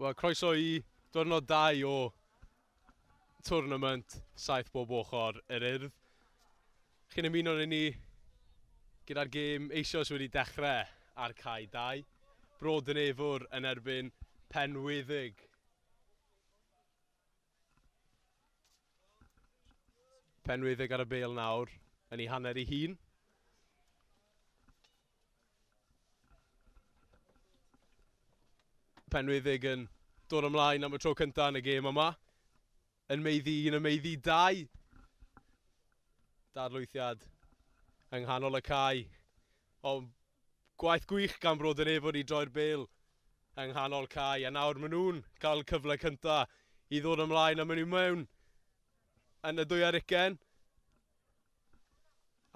Wel, croeso i diwrnod 2 o tournament 7 bob ochr yr Urdd. Chi'n ymuno â ni gyda'r gêm eisoes wedi dechrau ar cae 2. Bro Dinefwr yn erbyn Penweddig. Penweddig ar y bêl nawr yn ei hanner ei hun. Penweddig yn dod ymlaen am y tro cyntaf yn y gêm yma. Yn meiddi un, yn meiddi dau. Darlwythiad yng nghanol y cae. Ond gwaith gwych gan Bro Dinefwr i droi'r bêl yng nghanol cae. A nawr maen nhw'n cael cyfle cyntaf i ddod ymlaen a maen nhw mewn yn y 22.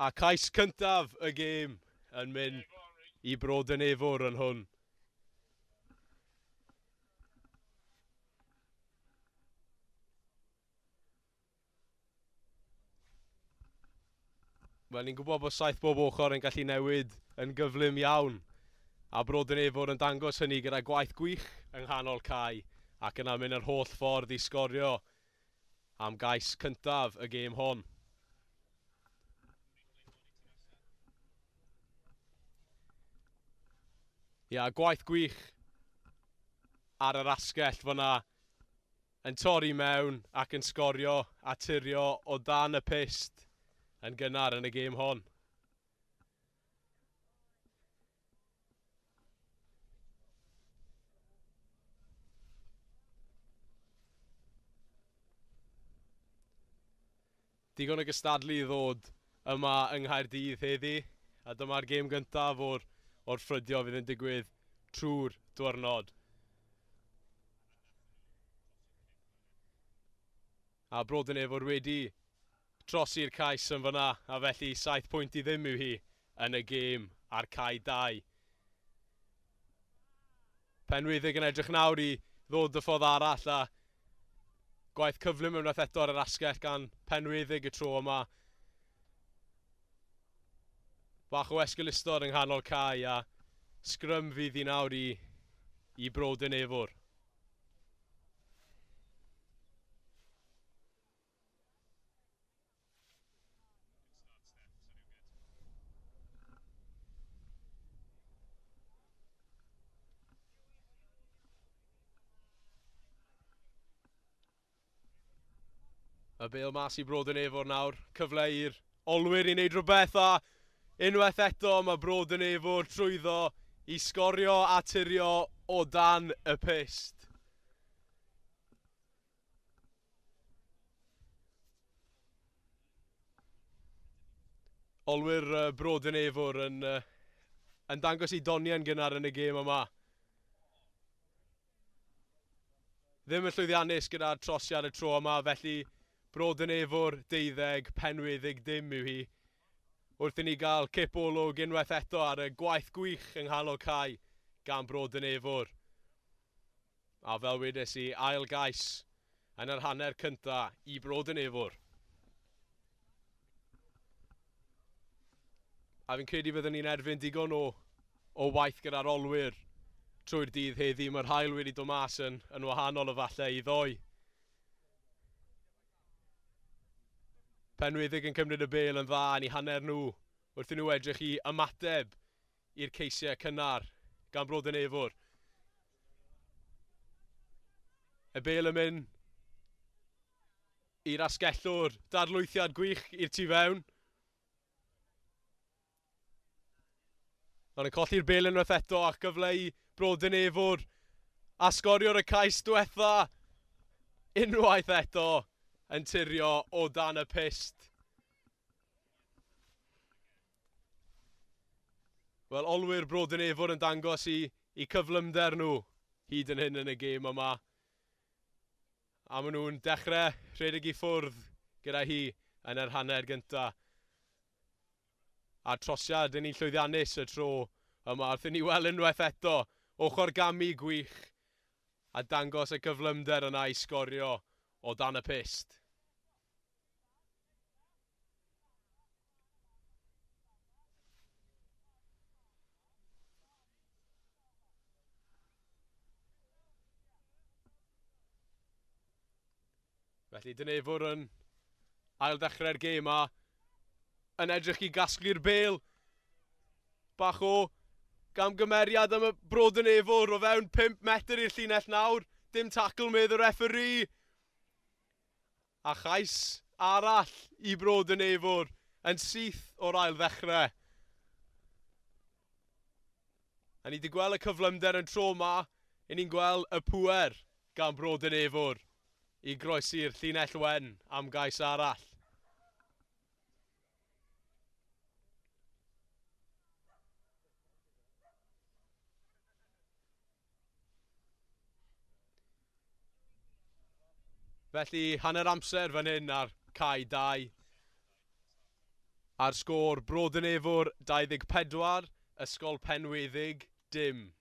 A cais cyntaf y gêm yn mynd i Bro Dinefwr yn hwn. Wel, ni'n gwybod bod 7 bob ochr yn gallu newid yn gyflym iawn. A Bro Dinefwr yn dangos hynny gyda gwaith gwych yng nghanol cae ac yna mynd yr holl ffordd i sgorio am gais cyntaf y gêm hon. Ia, gwaith gwych ar yr asgell fyna yn torri mewn ac yn sgorio a tirio o dan y pyst yn gynnar yn y gêm hon. Digon o gystadlu i ddod yma yng Nghaerdydd heddi, a dyma'r gêm gyntaf o'r ffrydio fydd yn digwydd trwy'r diwrnod. A Bro Dinefwr wedi trosi'r cais yn fyna, a felly 7 pwynt i ddim yw hi yn y gêm ar cae 2. Penweddig yn edrych nawr i ddod y ffordd arall a gwaith cyflym unwaith eto ar yr asgell gan Penweddig y tro yma. Bach o esgeulustod yng nghanol cae a sgrym fydd hi nawr i Bro Dinefwr. Y bêl mas i Bro Dinefwr nawr. Cyfle i'r olwyr i wneud rhywbeth a unwaith eto mae Bro Dinefwr trwyddo i sgorio a tirio o dan y pyst. Olwyr Bro Dinefwr yn dangos i doniau'n gynnar yn y gêm yma. Ddim yn llwyddiannus gyda'r trosiad y tro yma, felly Bro Dinefwr 12, Penweddig dim yw hi. Wrth i ni gael cip olwg unwaith eto ar y gwaith gwych yng nghanol cae gan Bro Dinefwr. A fel wedes i, ail gais yn yr hanner cynta i Bro Dinefwr. A fi'n credu byddwn ni'n erfyn digon o waith gyda'r olwyr trwy'r dydd heddi. Mae'r haul wedi dod mas yn wahanol o falle i ddoe. Penweddig yn cymryd y bêl yn dda yn ei hanner nhw wrth i nhw edrych i ymateb i'r ceisiau cynnar gan Bro Dinefwr. Y bêl yn mynd i'r asgellwr, darlwythiad gwych i'r tu fewn. Ond yn colli'r bêl unwaith eto a chyfle i Bro Dinefwr a sgorio'r y cais diwetha unwaith eto yn tirio o dan y pyst. Wel, olwyr Bro Dinefwr yn dangos i cyflymder nhw hyd yn hyn yn y gêm yma. A maen nhw'n dechrau rhedeg i ffwrdd gyda hi yn yr hanner gynta. A'r trosiad yn un llwyddiannus y tro yma wrth i ni weld unwaith eto ochr gamu gwych a dangos y cyflymder yna i sgorio o dan y pyst. Felly Dinefwr yn ail ddechrau'r gêm a yn edrych i gasglu'r bêl. Bach o gamgymeriad am y Bro Dinefwr o fewn 5 metr i'r llinell nawr. Dim tacl medd y referee. A chais arall i Bro Dinefwr yn syth o'r ail ddechrau. A ni wedi gweld y cyflymder yn tro ma, i ni'n gweld y pŵer gan Bro Dinefwr i groesi'r llinell wen am gais arall. Felly, hanner amser fan hyn ar cae 2. A'r sgôr Bro Dinefwr 24, Ysgol Penweddig dim.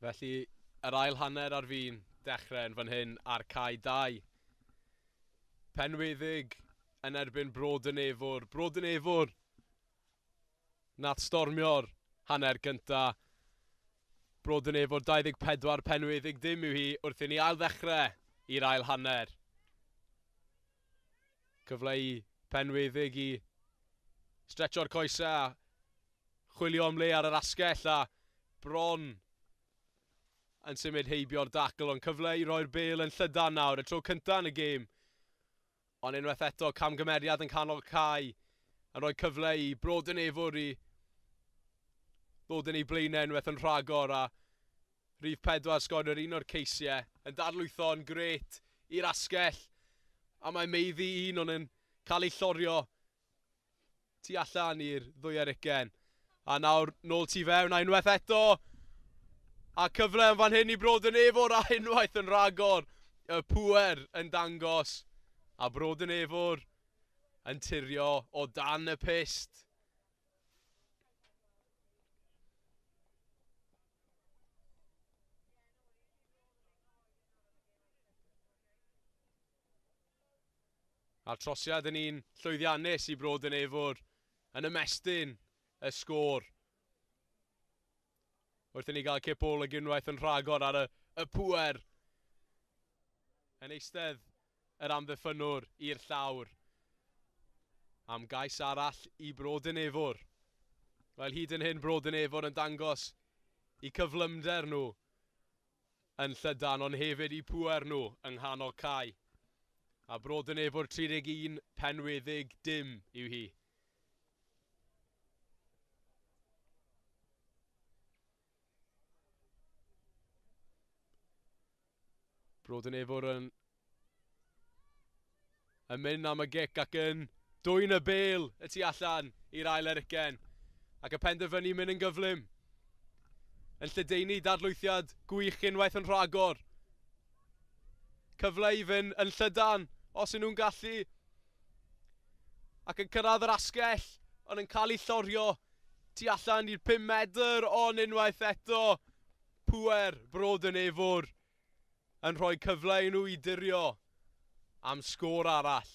Felly, yr ail hanner ar fin dechrau yn fan hyn ar cae 2. Penweddig yn erbyn Bro Dinefwr. Bro Dinefwr nath stormio'r hanner gynta. Bro Dinefwr 24, Penweddig dim yw hi wrth i ni ail ddechrau i'r ail hanner. Cyfle i Penweddig i stretcho'r coesau, chwilio am le ar yr asgell a bron yn symud heibio'r dacl, ond cyfle i roi'r bêl yn llydan nawr, y tro cyntaf yn y gêm. Ond unwaith eto, camgymeriad yn canol cae, yn rhoi cyfle i Bro Dinefwr i ddod yn ei blaenau unwaith yn rhagor, a rhif 4 sgorio'r un o'r ceisiau, yn darlwytho'n gret i'r asgell, a mae meiddi un ond yn cael ei llorio tu allan i'r 22. A nawr nôl tu fewn, a unwaith eto, a cyfle yn fan hyn i Bro Dinefwr, a unwaith yn rhagor, y pŵer yn dangos, a Bro Dinefwr yn tirio o dan y pyst. A'r trosiad yn un llwyddiannus i Bro Dinefwr yn ymestyn y sgôr. Wrth i ni gael cip ôl ag unwaith yn rhagor ar y pŵer. Yn eistedd yr amddiffynnwr i'r llawr. Am gais arall i Bro Dinefwr. Wel, hyd yn hyn Bro Dinefwr yn dangos i cyflymder nhw yn llydan, ond hefyd i pŵer nhw yng nghanol cae. A Bro Dinefwr 31, Penweddig dim yw hi. Bro Dinefwr yn mynd am y gic ac yn dwyn y bêl y tu allan i'r ail ericen. Ac y penderfynu mynd yn gyflym. Yn lledaenu dadlwythiad gwych unwaith yn rhagor. Cyfle i fynd yn llydan os ydyn nhw'n gallu. Ac yn cyrraedd yr asgell, ond yn cael ei llorio tu allan i'r 5 medr, ond unwaith eto, pŵer Bro Dinefwr yn rhoi cyfle i nhw i dirio am sgôr arall.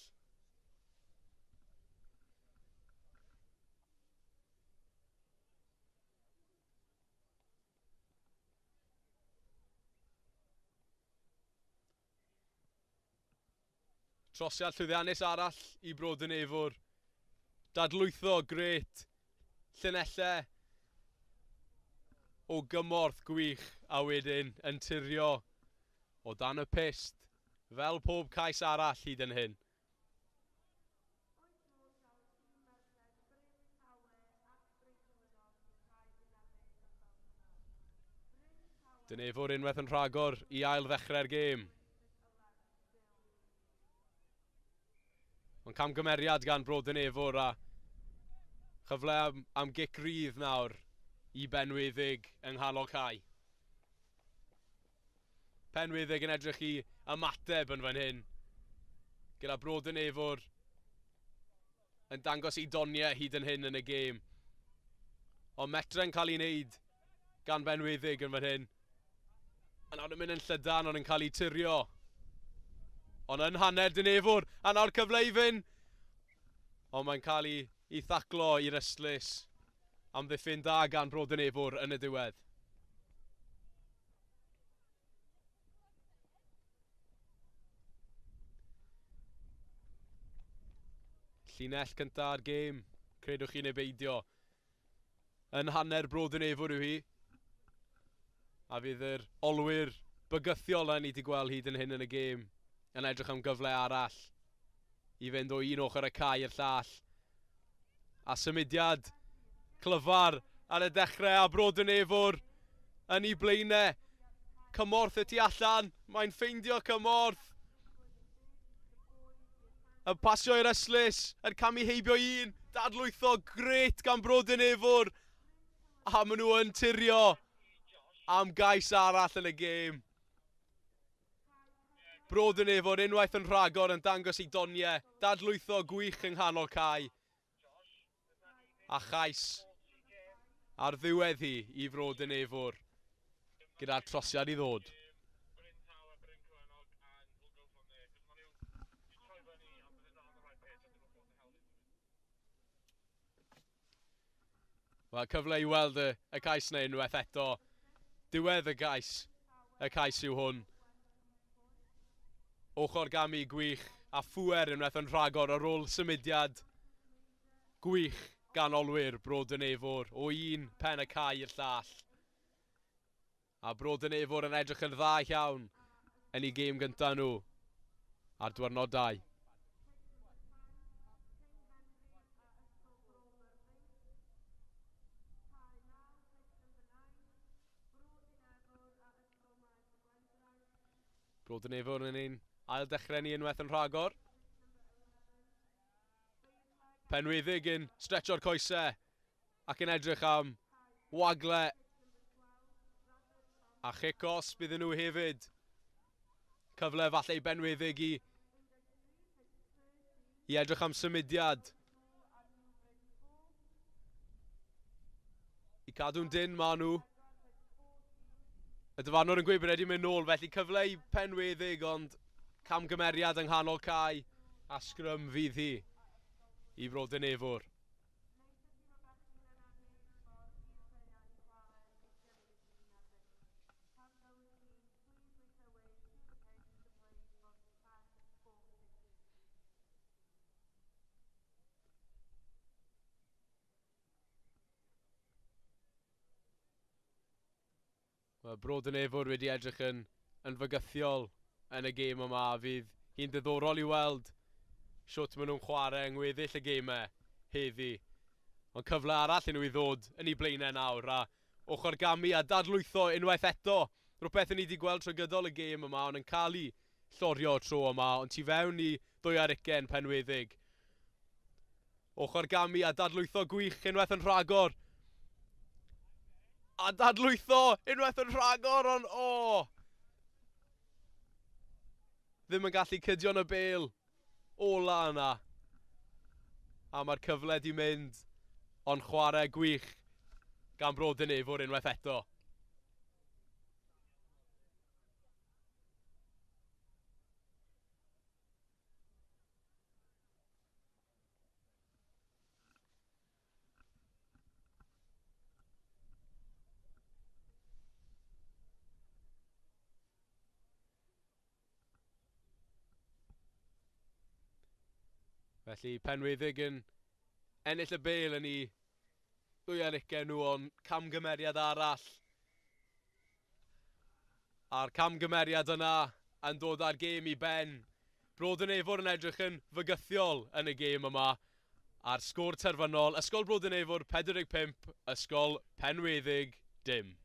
Trosiad llwyddiannus arall i Bro Dinefwr. Dadlwytho grêt. Llinellau o gymorth gwych a wedyn yn tirio o dan y pyst fel pob cais arall hyd yn hyn. Dinefwr unwaith yn rhagor i ail ddechrau'r gêm. Ond camgymeriad gan Bro Dinefwr a chyfle am gic rydd nawr i Benweddig yng nghanol cae. Penweddig yn edrych i ymateb yn fan hyn. Gyda Bro Dinefwr yn dangos ei doniau hyd yn hyn yn y gêm. Ond metre'n cael ei wneud gan Benweddig yn fan hyn. A nawr yn mynd yn llydan ond yn cael ei tirio. Ond yn hanner Dinefwr, a nawr cyfle i fynd. Ond mae'n cael ei thaclo i'r ystlys. Amddiffyn da gan Bro Dinefwr yn y diwedd. Llinell cynta'r gêm, credwch chi neu beidio. Yn hanner Bro Dinefwr yw hi. A fydd yr olwyr bygythiol na ni wedi gweld hyd yn hyn yn y gêm yn edrych am gyfle arall i fynd o un ochr y cae i'r llall. A symudiad clyfar ar y dechrau a Bro Dinefwr yn ei blaenau. Cymorth y tu allan, mae'n ffeindio cymorth. Yn pasio i'r ystlys, yn camu heibio un, dadlwytho grêt gan Bro Dinefwr. A maen nhw yn tirio am gais arall yn y gêm. Bro Dinefwr unwaith yn rhagor yn dangos ei doniau, dadlwytho gwych yng nghanol cae. A chais ar ddiwedd hi i Fro Dinefwr gyda'r trosiad i ddod. Wel, cyfle i weld y cais yna unwaith eto. Diwedd y cais yw hwn. Ochr gamu gwych a phŵer unwaith yn rhagor ar ôl symudiad gwych gan olwyr Bro Dinefwr o un pen y cae i'r llall. A Bro Dinefwr yn edrych yn dda iawn yn ei gêm gyntaf nhw ar diwrnod 2. Bro Dinefwr yn ein ail dechrau ni unwaith yn rhagor. Penweddig yn stretcho'r coesau ac yn edrych am wagle a chic os bydden nhw hefyd. Cyfle falle i Benweddig i edrych am symudiad. I cadw'n dyn maen nhw. Y dyfarnwr yn gweud bod wedi mynd nôl, felly cyfle i Penweddig, ond camgymeriad yng nghanol cae a sgrym fydd hi i Bro Dinefwr. Mae Bro Dinefwr wedi edrych yn fygythiol yn y gêm yma. Fydd hi'n diddorol i weld sut maen nhw'n chwarae yng ngweddill y gemau heddi. Ond cyfle arall i nhw i ddod yn eu blaenau nawr a ochr gamu a dadlwytho unwaith eto. Rhywbeth ni wedi gweld trwy gydol y gêm yma, ond yn cael ei llorio tro yma, ond tu fewn i 22 Penweddig. Ochr gamu a dadlwytho gwych unwaith yn rhagor. A dadlwytho unwaith yn rhagor, ond o! Ddim yn gallu cydio yn y bêl ola yna. A mae'r cyfle di mynd, ond chwarae gwych gan Bro Dinefwr unwaith eto. Felly Penweddig yn ennill y bêl yn ei 22 nhw, ond camgymeriad arall. A'r camgymeriad yna yn dod â'r gêm i ben. Bro Dinefwr yn edrych yn fygythiol yn y gêm yma. A'r sgôr terfynol, Ysgol Bro Dinefwr 45, Ysgol Penweddig dim.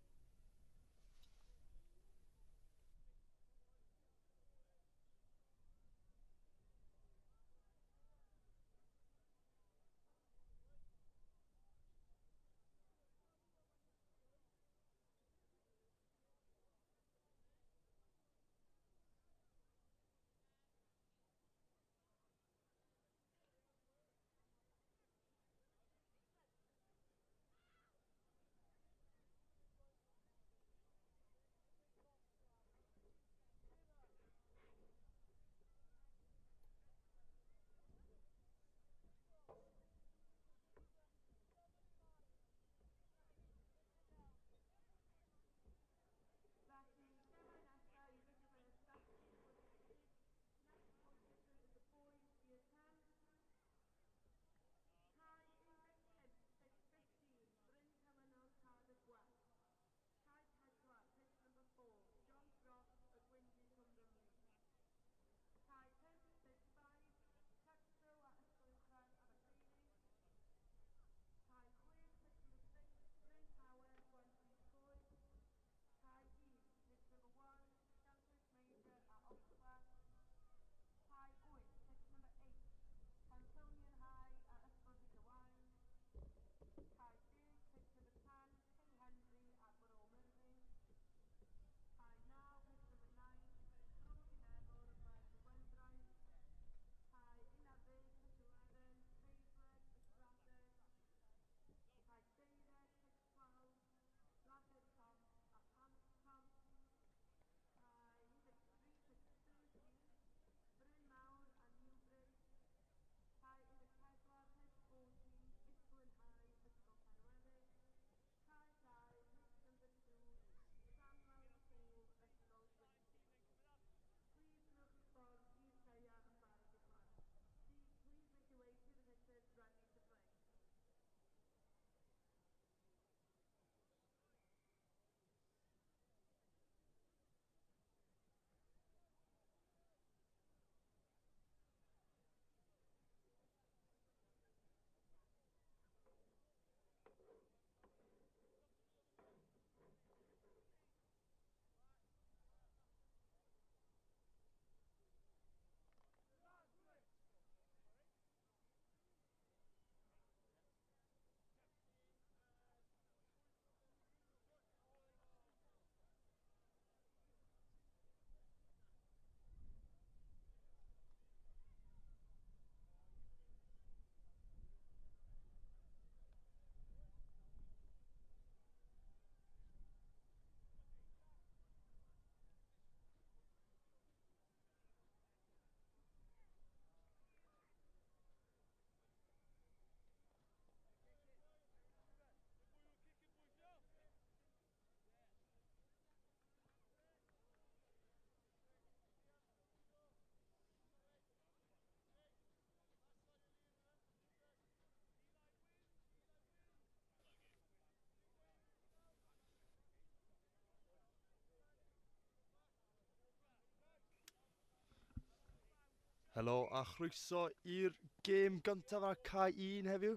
Helo a chroeso i'r gêm gyntaf ar cae 1 heddiw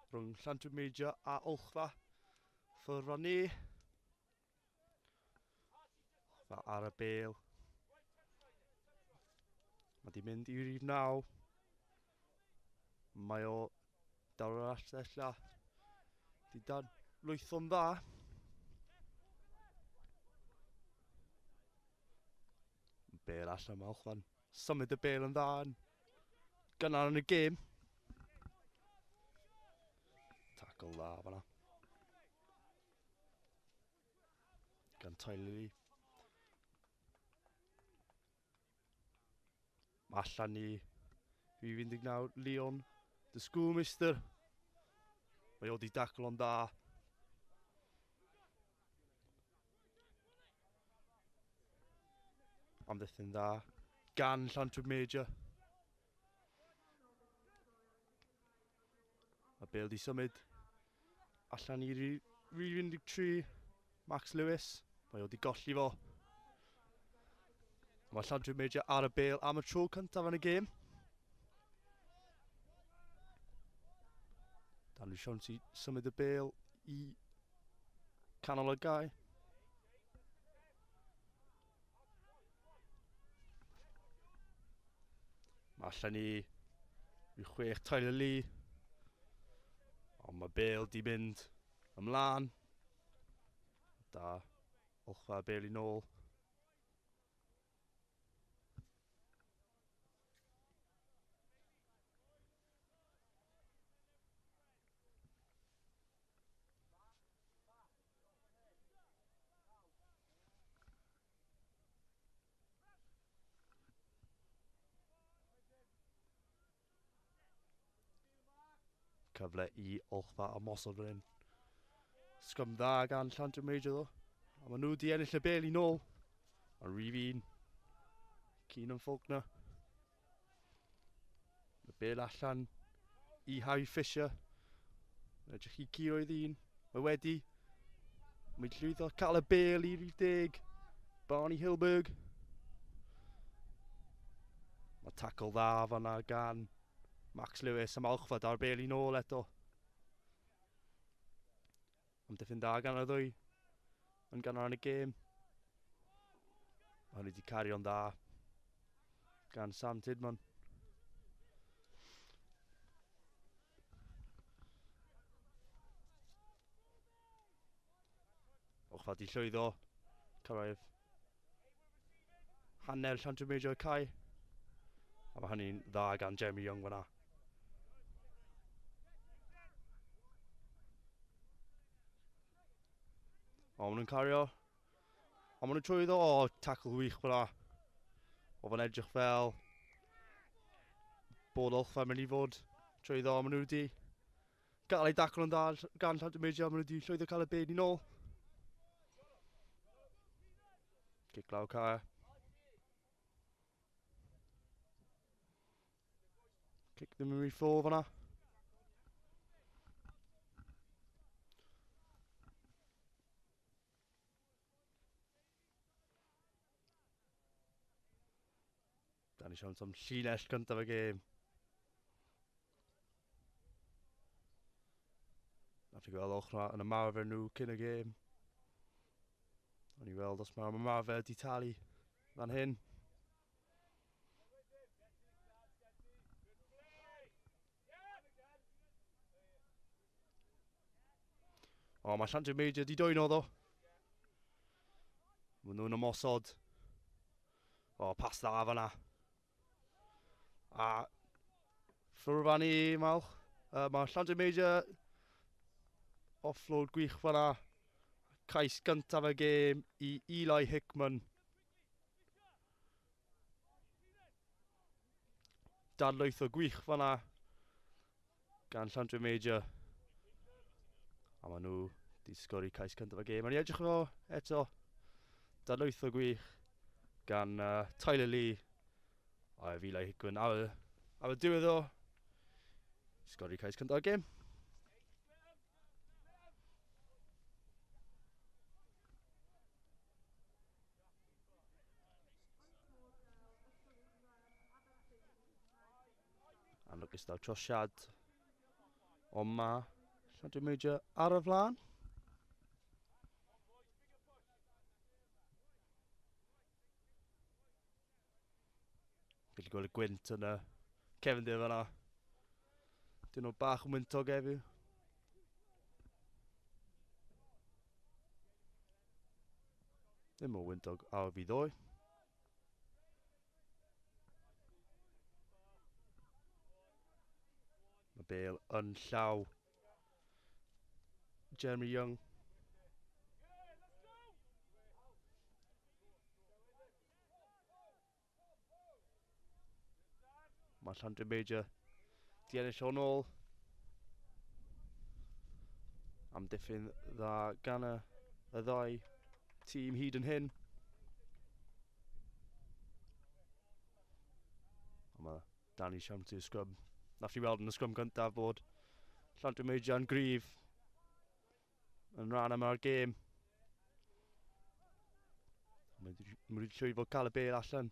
rhwng Llantwit Major a Olchfa. Ffwrdd â ni. Olchfa ar y bêl. Mae di mynd i rif 9. Mae o daw'r arall ella. Di dan lwytho'n dda. Bêl allan mae Olchfa'n symud y bêl yn dda yn gynnar yn y gêm. Tackle dda fan'na gan Tyler Lee. Mae allan i rhif 19, Leon, the schoolmister. Mae o di daclo'n dda. Amddiffyn dda gan Llantwit Major. Mae Bale di symud allan i rhif 13, Max Lewis. Mae o di golli fo. Mae Llantwit Major ar y bêl am y tro cyntaf yn y gêm. Dan siawns i symud y bêl i canol y gae. Mae allan i 6 Tyler Lee. Ond mae Bale di mynd ymlaen. Da, olchfa Bale i nôl. Cyfle i Olchfa ymosod fan hyn. Sgrym dda gan Llantwit Major ddo. A maen nhw wedi ennill y bêl i nôl. Ond rhif 1, Keenan Faulkner. Y bêl allan i Harry Fisher. Mae'n edrych i guro i ddyn. Mae wedi. Mae'n llwyddo cael y bêl i rhif 10. Barney Hilberg. Mae tackle dda fanna gan Max Lewis am Olchfa da'r bêl i nôl eto. Amddiffyn dda gan y ddwy yn gynnar yn y gêm. Mae hynny wedi cario'n dda gan Sam Tidman. Olchfa di llwyddo cyrraedd hanner Llantwit Major y cae. A mae hynny'n dda gan Jeremy Young fyna. O, maen nhw'n cario. O, maen nhw'n trwyddo. O, tackle wych fyna. O, fo'n edrych fel bod Olchfa mynd i fod trwyddo. Maen nhw wedi gael ei dacl yn dda gan Llantwit Major. Maen nhw wedi llwyddo cael y byd i nôl. Cic lawr cae. Cic ddim yn rhy ffôl fan'na. Da ni siawns am llinell gyntaf y gêm. Nath i gweld ochr yn ymarfer nhw cyn y gêm. O'n i weld os mae'r ymarfer di talu fan hyn. O, mae Llantwit Major di dwyno ddo. Maen nhw'n ymosod. O, pas dda fan'na. A ffwrdd fan i, Malch. Mae Llantwit Major offload gwych fan'na. Cais gyntaf y gêm i Eli Hickman. Dadlwytho gwych fan'na gan Llantwit Major. A maen nhw wedi sgori cais cyntaf y gêm. Mae'n i edrych efo eto. Dadlwytho gwych gan Tyler Lee a Eli Hickman ar y diwedd o sgori cais cyntaf y gêm. Anlwcus daw trosiad. Ond mae Llantwit Major ar y flaen. Gallu gweld y gwynt yn y cefndir fan'na. Dyn nhw bach yn wyntog heddiw. Ddim mor wyntog ar fi ddoe. Mae Bale yn llaw Jeremy Young. Mae Llandre Major di ennill o'n ôl. Amddiffyn dda gan y ddau tîm hyd yn hyn. Ond mae Danny Shanty sgrym. Nath ni weld yn y sgrym gyntaf bod Llandre Major yn gryf yn rhan yma'r gêm. Mae wedi llwyddo cael y bêl allan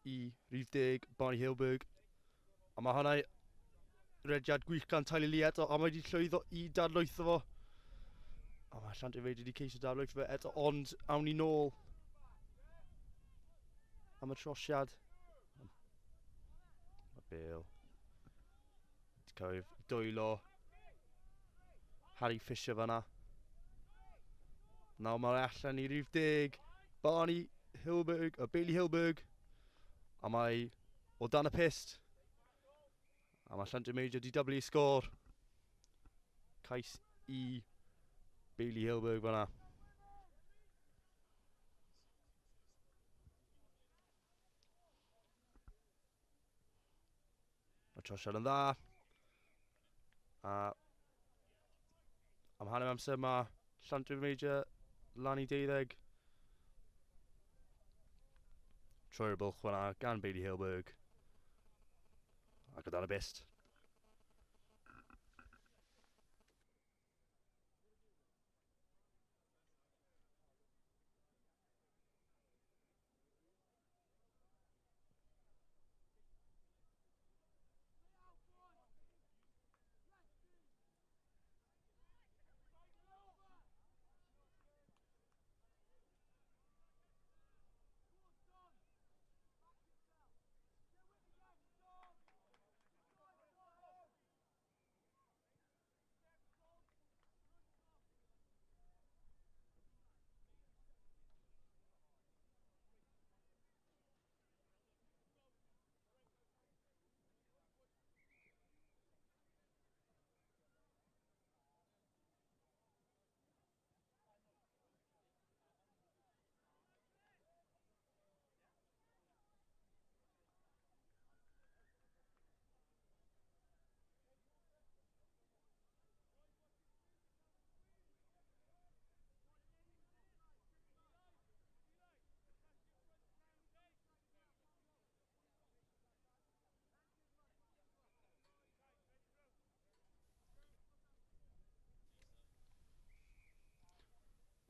i rhif 10, Barney Hilberg. A mae hwnna rediad gwych gan Tyler Lee eto, a mae wedi llwyddo i dadlwytho fo. A mae Llandre Major wedi ceisio dadlwytho fo eto, ond awn ni nôl am y trosiad. Mae Bale wedi cael ei dwylo Harry Fisher fanna. Nawr mae'r allan i rhif 10, Barney Hilberg, a Bailey Hilberg. A mae o dan y pist. A mae Llandre Major di dyblu sgôr. Cais i Bailey Hilberg fanna. Mae trosiad yn dda. A am hanner amser mae Llandre Major lan i 12. Troi'r bwlch fanna gan Bailey Hilberg. Ac o dan y bist.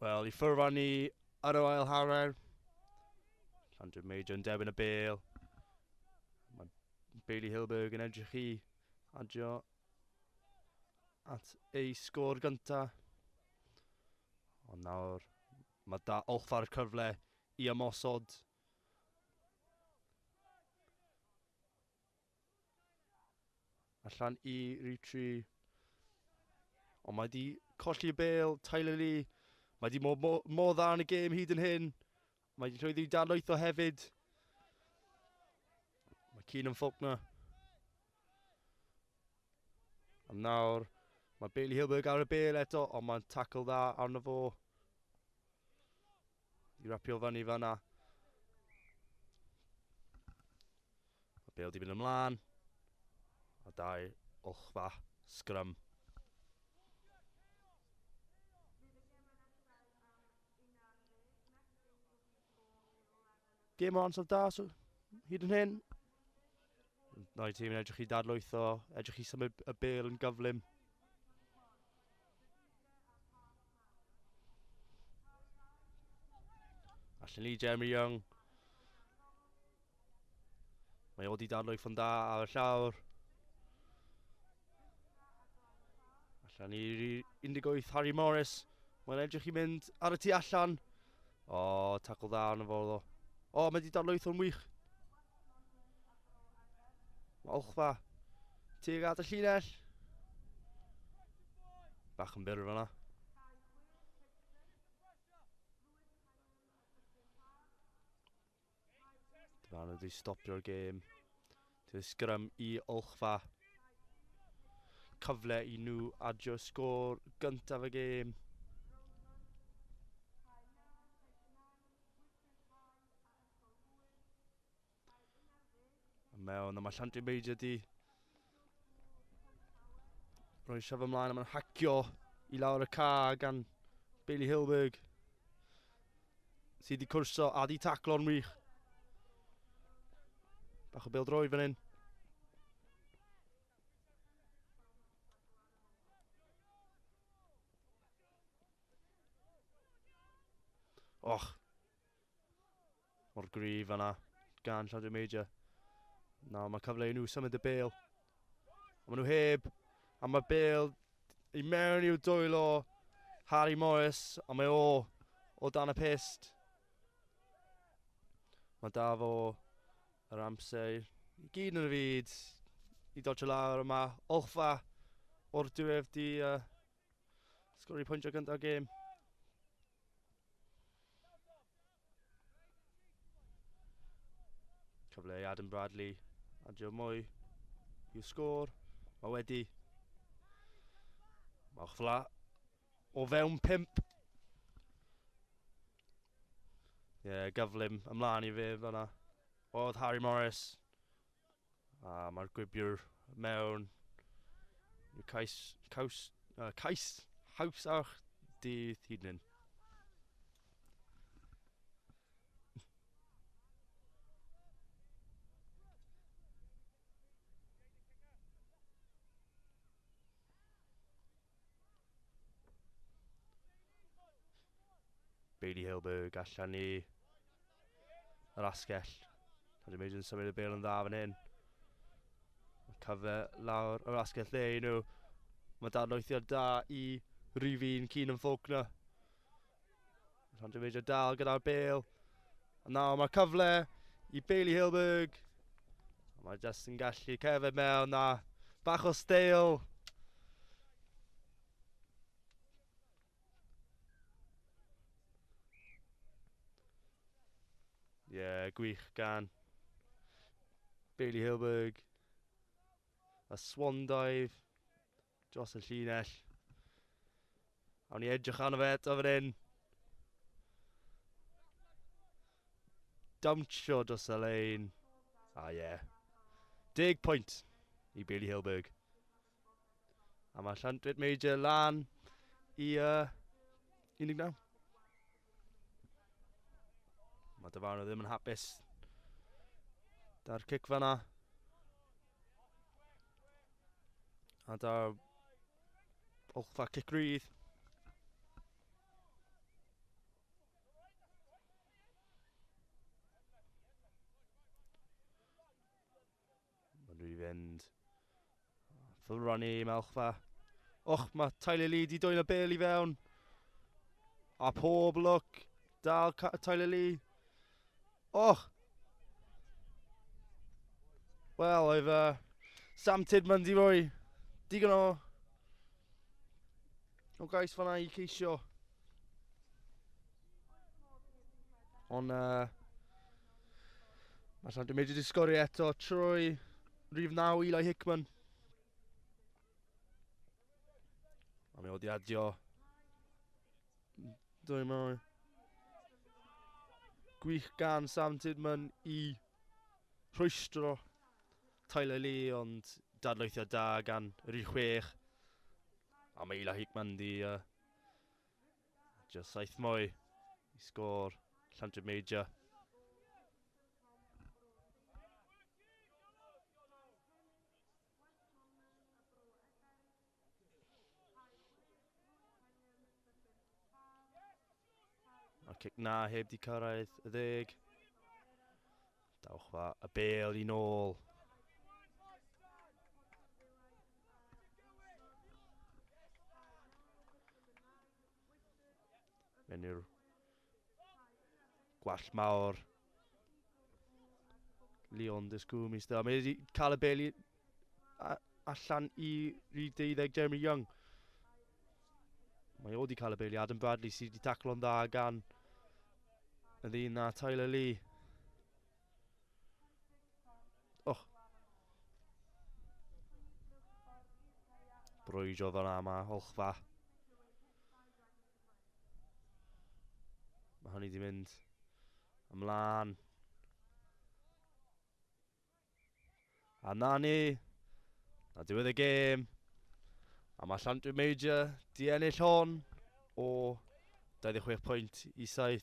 Wel, i ffwrdd â ni ar yr ail hanner. Llandre Major yn derbyn y bêl. Mae Bailey Hilberg yn edrych i adio at ei sgôr gynta. Ond nawr mae da olchfa'r cyfle i ymosod. Allan i rhif 3. Ond mae di colli y bêl, Tyler Lee. Mae di mor dda yn y gêm hyd yn hyn. Mae di llwyddo i dadlwytho hefyd. Mae Keenan Faulkner. A nawr mae Bailey Hilberg ar y bêl eto, ond mae'n tackle dda arno fo. I rapio fyny fanna. Mae bêl di mynd ymlaen. A dau olchfa sgrym. Gêm o ansawdd da, so hyd yn hyn. Neu tîm yn edrych i dadlwytho, edrych i symud y bêl yn gyflym. Allan i Jeremy Young. Mae o di dadlwytho'n dda ar y llawr. Allan i 18 Harry Morris. Mae'n edrych i mynd ar y tu allan. O, tackle dda arno fo ddo. O, mae di dadlwytho'n wych. Mae olchfa tuag at y llinell. Bach yn byr fan'na. Dyma nhw wedi stopio'r gêm. Dyma sgrym i olchfa. cyfle i nhw adio sgôr gyntaf y gêm. Mewn, a mae Llantwit Major di rhoi siaf ymlaen, a mae'n hacio i lawr y ca gan Bailey Hilberg, sydd wedi cwrso a di taclo'n wych. Bach o bêl-droed fan hyn. Och. Mor gryf fanna gan Llantwit Major. Nawr mae cyfle i nhw symud y bêl. A maen nhw heb. A mae bêl i mewn i'w dwylo Harry Morris. A mae o o dan y pyst. Mae da fo yr amser i gyd yn y fyd i dodge lawr yma. Olchfa o'r diwedd di sgori pwyntio gyntaf gêm. Cyfle i Adam Bradley adio mwy i'w sgôr. Mae wedi. Mae Olchfa o fewn 5. Ie, yeah, gyflym ymlaen i fe fanna. Oedd Harry Morris. A mae'r gwibiwr mewn. Yw cais, caws, cais haws arch dydd hyd yn hyn. Bailey Hilberg allan i yr asgell. Llantwit Major yn symud y bêl yn dda fan hyn. Mae cyfle lawr yr asgell dde i nhw. Mae dadlwythiad da i rhif 1 Keenan Faulkner. Llantwit Major dal gyda'r bêl. A nawr mae cyfle i Bailey Hilberg. A mae just yn gallu cerdded mewn na. Bach o steil. Ie, yeah, gwych gan Bailey Hilberg. A swan dive dros y llinell. Awn ni edrych arno fe eto fan hyn. Dawnsio dros y lein. A ie. Yeah. 10 pwynt i Bailey Hilberg. A mae Llantwit Major lan i 19. Mae dyfarnwr ddim yn hapus da'r cic fanna. A da'r olchfa cic rydd. Mae'n rhy fynd. Full run i Melchfa. Och, mae Tyler Lee di dwyn y bêl i fewn. A pob lwc. Dal Tyler Lee. Och! Wel, oedd Sam Tidman di roi digon o gais fanna i ceisio. Ond mae Llantwit Major di sgorio eto trwy rhif 9 Eli Hickman. A mae o di adio dwy mwy. Gwych gan Sam Tidman i rhwystro Tyler Lee, ond dadlwythio da gan yr 6. A mae Eli Hickman di adio 7 mwy i sgôr Llantwit Major. Mae'r cic na heb di cyrraedd y 10. Dawch fa y bêl i nôl. Mewn i'r gwall mawr. Leon Discwmis. Mae wedi cael y bêl allan i rhif 12 Jeremy Young. Mae o wedi cael y bêl i Adam Bradley sydd wedi taclo'n dda gan y ddyn na Tyler Lee. Och. Brwydro fan yma, Olchfa. Mae hynny wedi mynd ymlaen. A na ni, na diwedd y gêm. A mae Llantwit Major di ennill hon o 26 pwynt i 7.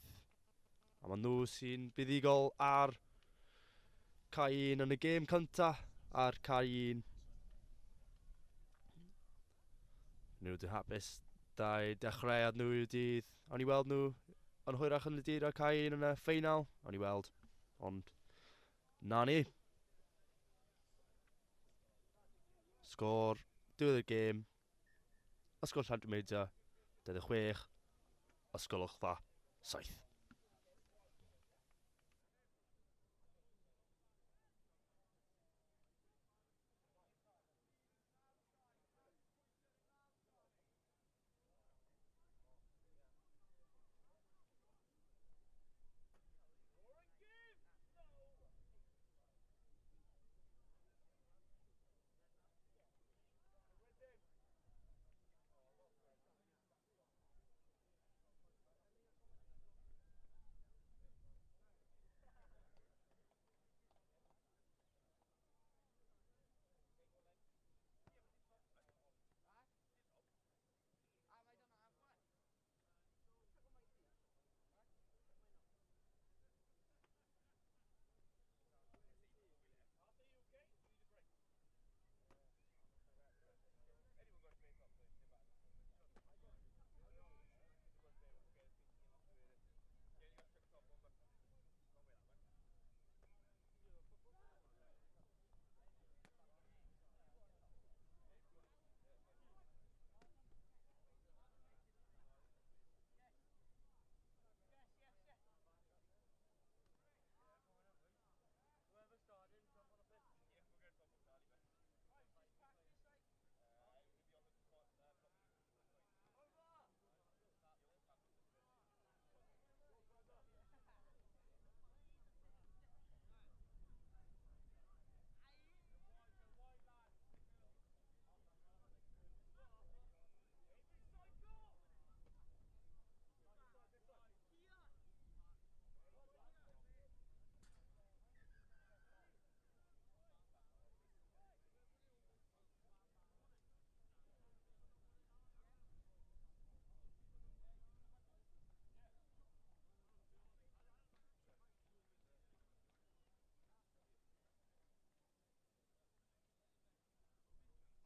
A maen nhw sy'n buddugol ar cae 1 yn y gêm cynta ar cae 1. Nhw wedi hapus dau dechreuad nhw i'r dydd. O'n i weld nhw yn hwyrach yn y dydd ar cae 1 yn y ffeinal. O'n i weld, ond na ni. Sgôr, diwedd y gêm. Ysgol Llantwit Major, 26. Ysgol Olchfa, 7.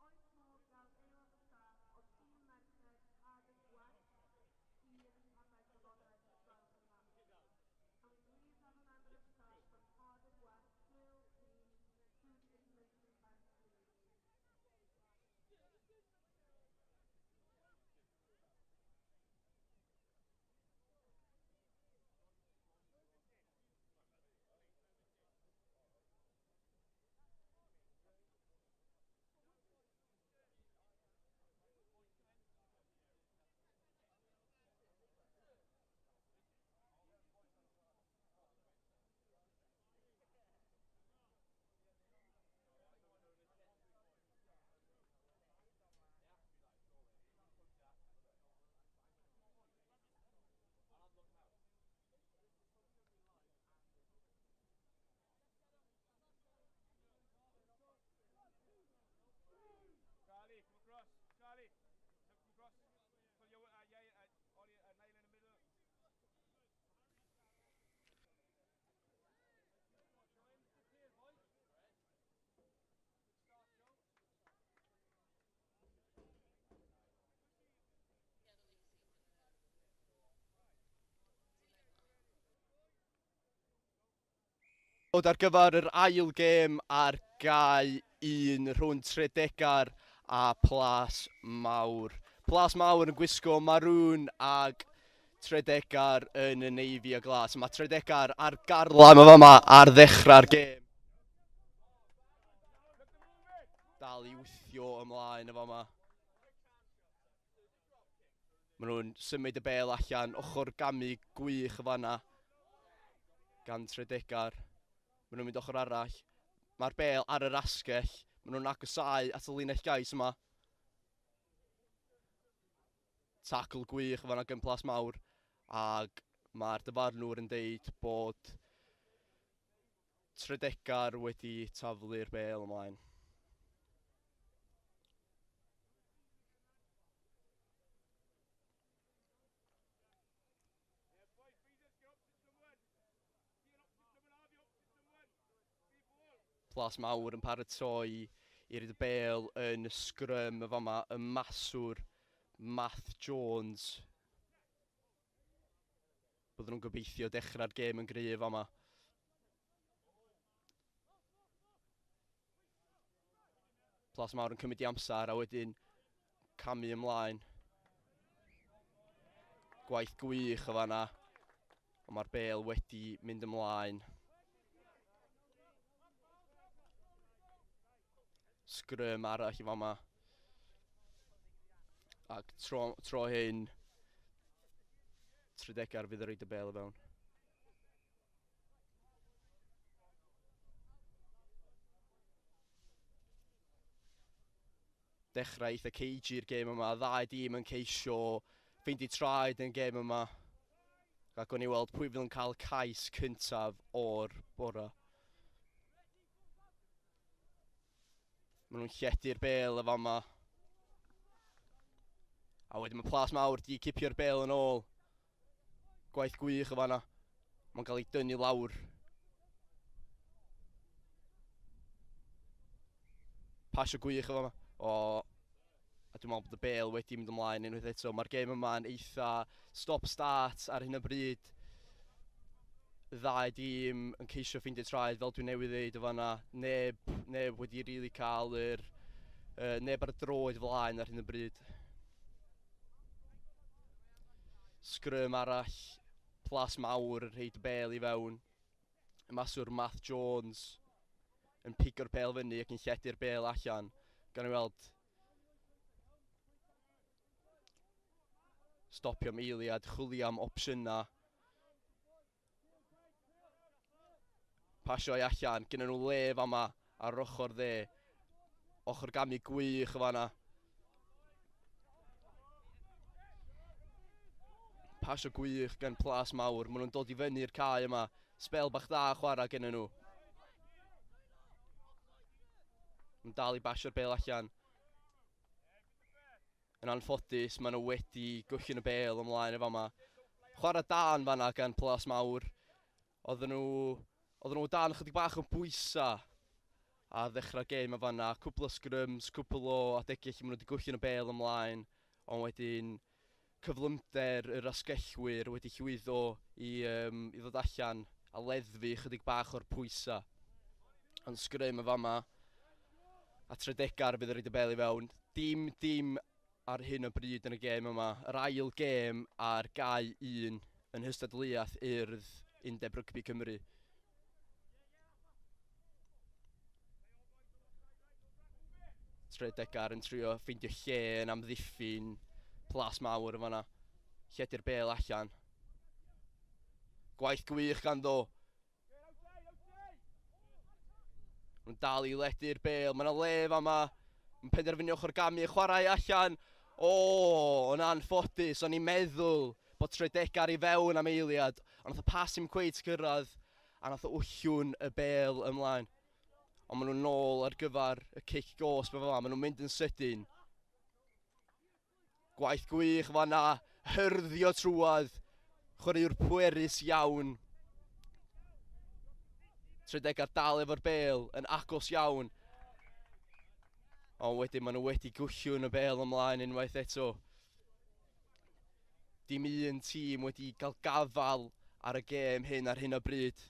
Oes modd gael aelod o staff o Tîm Merched Cardiff West i'r pabell wybodaeth os gwelwch yn dda? Can we please have a member of staff from Cardiff West Girls Team to the information tent, please? Charlie, come across. Charlie, come across. Pull your, yeah, Ollie, Niall in the middle. Dod ar gyfer yr ail gêm ar gae 1 rhwng Tredegar a Plas Mawr. Plas Mawr yn gwisgo maroon ag Tredegar yn y navy a glas. Mae Tredegar ar garlam y fama ar ddechrau'r gêm. Dal i wthio ymlaen y fama. Maen nhw'n symud y bêl allan, ochr gamu gwych y fanna gan Tredegar. Maen nhw'n mynd ochr arall. Mae'r bêl ar yr asgell. Maen nhw'n agosáu at y linell gais yma. Tacl gwych fan'na gan Plas Mawr, ac mae'r dyfarnwr yn deud bod Tredegar wedi taflu'r bêl ymlaen. Plas Mawr yn paratoi i roid y bêl yn y sgrym y fama, y maswr Matt Jones. Byddwn nhw'n gobeithio dechrau'r gêm yn gryf fama. Plas Mawr yn cymryd i amser a wedyn camu ymlaen. Gwaith gwych o fanna. Ond mae'r bêl wedi mynd ymlaen. Sgrym arall i fama. Ac tro, tro hyn, Tredegar fydd yn rhaid y bêl i fewn. Dechrau eitha cagey i'r gêm yma. Ddau dîm yn ceisio ffeindio traed yn gêm yma. Ac gawn ni weld pwy fydd yn cael cais cyntaf o'r bore. Maen nhw'n lledu'r bêl y fama. A wedyn mae Plas Mawr di cipio'r bêl yn ôl. Gwaith gwych o fanna. Mae'n cael ei dynnu lawr. Pasio gwych o fanna. O, a dwi'n meddwl bod y bêl wedi mynd ymlaen unwaith eto. Mae'r gêm yma'n eitha stop-start ar hyn o bryd. Ddau dîm yn ceisio ffeindio traed, fel dwi'n newydd ddeud o fanna. Neb, neb wedi rili really cael yr... neb ar y droed flaen ar hyn o bryd. Sgrym arall, Plas Mawr yn rhaid y bêl i fewn. Y maswr Matt Jones yn pigo'r bêl fyny ac yn lledu'r bêl allan. Gan i weld stopio am eiliad, chwilio am opsiynau. Pasio i allan, gyda nhw le fama ar ochr dde. Ochr gamu gwych o fanna. Pasio gwych gan Plas Mawr. Maen nhw'n dod i fyny'r cae yma. Sbel bach dda chwarae gen nhw. Yn dal i basio'r bêl allan. Yn anffodus, maen nhw wedi gwllyn y bêl ymlaen y fama. Chwarae da yn fanna gan Plas Mawr. Oedden nhw, oedden nhw dan chydig bach o bwysa a ddechrau'r gêm y fanna. Cwpl o sgryms, cwpl o adegau lle maen nhw wedi gwllyn y bêl ymlaen, ond wedyn cyflymder yr asgellwyr wedi llwyddo i, i ddod allan a leddfu chydig bach o'r pwysa. Ond sgrym y fama, a Tredegar fydd yn rhaid y bêl i fewn. Dim, dim ar hyn o bryd yn y gêm yma. Yr ail gêm ar gau un yn nhystadleuaeth Urdd Undeb Rygbi Cymru. Tredegar yn trio ffeindio lle yn amddiffyn Plas Mawr yn fanna. Lledu'r bêl allan. Gwaith gwych ganddo. Mae'n dal i ledu'r bêl. Mae yna le fama. Mae'n penderfynu ochr gamu, chwarae allan. O, yn anffodus, o'n i'n meddwl bod Tredegar i fewn am eiliad, ond nath y pas i'm cweit gyrraedd, a nath o wllwn y bêl ymlaen. Ond maen nhw'n nôl ar gyfer y cic gosb efo fama, maen nhw'n mynd yn sydyn. Gwaith gwych fanna, hyrddio trwad, chwaraewr pwerus iawn. Tredegar dal efo'r bêl yn agos iawn. Ond wedyn maen nhw wedi gwllwn y bêl ymlaen unwaith eto. Dim un tîm wedi cael gafal ar y gêm hyn ar hyn o bryd.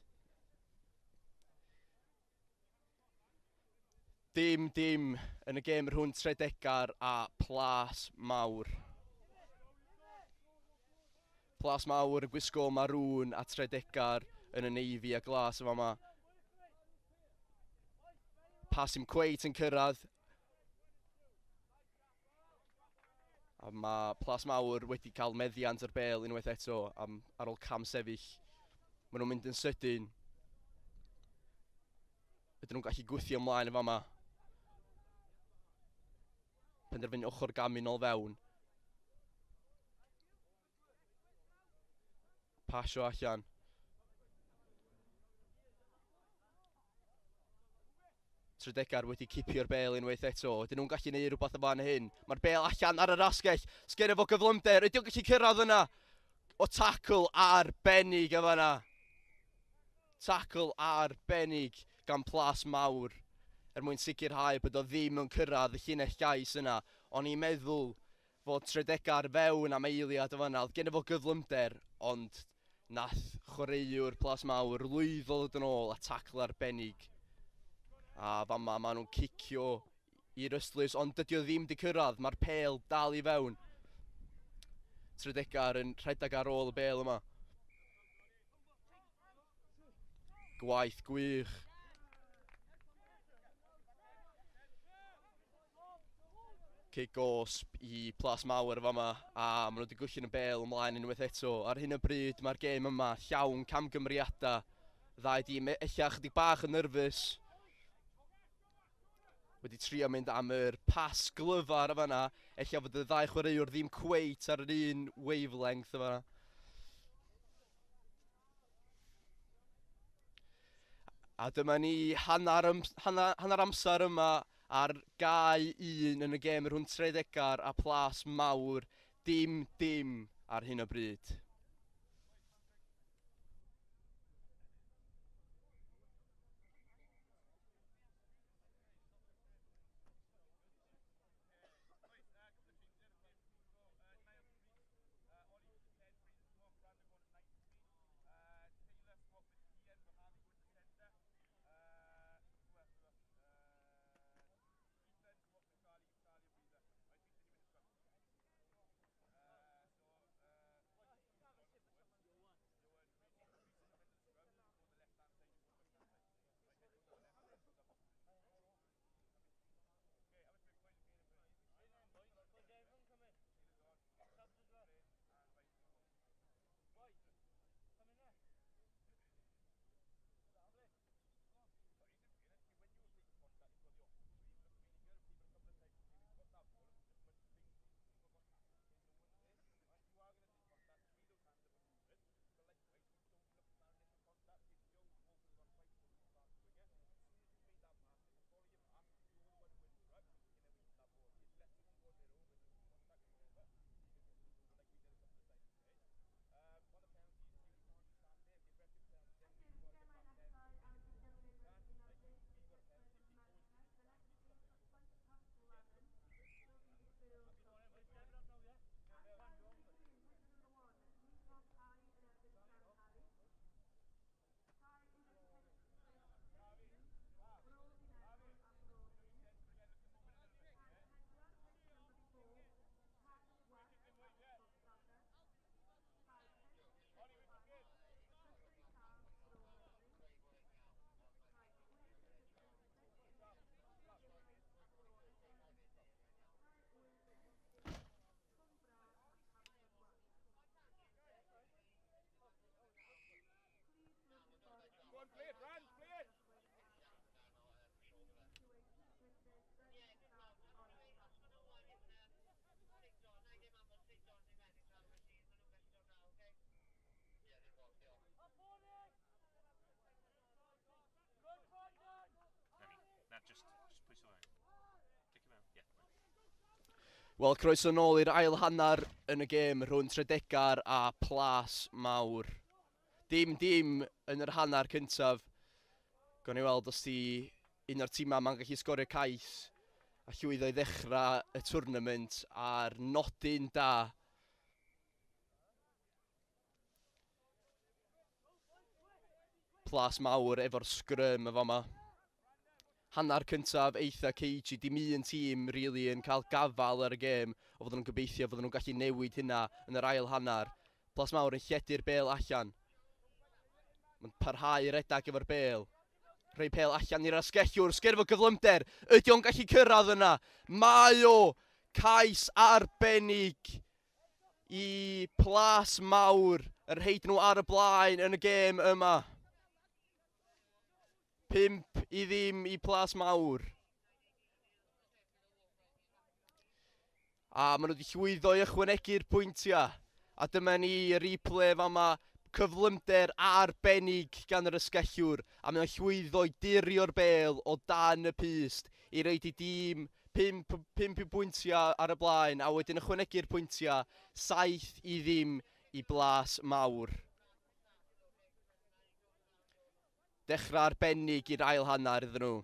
Dim dim yn y gêm rhwng Tredegar a Plas Mawr. Plas Mawr yn gwisgo marŵn a Tredegar yn y navy a glas yn fama. Pas i'm cweit yn cyrraedd. A mae Plas Mawr wedi cael meddiant ar bêl unwaith eto am, ar ôl cam sefyll. Maen nhw'n mynd yn sydyn. Ydyn nhw'n gallu gwthio ymlaen yn fama? Penderfynu ochr gamu nôl fewn. Pasio allan. Tredegar wedi cipio'r bel unwaith eto. Ydyn nhw'n gallu neud rhywbeth o fan hyn? Mae'r bel allan ar yr asgell. Sgen fo gyflymder. Ydy o'n gallu cyrraedd yna? O tackle arbennig o fanna. Tackle arbennig gan Plas Mawr. Er mwyn sicrhau bod o ddim yn cyrraedd y llinell gais yna. O'n i'n meddwl fod Tredegar fewn am eiliad o fanna. Oedd gen fo gyflymder, ond nath chwaraewr Plas Mawr lwyddo ddod yn ôl a tackle arbennig. A fama maen nhw'n cicio i'r ystlys, ond dydy o ddim di cyrraedd. Mae'r pêl dal i fewn. Tredegar yn rhedeg ar ôl y bêl yma. Gwaith gwych. Cic gosb i Plas Mawr fama, a maen nhw wedi gwllyn y bêl ymlaen unwaith eto. Ar hyn o bryd mae'r gêm yma llawn camgymeriadau. Ddau dîm ella chydig bach yn nerfus. Wedi trio mynd am yr pas glyfar o fanna. Ella fod y ddau chwaraewr ddim cweit ar yr un wavelength o fanna. A dyma ni hanner, hanner amser yma ar gau 1 yn y gêm rhwng Tredegar a Plas Mawr. 0-0 ar hyn o bryd. Wel, croeso nôl i'r ail hanner yn y gêm rhwng Tredegar a Plas Mawr. 0-0 yn yr hanner cyntaf. Gawn ni weld os di un o'r tîmau ma'n gallu sgorio cais a llwyddo i ddechrau y tournament ar nodyn da. Plas Mawr efo'r sgrym y fama. Hanner cyntaf eitha cagey, dim un tîm really yn cael gafal ar y gêm, o fod nhw'n gobeithio fod nhw'n gallu newid hynna yn yr ail hanner. Plas Mawr yn lledu'r bêl allan. Mae'n parhau i redag efo'r bêl. Rhoi pêl allan i'r asgellwr, sger fo gyflymder. Ydy o'n gallu cyrraedd yna? Mae o! Cais arbennig i Plas Mawr, yr heid nhw ar y blaen yn y gêm yma. 5-0 i Plas Mawr. A maen nhw wedi llwyddo i ychwanegu'r pwyntiau. A dyma ni y replay fama. Cyflymder arbennig gan yr ysgelliwr, a mae o'n llwyddo i dirio'r bêl o dan y pyst i roid i dîm 5, 5 bwyntiau ar y blaen, a wedyn ychwanegu'r pwyntiau 7-0 i Blas Mawr. Dechrau arbennig i'r ail hanner iddyn nhw.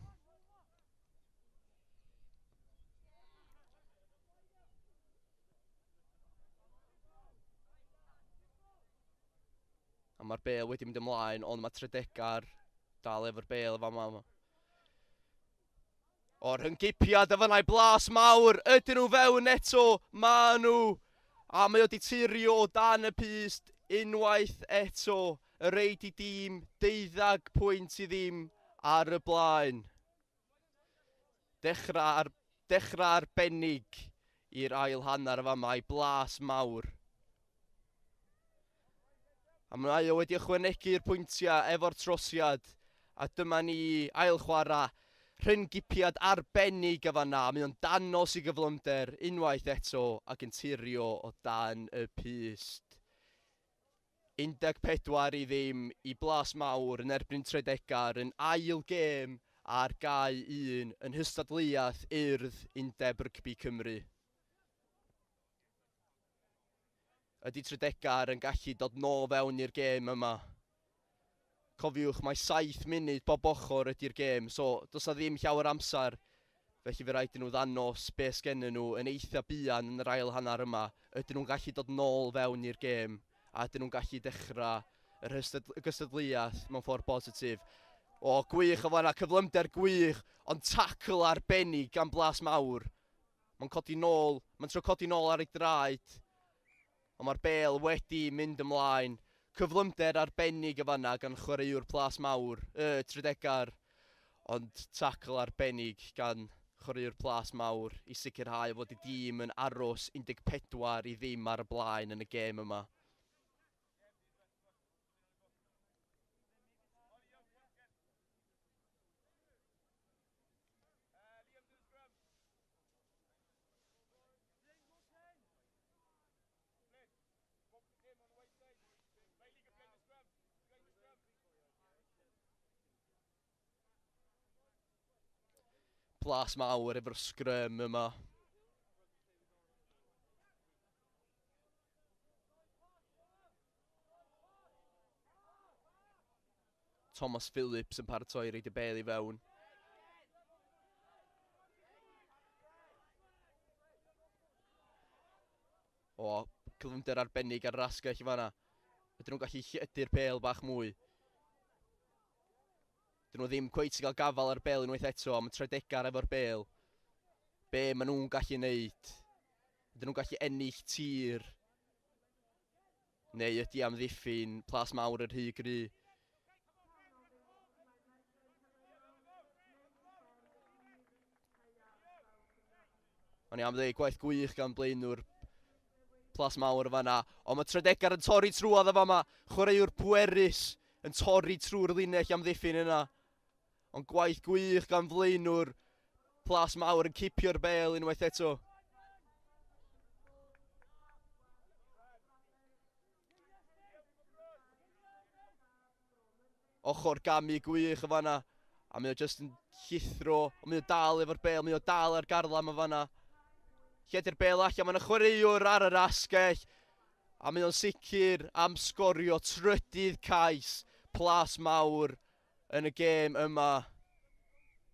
A mae'r bêl wedi mynd ymlaen, ond mae Tredegar dal efo'r bêl efo fama. O'r rhyngipiad y fanna i Blas Mawr, ydyn nhw fewn eto, ma nhw. A mae o di turio o dan y pyst unwaith eto. Y reid i dîm, 12 pwynt i ddim ar y blaen. Dechrau, ar, dechrau arbennig i'r ail hanner y fama i Blas Mawr. A mae o wedi ychwanegu'r pwyntiau efo'r trosiad. A dyma ni ail chwarae rhyngipiad arbennig y fanna. Mae o'n danos i gyflymder unwaith eto ac yn turio o dan y pyst. 14-0 i Blas Mawr yn erbyn Tredegar yn ail gêm ar gae 1 yn nghystadleuaeth Urdd Undeb Rygbi Cymru. Ydy Tredegar yn gallu dod nôl fewn i'r gêm yma? Cofiwch, mae 7 munud bob ochr ydy'r gêm, so does na ddim llawer amser, felly fe rhaid i nhw ddanos be sgennyn nhw yn eitha buan yn yr ail hanner yma. Ydyn nhw'n gallu dod nôl fewn i'r gêm, a ydyn nhw'n gallu dechrau yr gystadleuaeth mewn ffordd positif. O, gwych o fanna, cyflymder gwych, ond tackle arbennig gan Blas Mawr. Mae'n codi nôl, mae'n trio codi nôl ar ei draed, ond mae'r bêl wedi mynd ymlaen. Cyflymder arbennig y fanna gan chwaraewr Plas Mawr, y Tredegar, ond tackle arbennig gan chwaraewr Plas Mawr i sicrhau fod y dîm yn aros 14-0 ar y blaen yn y gêm yma. Plas Mawr efo'r sgrym yma. Thomas Phillips yn paratoi i roid y bêl i fewn. O, cyflymder arbennig ar yr asgell i fanna. Ydyn nhw'n gallu lledu'r bêl bach mwy? Dyn nhw ddim cweit yn cael gafal ar bêl unwaith eto, ond mae Tredegar efo'r bêl. Be maen nhw'n gallu neud? Ydyn nhw'n gallu ennill tir? Neu ydy amddiffyn Plas Mawr yr rhy gry? O'n i am ddweud gwaith gwych gan blaenwr Plas Mawr y fanna. Ond mae Tredegar yn torri trwodd y fama. Chwaraewr pwerus yn torri trwy'r linell amddiffyn yna. Ond gwaith gwych gan flaenwr Plas Mawr yn cipio'r bêl unwaith eto. Ochr gamu gwych y fanna. A mae o jyst yn llithro, ond mae o dal efo'r bêl, mae o dal ar garlam y fanna. Lledu'r bêl allan, mae'n chwaraewr ar yr asgell. A mae o'n sicr am sgorio trydydd cais Plas Mawr yn y gêm yma.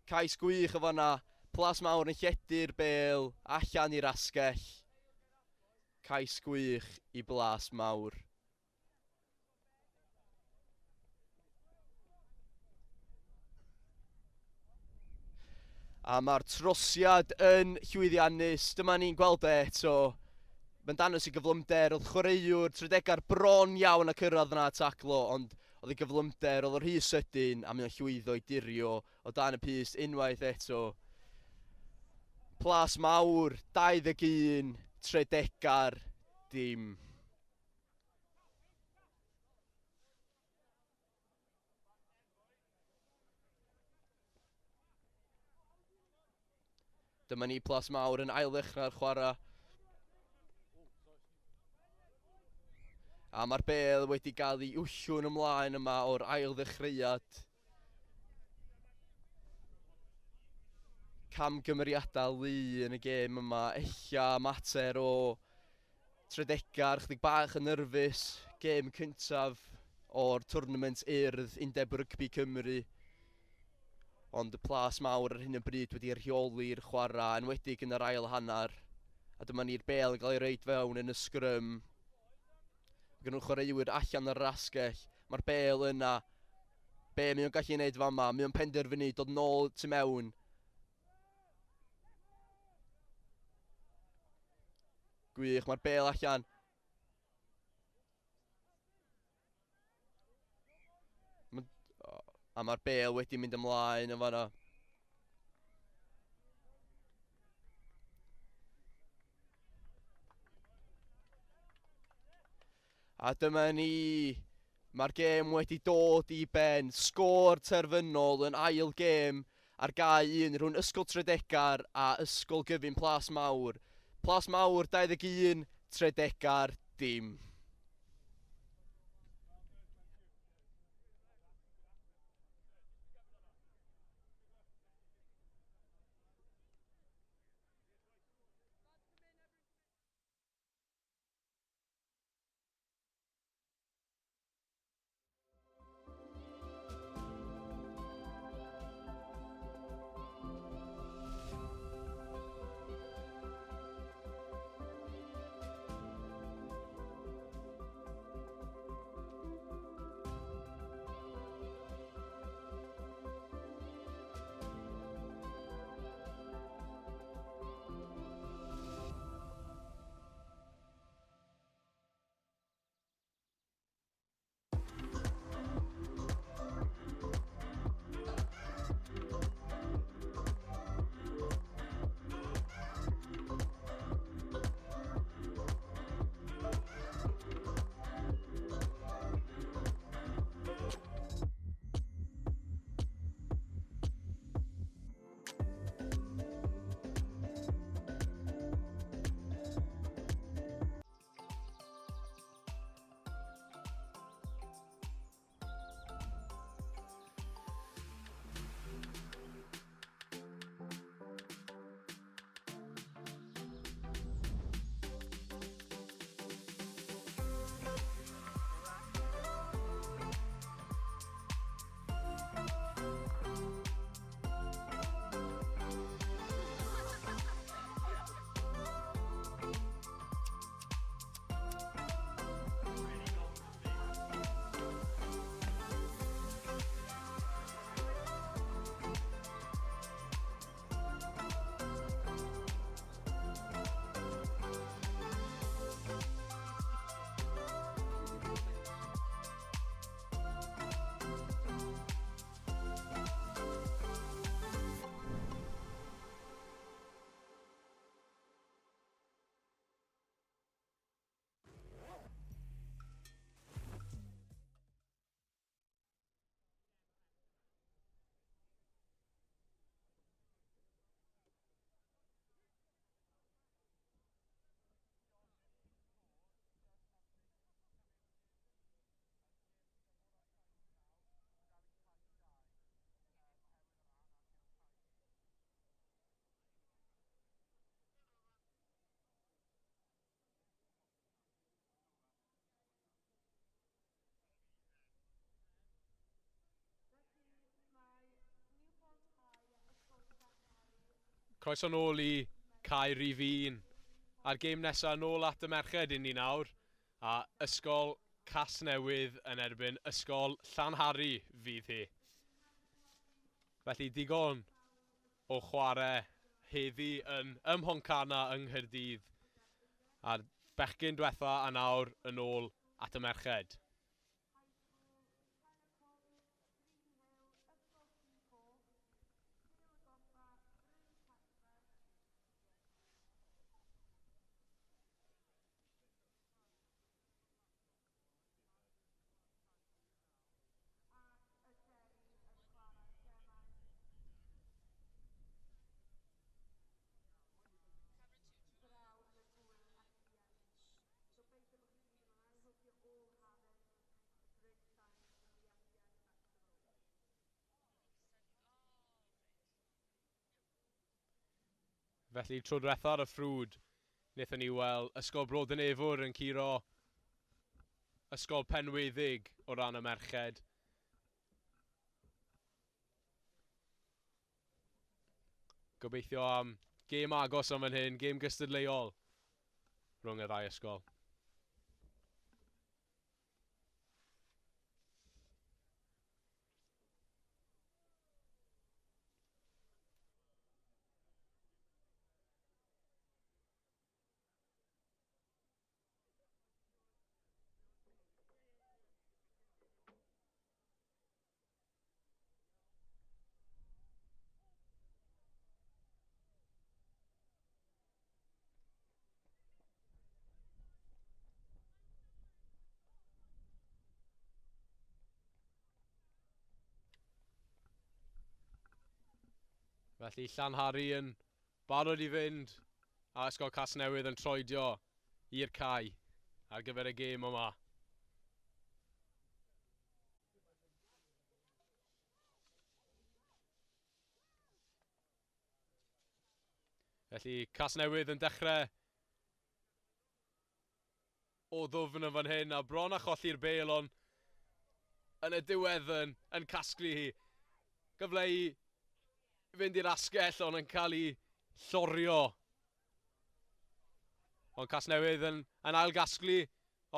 Cais gwych o fanna. Plas Mawr yn lledu'r bêl allan i'r asgell. Cais gwych i Blas Mawr. A mae'r trosiad yn llwyddiannus. Dyma ni'n gweld e eto. Mae'n dangos i gyflymder. Oedd chwaraewr Tredegar bron iawn a cyrraedd yna a taclo, ond oedd ei gyflymder, oedd o rhy sydyn, a mae o'n llwyddo i dirio o dan y pyst unwaith eto. Plas Mawr, 21, Tredegar, dim. Dyma ni Plas Mawr yn ail ddechrau'r chwarae. A mae'r bêl wedi gael ei wllwn ymlaen yma o'r ail ddechreuad. Camgymeriadau lu yn y gêm yma. Ella mater o Tredegar, chydig bach yn nyrfus. Gêm cyntaf o'r tournament Urdd Undeb Rygbi Cymru. Ond y Plas Mawr ar hyn o bryd wedi rheoli'r chwarae, enwedig yn yr ail hanner. A dyma ni'r bêl yn cael ei roid fewn yn y sgrym. Mae gen nhw chwaraewyr allan ar yr asgell. Mae'r bêl yna. Be mae o'n gallu gwneud fama? Mae o'n penderfynu dod nôl tu mewn. Gwych, mae'r bêl allan. A mae'r bêl wedi mynd ymlaen yn fanna. A dyma ni. Mae'r gêm wedi dod i ben. Sgôr terfynol yn ail gêm ar gae 1 rhwng Ysgol Tredegar a Ysgol Gyfun Plas Mawr. Plas Mawr 21, Tredegar dim. Croeso nôl i Cae Rhif 1. A'r gêm nesaf nôl at y merched i ni nawr. A Ysgol Casnewydd yn erbyn Ysgol Llanhari fydd hi. Felly digon o chwarae heddi yn ym Mhontcanna yng Nghaerdydd. A'r bechgyn diwetha a nawr yn ôl at y merched. Felly tro diwetha ar y ffrwd, wnaethon ni weld Ysgol Bro Dinefwr yn curo Ysgol Penweddig o ran y merched. Gobeithio am gêm agos am fan hyn, gêm gystadleuol rhwng y ddau ysgol. Felly Llanhari yn barod i fynd a Ysgol Casnewydd yn troedio i'r cae ar gyfer y gêm yma. Felly Casnewydd yn dechrau o ddwfn yn fan hyn a bron a cholli'r bêl ond yn y diwedd yn, yn casglu hi. Gyfle i fynd i'r asgell ond yn cael ei llorio. Ond Casnewydd yn, yn ailgasglu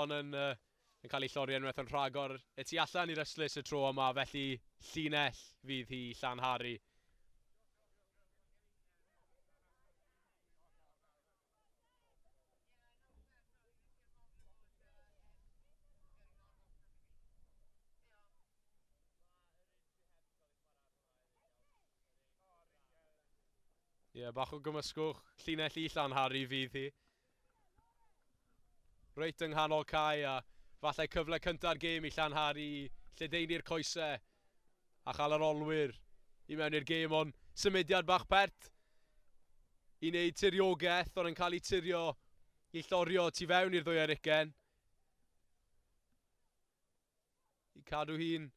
ond yn, yn cael ei llorio unwaith yn rhagor y tu allan i'r ystlys y tro yma, felly llinell fydd hi Llanhari. Ie, yeah, bach o gymysgwch. Llinell i Llanhari fydd hi. Reit yng nghanol cae a falle cyfle cynta'r gêm i Llanhari lledaenu'r coesau a chael yr olwyr i mewn i'r gêm, ond symudiad bach pert i wneud tiriogaeth, ond yn cael ei tirio i llorio tu fewn i'r ddwy ar ugain. I cadw hi'n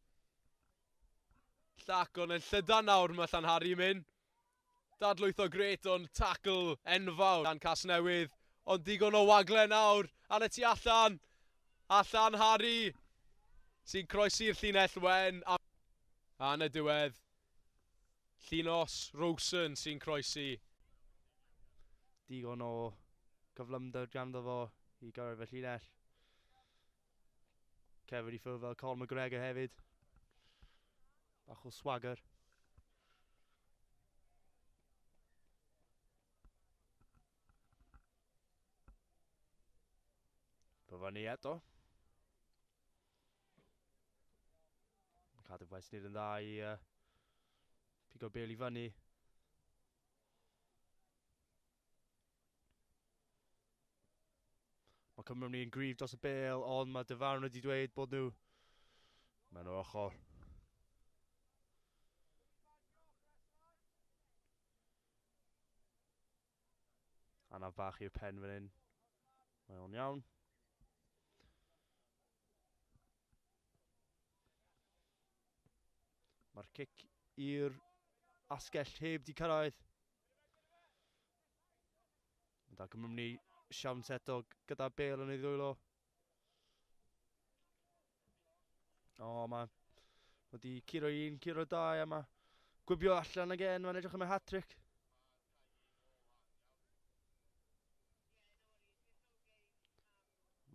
llac, ond yn llydan nawr mae Llanhari yn mynd. Dadlwytho gret, ond tackle enfawr gan Casnewydd. Ond digon o wagle nawr, ar y tu allan. A Llanhari sy'n croesi'r llinell wen. A yn y diwedd, Llinos Rosen sy'n croesi. Digon o gyflymder ganddo fo i gyrraedd y llinell. Cefyd i ffwrdd fel Conor McGregor hefyd. Bach o swagger. Fyny eto. Cardiff West wneud yn dda i pigo'r bêl i fyny. Mae Cymru yn gryf dros y bêl, ond mae dyfarnwr wedi dweud bod nhw mewn o'r ochr. Anaf bach i'r pen fan hyn. Mae o'n iawn. Mae'r cic i'r asgell heb di cyrraedd. Mae da Cymru ni siawns eto gyda bêl yn ei ddwylo. O, mae wedi curo un, curo dau, a mae gwibio allan again, mae'n edrych am y hat-trick.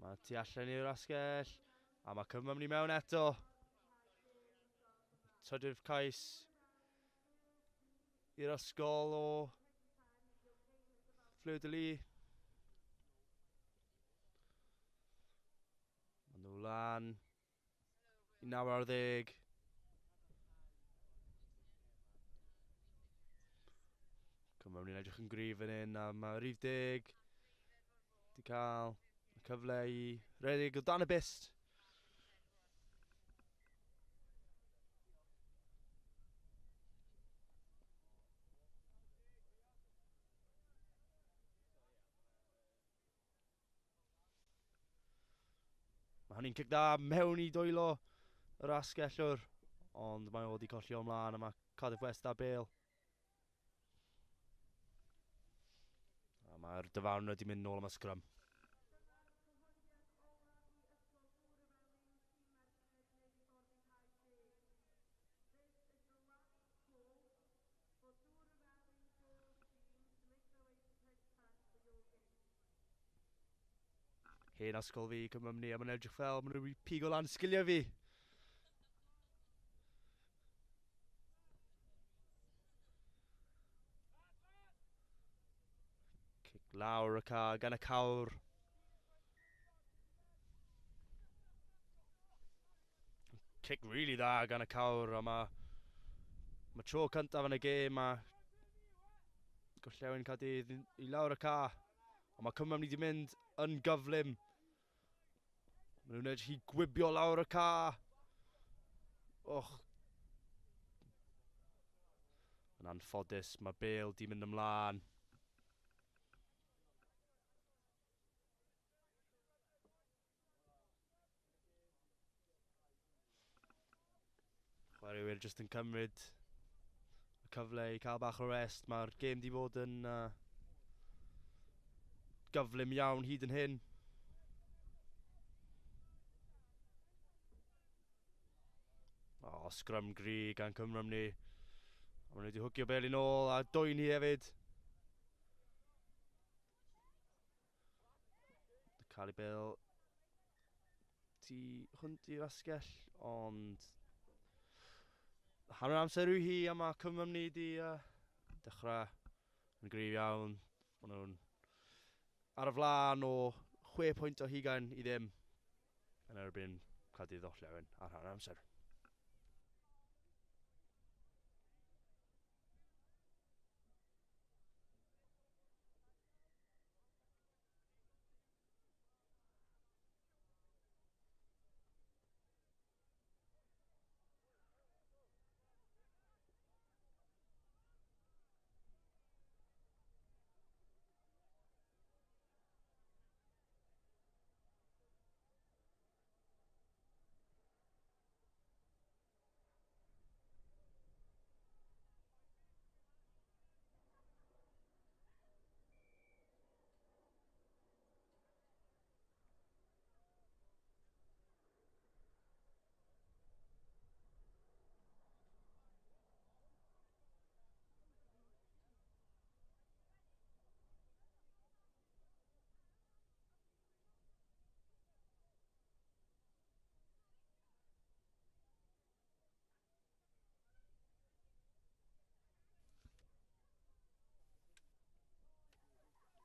Mae tu allan i'r asgell, a mae Cymru ni mewn eto. Trydydd cais i'r ysgol o Fleur de Lis. Maen nhw lan i 9 ar 10. Cymru ni'n edrych yn gryf fan hyn, a mae rhif 10 wedi cael y cyfle i redeg o dan y byst. Mae hynny'n cic dda mewn i dwylo yr asgellwr, ond mae o wedi colli o ymlaen a mae Cardiff West a Bale. mae'r dyfarnwr wedi mynd nôl am y sgrym. Hen ysgol fi, Cymymni, a mae'n edrych fel maen nhw wedi pigo lan sgiliau fi. Cic lawr y ca gan y cawr. Cic really dda gan y cawr, a mae ma tro cyntaf yn y gêm a Gorllewin Caerdydd i lawr y ca. Ond mae Cymru wedi mynd yn gyflym. Maen nhw'n edrych i gwibio lawr y ca. Och. Yn anffodus, mae Bale di mynd ymlaen. Chwaraewyr jyst yn cymryd y cyfle i cael bach o rest. Mae'r gêm di fod yn gyflym iawn hyd yn hyn. O, oh, sgrym gri gan Cymru ni. A maen nhw wedi hwgio bel yn ôl a dwy'n hi hefyd. Cael ei bel tu hwnt i'r asgell, ond hanner amser yw hi a mae Cymru ni wedi dechrau yn gryf iawn. Maen nhw'n ar y flaen o 6 pwynt o hugain i ddim yn erbyn Caerdydd Orllewin ar hanner amser.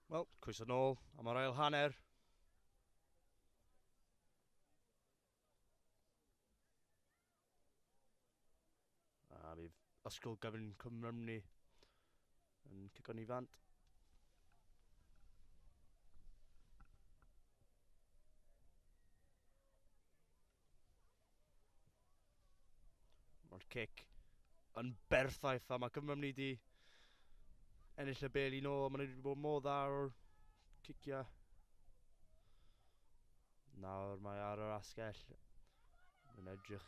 Wel, croeso nôl am yr ail hanner. A fydd Ysgol Gyfun Cymrymni yn cico ni fant. Mae'r cic yn berffaith a mae Cymrymni di ennill y bel i nôl. Maen nhw wedi bod mor dda o'r ciciau. Nawr mae ar yr asgell. Mae'n edrych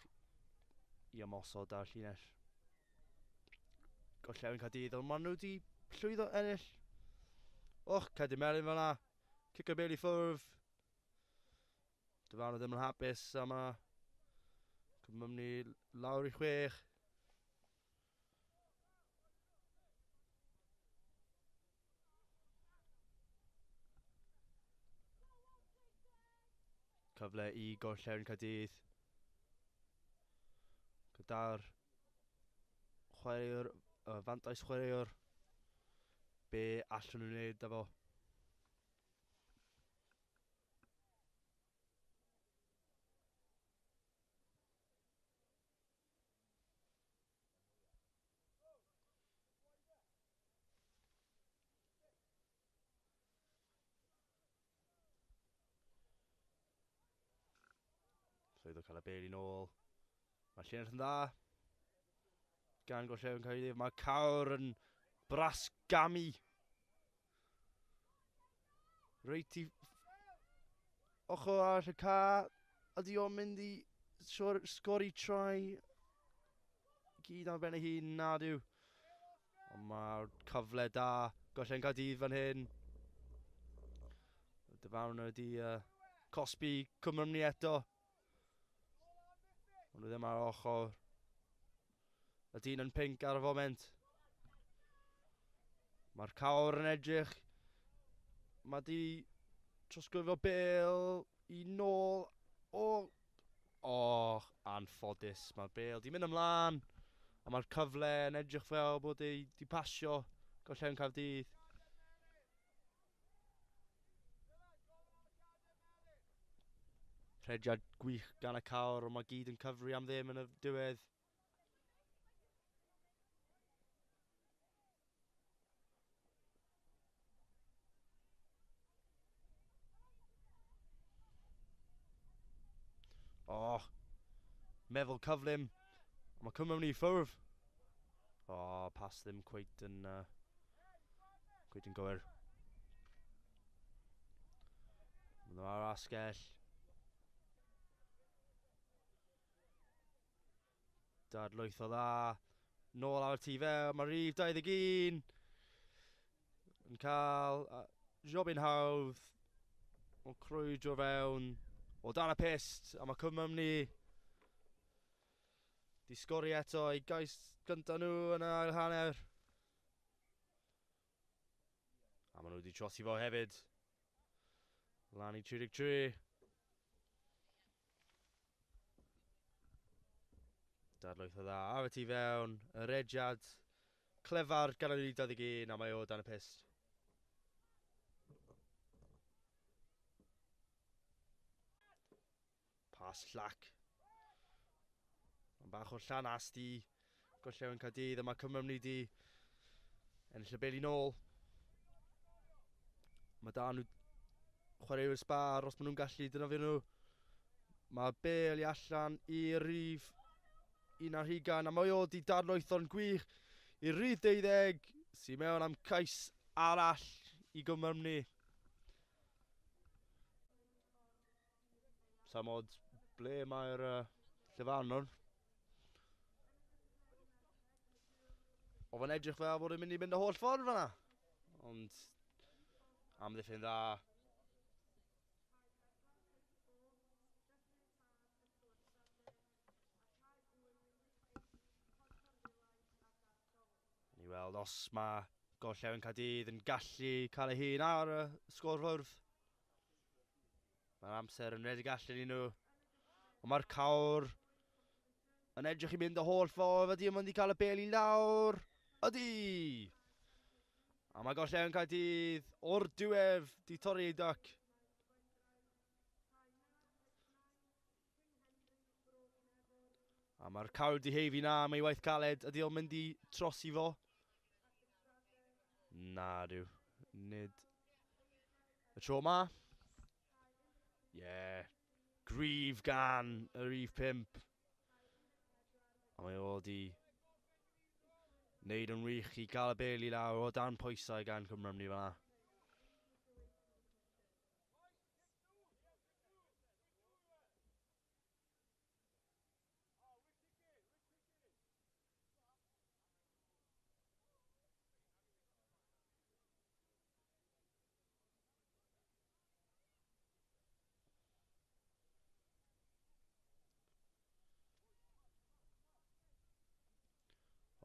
i ymosod ar llinell Gorllewin Caerdydd, ond maen nhw wedi llwyddo ennill. Och, Cedyn Melyn fan'na. Cic y bel i ffwrdd. Dyfarnwr ddim yn hapus a mae Cymru lawr i 6. Cyfle i Gorllewin Caerdydd. Gyda'r chwaraewr, y fantais chwaraewr, be allan nhw'n wneud efo? Llwyddo cael y bel i nôl. Mae llinell yn dda. Gan Gorllewin Caerdydd. Mae Cawr yn brasgamu. Reit i ochr arall y ca. Ydy o'n mynd i sgori trai gyd am ben ei hun? Na dyw. Ond mae'r cyfle da. Gorllewin Caerdydd fan hyn. Dyfarnwr wedi cosbi Cwm Rhymni eto. Ond nhw ddim ar ochr. Y dyn yn pink ar y foment. Mae'r cawr yn edrych. Mae di trosglwyddo bel i nôl o... Och, anffodus. Mae'r bel di mynd ymlaen. A mae'r cyfle yn edrych fel bod ei di pasio Gorllewin Caerdydd. Rhediad gwych gan y cawr, ond mae gyd yn cyfri am ddim yn y diwedd. Oh, meddwl cyflym. Ond mae Cymru i ffwrdd. Oh, pas ddim cweit yn, cweit yn gywir. Maen nhw ar asgell. Dadlwytho dda. Nôl ar y tu fewn. Mae rhif 21 yn cael jobyn hawdd o crwydro fewn o dan y pyst, a mae Cymru di sgori eto i gais gyntaf nhw yn yr ail hanner. A maen nhw wedi trosi fo hefyd. Lan i 33. Dadlwytho dda ar y tu fewn, y rediad clefar gan yr 21, a mae o dan y pyst. Pas llac. Mae'n bach o llanast i Gorllewin Caerdydd, a mae Cymru di ennill y bel i nôl. Mae da nhw chwaraewyr sbar os maen nhw'n gallu defnyddio nhw. Mae bel i allan i'r rhif 21, a mae o di dadlwytho'n gwych i'r rhif 12 sy'n mewn am cais arall i Gymru. Samod, ble mae'r llyfarnwr? Oedd yn edrych fel bod yn mynd i mynd y holl ffordd fanna. Ond amddiffyn dda. Ni weld os mae Gorllewin Caerdydd yn gallu cael ei hun ar y sgorfwrdd. Mae'r amser yn rhedeg allan i nhw. Ond mae'r cawr yn edrych i mynd y holl ffordd. Ydy yn mynd i cael y bel i lawr? Ydy! A mae Gorllewin Caerdydd o'r diwedd di torri ei duck. A mae'r cawr di heifi na am ei waith caled. Ydy o'n mynd i trosi fo? Na, dyw. Nid y tro ma. Ie. Yeah. Gryf gan y rhif 5. A mae o di wneud yn wych i gael y bel i lawr o dan pwysau gan Cymru fan'na.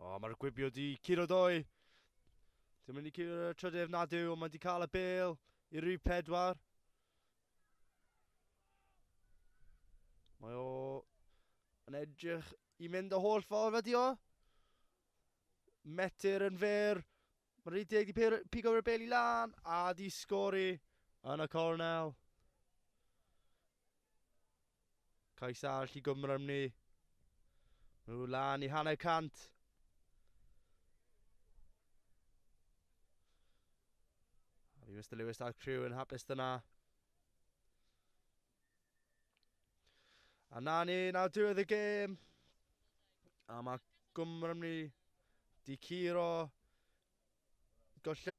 O, mae'r gwibio di curo doi. Dwi'n mynd i curo'r trydydd na dyw, ond mae di cael y bel i rhif 4. Mae o yn edrych i mynd y holl ffordd ydi o. Metr yn fyr. Mae'r rhif 10 di pigo'r bel i lan a di sgori yn y cornel. Cais arall i Gymru. Nhw lan i 1/2. A fi Mr Lewis a'r criw yn hapus dyna. A na ni, nawr diwedd y gêm. A mae Gymru di curo Gorllewin.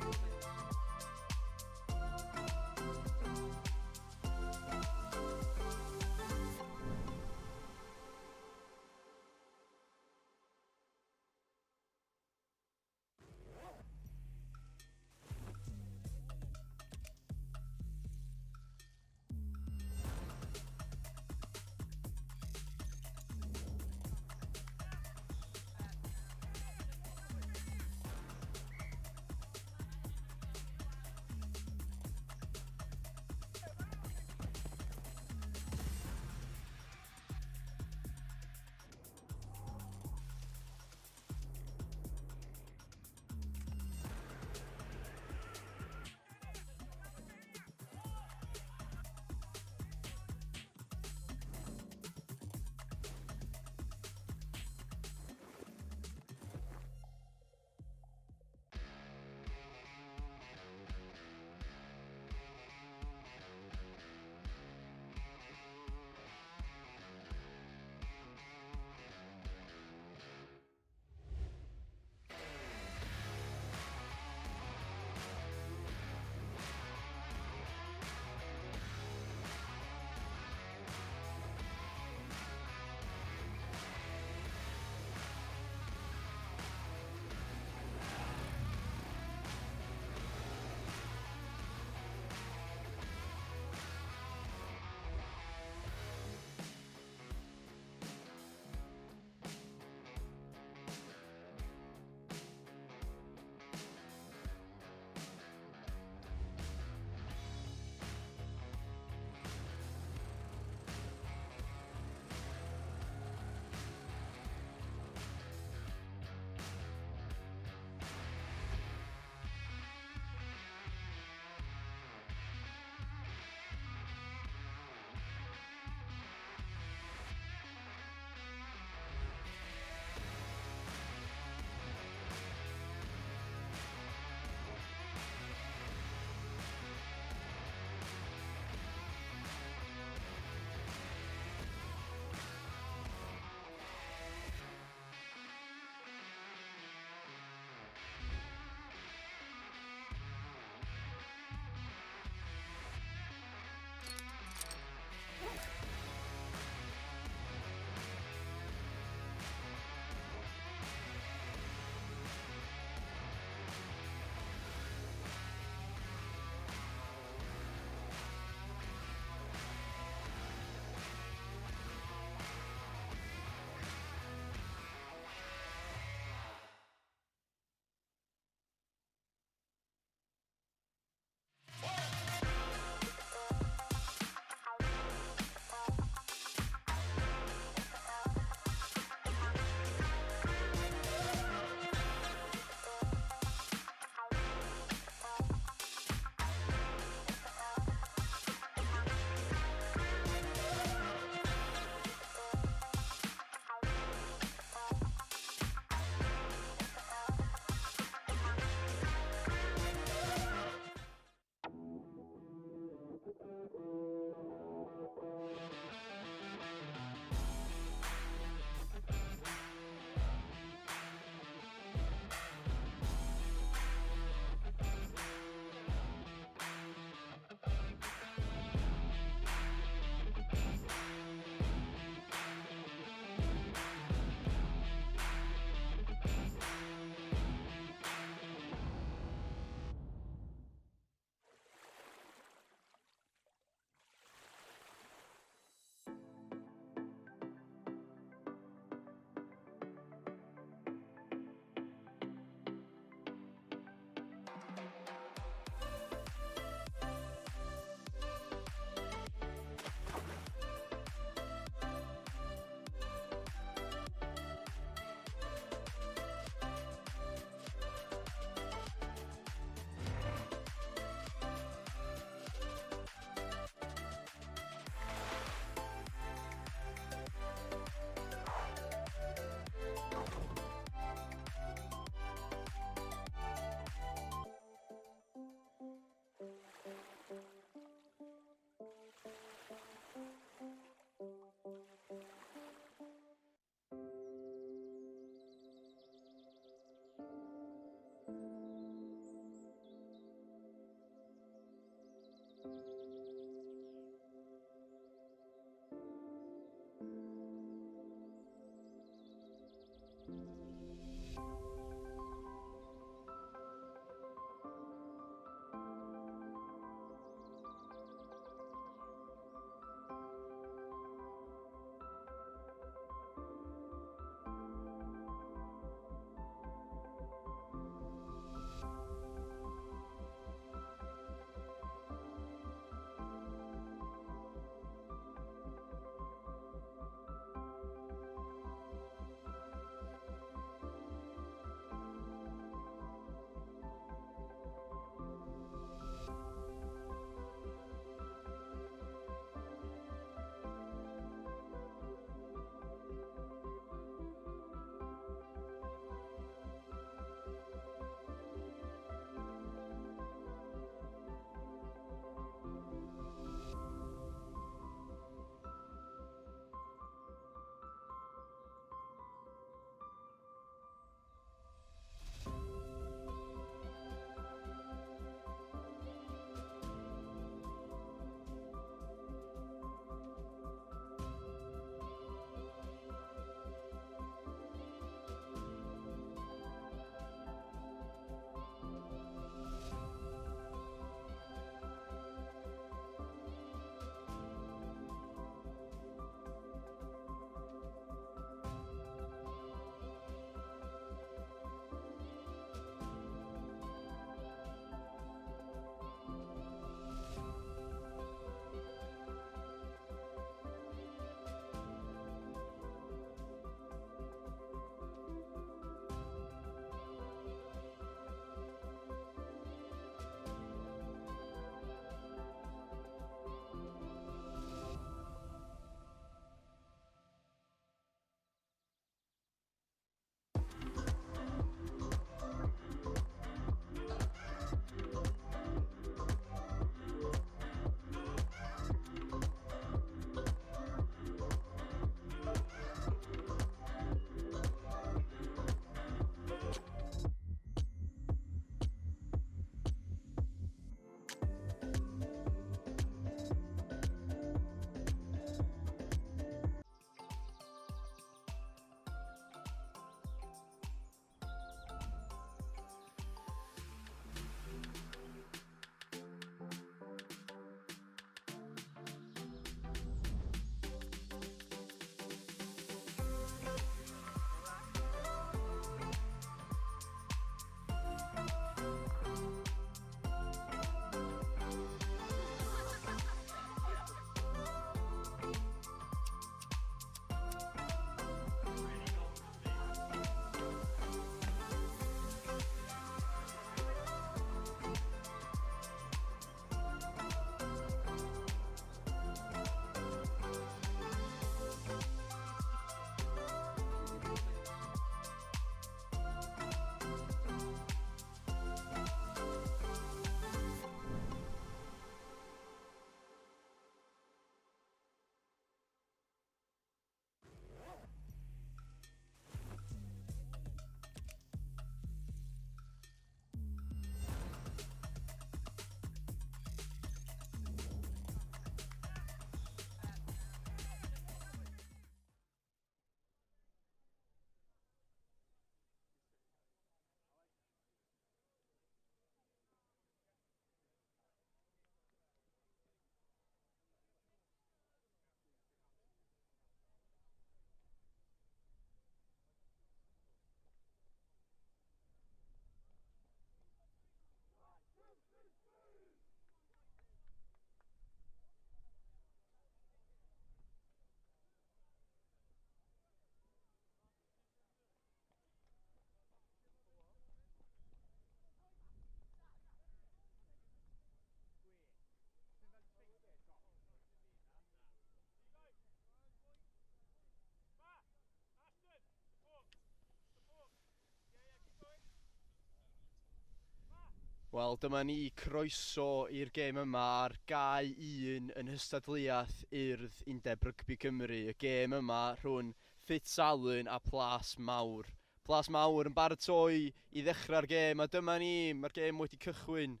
Wel, dyma ni, croeso i'r gêm yma ar gau 1 yn nhystadleuaeth Urdd Undeb Rygbi Cymru. Y gêm yma rhwng Fitzalan a Plas Mawr. Plas Mawr yn baratoi i ddechrau'r gêm, a dyma ni, mae'r gêm wedi cychwyn.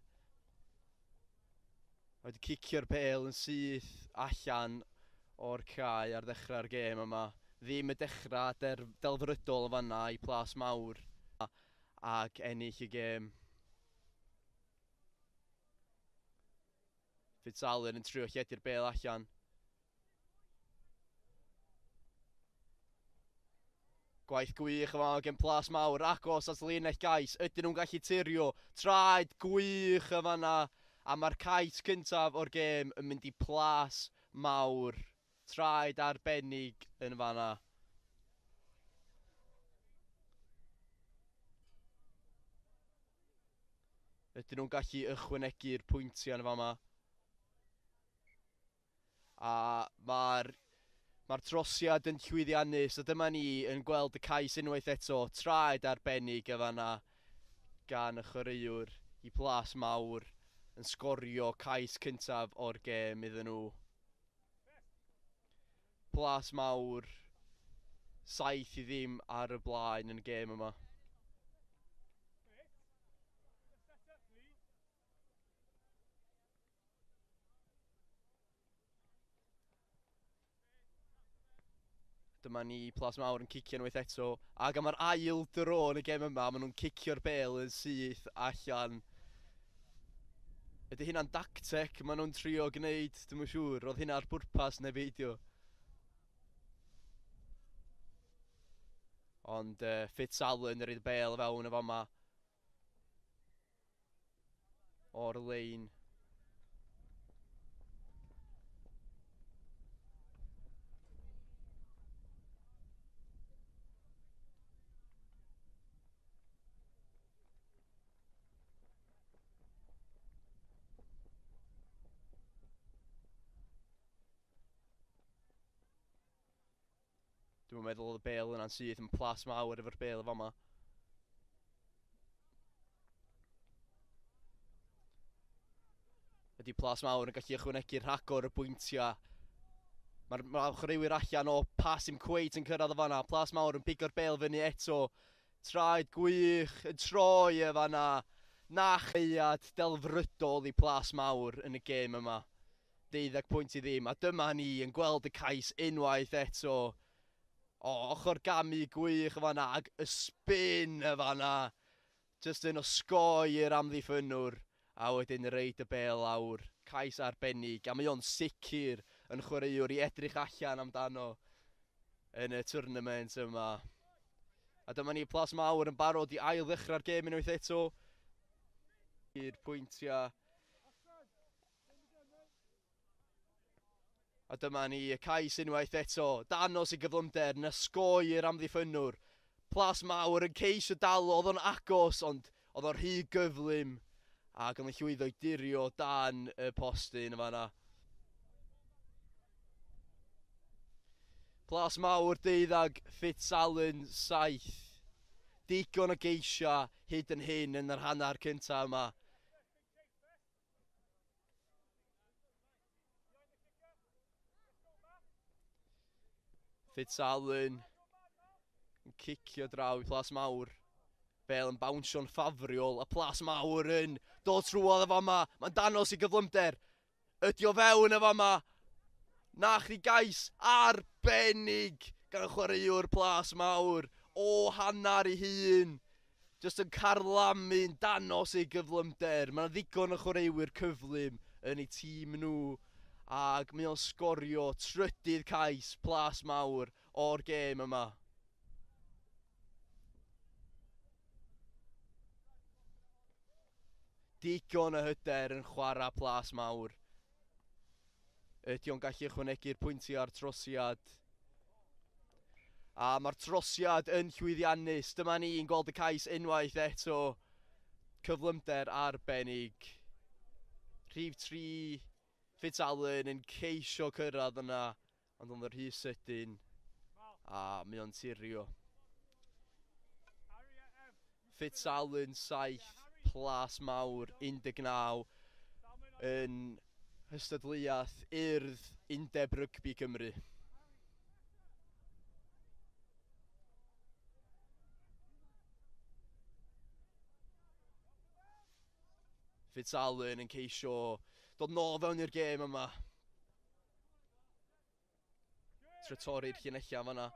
Mae wedi cicio'r bêl yn syth allan o'r cae ar ddechrau'r gêm yma. Ddim y dechrau delfrydol yn fanna i Plas Mawr ac ennill y gêm. Fitzalan yn trio lledu'r bêl allan. Gwaith gwych yma gen Plas Mawr, agos at linell gais. Ydyn nhw'n gallu tirio? Traed gwych y fanna. A mae'r cais cyntaf o'r gêm yn mynd i Plas Mawr. Traed arbennig yn fanna. Ydyn nhw'n gallu ychwanegu'r pwyntiau yn fama? A mae'r trosiad yn llwyddiannus, a dyma ni yn gweld y cais unwaith eto, traed arbennig y fanna gan y chwaraewr i Plas Mawr yn sgorio cais cyntaf o'r gêm iddyn nhw. Plas Mawr 7-0 ar y blaen yn y gêm yma. Dyma ni, Plas Mawr yn cicio unwaith eto. Ac am yr ail dro yn y gêm yma, maen nhw'n cicio'r bêl yn syth allan. Ydy hynna'n dacteg maen nhw'n trio gwneud? Dwi'm yn siŵr. Roedd hynna ar bwrpas neu beidio. Ond Fitzalan yn rhoi'r bêl fewn y fama. O'r lein. Dwi'n meddwl oedd y bêl yna'n syth yn Plas Mawr efo'r bêl y fama. Ydy Plas Mawr yn gallu ychwanegu rhagor y bwyntiau. Mae'r chwaraewyr allan o pas i'm cweit yn cyrraedd y fanna. Plas Mawr yn pigo'r bêl fyny eto. Traed gwych yn troi y fanna. Na chaead delfrydol i Plas Mawr yn y gêm yma. 12 pwynt i ddim. A dyma ni yn gweld y cais unwaith eto. O, ochr gamu gwych y fanna ac y spin y fanna. Just yn osgoi i'r amddiffynnwr. A wedyn reid y bêl lawr. Cais arbennig. A mae o'n sicr yn chwaraewr i edrych allan amdano yn y tournament yma. A dyma ni Plas Mawr yn barod i ail ddechrau'r gêm unwaith eto. I'r pwyntiau. A dyma ni y cais unwaith eto. Danos i gyflymder, yn osgoi i'r amddiffynnwr. Plas Mawr yn ceisio dal, oedd o'n agos, ond oedd o'n rhy gyflym. Ac oedd o'n llwyddo i dirio dan y postyn yn fanna. Plas Mawr 12, Fitzalan 7. Digon o geisiau hyd yn hyn yn yr hanner cyntaf yma. Fitzalan yn cicio draw i Plas Mawr. Bel yn bounsio'n ffafriol, a Plas Mawr yn dod trwodd y fama. Mae'n danos i gyflymder. Ydy o fewn y fama. Na chdi gais arbennig gan y chwaraewr Plas Mawr. O hanner ei hun. Just yn carlamu'n danos ei gyflymder. Mae 'na ddigon o chwaraewyr cyflym yn eu tîm nhw. Ac mae o'n sgorio trydydd cais Plas Mawr o'r gêm yma. Digon o hyder yn chwarae Plas Mawr. Ydy o'n gallu ychwanegu'r pwyntiau ar trosiad. A mae'r trosiad yn llwyddiannus. Dyma ni'n gweld y cais unwaith eto. Cyflymder arbennig. Rhif 3, Fitzalan yn ceisio cyrraedd yna, ond oedd yn rhy sydyn. A mae o'n tirio. Fitzalan 7, Plas Mawr 19 yn hystadleuaeth Urdd Undeb Rygbi Cymru. Fitzalan yn ceisio dod nôl fewn i'r gêm yma. Trio torri'r llinellau fanna.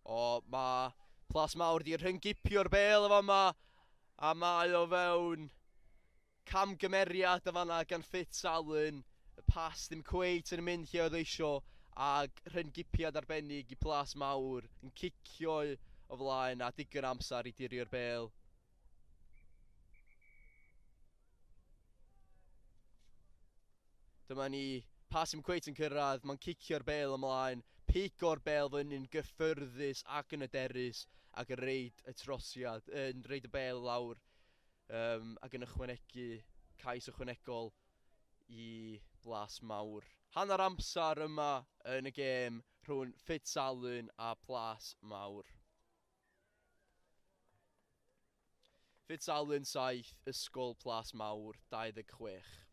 O, mae Plas Mawr di rhyngipio'r bel efo yma. A mae o fewn camgymeriad yn fanna gan Fitzalan. Y pas ddim cweit yn mynd lle oedd eisio. Ac rhyngipiad arbennig i Plas Mawr yn cicio o flaen a digon amser i dirio'r bel. Dyma ni, pas ddim cweit yn cyrraedd, mae'n cicio'r bel ymlaen, pigo'r bel fyny'n gyffyrddus ac yn hyderus ac yn reid y trosiad, yn reid y bel lawr ac yn ychwanegu cais ychwanegol i Blas Mawr. Hanner amser yma yn y gêm rhwng Fitzalan a Plas Mawr. Fitzalan 7, Ysgol Plas Mawr 26.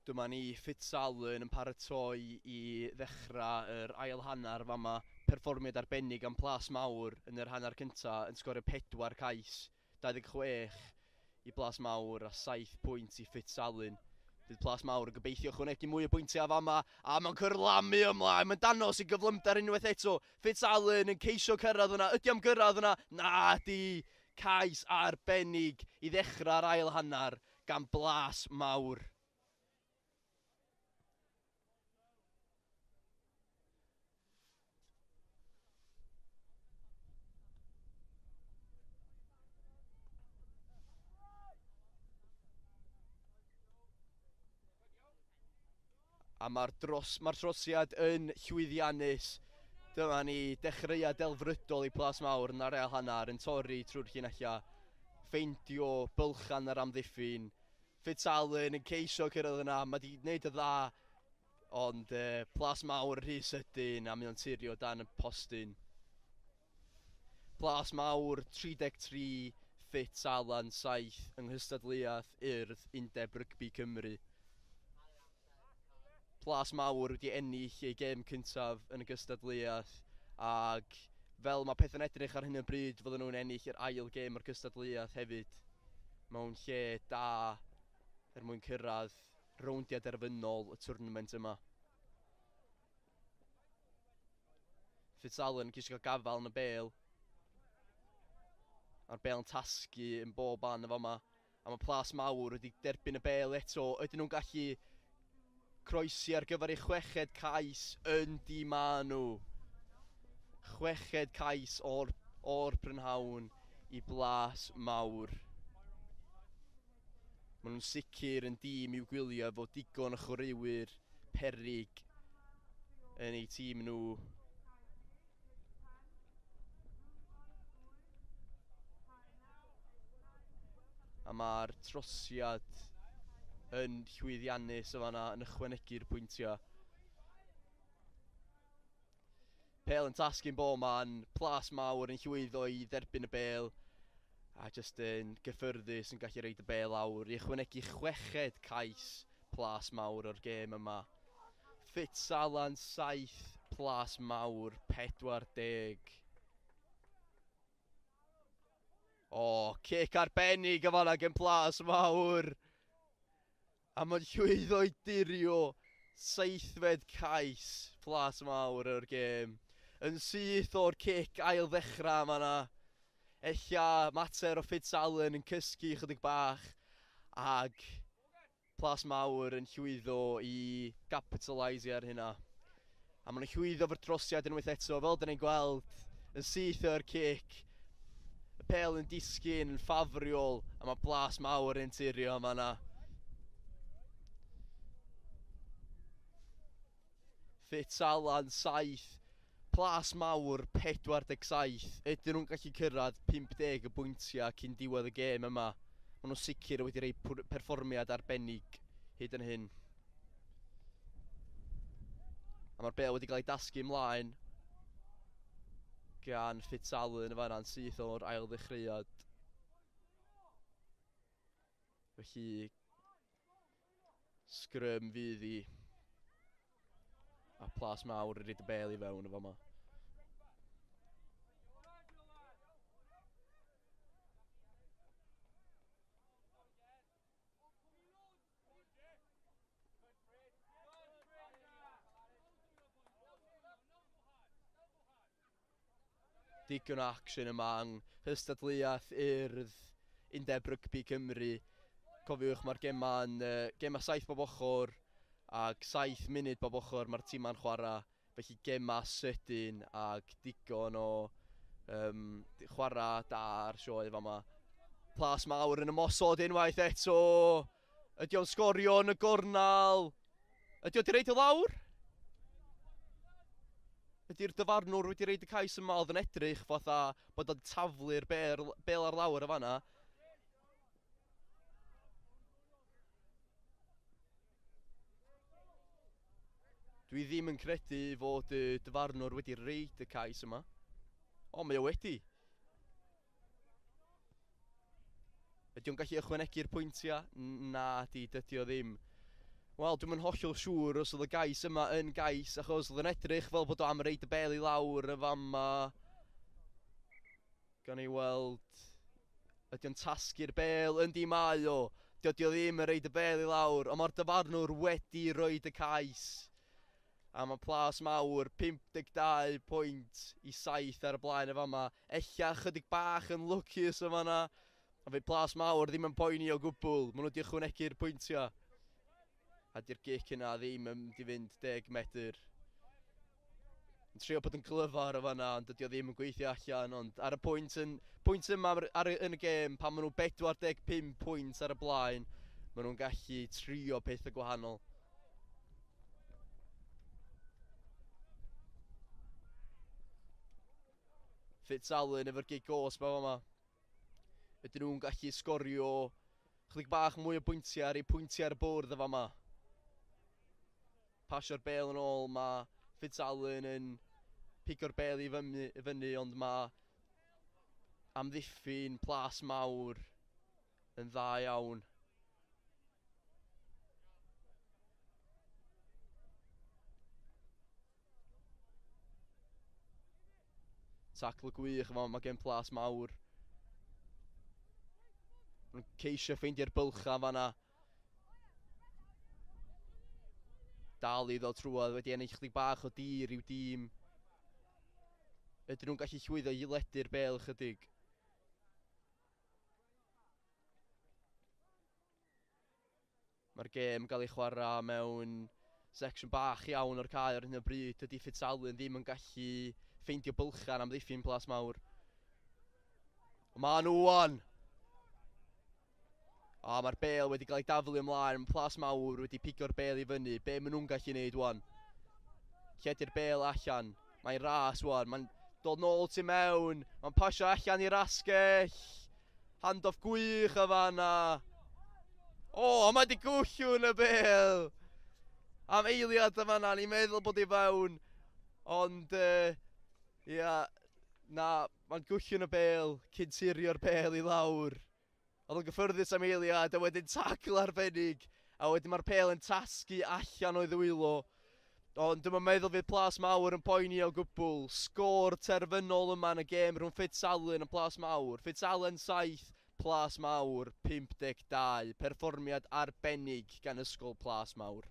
Dyma ni Fitzalan yn paratoi i ddechrau yr ail hanner fama. Perfformiad arbennig am Plas Mawr yn yr hanner cyntaf yn sgorio 4 cais, 26 i Blas Mawr a 7 pwynt i Fitzalan. Bydd Plas Mawr yn gobeithio ychwanegu mwy o bwyntiau fama a mae'n cyrlamu ymlaen, mae'n danos i gyflymder unwaith eto. Fitzalan yn ceisio cyrraedd yna, ydy am gyrraedd yna? Na di! Cais arbennig i ddechrau'r ail hanner gan Blas Mawr. A mae'r trosiad yn llwyddiannus. Dyma ni dechreuad delfrydol i Plas Mawr yn yr ail hanner yn torri trwy'r llinellau. Ffeindio bylchan yr amddiffyn. Fitzalan yn ceisio cyrraedd yna, mae wedi gwneud y dda. Ond Plas Mawr rhy sydyn a mae o'n tirio dan y postyn. Plas Mawr 33, Fitzalan 7 yng nghystadleuaeth Urdd Undeb Rygbi Cymru. Plas Mawr wedi ennill ei gêm cyntaf yn y gystadleuaeth ac fel mae pethau'n edrych ar hyn o bryd fydden nhw'n ennill yr ail gêm o'r gystadleuaeth hefyd mewn lle da er mwyn cyrraedd rowndiau derfynol y twrnament yma. Fitzalan yn ceisio cael gafael yn y bel. A'r bel yn tasgu yn bob man yn fama. A mae Plas Mawr wedi derbyn y bel eto. Ydyn nhw'n gallu croesi ar gyfer eu chweched cais yn di ma nhw. Chweched cais o'r prynhawn i Blas Mawr. Maen nhw'n sicr yn dîm i'w gwylio efo digon o chwaraewyr peryg yn eu tîm nhw. A mae'r trosiad yn llwyddiannus o fanna yn ychwanegu'r pwyntiau. Pêl yn tasgu'n bo man, Plas Mawr yn llwyddo i dderbyn y bêl a jyst yn gyffyrddus yn gallu reid y bêl lawr i ychwanegu chweched cais Plas Mawr o'r gêm yma. Fitzalan 7, Plas Mawr 40. O, cic arbennig o fanna gen Plas Mawr. A mae'n llwyddo i dirio seithfed cais Plas Mawr o'r gêm. Yn syth o'r cic ail ddechrau yma na. Ella mater o Fitzalan yn cysgu chydig bach ag Plas Mawr yn llwyddo i capitalisio ar hynna. A maen nhw'n llwyddo fo'r trosiad unwaith eto, fel dyn ni'n gweld, yn syth o'r cic. Y pêl yn disgyn yn ffafriol, a mae Plas Mawr yn tirio yma na. Fitzalan 7, Plas Mawr 47. Ydyn nhw'n gallu cyrraedd 50 o bwyntiau cyn diwedd y gêm yma? Maen nhw'n sicr wedi rhoi perfformiad arbennig hyd yn hyn. A mae'r bêl wedi cael ei dasgu ymlaen gan Fitzalan yn fanna'n syth o'r ail ddechreuad. Felly, sgrym fydd i. A Plas Mawr i reid y bêl i fewn yn fama. Digon o action yma yng nghystadleuaeth Urdd Undeb Rygbi Cymru. Cofiwch, mae'r gema'n gema 7 bob ochr ac 7 munud bob ochr mae'r tîma'n chwarae. Felly gema sydyn ac digon o chwarae da ar sioe fama. Plas Mawr yn ymosod unwaith eto. Ydy o'n sgorio yn y gornal? Ydy o 'di reid o lawr? Ydy'r dyfarnwr wedi reid y cais yma? Oedd yn edrych fatha bod o'n taflu'r bêl ar lawr y fanna. Dwi ddim yn credu fod y dyfarnwr wedi reid y cais yma. O, mae o wedi. Ydy o'n gallu ychwanegu'r pwyntiau? Na, di, dydy o ddim. Wel, dwi'm yn hollol siŵr os oedd y gais yma yn gais, achos oedd yn edrych fel bod o am reid y bêl i lawr y fama. Gawn ni weld, ydy o'n tasgu'r bêl? Yndi mae o. Dydy o ddim yn reid y bêl i lawr, ond mae'r dyfarnwr wedi roed y cais. A mae Plas Mawr 52 pwynt i 7 ar y blaen y fama. Ella chydig bach yn lwcus yma na. A fe Plas Mawr ddim yn poeni o gwbl. Maen nhw wedi ychwanegu'r pwyntiau. A di'r gic yna ddim yn mynd i fynd 10 medr. Yn trio bod yn glyfar o fanna, ond dydy o ddim yn gweithio allan. Ond ar y pwynt, yn, pwynt yma ar, yn y gêm, pan maen nhw 45 pwynt ar y blaen, maen nhw'n gallu trio pethau gwahanol. Fitzalan efo'r gic gosb yma. Ydyn nhw'n gallu sgorio chydig bach mwy o bwyntiau ar eu pwyntiau ar y bwrdd y fama. Pasio'r bêl yn ôl, mae Fitzalan yn pigo'r bêl i fyny, ond mae amddiffyn Plas Mawr yn dda iawn. Tacl gwych yma, mae gen Plas Mawr. Maen nhw'n ceisio ffeindio'r bylchau fanna. Dal i ddod trwodd, wedi ennill chydig bach o dir i'w dîm. Ydyn nhw'n gallu llwyddo i ledu'r bêl chydig? Mae'r gêm gael ei chwarae mewn section bach iawn o'r cae ar hyn o bryd. Dydy Fitzalan ddim yn gallu ffeindio bylchan am ddiffyn Plas Mawr. Mae nhw wan! A mae'r bêl wedi cael ei daflu ymlaen. Mae Plas Mawr wedi pigo'r bêl i fyny. Be maen nhw'n gallu gwneud wan? Lledu'r bel allan. Mae'n ras wan. Mae'n dod nôl tu mewn. Mae'n pasio allan i'r asgell. Handoff gwych y fanna. O, mae di gwllwn y bel. Am eiliad y fanna, ni'n meddwl bod i fewn. Ond, ia, na, mae'n gwllwn y bel, cyn tirio'r bel i lawr. Oedd o'n gyffyrddus am eiliad, a wedyn tacl arbennig. A wedyn mae'r pel yn tasgu allan o'i ddwylo. Ond dwi'n meddwl fydd Plas Mawr yn poeni o gwbl. Sgôr terfynol yma yn y gêm rhwng Fitzalan a Plas Mawr. Fitzalan 7, Plas Mawr 52. Perfformiad arbennig gan Ysgol Plas Mawr.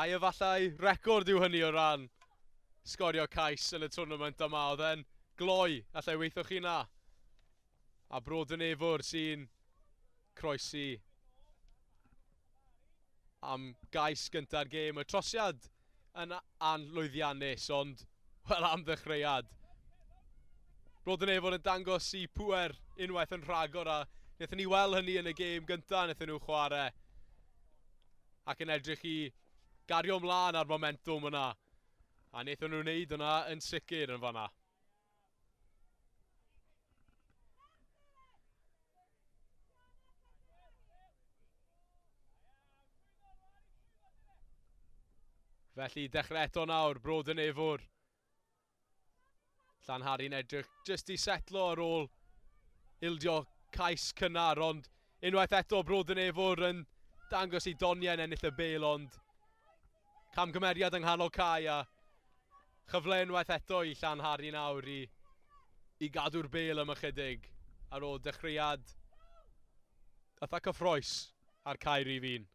A efallai record yw hynny o ran sgorio cais yn y twrnament yma. Oedd e'n gloi, allai weithio chi na. A Bro Dinefwr sy'n croesi am gais gynta'r gêm. Y trosiad yn anlwyddiannus, ond wel am ddechreuad. Bro Dinefwr yn dangos i pŵer unwaith yn rhagor a wnaethon ni weld hynny yn y gêm gyntaf wnaethon nhw chwarae. Ac yn edrych i gario ymlaen ar momentwm yna. A wnaethon nhw wneud yna yn sicr yn fanna. Felly dechrau eto nawr, Bro Dinefwr. Llanhari'n edrych jyst i setlo ar ôl ildio cais cynnar, ond unwaith eto Bro Dinefwr yn dangos i doniau yn ennill y bêl, ond camgymeriad yng nghanol cae a chyfle unwaith eto i Llanhari nawr i gadw'r bêl am ychydig ar ôl dechreuad eitha cyffrous ar cae rhif 1.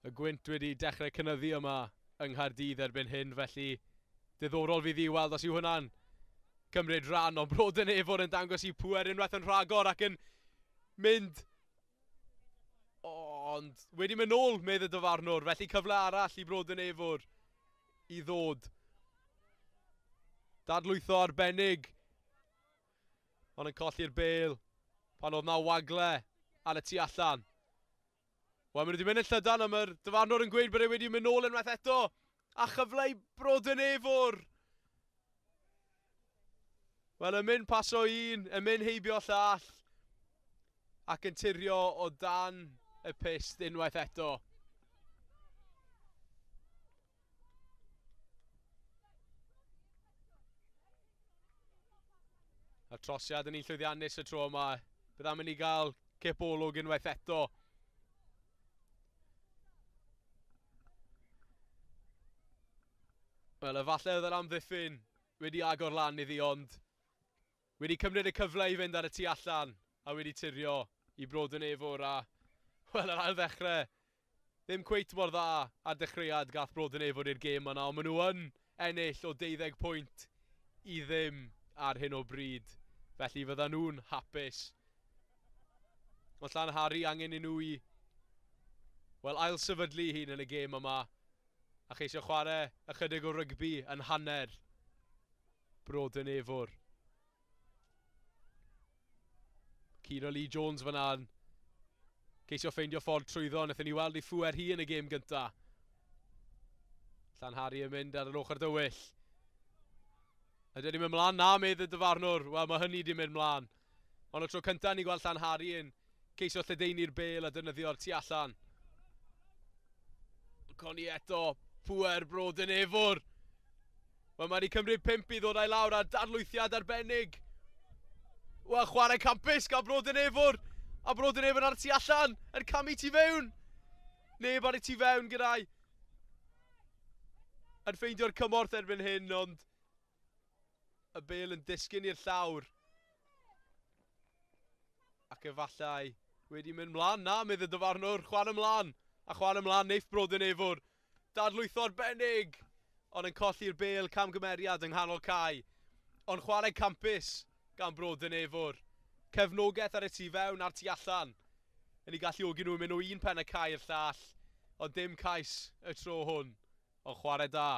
Y gwynt wedi dechrau cynyddu yma yng Nghaerdydd erbyn hyn, felly diddorol fydd i weld os yw hwnna'n cymryd rhan, ond Bro Dinefwr yn dangos i pŵer unwaith yn rhagor ac yn mynd, ond wedi mynd nôl, medd y dyfarnwr, felly cyfle arall i Bro Dinefwr i ddod. Dadlwytho arbennig, ond yn colli'r bêl pan oedd na wagle ar y tu allan. Wel, maen nhw wedi mynd yn llydan am yr dyfarnwr yn gweud bod e wedi mynd nôl unwaith eto. A chyfle i Bro Dinefwr. Wel, yn mynd paso un, yn mynd heibio llall. Ac yn tirio o dan y pyst unwaith eto. A'r trosiad yn un llwyddiannus y tro yma. Bydda'n mynd i gael cip olwg unwaith eto. Wel, efallai oedd yr amddiffyn wedi agor lan iddi, ond wedi cymryd y cyfle i fynd ar y tu allan a wedi tirio i Bro Dinefwr a, wel, yr ail ddechrau, ddim cweit mor dda ar dechreuad gath Bro Dinefwr i'r gêm yna, ond maen nhw yn ennill o 12 pwynt i ddim ar hyn o bryd. Felly fyddan nhw'n hapus. Ond Llanhari angen i nhw i, wel, ail sefydlu hun yn y gêm yma a cheisio chwarae ychydig o rygbi yn hanner Bro Dinefwr. Ciro Lee Jones fyna yn ceisio ffeindio ffordd trwyddo. Wnaethon ni weld ei phŵer hi yn y gêm gynta. Llanhari yn mynd ar yr ochr dywyll. Ydy wedi mynd mlaen? Na, medd y dyfarnwr. Wel, mae hynny wedi mynd mlaen. Ond y tro cyntaf ni gweld Llanhari yn ceisio lledaenu'r bêl a defnyddio'r tu allan. Coni eto, pŵer Bro Dinefwr. Wel, mae wedi cymryd 5 i ddod a'i lawr ar dadlwythiad arbennig. Wel, chwarae campus gan Bro Dinefwr. A Bro Dinefwr ar y tu allan, yn camu tu fewn. Neb ar y tu fewn gyda'i. Yn ffeindio'r cymorth erbyn hyn, ond y bêl yn disgyn i'r llawr. Ac efallai wedi mynd mlaen. Na, medd y dyfarnwr, chwarae ymlaen. A chwarae ymlaen, neiff Bro Dinefwr. Dadlwytho arbennig, ond yn colli'r bêl camgymeriad yng nghanol cae. Ond chwarae campus gan Bro Dinefwr. Cefnogaeth ar y tu fewn a'r tu allan. Yn ei galluogi nhw yn mynd o un pen y cae i'r llall, ond dim cais y tro hwn. Ond chwarae da.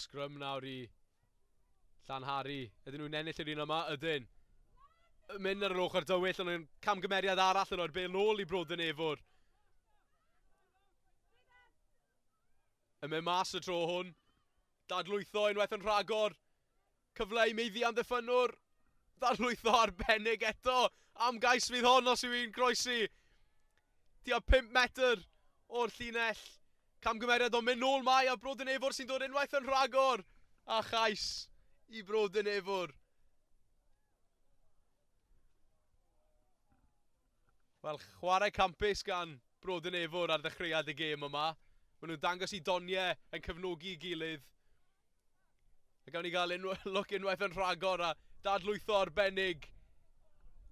Scrum nawr i Llanhari. Ydyn nhw'n ennill yr un yma? Ydyn. Mynd ar yr ochr dywyll, ond yn camgymeriad arall yn o'r bêl nôl i Bro Dinefwr. Yn mynd mas y tro hwn. Dadlwytho unwaith yn rhagor. Cyfle i meiddi am ddiffynwr. Dadlwytho arbennig eto. Am gais fydd hon os yw hi'n croesi. Tua 5 metr o'r llinell. Camgymeriad o'n mynd nôl mai a Bro Dinefwr sy'n dod unwaith yn rhagor. A chais i Bro Dinefwr. Wel, chwarae campus gan Bro Dinefwr ar ddechreuad y gêm yma. Maen nhw'n dangos i doniau yn cefnogi i gilydd. A gawn ni gael look unwaith yn rhagor a dadlwytho arbennig.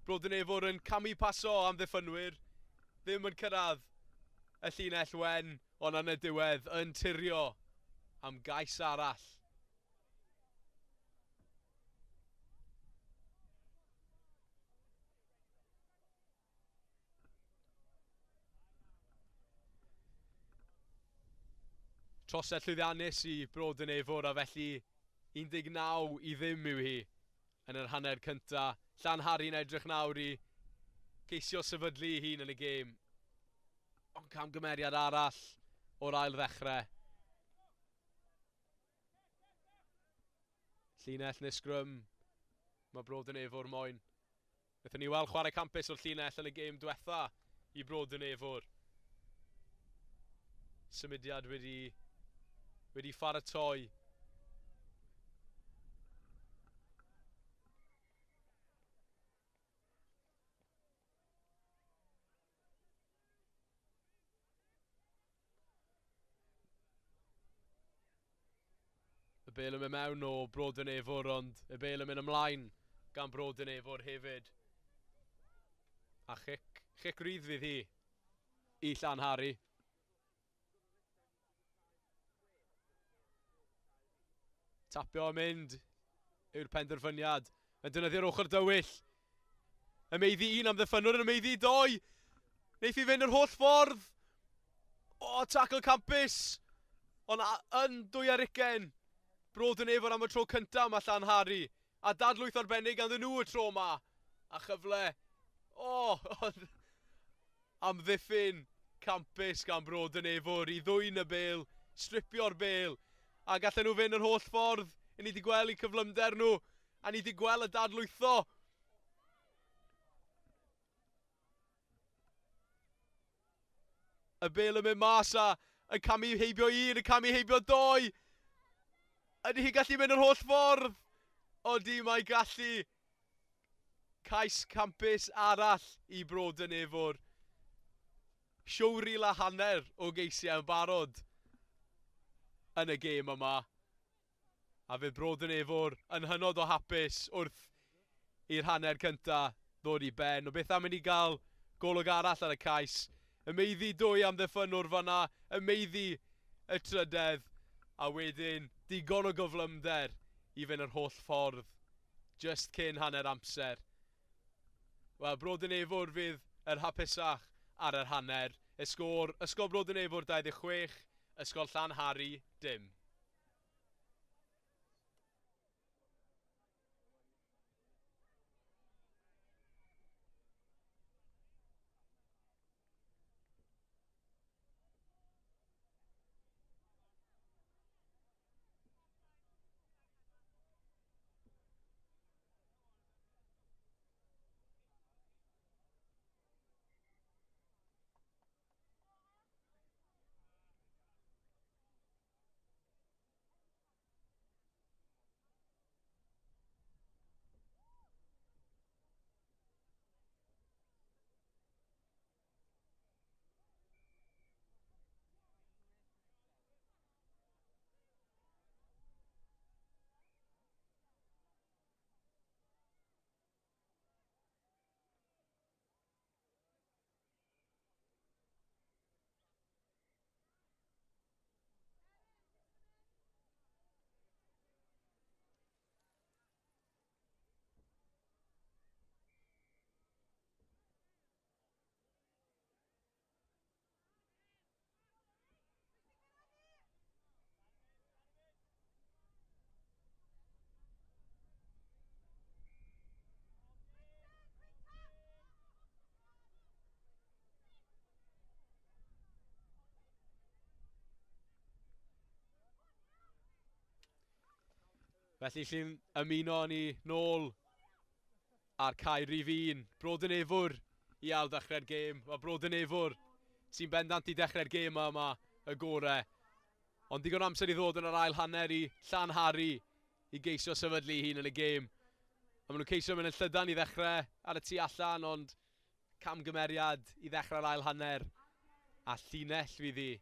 Bro Dinefwr yn camu paso am ddiffynwyr. Ddim yn cyrraedd y llinell wen, ond yn y diwedd yn tirio am gais arall. Trosedd llwyddiannus i Bro Dinefwr a felly 19-0 yw hi yn yr hanner cynta. Llanhari'n edrych nawr i ceisio sefydlu ei hun yn y gêm. Ond camgymeriad arall o'r ail ddechrau. Llinell neu sgrym. Mae Bro Dinefwr moyn. Wnaethon ni weld chwarae campus o'r llinell yn y gêm diwetha i Bro Dinefwr. Symudiad wedi pharatoi. Y bêl yn mynd mewn o Bro Dinefwr, ond y bêl yn mynd ymlaen gan Bro Dinefwr hefyd. A chic rydd fydd hi i Llanhari. Tapio a mynd yw'r penderfyniad. Yn defnyddio'r ochr dywyll. Ymeiddi un am ddiffynwr yn ymeiddi doi. Neith hi fynd yr holl ffordd. O, tackle campus. Ond yn 22. Bro Dinefwr am y tro cyntaf mae Llanhari. A dadlwyth arbennig ganddyn nhw y tro yma. A chyfle. O, amddiffyn campus gan Bro Dinefwr i ddwyn y bêl, stripio'r bêl. A gallen nhw fynd yr holl ffordd. I ni wedi gweld eu cyflymder nhw. A ni wedi gweld y dadlwytho. Y bêl yn mynd mas a yn camu heibio un, yn camu heibio doi. Ydy hi gallu mynd yr holl ffordd? Odi, mae gallu. Cais campus arall i Bro Dinefwr. Siwril a hanner o geisiau yn barod yn y gêm yma. A fydd Bro Dinefwr yn hynod o hapus wrth i'r hanner cynta ddod i ben. O beth am i ni gael golwg arall ar y cais. Ymeiddi dwy am ddiffynwr fanna, ymeiddi y trydedd, a wedyn digon o gyflymder i fynd yr holl ffordd, just cyn hanner amser. Wel, Bro Dinefwr fydd yr hapusach ar yr hanner. Y sgôr, Ysgol Bro Dinefwr 26, Ysgol Llanhari dim. Felly chi'n ymuno ni nôl ar cae rhif 1. Bro Dinefwr i ail ddechrau'r gêm. Mae Bro Dinefwr sy'n bendant i dechrau'r gêm yma y gorau. Ond digon amser i ddod yn yr ail hanner i Llanhari i geisio sefydlu hun yn y gêm. A maen nhw'n ceisio mynd yn llydan i ddechrau ar y tu allan, ond Camgymeriad i ddechrau'r ail hanner a llinell fydd hi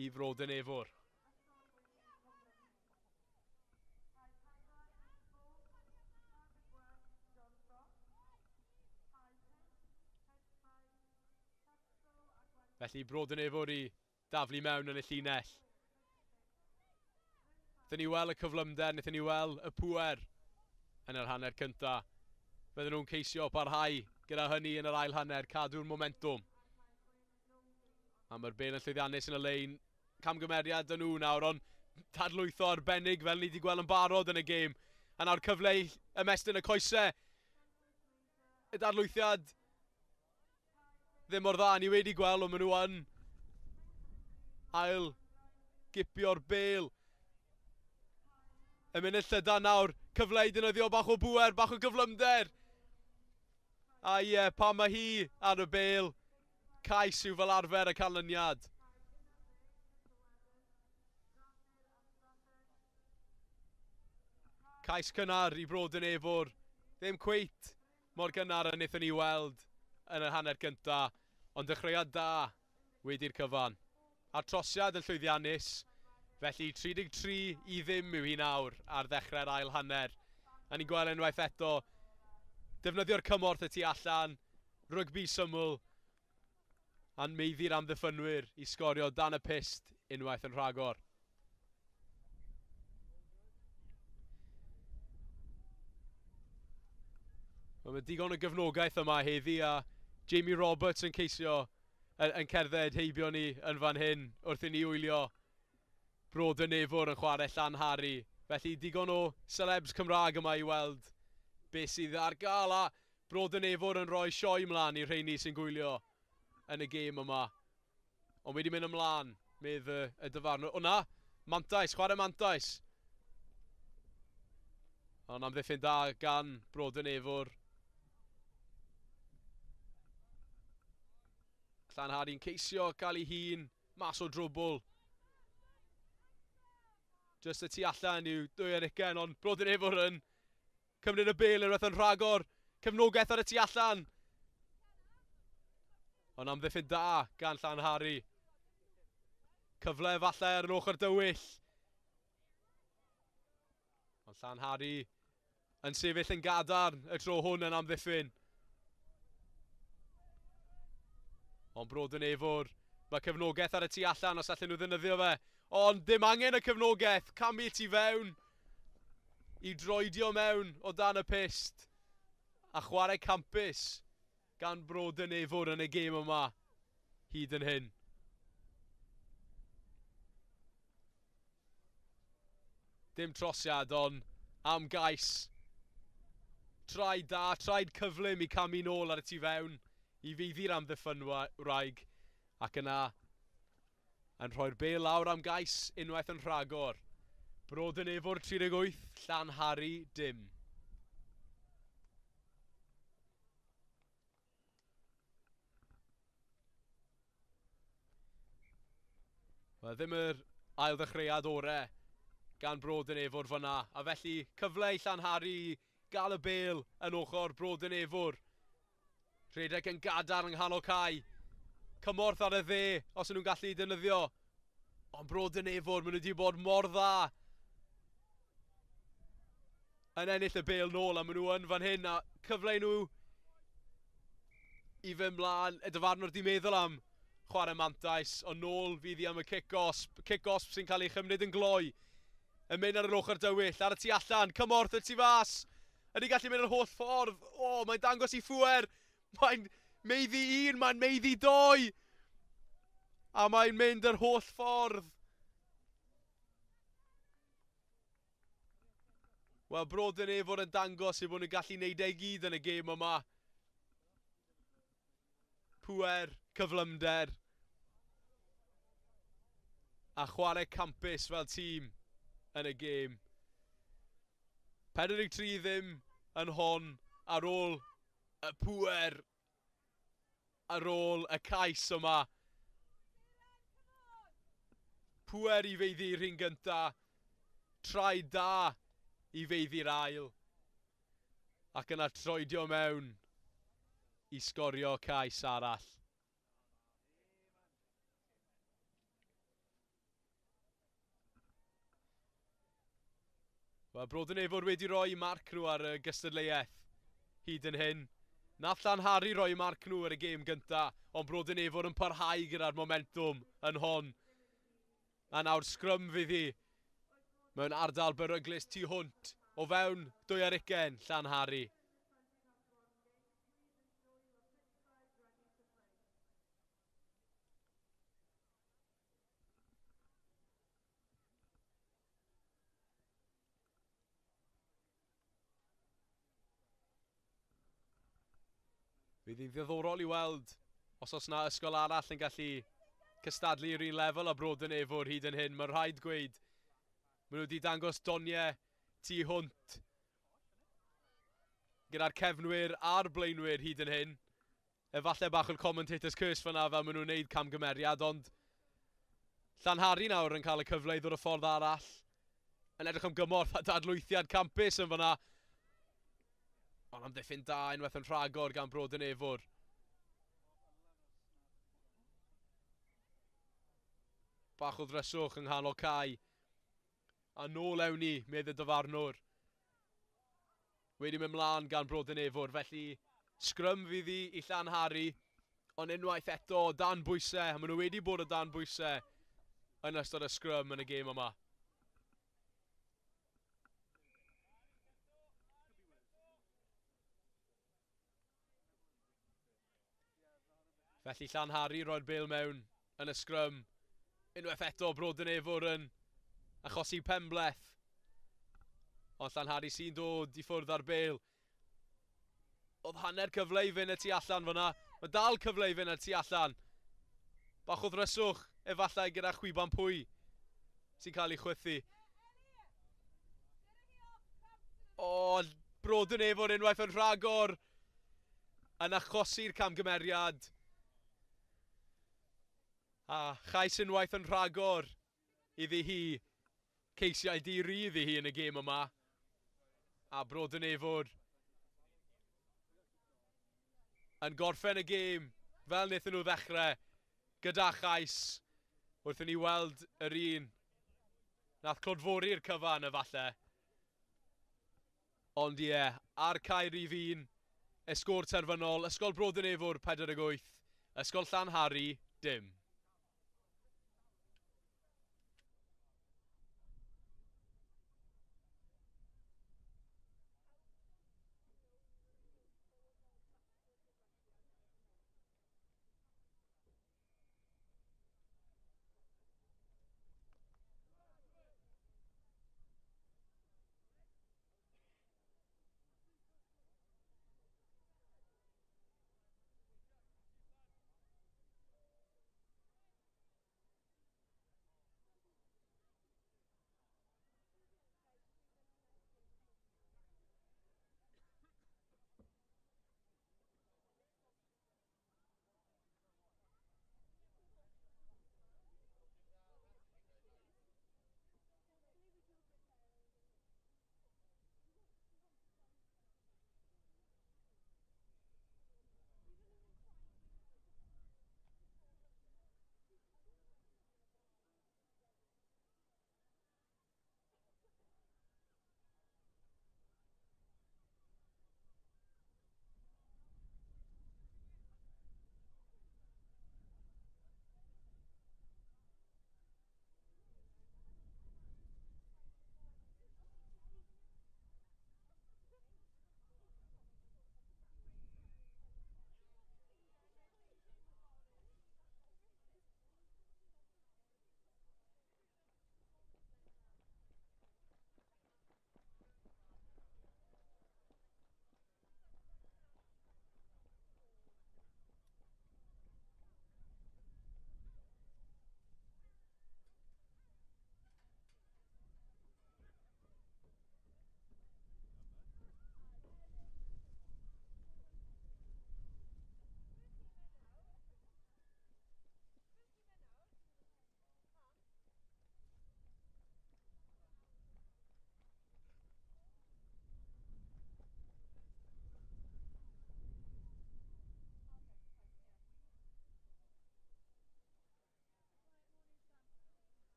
i Fro Dinefwr. Felly Bro Dinefwr i daflu mewn yn y llinell. Wnaethon ni weld y cyflymder, wnaethon ni weld y pŵer yn yr hanner cynta. Fydden nhw'n ceisio parhau gyda hynny yn yr ail hanner, cadw'r momentwm. A mae'r bel yn llwyddiannus yn y lein. Camgymeriad dyn nhw nawr, ond dadlwytho arbennig fel ni wedi gweld yn barod yn y gêm. A nawr cyfle i ymestyn y coesau. Y dadlwythiad ddim mor dda ni wedi gweld, ond maen nhw yn ail gipio'r bel. Y munud llydan nawr, cyfle i defnyddio bach o bŵer, bach o gyflymder. A ie, yeah, pan mae hi ar y bel, cais yw fel arfer y canlyniad. Cais cynnar i Bro Dinefwr. Ddim cweit mor gynnar a wnaethon ni weld yn yr hanner cynta, ond dechreuad da wedi'r cyfan. A'r trosiad yn llwyddiannus, felly 33 i ddim yw hi nawr ar ddechrau'r ail hanner. A ni'n gweld unwaith eto, defnyddio'r cymorth y tu allan, rygbi syml, a'n meiddi'r amddiffynwyr i sgorio dan y pyst unwaith yn rhagor. Mae digon o gefnogaeth yma heddi a Jamie Roberts yn ceisio yn cerdded heibio ni yn fan hyn wrth i ni wylio Bro Dinefwr yn chwarae Llanhari. Felly digon o celebs Cymraeg yma i weld beth sydd ar gael a Bro Dinefwr yn rhoi sioe mlaen i'r rheini sy'n gwylio yn y gêm yma. Ond wedi mynd ymlaen, medd y, y dyfarnwr. O na, mantais, chwarae mantais. Ond amddiffyn da gan Bro Dinefwr. Llanhari'n ceisio cael ei hun mas o drwbl. Just y tu allan yw 22, ond Bro Dinefwr yn cymryd y bel yn rhywbeth yn rhagor. Cefnogaeth ar y tu allan. Ond amddiffyn da gan Llanhari. Cyfle falle ar yr ochr dywyll. Ond Llanhari yn sefyll yn gadarn y tro hwn yn amddiffyn. Ond Bro Dinefwr, mae cefnogaeth ar y tu allan os allan nhw ddefnyddio fe. Ond dim angen y cefnogaeth, camu tu fewn i droedio mewn o dan y pyst a chwarae campus gan Bro Dinefwr yn y gêm yma hyd yn hyn. Dim trosiad, ond am gais. Traed da, traed cyflym i camu nôl ar y tu fewn i feiddi'r amddiffynwraig ac yna yn rhoi'r bel lawr am gais unwaith yn rhagor. Bro Dinefwr 38, Llanhari dim. Wel, ddim yr ail ddechreuad orau gan Bro Dinefwr fyna. A felly cyfle i Llanhari i gael y bel yn ochr Bro Dinefwr. Rhedeg yn gadarn yng nghanol cae. Cymorth ar y dde os ydyn nhw'n gallu defnyddio. Ond Bro Dinefwr, maen nhw wedi bod mor dda yn ennill y bel nôl a maen nhw yn fan hyn a cyfle i nhw i fynd mlaen. Y dyfarnwr di meddwl am chwarae mantais, ond nôl fydd hi am y cic-gosb. Cic-gosb sy'n cael ei chymryd yn gloi. Yn mynd ar yr ochr dywyll, ar y tu allan, cymorth y tu fas. Ydy gallu mynd yr holl ffordd. O, mae'n dangos i ffwer. Mae'n meiddi un, mae'n meiddi doi. A mae'n mynd yr holl ffordd. Wel, Bro Dinefwr yn dangos ei bod nhw'n gallu neud e gyd yn y gêm yma. Pŵer, cyflymder a chwarae campus fel tîm yn y gêm. 43 ddim yn hon ar ôl y pŵer, ar ôl y cais yma. Pŵer i feiddi'r rhing gynta, traed da i feiddi'r ail, ac yna troedio mewn. i sgorio cais arall. Wel, Bro Dinefwr wedi rhoi marc nhw ar y gystadleuaeth hyd yn hyn. Nath Llanhari roi marc nhw ar y gêm gynta, ond Bro Dinefwr yn parhau gyda'r momentwm yn hon. A nawr sgrym fydd hi mewn ardal beryglus tu hwnt o fewn 22 Llanhari. Fydd hi'n ddiddorol i weld os oes na ysgol arall yn gallu cystadlu i'r un lefel a Bro Dinefwr hyd yn hyn. Mae'n rhaid gweud, maen nhw wedi dangos doniau tu hwnt gyda'r cefnwyr a'r blaenwyr hyd yn hyn. Efallai bach o'r commentator's curse fyna fel maen nhw'n neud camgymeriad, ond Llanhari nawr yn cael y cyfle i ddod y ffordd arall. Yn edrych am gymorth a dadlwythiad campus yn fyna. Ond amddiffyn da unwaith yn rhagor gan Bro Dinefwr. Bach o ddryswch yng nghanol cae. A nôl ewn ni, medd y dyfarnwr. Wedi mynd mlaen gan Bro Dinefwr, felly sgrym fydd hi i Llanhari. Ond unwaith eto, dan bwysau, a maen nhw wedi bod o dan bwysau yn ystod y sgrym yn y gêm yma. Felly Llanhari roi'r bêl mewn yn y sgrym. Unwaith eto Bro Dinefwr yn achosi penbleth. Ond Llanhari sy'n dod i ffwrdd ar bêl. Oedd hanner cyfle i fynd y tu allan fyna. Mae dal cyfle i fynd y tu allan. Bach o ddryswch efallai gyda chwiban pwy sy'n cael ei chwythu. O, Bro Dinefwr unwaith yn rhagor yn achosi'r camgymeriad. A chais unwaith yn rhagor iddi hi. Ceisiau di-ri iddi hi yn y gêm yma. A Bro Dinefwr yn gorffen y gêm fel wnaethon nhw ddechrau gyda chais wrth i ni weld yr un nath clodfori'r cyfan efallai. Ond ie, ar cae rhif 1, y sgôr terfynol, Ysgol Bro Dinefwr 48, Ysgol Llanhari dim.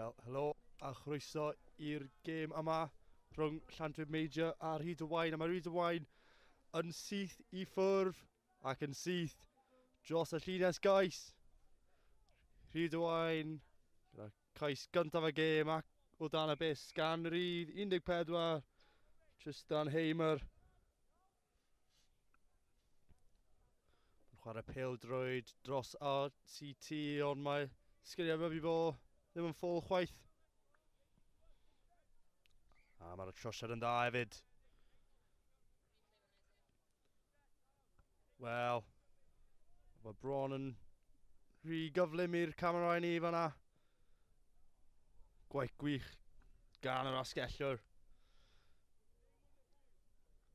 Wel, helo a chroeso i'r gêm yma rhwng Llantwit Major a Rhyd-y-waun. A mae Rhyd-y-waun yn syth i ffwrdd ac yn syth dros y llinell gais. Rhyd-y-waun gyda cais gyntaf y gêm ac o dan y bus gan Rhyd 14, Tristan Heimer. Mae'n chwarae pêl-droed dros RCT, ond mae sgiliau rygbi fo ddim yn ffôl chwaith. A mae'r trosiad yn dda hefyd. Wel, mae bron yn rhy gyflym i'r camerau ni fanna. Gwaith gwych gan yr asgellwr.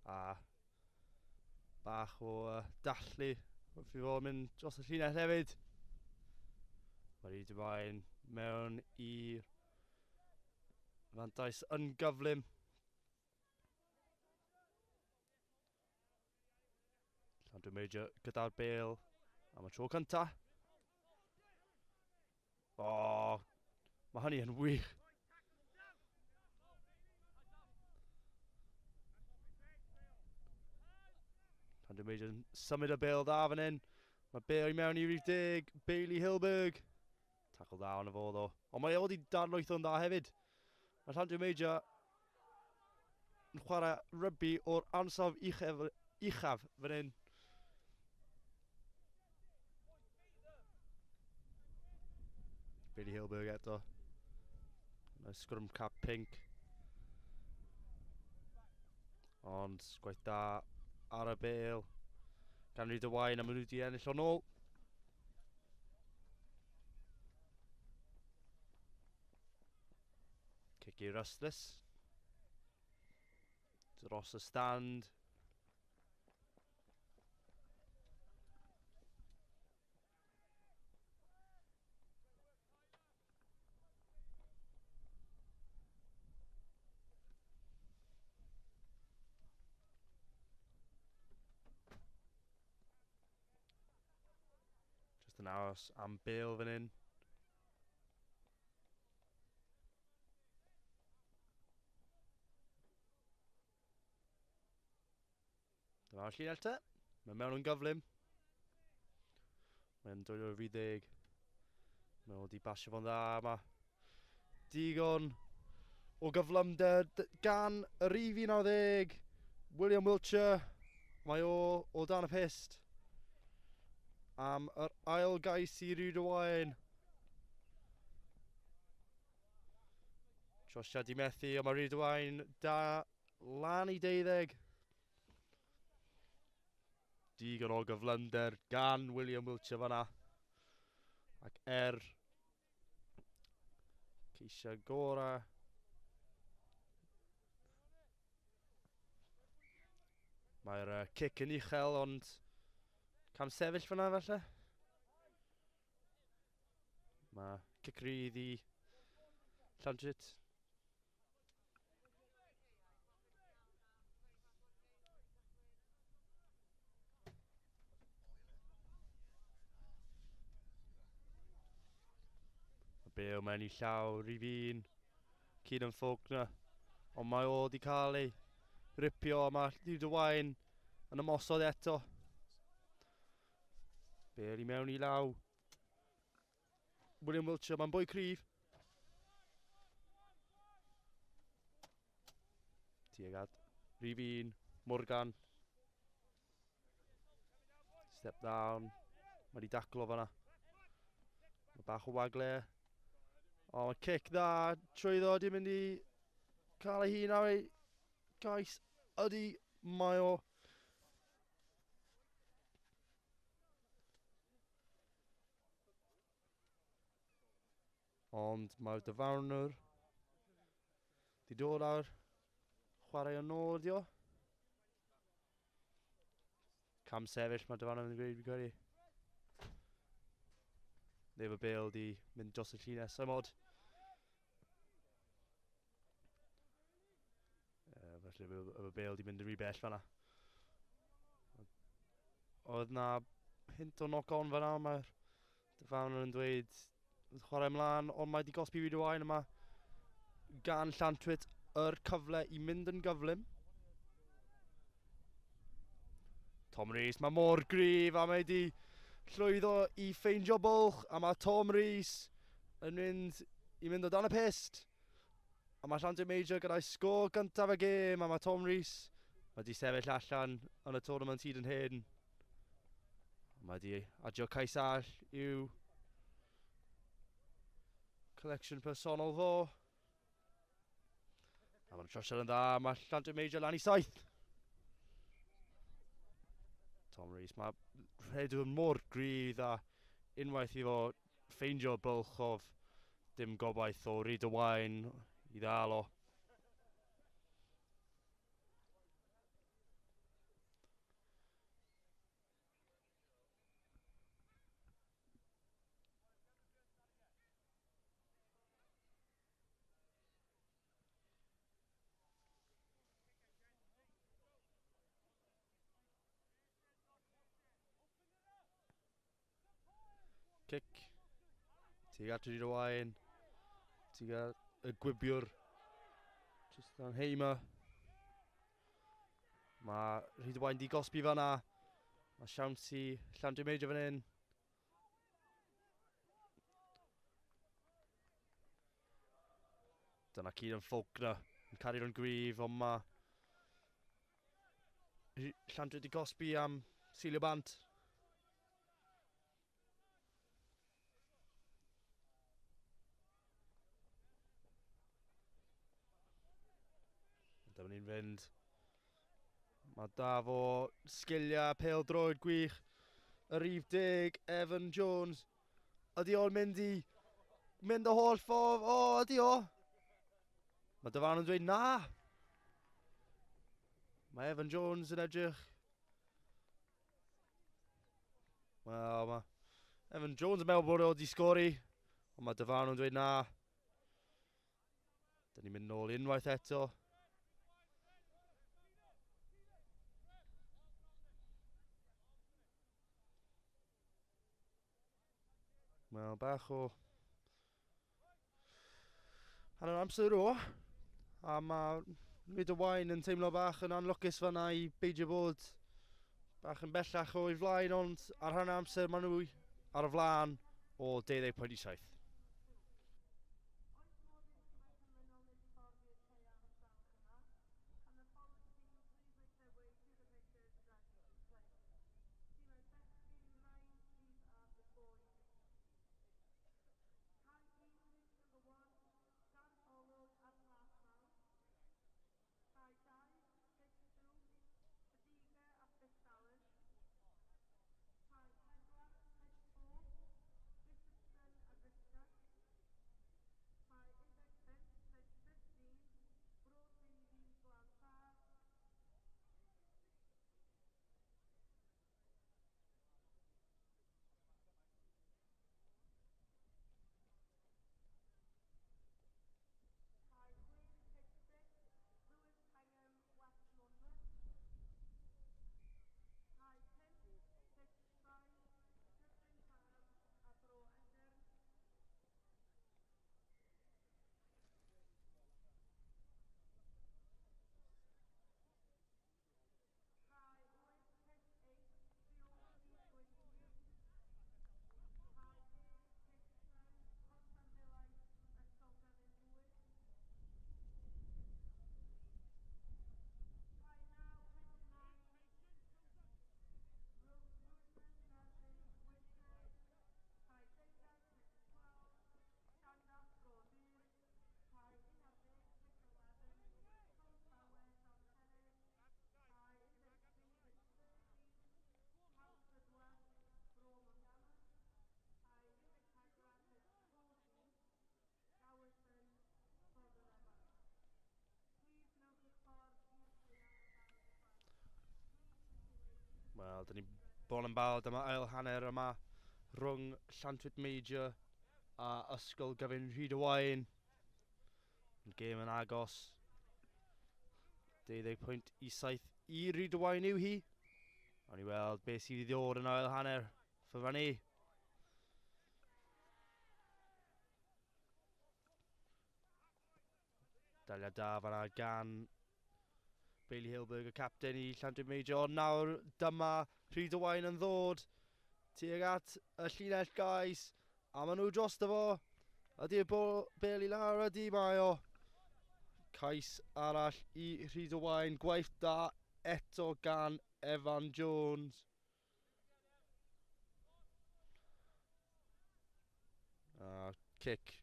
A bach o dallu wrth i fo mynd dros y llinell hefyd. Mae Rhyd-y-waun mewn i'r fantais yn gyflym. Llantwit Major gyda'r bêl am y tro cynta. O, mae hynny yn wych. Llantwit Major yn symud y bêl dda fan hyn. Mae bêl i mewn i rhif 10, Bailey Hilberg. Tackle dda ond fo ddo. Ond mae o wedi darlwytho'n dda hefyd. Mae Llantwit Major yn chwarae rygbi o'r ansawdd uchaf fan hyn. Bailey Hilberg eto. Mae scrum cap pink. Ond gwaith da ar y bêl gan Rhyd-y-waun a maen nhw wedi ennill o'n ôl. Cic i Rustless. Dros y stand. Just yn aros am bêl fan hyn. Dyma'r llinell te. Mae mewn yn gyflym. Mae'n dod o'r 10. Mae wedi basio fo'n dda yma. Digon o gyflymder gan y rhif 11, William Wiltshire. Mae o dan y pyst am yr ail gais i Rhyd-y-waun. Trosiad i methu, ond mae Rhyd-y-waun da lan i 12. Digon o gyflymder gan William Wiltshire fanna. Ac ceisio gorau. Mae'r cic yn uchel, ond cam sefyll fanna falle. Mae cic rydd i Llantwit. Mae Bale mewn i llaw rhif 1, Keenan Faulkner, ond mae o wedi cael ei ripio a mae Rhyd-y-waun yn ymosod eto. Bale i mewn i law William Wiltshire, mae'n bwy cryf. Tuag at rhif 1, Morgan. Step down. Mae wedi daclo fanna. Mae bach o wagle. O, mae cic dda trwyddo, di mynd i cael ei hun ar ei gais. Ydy, mae o. Ond mae'r dyfarnwr di dod ar chwarae o'n ôl, ydi o. Cam sefyll mae'r dyfarnwr yn gweud, fi'n credu. Neu fy bêl di mynd dros y llinell, sa'n mod. Felly fy bêl di mynd yn rhy bell fanna. Oedd na hint o knock-on fanna, mae'r dyfarnwr yn dweud Chwarae ymlaen, ond mae wedi gosbi Rhydywaun yma gan Llantwit yr cyfle i mynd yn gyflym. Tom Rees, mae mor gryf a mae wedi llwyddo i ffeindio bwlch a mae Tom Rees yn mynd i mynd o dan y pyst. A mae Llantwit Major gyda'i sgôr gyntaf y gêm a mae Tom Rees wedi sefyll allan yn y tournament hyd yn hyn. Mae wedi adio cais arall i'w collection personol fo. A mae'n trosiad yn dda, mae Llantwit Major lan i 7. Tom Rees, mae rhedwr mor gryf a unwaith i fo ffeindio bwlch of dim gobaith o Rhydywaun i ddal o. Cic. Tuag at Rhydywaun. Tuag at y gwibiwr Tristan Heimer. Mae Rhydywaun di gosbi fanna. Mae siawns i Llantwit Major fan hyn. Dyna Kieran Faulkner yn cario yn gryf, ond mae Llantwit di gosbi am seilio bant. Dyma ni'n fynd. Mae da fo sgiliau pêl-droed gwych. Y rhif 10, Evan Jones. Ydy o'n mynd i mynd y holl ffordd? O, ydy o? Mae dyfarnwr yn dweud na. Mae Evan Jones yn edrych. Wel, mae Evan Jones yn meddwl bod o wedi sgori, ond mae dyfarnwr yn dweud na. Dyn ni'n mynd nôl unwaith eto. Wel, bach o hanner amser o. A mae Rhydywaun yn teimlo bach yn anlwcus fanna i beidio bod bach yn bellach o'i flaen, ond ar hanner amser maen nhw ar y flaen o 12.7. Wel, dyn ni bron yn barod am ail hanner yma rhwng Llantwit Major a Ysgol Gyfun Rhydywaun. Yn gêm yn agos. 12.7 i Rhydywaun yw hi. Awn ni weld beth sydd i ddod yn ail hanner. Ffyr ni. Daliad da fanna gan Bailey Hilberg, y capten i Llantwit Major. Ond nawr dyma Rhydywaun yn ddod tuag at y llinell gais. A maen nhw drosto fo. Ydy'r bel i lawr, ydy mae o. Cais arall i Rhydywaun. Gwaith da eto gan Evan Jones. A cic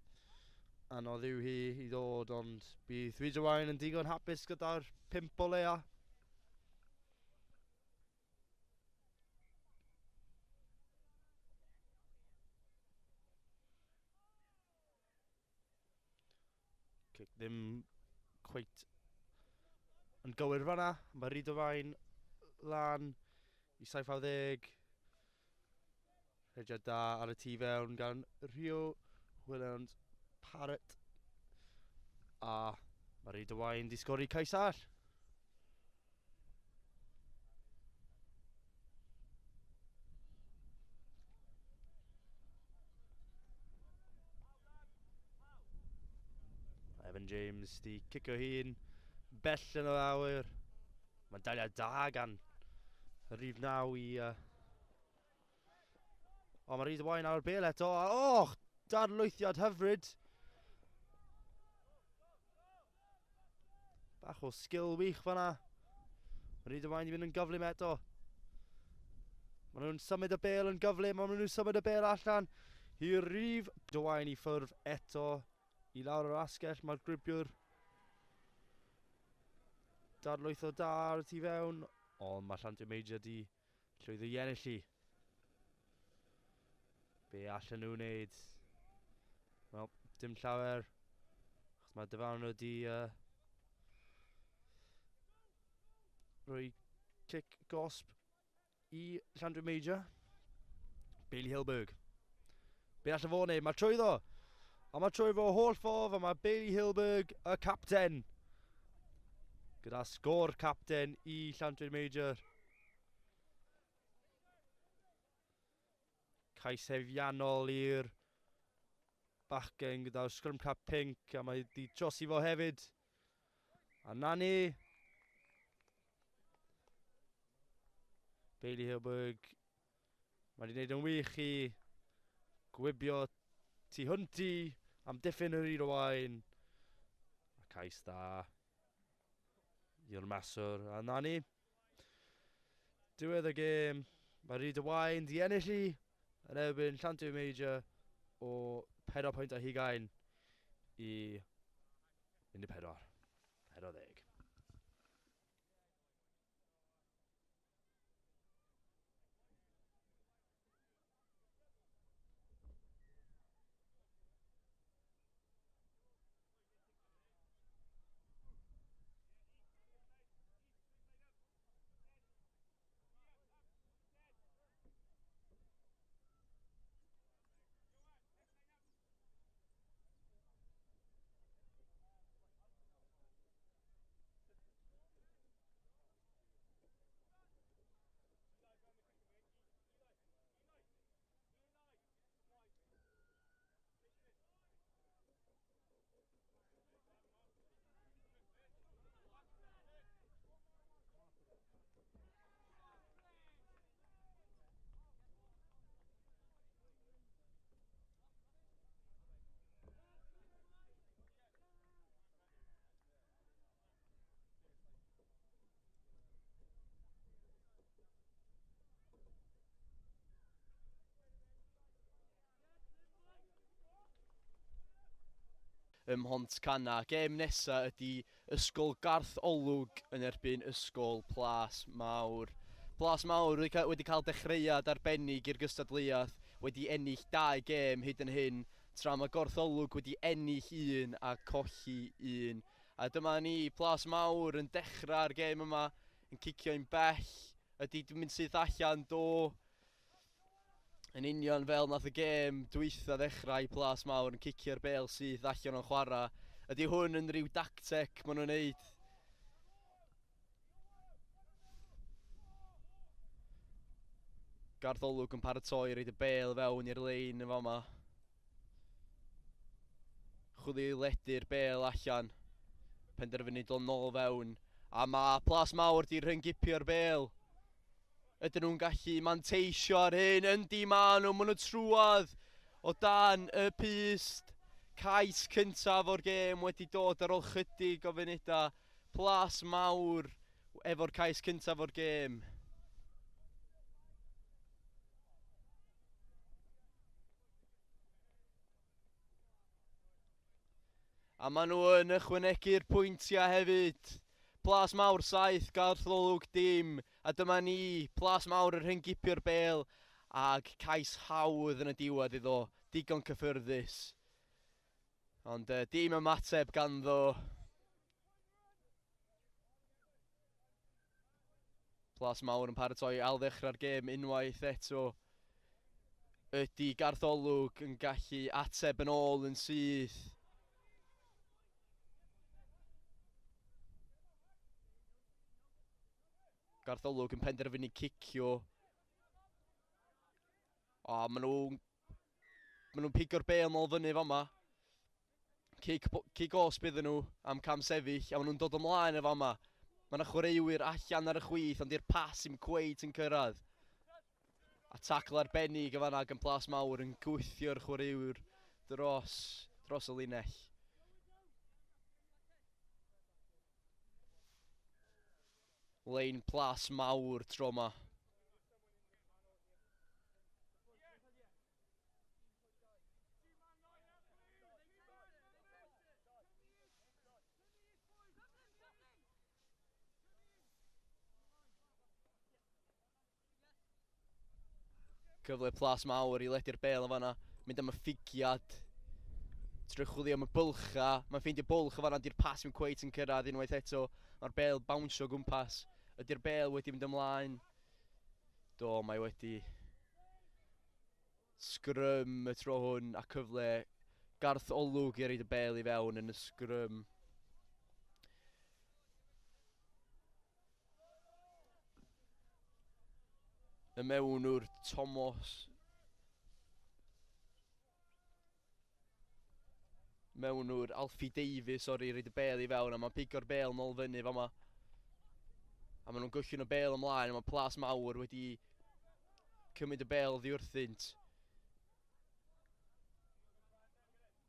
anodd yw hi i ddod, ond bydd Rhydywaun yn digon hapus gyda'r 5 o leia. Cic ddim cweit yn gywir fanna. Mae Rhydywaun lan i 70. Rhediad da ar y tu fewn gan Rio Williams Parrott. A mae Rhydywaun di sgori cais arall. Evan James di cicio hun bell yn yr awyr. Mae'n daliad da gan y rhif 9 i... O, mae Rhydywaun ar y bel eto. O, darlwythiad hyfryd. Bach o sgil wych fanna. Mae Rhydywaun di mynd yn gyflym eto. Maen nhw'n symud y bel yn gyflym, maen nhw'n symud y bel allan i'r rhif. Rhydywaun i ffwrdd eto i lawr yr asgell. Mae'r gribiwr darlwytho da ar y tu fewn, ond mae Llantwit Major di llwyddo i ennill hi. Be allan nhw wneud? Wel, dim llawer. Achos mae dyfarnwr di rhoi cic gosb i Llantwit Major. Bailey Hilberg. Be allan fo wneud? Mae trwyddo. A mae trwy fo holl ffordd, a mae Bailey Hilberg y capten. Gyda sgôr capten i Llantwit Major. Cais hefiannol i'r bachgen gyda'r scrum cap pink, a mae di trosi fo hefyd. A na ni. Bailey Hilberg. Mae di wneud yn wych i gwibio tu hwnt i amddiffyn yr Rhydywaun. A cais da i'r maswr. A na ni. Diwedd y gêm. Mae Rhydywaun di ennill i yn erbyn Llantwit Major o 4 pwynt ar hugain i 14. 40. Ym Mhontcanna. Gêm nesa ydy Ysgol Garth Olwg yn erbyn Ysgol Plas Mawr. Plas Mawr wedi cael dechreuad arbennig i'r gystadleuaeth, wedi ennill 2 gêm hyd yn hyn, tra mae Garth Olwg wedi ennill 1 a colli 1. A dyma ni, Plas Mawr yn dechrau'r gêm yma, yn cicio'n bell, ydy dwi'n mynd syth allan do. Yn union fel nath y gêm dwytha ddechrau i Plas Mawr yn cicio'r bêl syth allan o'n chwarae. Ydy hwn yn rhyw dacteg maen nhw'n neud? Garth Olwg yn paratoi roed y bêl fewn i'r lein yn fama. Chwililedu'r bêl allan. Penderfynu dod nôl fewn. A mae Plas Mawr di rhyngipio'r bel. Ydyn nhw'n gallu manteisio ar hyn? Yndi ma nhw, maen nhw trwadd o dan y pyst. Cais cyntaf o'r gêm wedi dod ar ôl chydig o funudau. Plas Mawr efo'r cais cyntaf o'r gêm. A maen nhw yn ychwanegu'r pwyntiau hefyd. Plas Mawr 7, Garth Olwg dim. A dyma ni, Plas Mawr yn rhyngipio'r bel ac cais hawdd yn y diwedd iddo, digon cyffyrddus. Ond dim ymateb ganddo. Plas Mawr yn paratoi ail ddechrau'r gêm unwaith eto. Ydy Garth Olwg yn gallu ateb yn ôl yn syth? Garth Olwg yn penderfynu cicio. O, maen nhw'n ma nhw pigo'r bêl nôl fyny fama. Cic gosb iddyn nhw am cam sefyll, a maen nhw'n dod ymlaen efo fama. Mae yna chwaraewyr allan ar y chwith, ond di'r pas ddim cweit yn cyrraedd. A tacl arbennig yn fanna gan Plas Mawr yn gwythio'r chwaraewyr dros y linell. Lein Plas Mawr tro yma. Cyfle Plas Mawr i ledi'r bel yn fanna. Mynd am y ffigiad. Trio chwilio am y bylcha. Mae'n ffeindio bwlch yn fanna. Di'r pas ddim cweit yn cyrraedd unwaith eto. Mae'r bel bownsio o gwmpas. Ydy'r bel wedi mynd ymlaen? Do, mae wedi. Sgrym y tro hwn a cyfle Garth Olwg i roid y bel i fewn yn y sgrym. Y mewnwr Thomas. Mewnwr Alfie Davies, sori, roid y bel i fewn a mae'n pigo'r bel nôl fyny fama. A maen nhw'n gwllwn y bel ymlaen, a mae Plas Mawr wedi cymryd y bel oddi wrthynt.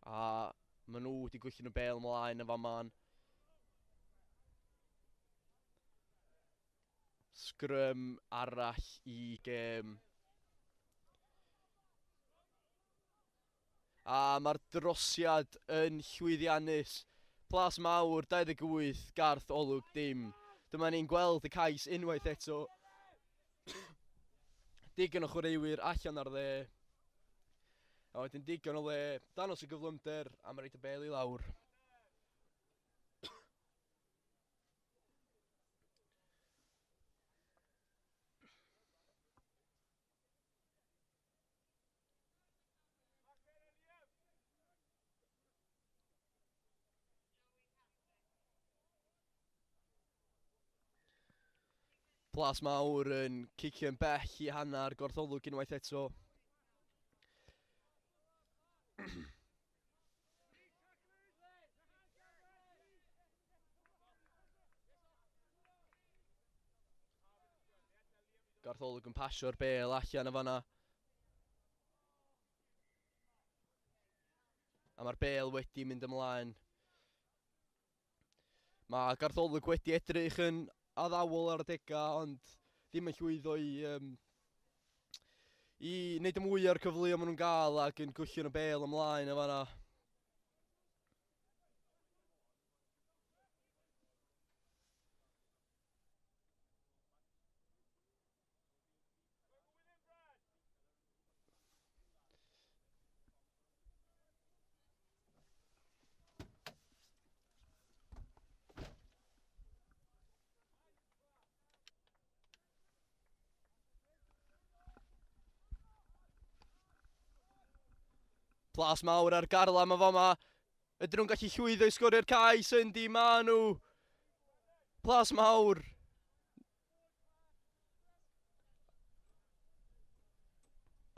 A maen nhw wedi gwllwn y bel ymlaen yn fama. Sgrym arall i gêm. A mae'r drosiad yn llwyddiannus. Plas Mawr 28, Garth Olwg dim. Dyma ni'n gweld y cais unwaith eto. Digon o chwaraewyr allan ar dde. A wedyn digon o le, danos y gyflymder, a mae'n rhaid y bel i lawr. Plas Mawr yn cicio'n bell i hanner Garth Olwg unwaith eto. Garth Olwg yn pasio'r bel allan o fanna. A mae'r bel wedi mynd ymlaen. Mae Garth Olwg wedi edrych yn addawol ar adegau, ond ddim yn llwyddo i wneud y mwy o'r cyfleoedd maen nhw'n gael ac yn gwllio'n y bel ymlaen o fanna. Plas Mawr ar garlam o fama. Ydyn nhw'n gallu llwyddo i sgorio'r cais? Yndi, ma nhw. Plas Mawr.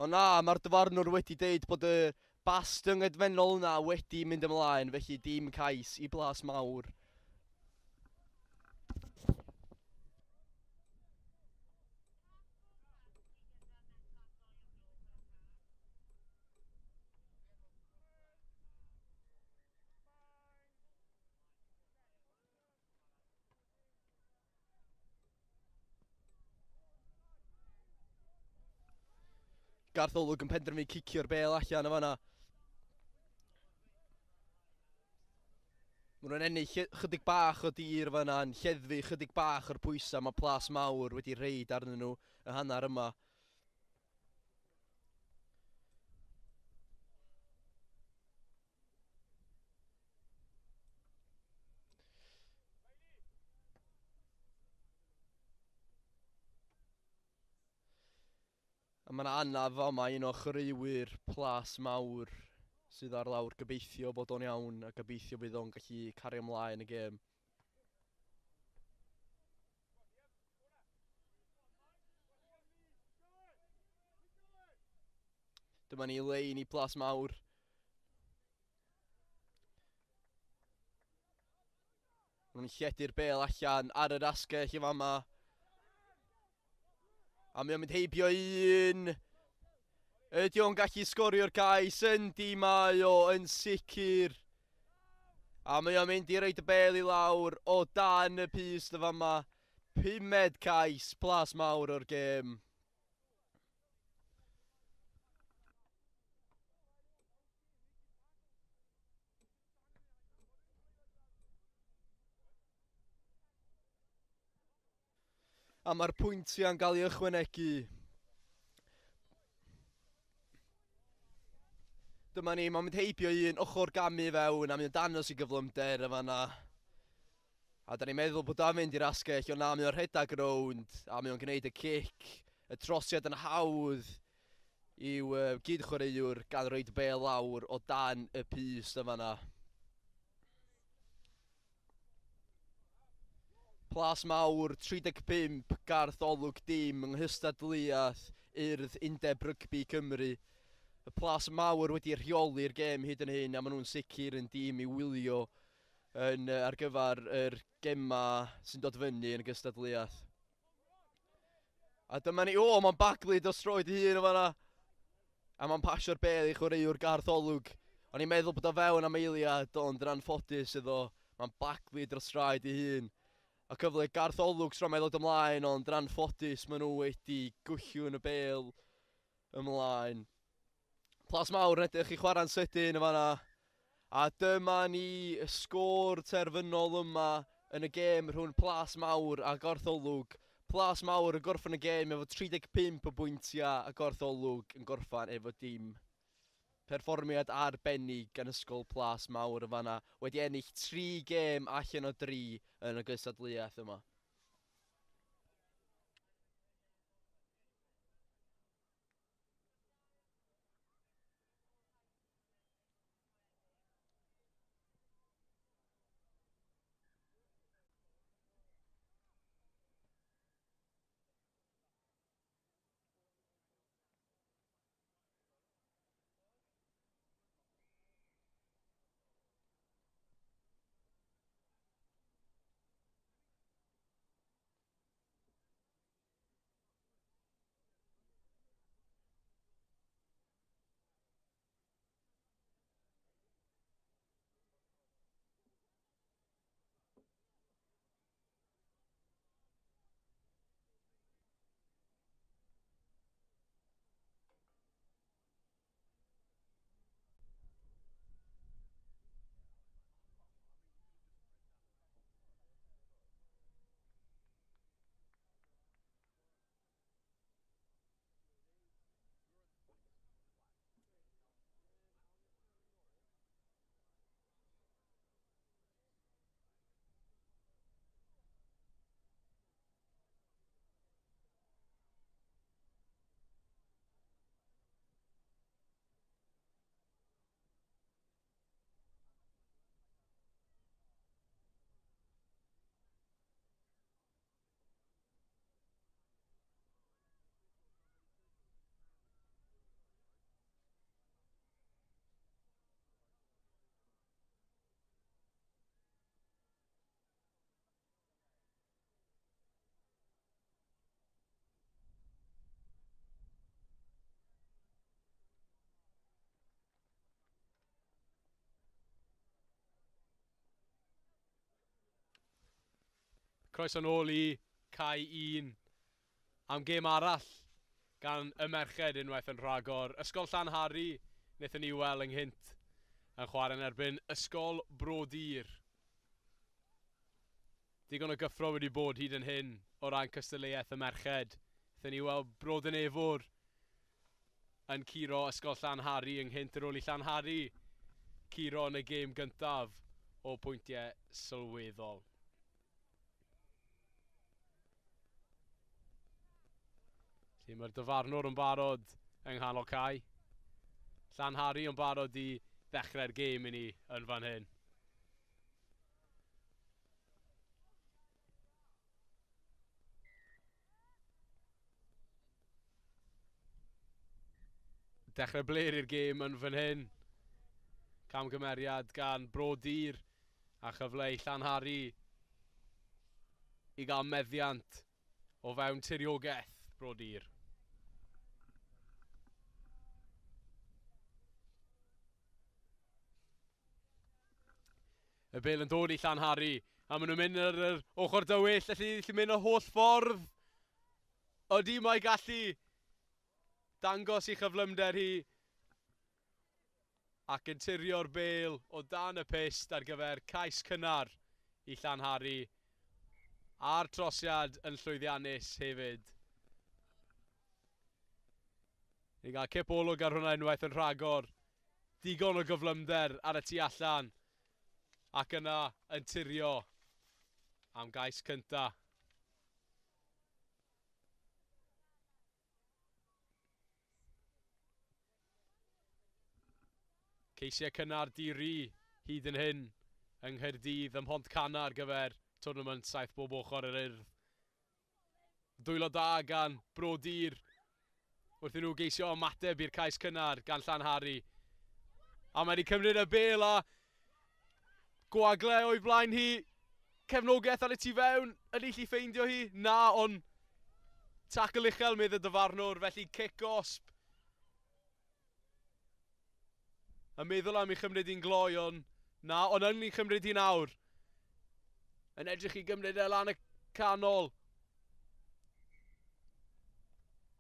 O na, mae'r dyfarnwr wedi deud bod y bas dyngedfennol yna wedi mynd ymlaen, felly dim cais i Blas Mawr. Garth Olwg yn penderfynu cicio'r bêl allan o fanna. Maen nhw'n ennill chydig bach o dir fanna, yn lleddfu chydig bach o'r pwysau mae Plas Mawr wedi reid arnyn nhw y hanner yma. A mae yna anaf yma un o chwaraewyr Plas Mawr sydd ar lawr. Gobeithio bod o'n iawn a gobeithio bydd o'n gallu cario ymlaen y gêm. Dyma ni lein i Plas Mawr. Maen nhw'n lledu'r bêl allan ar yr asgell i fama. A mae o'n mynd heibio un. Ydy o'n gallu sgorio'r cais? Yndi mae o yn sicr. A mae o'n mynd i roid y bêl i lawr o dan y pyst y fama. Pumed cais Plas Mawr o'r gêm. A mae'r pwyntiau'n cael ei ychwanegu. Dyma ni, mae'n mynd heibio un ochr gamu fewn a mae'n danos i gyflymder y fanna. A da ni'n meddwl bod o'n mynd i'r asgell, ond na, mae o'n rhedeg rownd a mae o'n gwneud y cic. Y trosiad yn hawdd i'w gyd-chwaraewr gan roed bêl lawr o dan y pyst y fanna. Plas Mawr 35, Garth Olwg dim yng nghystadleuaeth Urdd Undeb Rygbi Cymru. Y Plas Mawr wedi rheoli'r gêm hyd yn hyn a maen nhw'n sicr yn dîm i wylio yn ar gyfer yr gema sy'n dod fyny yn y gystadleuaeth. A dyma ni, o, mae'n baglu dros troed ei hun o fanna. A mae'n pasio'r bêl i chwaraewr Garth Olwg. O'n i'n meddwl bod o fewn am eiliad, ond yn anffodus iddo, mae'n baglu dros traed ei hun. A cyfle Garth Olwg tro mae ddod ymlaen, ond yn anffodus maen nhw wedi gwllw'n y bêl ymlaen. Plas Mawr yn edrych i chwarae'n sydyn yn fanna. A dyma ni y sgôr terfynol yma yn y gêm rhwng Plas Mawr a Garth Olwg. Plas Mawr yn gorffen y gêm efo 35 o bwyntiau a Garth Olwg yn gorffen efo dim. Perfformiad arbennig gan Ysgol Plas Mawr yn fanna, wedi ennill 3 gêm allan o 3 yn y gystadleuaeth yma. Croeso nôl i Cae 1 am gêm arall gan y merched unwaith yn rhagor. Ysgol Llanhari wnaethon ni weld ynghynt yn chwarae yn erbyn Ysgol Brodir. Digon o gyffro wedi bod hyd yn hyn o ran cystadleuaeth y merched. Wnaethon ni weld Bro Dinefwr yn curo Ysgol Llanhari ynghynt ar ôl i Llanhari curo yn y gêm gyntaf o pwyntiau sylweddol. Felly mae'r dyfarnwr yn barod yng nghanol cae. Llanhari yn barod i ddechrau'r gêm i ni yn fan hyn. Dechrau bler i'r gêm yn fan hyn. Camgymeriad gan Brodir a chyfle i Llanhari i gael meddiant o fewn tiriogaeth Brodir. Y bel yn dod i Llanhari, a maen nhw'n mynd ar yr ochr dywyll, felly gallu mynd y holl ffordd. Ydy mae gallu dangos i chyflymder hi ac yn tirio'r bel o dan y pyst ar gyfer cais cynnar i Llanhari a'r trosiad yn llwyddiannus hefyd. Ni'n cael cip olwg ar hwnna unwaith yn rhagor. Digon o gyflymder ar y tu allan ac yna yn tirio am gais cynta. Ceisiau cynnar di-ri hyd yn hyn yng Nghaerdydd ym Mhontcanna ar gyfer twrnament 7 bob ochr yr Urdd. Dwylo da gan Brodir wrth i nhw geisio ymateb i'r cais cynnar gan Llanhari. A mae wedi cymryd y bel a gwagle o'i flaen hi. Cefnogaeth ar y tu fewn, ydy lli ffeindio hi? Na, ond tackle uchel medd y dyfarnwr, felly cic gosb. A meddwl am ei chymryd hi'n gloi, ond na, ond yn ei chymryd hi'n awr. Yn edrych i gymryd e lan y canol.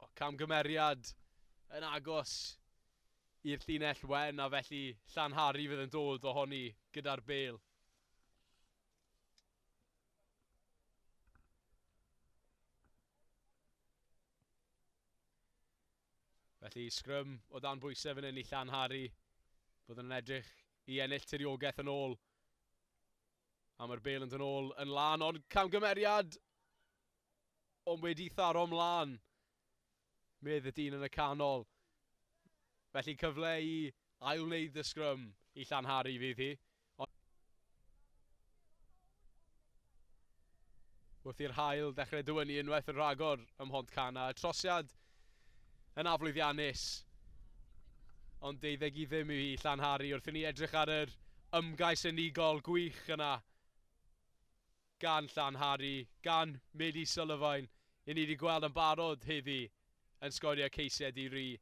O, camgymeriad yn agos i'r llinell wen, a felly Llanhari fydd yn dod ohoni gyda'r bel. Felly sgrym o dan bwysau fan hyn i Llanhari. Byddwn yn edrych i ennill tiriogaeth yn ôl. A mae'r bel yn dod yn ôl yn lan, ond camgymeriad! Ond wedi tharo ymlaen, medd y dyn yn y canol. Felly cyfle i ail-wneud y sgrym i Llanhari fydd hi. Wrth i'r haul ddechrau dywynnu unwaith yn rhagor ym Mhontcanna. Y trosiad yn aflwyddiannus, ond 12-0 yw hi Llanhari wrth i ni edrych ar yr ymgais unigol gwych yna gan Llanhari, gan Medi Sullivan, i ni wedi gweld yn barod heddi yn sgorio ceisiau di-ri.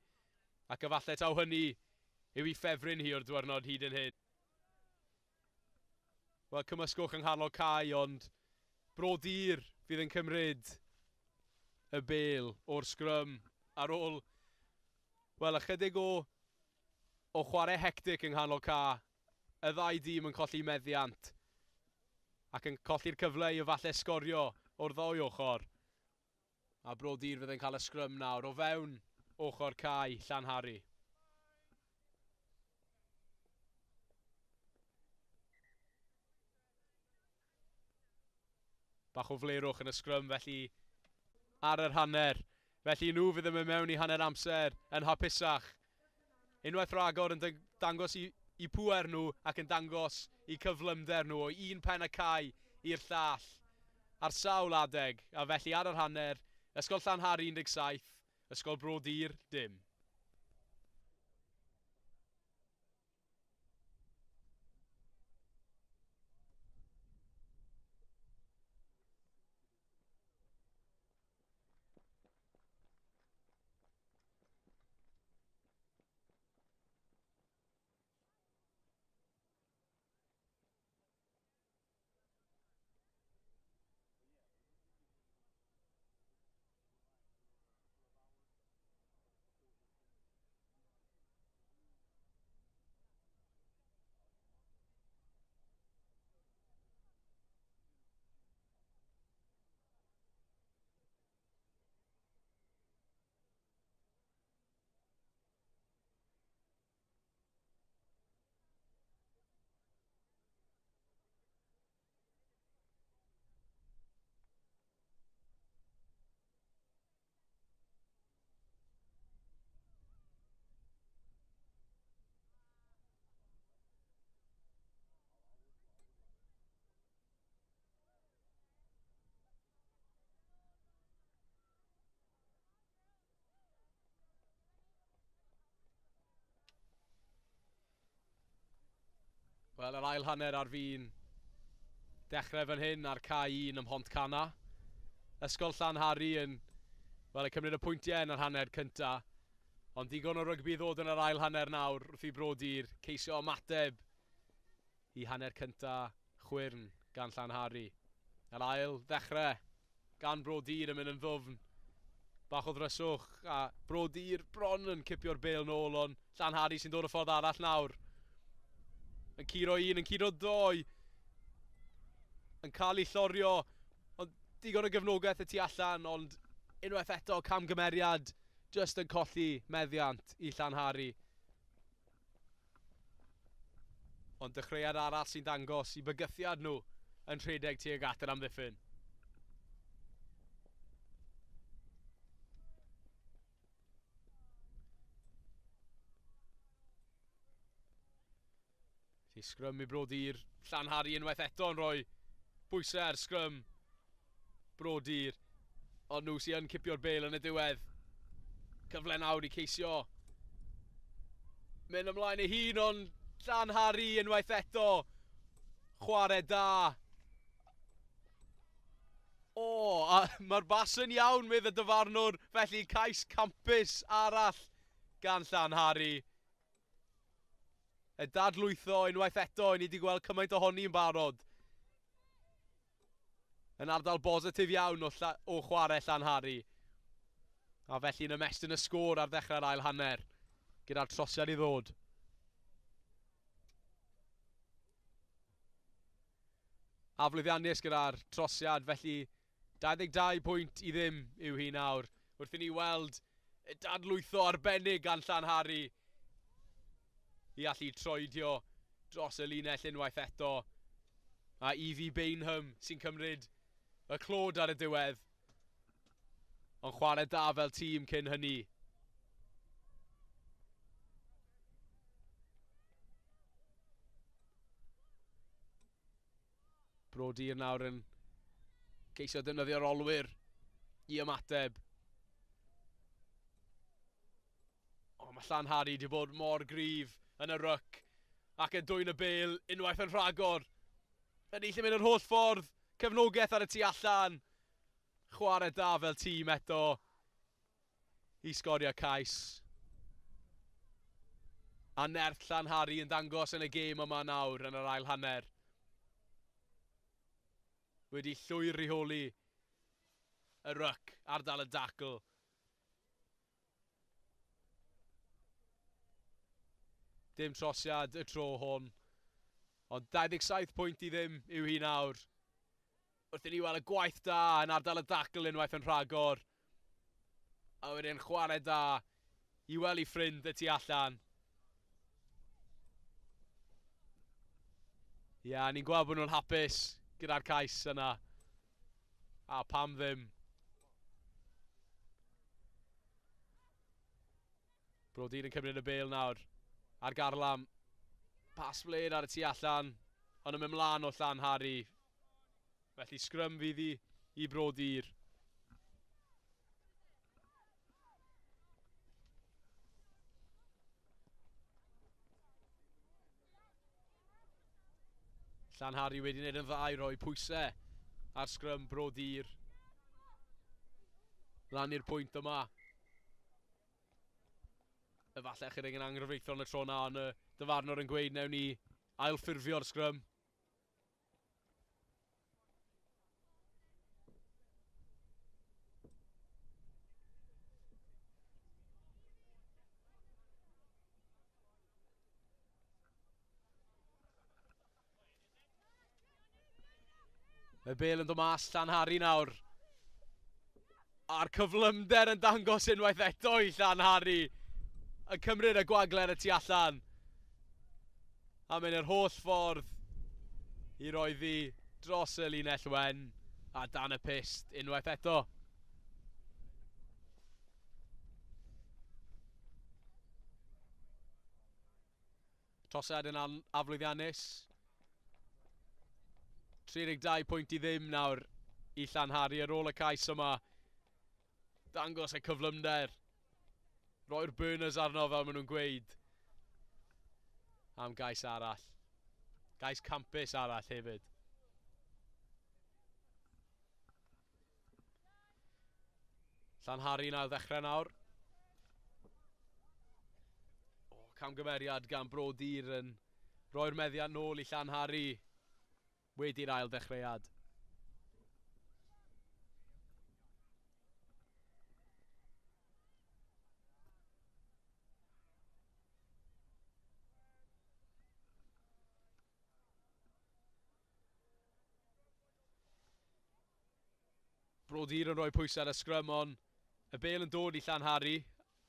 Ac efallai taw hynny yw ei ffefryn hi o'r diwrnod hyd yn hyn. Wel, cymysgwch yng nghanol cae, ond Brodir fydd yn cymryd y bel o'r sgrym ar ôl, wel, ychydig o, o chwarae hectic yng nghanol ca. Y ddau dîm yn colli meddiant ac yn colli'r cyfle i efallai sgorio o'r ddwy ochr. A Brodir fydd yn cael y sgrym nawr o fewn ochr cae Llanhari. Bach o flerwch yn y sgrym felly ar yr hanner. Felly nhw fydd yn mynd mewn i hanner amser yn hapusach. Unwaith rhagor yn dangos i pŵer nhw ac yn dangos i cyflymder nhw o un pen y cae i'r llall ar sawl adeg. A felly ar yr hanner, Ysgol Llanhari 17, Ysgol Brodir dim. Wel, yr ail hanner ar fin dechrau fan hyn ar cae 1 ym Mhontcanna. Ysgol Llanhari yn, wel, yn cymryd y pwyntiau yn yr hanner cynta. Ond digon o rygbi ddod yn yr ail hanner nawr wrth i Brodir ceisio ymateb i hanner cynta chwyrn gan Llanhari. Yr ail ddechrau gan Brodir yn mynd yn ddwfn. Bach o ddryswch a Brodir bron yn cipio'r bêl nôl, ond Llanhari sy'n dod y ffordd arall nawr. Yn curo un, yn curo doi. Yn cael ei llorio. Ond digon o gefnogaeth y tu allan, ond unwaith eto camgymeriad just yn colli meddiant i Llanhari. Ond dechreuad arall sy'n dangos i bygythiad nhw yn rhedeg tuag at yr amddiffyn. Felly sgrym i Brodir. Llanhari unwaith eto yn rhoi bwysau ar sgrym Brodir. Ond nhw sy'n yn cipio'r bêl yn y diwedd. Cyfle nawr i ceisio mynd ymlaen ei hun, ond Llanhari unwaith eto. Chwarae da. O, a mae'r bas yn iawn, medd y dyfarnwr. Felly cais campus arall gan Llanhari. Y dadlwytho unwaith eto, ni wedi gweld cymaint ohoni yn barod. Yn ardal bositif iawn o chwarae Llanhari. A felly yn ymestyn y sgôr ar ddechrau'r ail hanner, gyda'r trosiad i ddod. Aflwyddiannus gyda'r trosiad, felly 22 pwynt i ddim yw hi nawr. Wrth i ni weld y dadlwytho arbennig gan Llanhari i allu troedio dros y linell unwaith eto. A Evie Bainham sy'n cymryd y clod ar y diwedd. Ond chwarae da fel tîm cyn hynny. Brodir nawr yn ceisio defnyddio'r olwyr i ymateb. O, mae Llanhari wedi bod mor gryf yn y ryc ac yn dwyn y bêl unwaith yn rhagor. Yn eisiau mynd yr holl ffordd, cefnogaeth ar y tu allan. Chwarae da fel tîm eto i sgorio cais. A nerth Llanhari yn dangos yn y gêm yma nawr yn yr ail hanner. Wedi llwyr rheoli y ryc, ardal y dacl. Dim trosiad y tro hwn. Ond 27 pwynt i ddim yw hi nawr. Wrth i ni weld y gwaith da yn ardal y dacl unwaith yn rhagor. A wedyn chwarae da i weld ei ffrind y tu allan. Ia, ni'n gweld bod nhw'n hapus gyda'r cais yna. A pam ddim. Brodir yn cymryd y bêl nawr. Ar garlam. Pas flaen ar y tu allan. Ond yn mynd mlaen o Llanhari. Felly sgrym fydd i Brodir. Llanhari wedi gwneud yn dda i roi pwysau ar sgrym Brodir. Lan i'r pwynt yma. Efallai chydig yn anghyfreithlon yn y tro na, ond y dyfarnwr yn gweud newn ni ailffurfio'r sgrym. Y bêl yn dod mas, Llanhari nawr. A'r cyflymder yn dangos unwaith eto i Llanhari. Yn cymryd y gwagler y tu allan. A mynd yr holl ffordd i roi ddi dros y linell wen a dan y pyst unwaith eto. Trosiad yn aflwyddiannus. 32 pwynt i ddim nawr i Llanhari ar ôl y cais yma. Dangos y cyflymder. Roi'r burners arno fel maen nhw'n gweud. Am gais arall. Gais campus arall hefyd. Llanhari'n ail ddechrau nawr. O, camgymeriad gan Brodir yn roi'r meddiant nôl i Llanhari wedi'r ail ddechreuad. Brodir yn rhoi pwysau ar y sgrym, ond y bêl yn dod i Llanhari.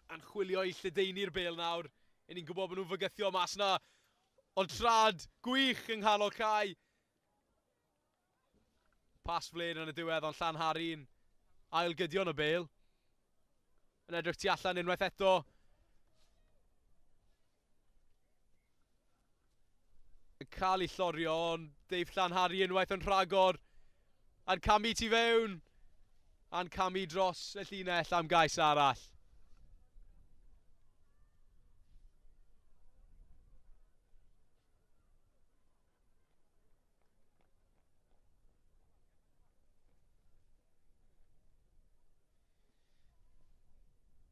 A'n chwilio i lledaenu'r bêl nawr. Yn ni'n gwybod bod nhw'n fygythio mas na. Ond trad gwych yng nghanol cae. Pas flen yn y diwedd, ond Llanhari'n ailgydio yn y bêl. Yn edrych tu allan unwaith eto. Yn cael ei llorio, ond Dave Llanhari unwaith yn rhagor. A'n camu tu fewn. A'n camu dros y llinell am gais arall.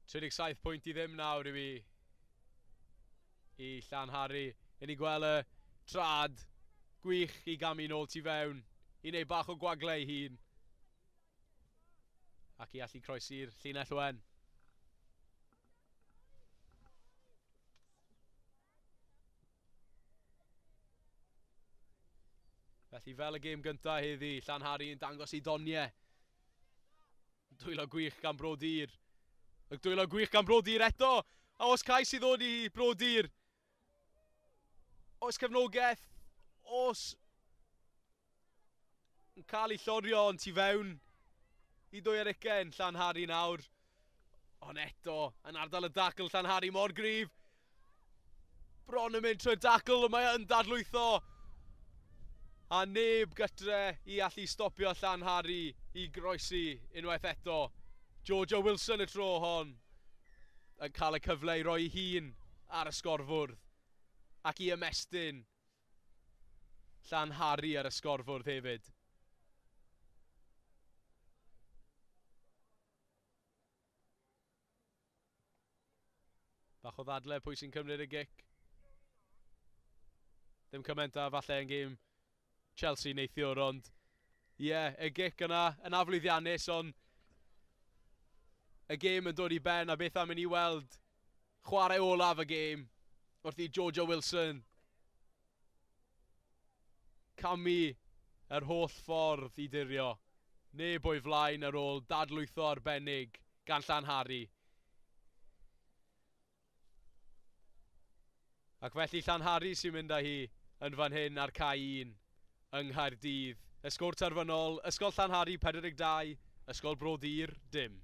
37 pwynt i ddim nawr i fi i Llanhari. I ni gweld y trad gwych i gamu nôl tu fewn, i wneud bach o gwagle ei hun. Ac i allu croesi'r llinell wen. Felly fel y gêm gyntaf heddi, Llanhari yn dangos ei doniau. Dwylo gwych gan Brodir. Y dwylo gwych gan Brodir eto. A os cais i ddod i Brodir. Oes cefnogaeth. Os yn cael ei llorio ond tu fewn i 22 Llanhari nawr. Ond eto, yn ardal y dacl Llanhari mor gryf. Bron yn mynd trwy'r dacl, ond mae yn dadlwytho. A neb gytre i allu stopio Llanhari i groesi unwaith eto. Georgia Wilson y tro hon yn cael y cyfle i roi hun ar y sgorfwrdd ac i ymestyn Llanhari ar y sgorfwrdd hefyd. Bach o ddadle pwy sy'n cymryd y gic. Ddim cymaint a falle yn gêm Chelsea neithiwr, ond ie, yeah, y gic yna yn aflwyddiannus, ond y gêm yn dod i ben, a beth am i ni weld chwarae olaf y gêm wrth i Georgia Wilson camu yr holl ffordd i dirio. Neb o'i flaen ar ôl dadlwytho arbennig gan Llanhari. Ac felly Llanhari sy'n mynd â hi yn fan hyn ar cae 1 yng Nghaerdydd. Y sgôr terfynol, Ysgol Llanhari 42, Ysgol Brodir dim.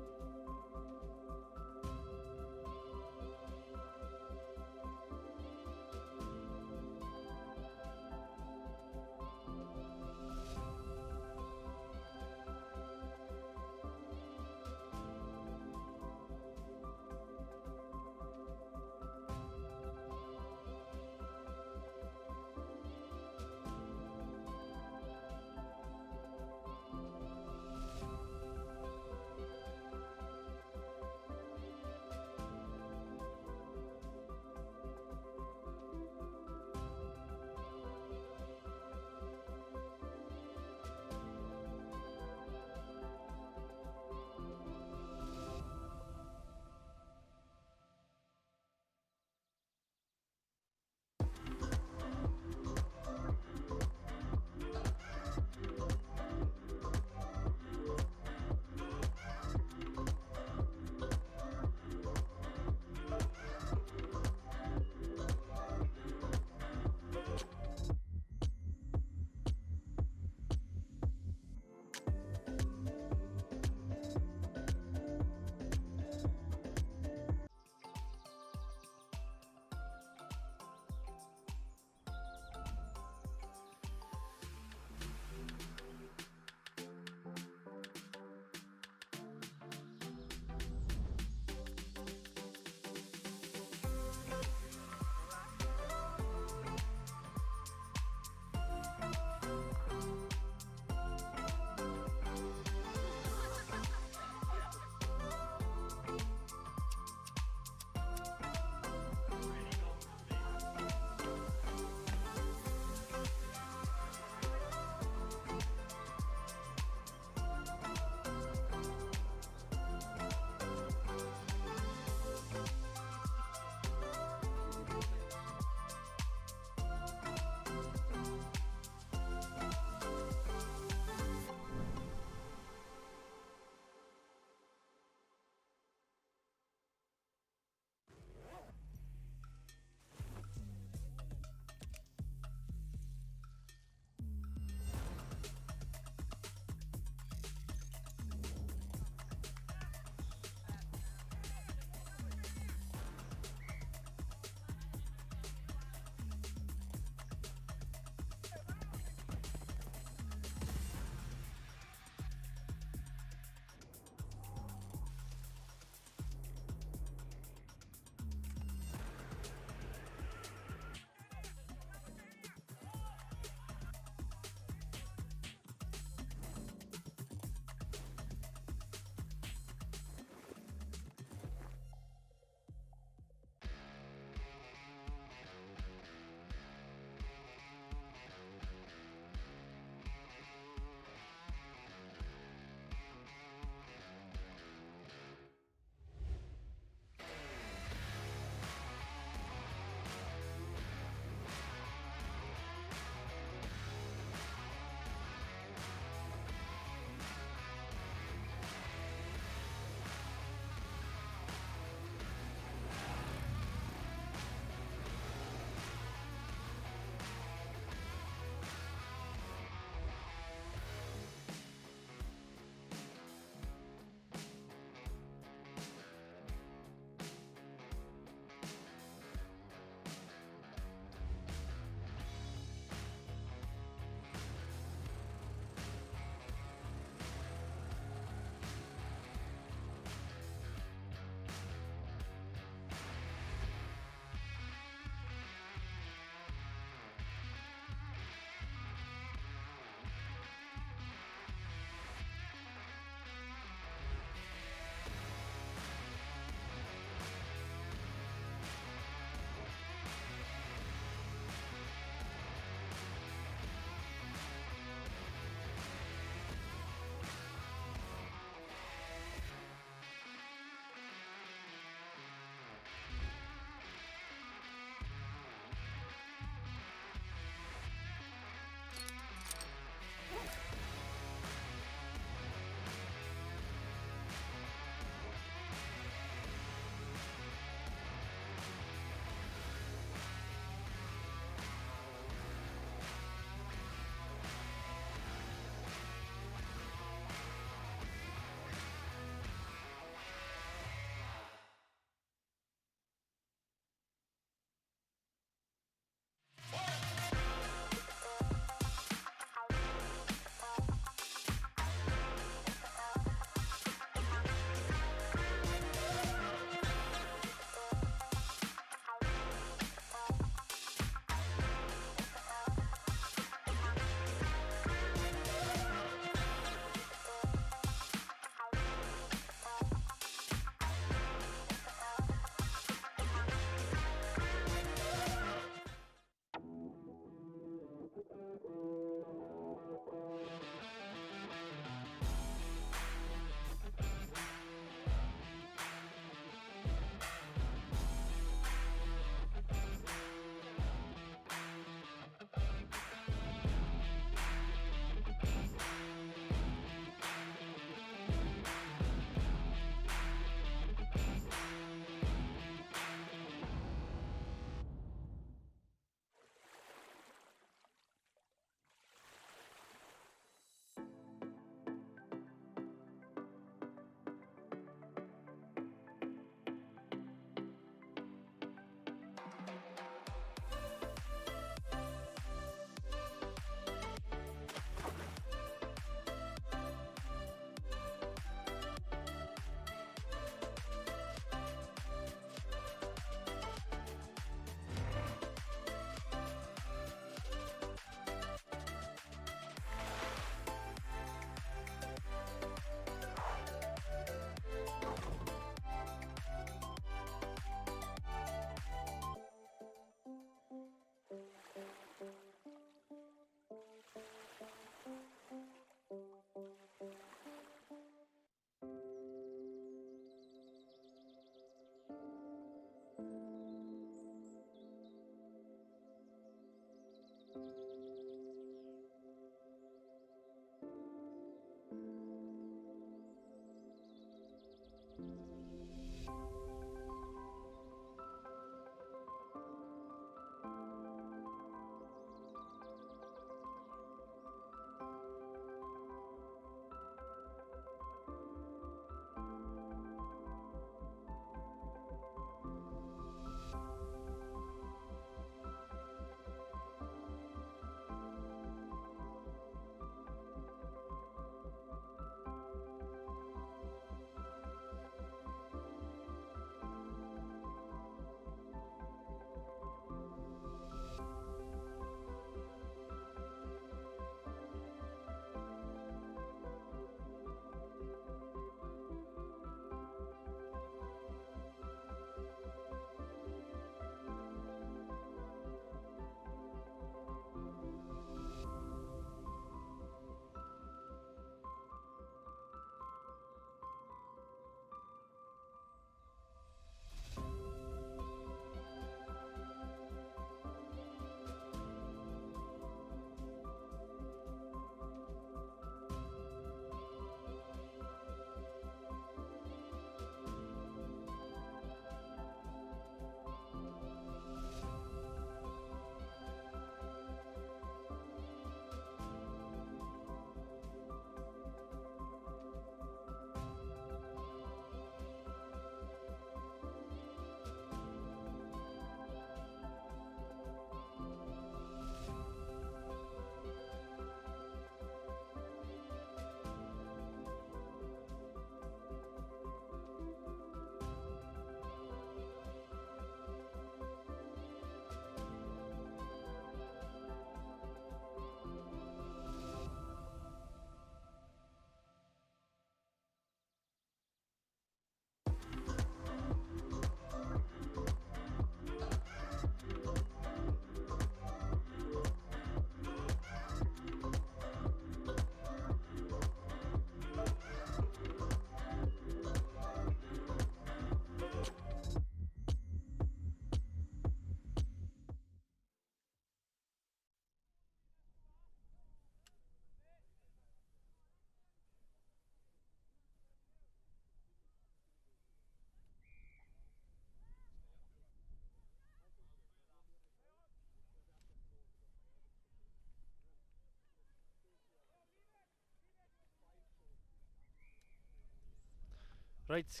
Reit,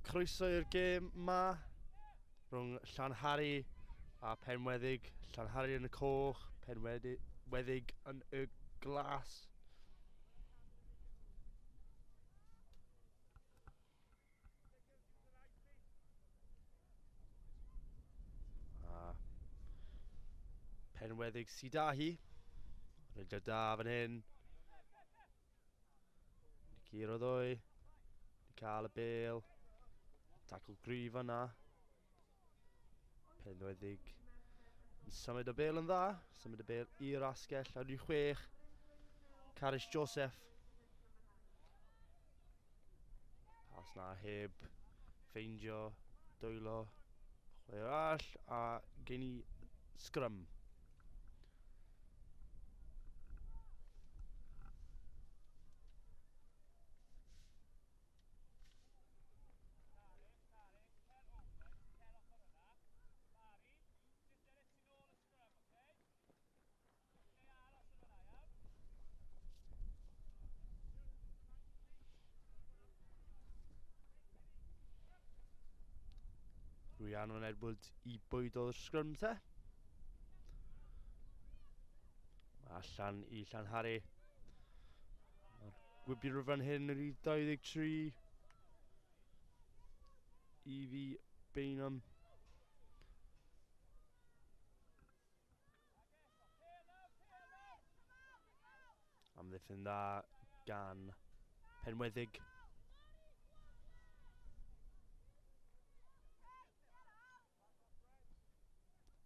croeso i'r gêm ma rhwng Llanhari a Penweddig. Llanhari yn y coch, Penweddig yn y glas. A Penweddig sydd da hi. Rydw da fan hyn. Curo ddwy. Di cael y bêl. Tacl gryf yna. Penweddig yn symud y bêl yn dda. Symud y bêl i'r asgell ar rhyw 6. Caris Joseph. Pas na heb ffeindio dwylo chwaraewr arall a gen i sgrym. Rhiannon Edwards i bwydo'r sgrym te. Mae allan i Llanhari. Mae'r gwybwyr fan hyn yr 23. Evie Bainham. Amddiffyn dda gan Penweddig.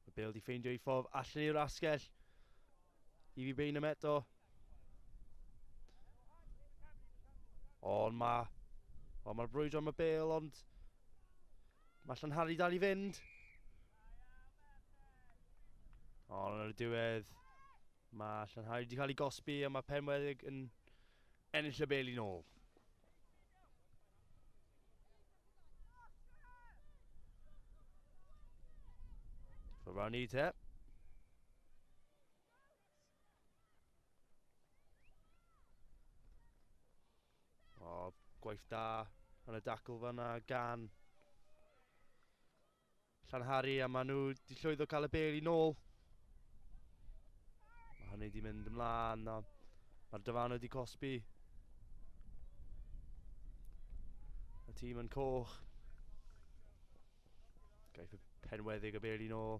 Mae Bale di ffeindio ei ffordd allan i'r asgell. Evie Bainham eto. Ond mae... Wel, mae'r brwydro am y bêl, ond... Mae Llanhari dal i fynd. Ond yn y diwedd, mae Llanhari wedi cael ei gosbi a mae Penweddig yn ennill y bêl i nôl. Ffwrdd ni te. O, gwaith da yn y dacl fanna gan Llanhari, a maen nhw wedi llwyddo cael y bêl i nôl. Mae hynny wedi mynd ymlaen, a mae'r dyfarnwr wedi cosbi. Y tîm yn coch. Gaiff y Penweddig y bêl i nôl.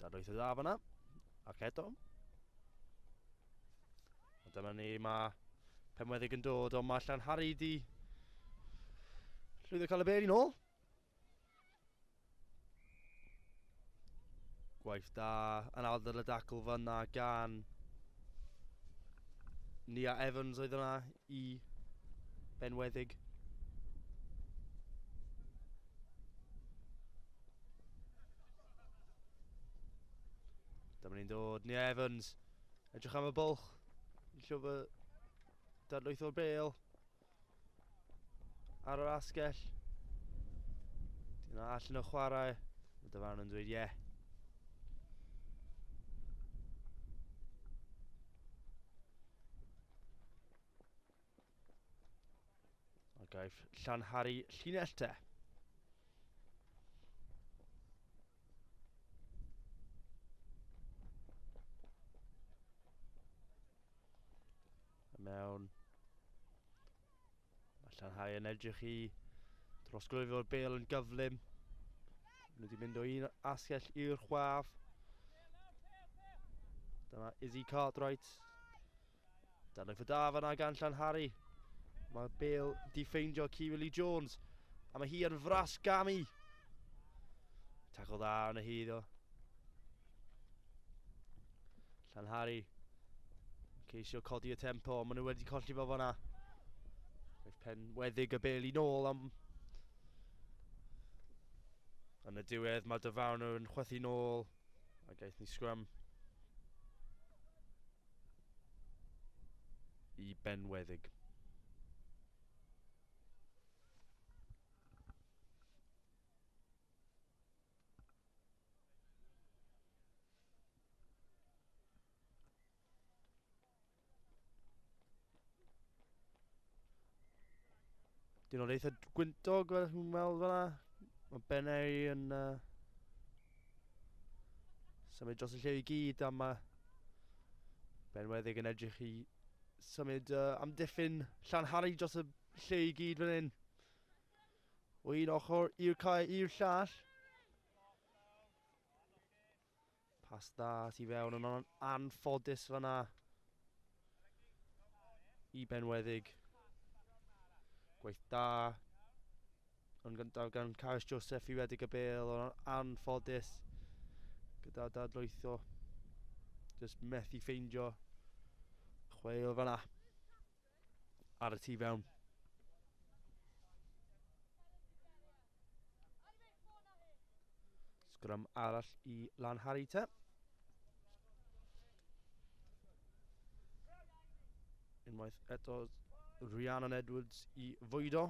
Dadlwytho dda fanna. Ac eto. A dyma ni, mae Penweddig yn dod, ond mae Llanhari di llwyddo cael y bêl i nôl. Gwaith da yn ardal y dacl fanna gan Nia Evans oedd yna i Benweddig. Dyma ni'n dod, Nia Evans. Edrych am y bwlch. Llwybr dadlwytho'r bêl. Ar yr asgell. Dyna allan o chwarae. Mae dyfarnwr yn dweud ie. Yeah. A gaiff Llanhari llinell te. A mewn. Mae Llanhari yn edrych i drosglwyddo'r bêl yn gyflym. Maen nhw wedi mynd o un asgell i'r chwaf. Dyma Izzy Cartwright. Dadlwytho da fanna gan Llanhari. Mae'r bêl di ffeindio Kira Lee Jones. A mae hi yn fras gamu. Tacl dda arno hi ddo. Llanhari. Ceisio codi y tempo, ond maen nhw wedi colli fo fanna. Roedd Penweddig y bêl i nôl am... Yn y diwedd mae dyfarnwr yn chwythu nôl. A gaeth ni sgrym. I Benweddig. Dyn nhw'n eitha gwyntog fel chi'n weld fan'na. Mae Beneri yn symud dros y lle i gyd a mae Benweddig yn edrych i symud amddiffyn Llanhari dros y lle i gyd fan hyn. O un ochr i'r cae i'r llall. Pas dda tu fewn yn anffodus fan'na i Benweddig. Gwaith da yn gyntaf gan Carys Joseph i redeg y bêl, ond anffodus gyda dadlwytho. Just methu ffeindio chwaraewr fan'na ar y tu fewn. Sgrym arall i Lanhari te. Unwaith eto Rhiannon Edwards i fwydo.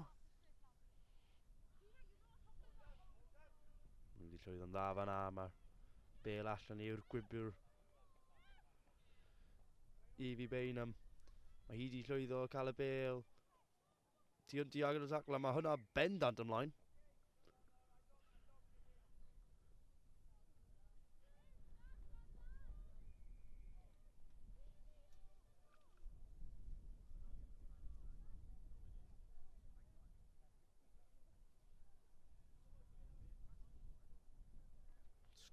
Mae wedi llwyddo'n dda fan'na, mae'r bêl allan i'r gwibwyr Evie Bainham. Mae hi wedi llwyddo cael y bêl. Tu hwnt i agor y tacl, a mae hwnna bendant ymlaen.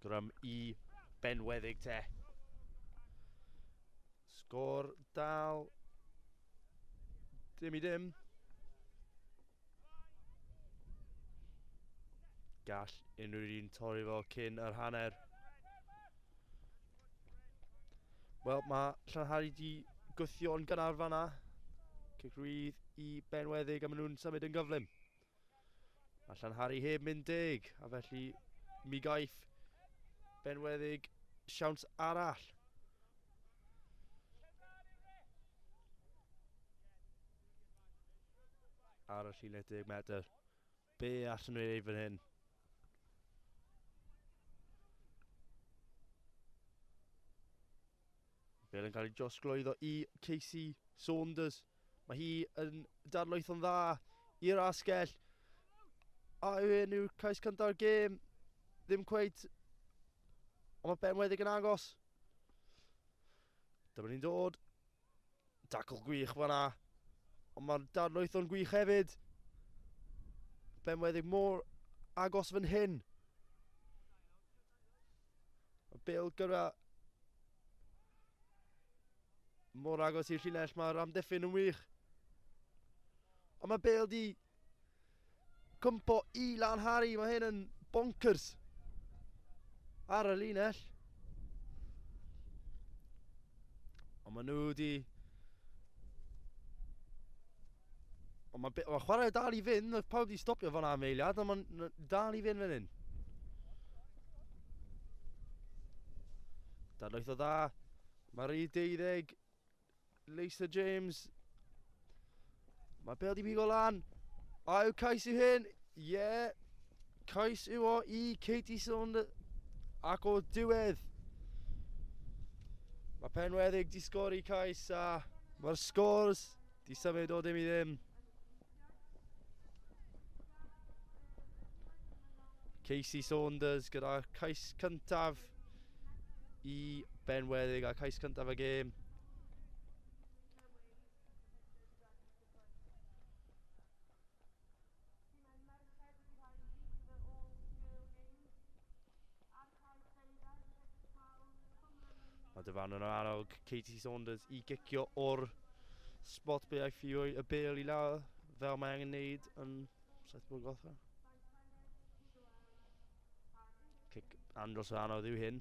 Sgrym i Benweddig te. Sgôr dal 0-0. Gall unrhyw un torri fo cyn yr hanner. Wel, mae Llanhari di gwthio'n gynnar fan'na. Cic rydd i Benweddig a maen nhw'n symud yn gyflym. Mae Llanhari heb mynd deg, a felly mi gaiff Benweddig siawns arall. Ar y llinell 10 metr. Be allan nhw ei wneud fan hyn? Bale yn cael ei drosglwyddo i Casey Saunders. Mae hi yn dadlwytho'n dda i'r asgell. A yw hyn yw'r cais cynta'r gêm? Ddim cweit. Ond mae Benweddig yn agos. Dyma ni'n dod. Dacl gwych fan'na. Ond mae'r dadlwytho'n gwych hefyd. Benweddig mor agos fan hyn. Mae Bale gyda mor agos i'r llinell, mae'r amddiffyn yn wych. Ond mae Bale di cwmpo i Lanhari, mae hyn yn bonkers ar y linell. Ond maen nhw di... Ond mae ma chwarae dal i fynd, oedd pawb di stopio fan am eiliad, ond mae'n dal i fynd fan hyn. Dadlwytho dda. Mae'r 12, Lisa James. Mae Bale di pigo lan. A yw cais yw hyn? Ie. Yeah. Cais yw o i Katie Saunders. Ac o diwedd. Mae Penweddig di sgori cais a mae'r scores di symud o dim i ddim. Casey Saunders gyda cais cyntaf i Benweddig a cais cyntaf y gêm. Mae dyfarnwr yn annog Katie Saunders i gicio o'r spot be aeth i y bêl i lawr fel mae angen wneud yn 7 bwrdd gotha. Cic andros o anodd yw hyn.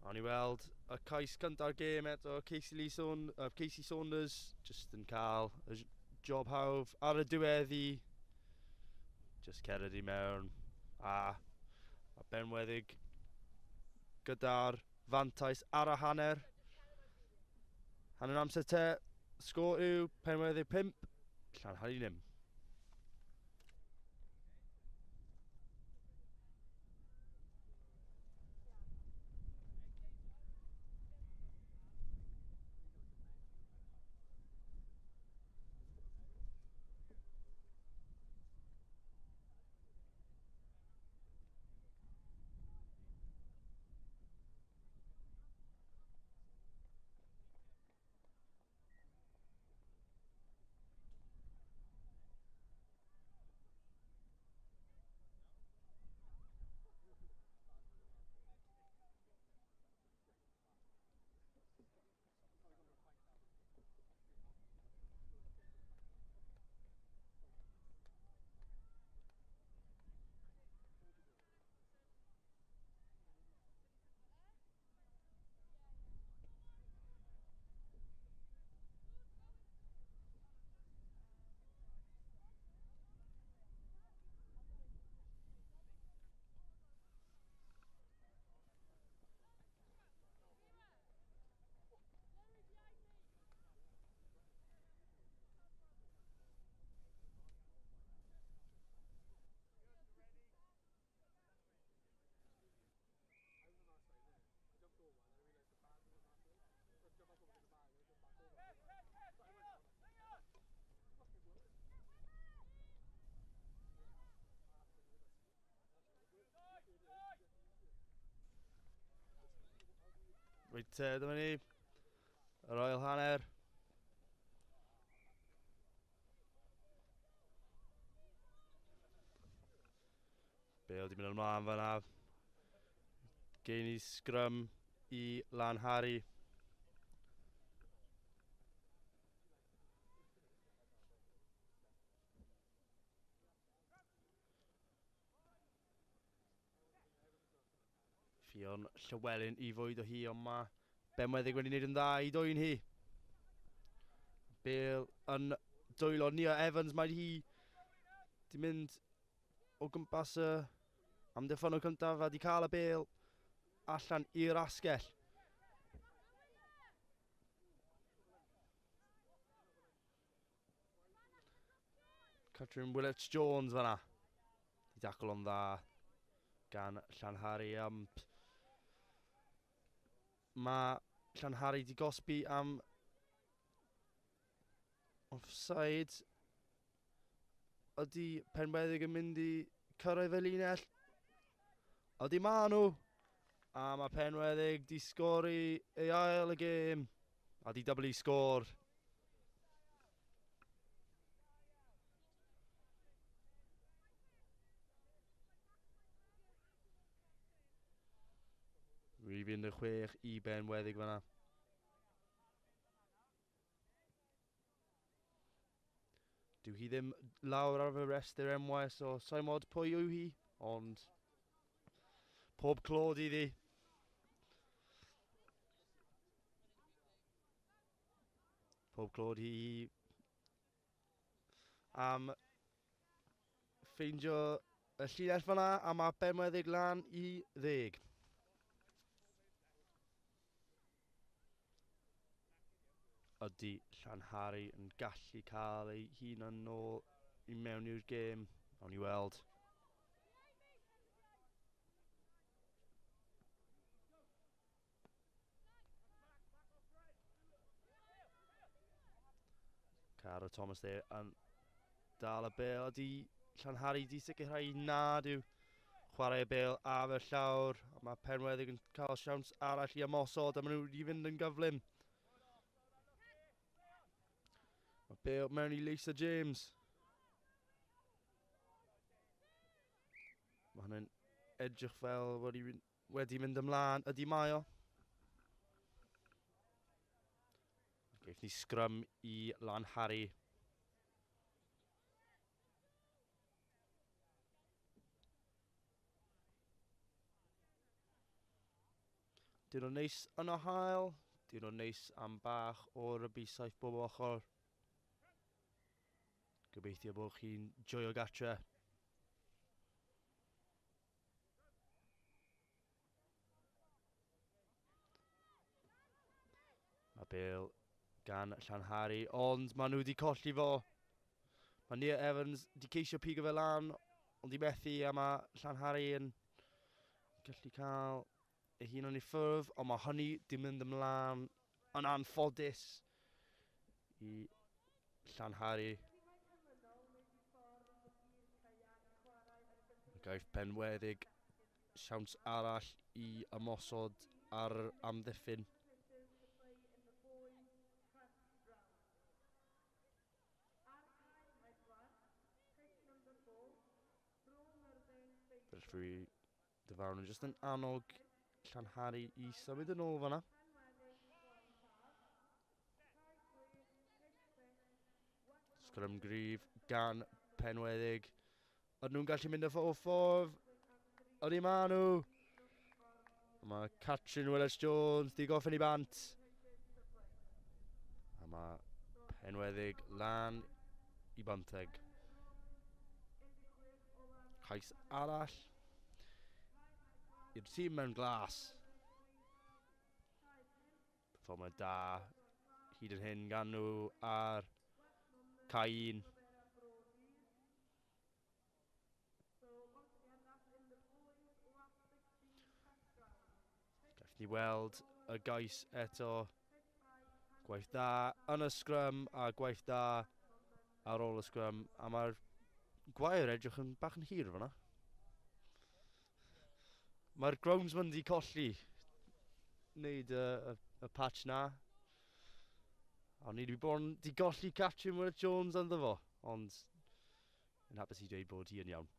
Awn ni weld y cais cynta'r gêm eto, Casey, Lee Saund Casey Saunders just yn cael y job hawdd ar y diwedd i just cered i mewn a Benweddig gyda'r fantais ar y hanner. Hanner amser te, sgôr yw Penweddig 5, Llanhari 0. Reit te, dyma ni. Yr ail hanner. Bale di mynd ymlaen fan'na. Gewn ni sgrym i Lanhari. Ffion Llywelyn i fwyd o hi, ond mae Benweddig wedi gwneud yn dda i dwyn hi. Bale yn dwylo Nia Evans, mae hi di mynd o gwmpas y amddiffynnwr cyntaf a di cael y bêl allan i'r asgell. Catrin Willett Jones fanna. Di dacl o'n dda gan Llanhari. Mae Llanhari di gosbi am offside. Ydy Penweddig yn mynd i cyrraedd y linell? Ydy ma nhw? A mae Penweddig di sgori ei ail y gêm. A di dyblu sgôr. Rhif 16 i Benweddig fanna. Dyw hi ddim lawr ar fy rhestr enwau, so sa'n mod pwy yw hi, ond pob clod iddi. Pob clod i hi am ffeindio y llinell fanna, a mae Benweddig lan i 10. Ydy Llanhari yn gallu cael ei hun yn ôl i mewn i'r gêm? Awn ni weld. Cara Thomas there yn dal y bêl. Ydy Llanhari di sicrhau nad yw chwarae y bêl ar y llawr. A mae Penweddig yn cael siawns arall i ymosod a maen nhw wedi fynd yn gyflym. Mae bêl mewn i Lisa James. Mae hwnna'n edrych fel wedi mynd ymlaen. Ydy mae o. Geith ni sgrym i Lanhari. Dyn nhw'n neis yn o hael. Dyn nhw'n neis am bach o rygbi saith bob ochr. Gobeithio bod chi'n joio gatre. Mae bêl gan Llanhari, ond maen nhw wedi colli fo. Mae Nia Evans wedi ceisio pigo fe lan, ond di methu, a mae Llanhari yn gallu cael ei hun yn ei ffurf, ond mae hynny di mynd ymlaen yn anffodus i Llanhari. Gaiff Penweddig siawns arall i ymosod ar amddiffyn. Felly dyfarnwr yn jyst yn annog Llanhari i symud yn ôl fanna. Sgrym gryf gan Penweddig. Ydyn nhw'n gallu mynd o ffordd? Ydy ma nhw? Mae Catrin Willis Jones di goffen i bant. A mae Penweddig lan i banteg. Cais arall i'r tîm mewn glas. Perfformiad da hyd yn hyn gan nhw ar cae un. Gallwn ni weld y gais eto. Gwaith da yn y sgrym a gwaith da ar ôl y sgrym. A mae'r gwair edrych yn bach yn hir fan'na. Mae'r groundsman di colli. wneud y patch na. O'n i wedi bod yn di golli Catrin Wyrt Jones ynddo fo, ond yn hapus i dweud bod hi yn iawn.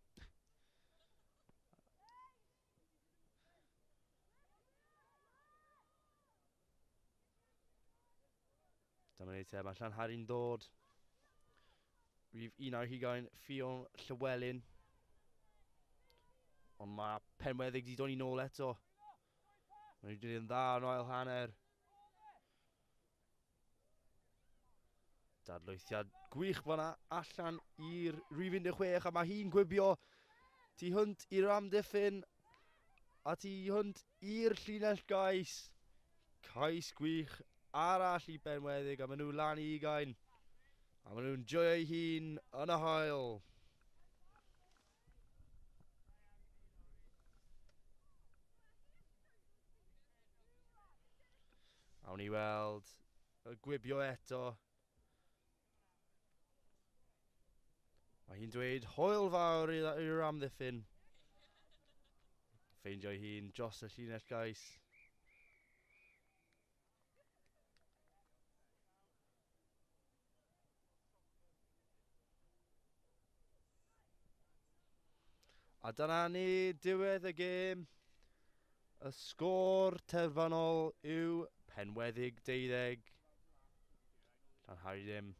Dyma ni te, mae Llanhari'n dod. Rhif 21, Ffion Llywelyn. Ond mae Penweddig wedi dod i nôl eto. Mae wedi gwneud yn dda yn ail hanner. Dadlwythiad gwych fanna allan i'r rhif 16 a mae hi'n gwibio tu hwnt i'r amddiffyn a tu hwnt i'r llinell gais. Cais gwych arall i Benweddig a maen nhw lan i 20. A maen nhw'n joio eu hun yn y haul. Awn ni weld y gwibio eto. Mae hi'n dweud hwyl fawr i'r amddiffyn. Ffeindio hi'n dros y llinell gais. A dyna ni, diwedd y gêm. Y sgôr terfynol yw Penweddig 12. Llanhari ddim.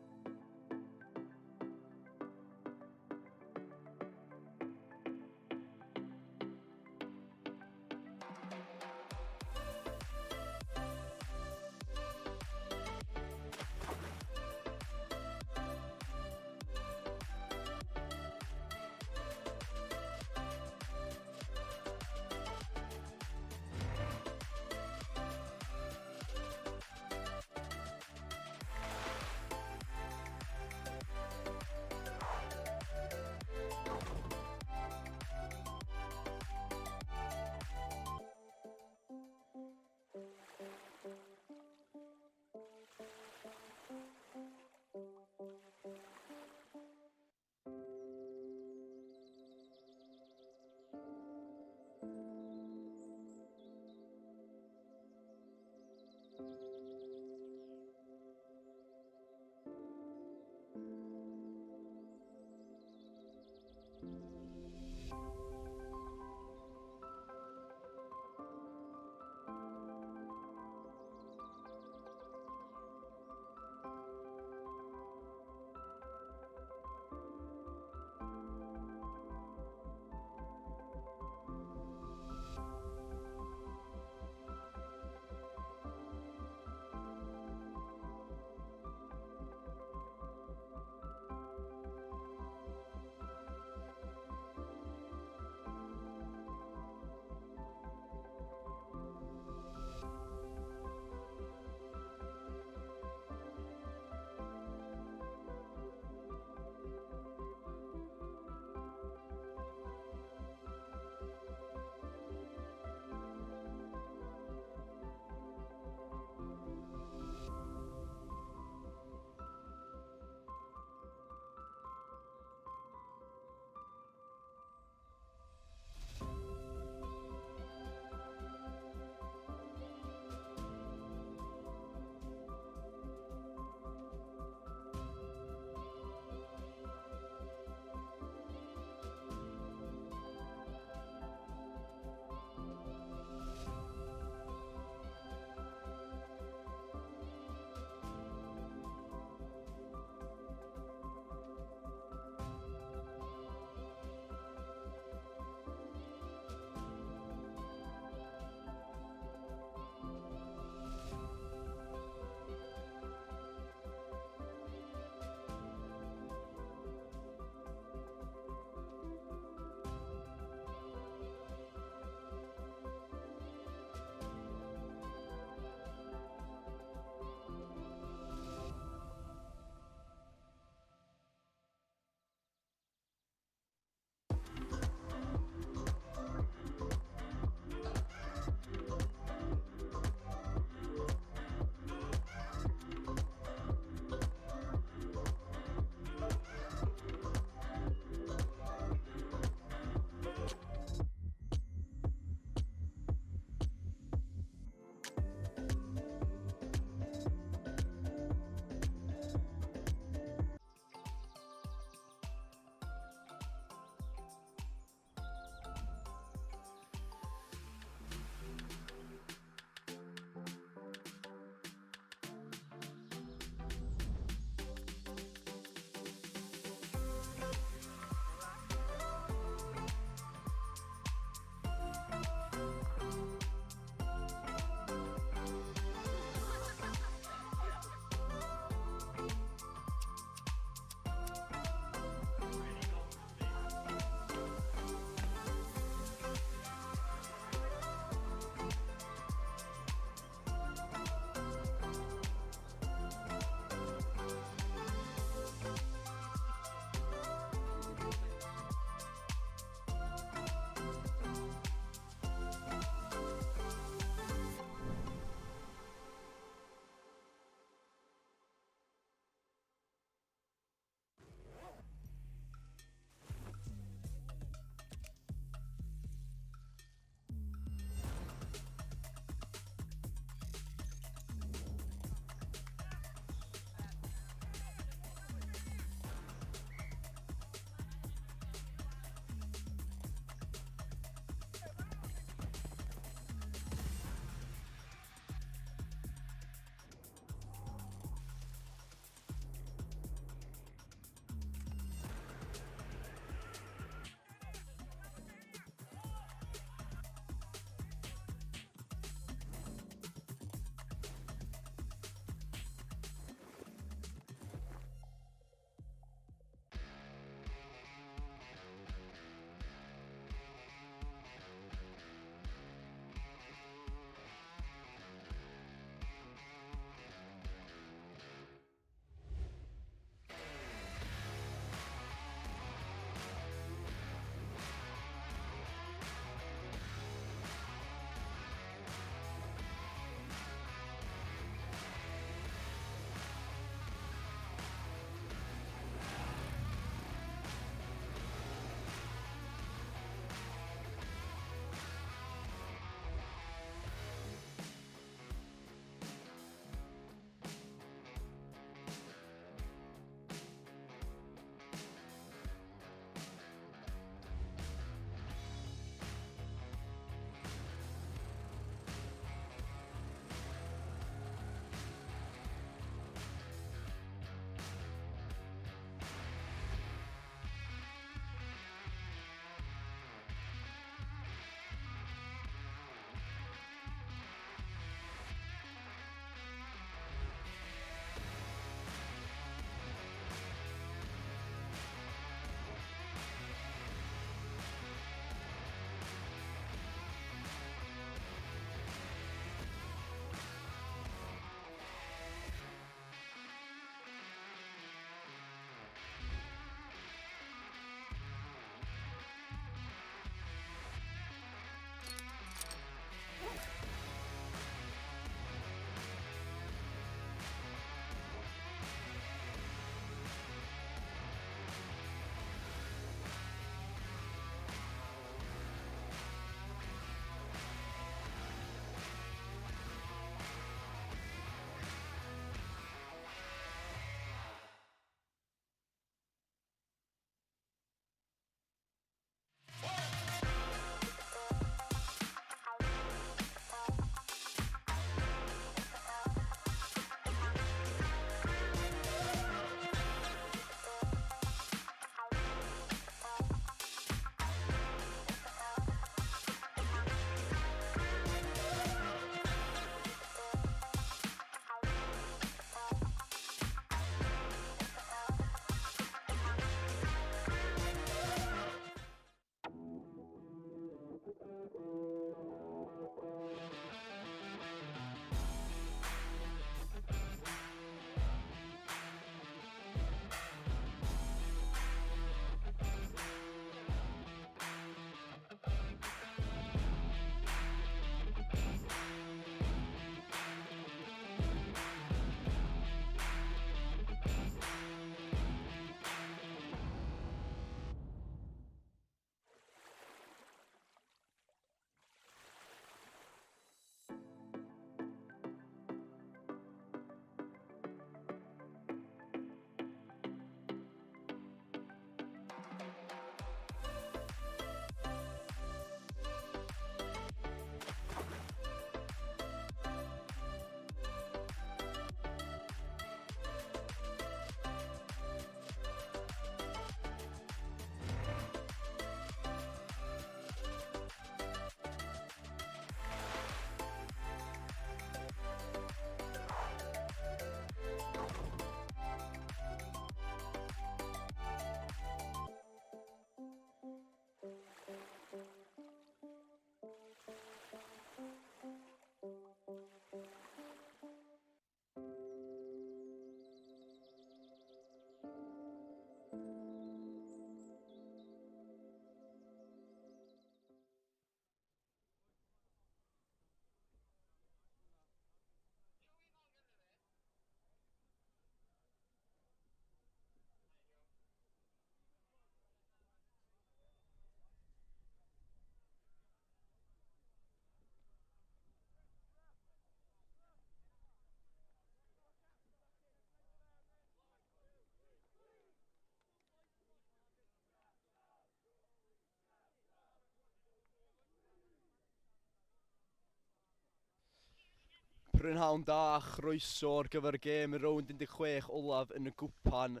Prynhawn da, chroeso ar gyfer y gêm y rownd 16 olaf yn y gwpan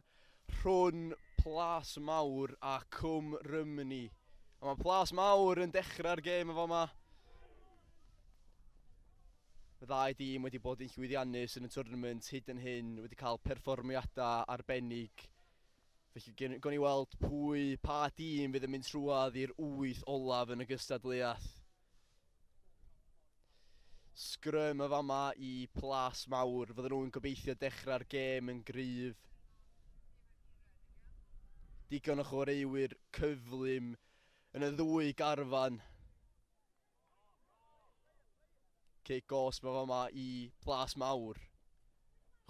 rhwng Plas Mawr a Cwm Rhymni. A mae Plas Mawr yn dechrau'r gêm efo yma. Y ddau dîm wedi bod yn llwyddiannus yn y tournament hyd yn hyn, wedi cael perfformiadau arbennig. Felly gawn ni weld pwy, pa dîm fydd yn mynd trwadd i'r wyth olaf yn y gystadleuaeth. Sgrym y fama i Plas Mawr. Fydden nhw'n gobeithio dechrau'r gêm yn gryf. Digon o chwaraewyr cyflym yn y ddwy garfan. Cic gosb o fama i Plas Mawr.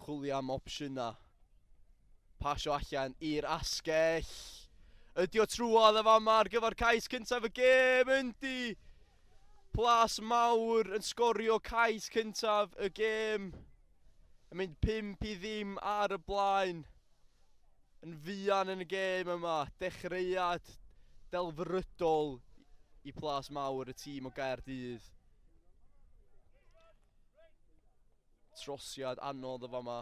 Chwilio am opsiynau. Pasio allan i'r asgell. Ydy o trwodd y fama ar gyfer cais cyntaf y gêm? Yndi! Plas Mawr yn sgorio cais cyntaf y gêm. Yn mynd 5-0 ar y blaen. Yn fuan yn y gêm yma. Dechreuad delfrydol i Plas Mawr, y tîm o Gaerdydd. Trosiad anodd o fama.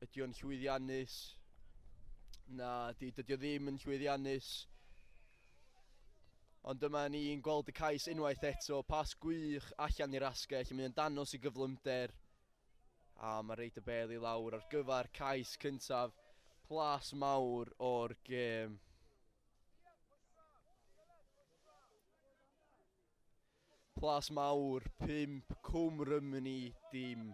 Ydy o'n llwyddiannus? Na, dydy o ddim yn llwyddiannus. Ond dyma ni'n gweld y cais unwaith eto. Pas gwych allan i'r asgell. Mae'n mynd danos i gyflymder. A mae reit y bel i lawr ar gyfer cais cyntaf Plas Mawr o'r gêm. Plas Mawr, 5, Cwm Rhymni, dim.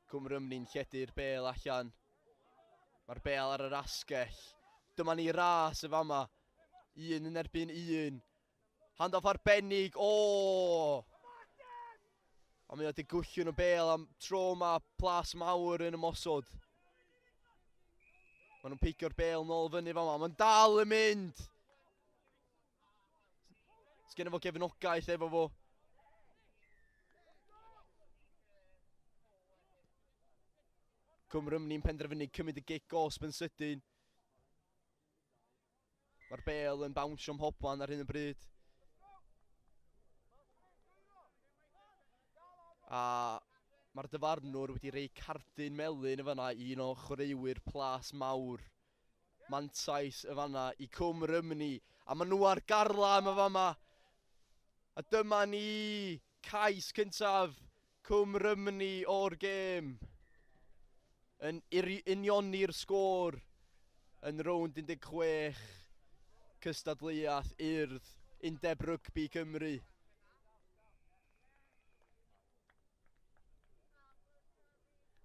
Cwm Rhymni'n lledu'r bel allan. Mae'r bel ar yr asgell. Dyma ni ras y fama. Un yn erbyn un. Handoff arbennig. O! A mae o wedi gwllwn y bel am tro ma Plas Mawr yn ymosod. Maen nhw'n picio'r bel nôl fyny fama. Mae'n dal yn mynd! Sgynno fo gefnogaeth efo fo. Cwm Rhymni'n penderfynu cymryd y gic gosb yn sydyn. Mae'r bel yn bownsio mhobman ar hyn o bryd. A mae'r dyfarnwr wedi rhoi cardyn melyn y fanna i un o chwaraewyr Plas Mawr. Mantais y fanna i Cwm Rhymni. A maen nhw ar garlam y fama. A dyma ni, cais cyntaf Cwm Rhymni o'r gêm. Yn unioni'r sgôr yn rownd 16 cystadleuaeth Urdd Undeb Rygbi Cymru.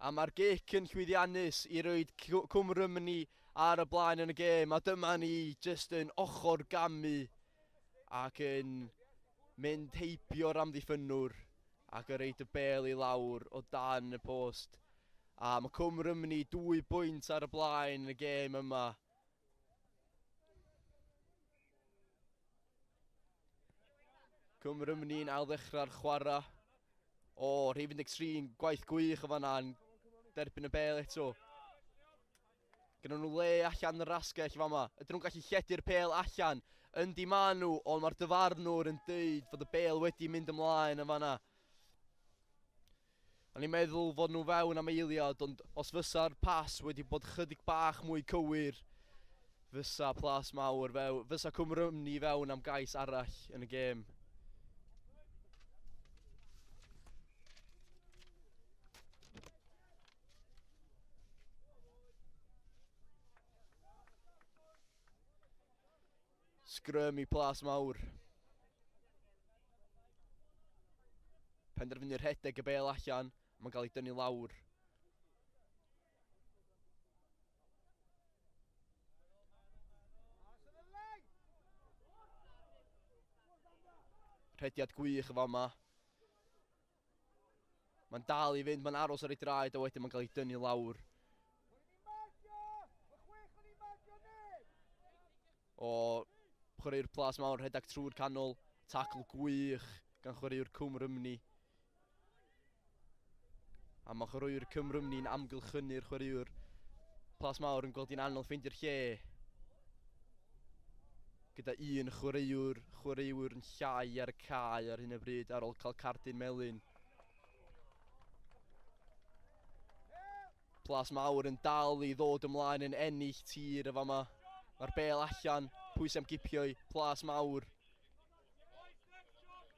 A mae'r gic yn llwyddiannus i roed Cwm Rhymni ar y blaen yn y gêm. A dyma ni jyst yn ochr gamu ac yn mynd heibio'r amddiffynnwr ac yn reid y bel i lawr o dan y post. A mae Cwm Rhymni 2 bwynt ar y blaen yn y gêm yma. Cwm Rhymni'n ailddechrau'r chwarae. O, rhif 13, gwaith gwych o fanna yn derbyn y bel eto. Gyda nhw le allan yr asgell fama. Ydyn nhw'n gallu lledu'r bel allan? Yndi ma nhw, ond mae'r dyfarnwr yn deud fod y bel wedi mynd ymlaen yn fanna. O'n i'n meddwl fod nhw fewn am eiliad, ond os fysa'r pas wedi bod chydig bach mwy cywir, fysa Plas Mawr fewn, fysa Cwm Rhymni fewn am gais arall yn y gêm. Sgrym i Plas Mawr. Penderfynu rhedeg y bel allan, mae'n cael ei dynnu lawr. Rhediad gwych y fama. Mae'n dal i fynd, mae'n aros ar ei draed a wedyn mae'n cael ei dynnu lawr. O chwaraewr Plas Mawr rhedeg trwy'r canol, tacl gwych gan chwaraewr Cwm Rhymni. A mae chwaraewr Cwm Rhymni'n amgylchynu'r chwaraewr Plas Mawr yn gweld hi'n anodd ffeindio'r lle. Gyda un chwaraewr, chwaraewr yn llai ar y cae ar hyn o bryd ar ôl cael cardyn melyn. Plas Mawr yn dal i ddod ymlaen yn ennill tir y fama. Mae'r bel allan, pwy sy'n am gipio i Plas Mawr.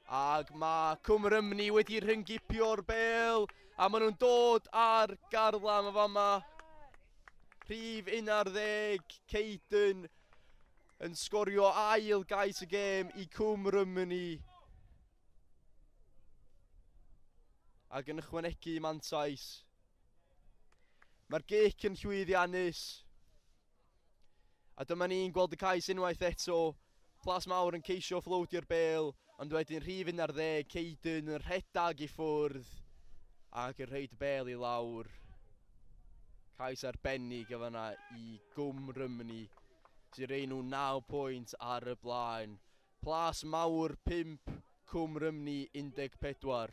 Ac mae Cwm Rhymni wedi rhyngipio'r bel a maen nhw'n dod ar garlam y fama. Rhif 11, Caden yn sgorio ail gais y gêm i Cwm Rhymni. Ac yn ychwanegu mantais. Mae'r gic yn llwyddiannus. A dyma ni'n gweld y cais unwaith eto. Plas Mawr yn ceisio fflowdio'r bêl, ond wedyn rhif 11, Caden yn rhedag i ffwrdd ac yn rhoid y bêl i lawr. Cais arbennig o fanna i Gwm Rhymni, sy'n rhoi nhw 9 pwynt ar y blaen. Plas Mawr 5, Cwm Rhymni 14.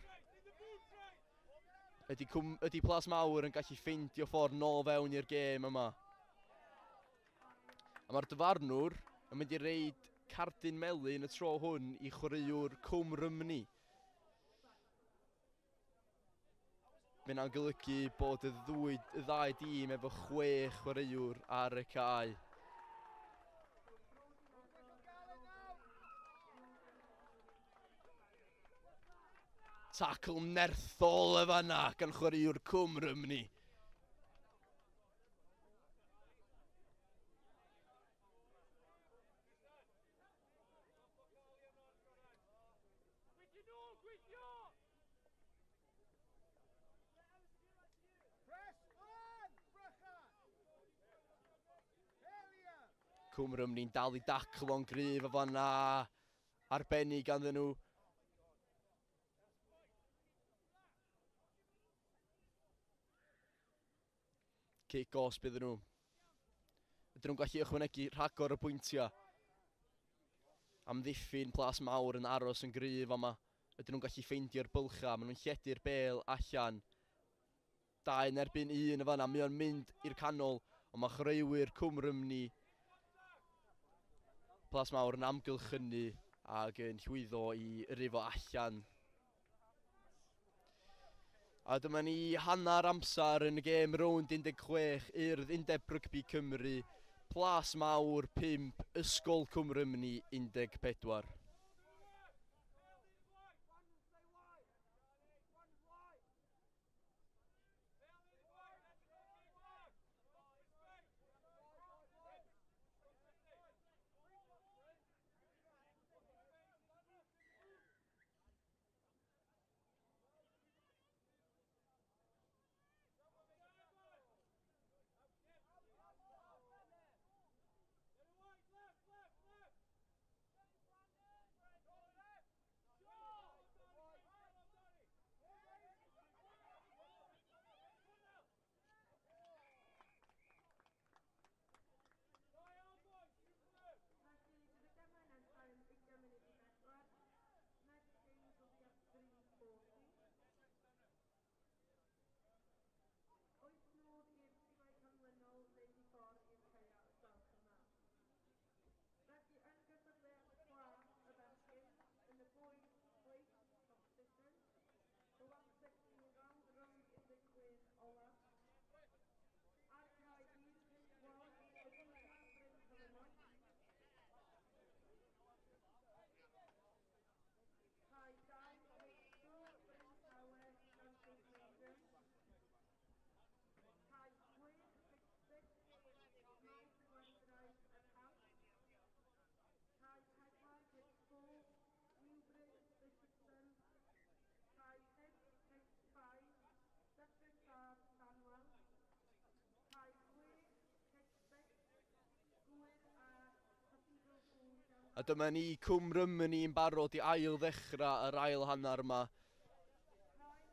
Ydy, Cwm, ydy Plas Mawr yn gallu ffeindio ffordd nôl fewn i'r gêm yma? A mae'r dyfarnwr yn mynd i reid cardyn melyn y tro hwn i chwaraewr Cwm Rhymni. Mae hynna'n golygu bod y, ddwy, y ddau dîm efo chwe chwaraewr ar y cae. Tacl nerthol y fanna gan chwaraewr Cwm Rhymni. Cwm Rhymni'n dal i daclo'n gryf o fanna. Arbennig ganddyn nhw. Cic gosb iddyn nhw. Ydyn nhw'n gallu ychwanegu rhagor o bwyntiau? Amddiffyn Plas Mawr yn aros yn gryf yma. Ydyn nhw'n gallu ffeindio'r bylchau? Maen nhw'n lledu'r bêl allan. Dau yn erbyn un yn fanna. Mae o'n mynd i'r canol, ond mae chwaraewyr Cwm Rhymni Plas Mawr yn amgylchynu ac yn llwyddo i yrru fo allan. A dyma ni hanner amser yn y gêm rownd 16 Urdd Undeb Rygbi Cymru, Plas Mawr 5, Ysgol Cwm Rhymni 14. A dyma ni Cwm Rhymni yn barod i ail ddechrau yr ail hanner yma.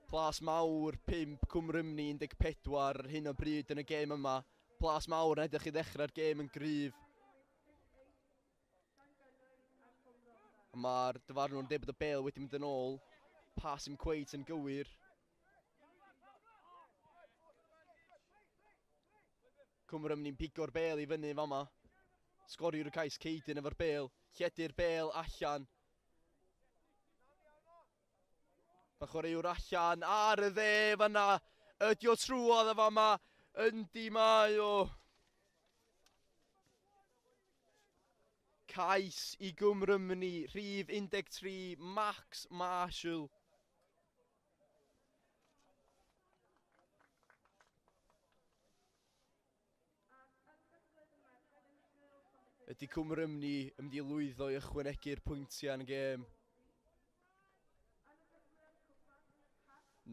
Plas Mawr 5, Cwm Rhymni 14 ar hyn o bryd yn y gêm yma. Plas Mawr yn edrych i ddechrau'r gêm yn gryf. Mae'r dyfarnwr yn dweud bod y bêl wedi mynd yn ôl. Pas yn cweit yn gywir. Cwm Rhymni'n pigo'r bêl i fyny fama. Sgoriwr y cais Ceidyn efo'r bêl. Lledu'r bêl allan. Mae chwaraewr allan ar y dde fanna. Ydy o trwodd y fama. Yndi mae o. Cais i Gwm Rhymni, rhif 13, Max Marshall. Ydy Cwm Rhymni yn mynd i lwyddo i ychwanegu'r pwyntiau yn y gêm?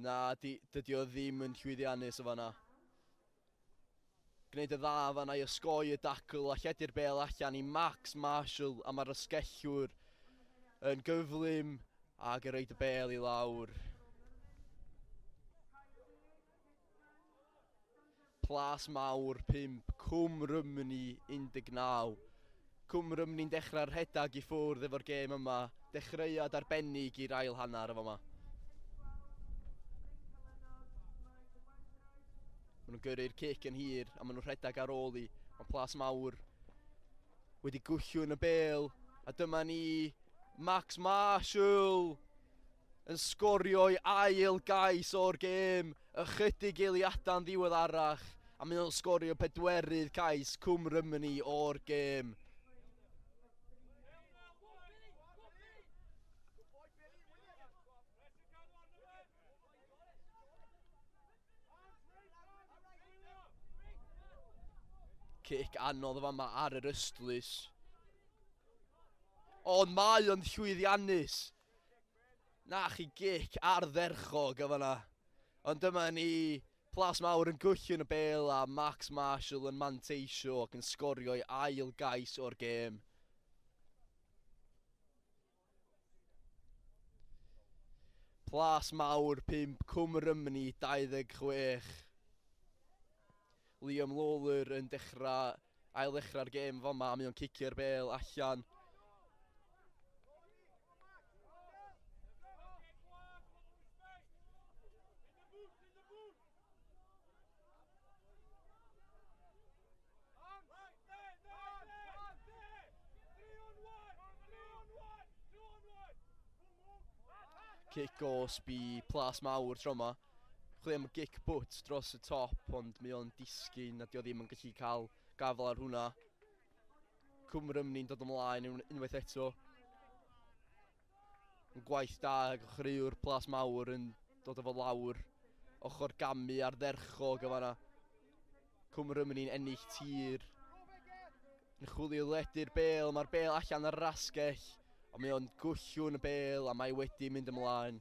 Na, di, dydy o ddim yn llwyddiannus o fanna. Gwneud y dda fanna i osgoi y dacl a lledu'r bêl allan i Max Marshall a mae'r ysgellwr yn gyflym ac yn rhoid y bêl i lawr. Plas Mawr 5, Cwm Rhymni 19. Cwm Rhymni'n dechrau rhedeg i ffwrdd efo'r gêm yma. Dechreuad arbennig i'r ail hanner efo yma. Maen nhw'n gyrru'r cic yn hir a maen nhw'n rhedeg ar ôl i. Mae Plas Mawr wedi gwllw yn y bêl. A dyma ni Max Marshall yn sgorio'i ail gais o'r gêm ychydig eiliadau'n ddiweddarach a mae o'n sgorio pedwerydd cais Cwm Rhymni o'r gêm. Cic anodd o fama ar yr ystlys. Ond mae o'n llwyddiannus. Na chi gic ardderchog o fanna. Ond dyma ni, Plas Mawr yn gwllio yn y bêl a Max Marshall yn manteisio ac yn sgorio'i ail gais o'r gêm. Plas Mawr 5, Cwm Rhymni 26. Liam Lawler yn dechrau, ail ddechrau'r gêm fama, mae o'n cicio'r bêl allan. Cic gosb i Plas Mawr tro yma. Chwilio am gic bwt dros y top, ond mae o'n disgyn a dio ddim yn gallu cael gafel ar hwnna. Cwm Rhymni'n dod ymlaen unwaith eto. Yn gwaith da ag chwaraewr Plas Mawr yn dod efo lawr. Ochr gamu ardderchog o fanna. Cwm Rhymni'n ennill tir. Yn chwilio ledu'r bêl, mae'r bêl allan ar yr asgell. Ond mae o'n gwllw yn y bêl a mae wedi mynd ymlaen.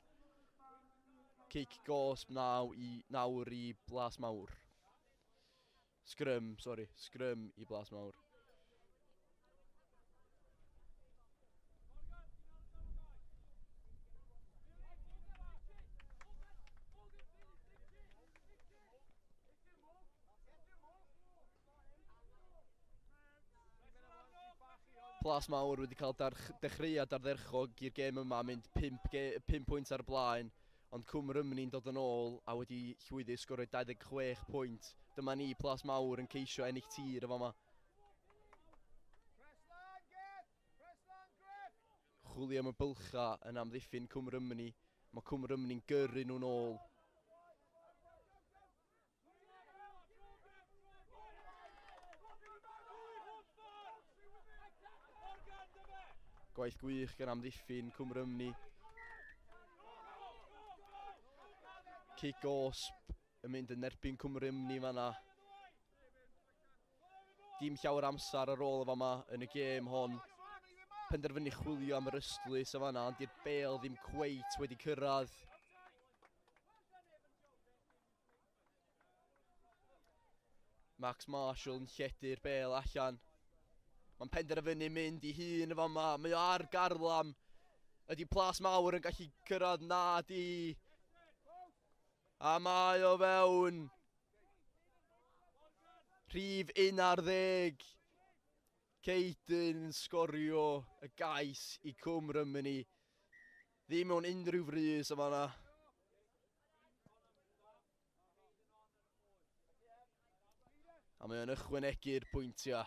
Cic gosb nawr i Blas Mawr. Sgrym, sori, sgrym i Blas Mawr. Plas Mawr wedi cael dechreuad ardderchog i'r gêm yma, mynd 5 pwynt ar y blaen, ond Cwm Rhymni'n dod yn ôl a wedi llwyddo i sgorio 26 pwynt. Dyma ni, Plas Mawr, yn ceisio ennill tir efo yma. Chwilio am y bylcha yn amddiffyn Cwm Rhymni. Mae Cwm Rhymni'n gyrru nhw'n ôl. Gwaith gwych gan amddiffyn Cwm Rhymni. Cic gosb yn mynd yn erbyn Cwm Rhymni fanna. Dim llawer amser ar ôl y fama yn y gêm hon. Penderfynu chwilio am yr ystlys o fanna, ond di'r bêl ddim cweit wedi cyrraedd. Max Marshall yn lledu'r bêl allan. Mae'n penderfynu mynd i hun y fama. Mae o ar garlam. Ydy Plas Mawr yn gallu cyrraedd? Na di. A mae o fewn. Rhif 11. Ceidyn yn sgorio y gais i Cwm Rhymni. Ddim mewn unrhyw frys yma na. A mae o'n ychwanegu'r pwyntiau.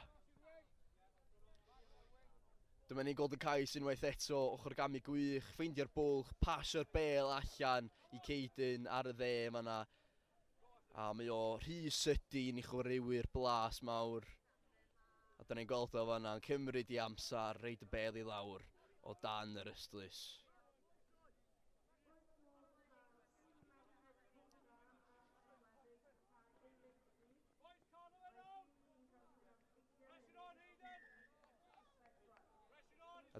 Dyma ni'n gweld y cais unwaith eto, ochr gamu gwych, ffeindio'r bwlch, pasio'r bêl allan i Caden ar y dde fan'na. A mae o rhy sydyn i chwaraewyr Blas Mawr. A dyna ni'n gweld o fan'na yn cymryd i amser, reid y bêl i lawr o dan yr ystlys.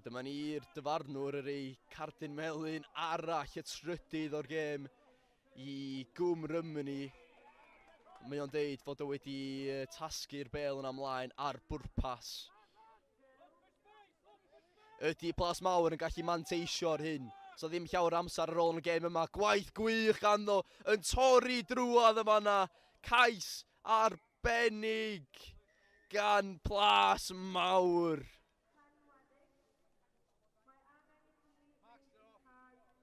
A dyma ni'r dyfarnwr yr ei cardyn melyn arall y trydydd o'r gêm i Gwm Rymni. Mae o'n deud fod o wedi tasgu'r bêl yn ymlaen ar bwrpas. Ydy Plas Mawr yn gallu manteisio ar hyn? So ddim llawer amser ar ôl yn y gêm yma. Gwaith gwych ganddo yn torri drwodd yma yna. Cais arbennig gan Plas Mawr.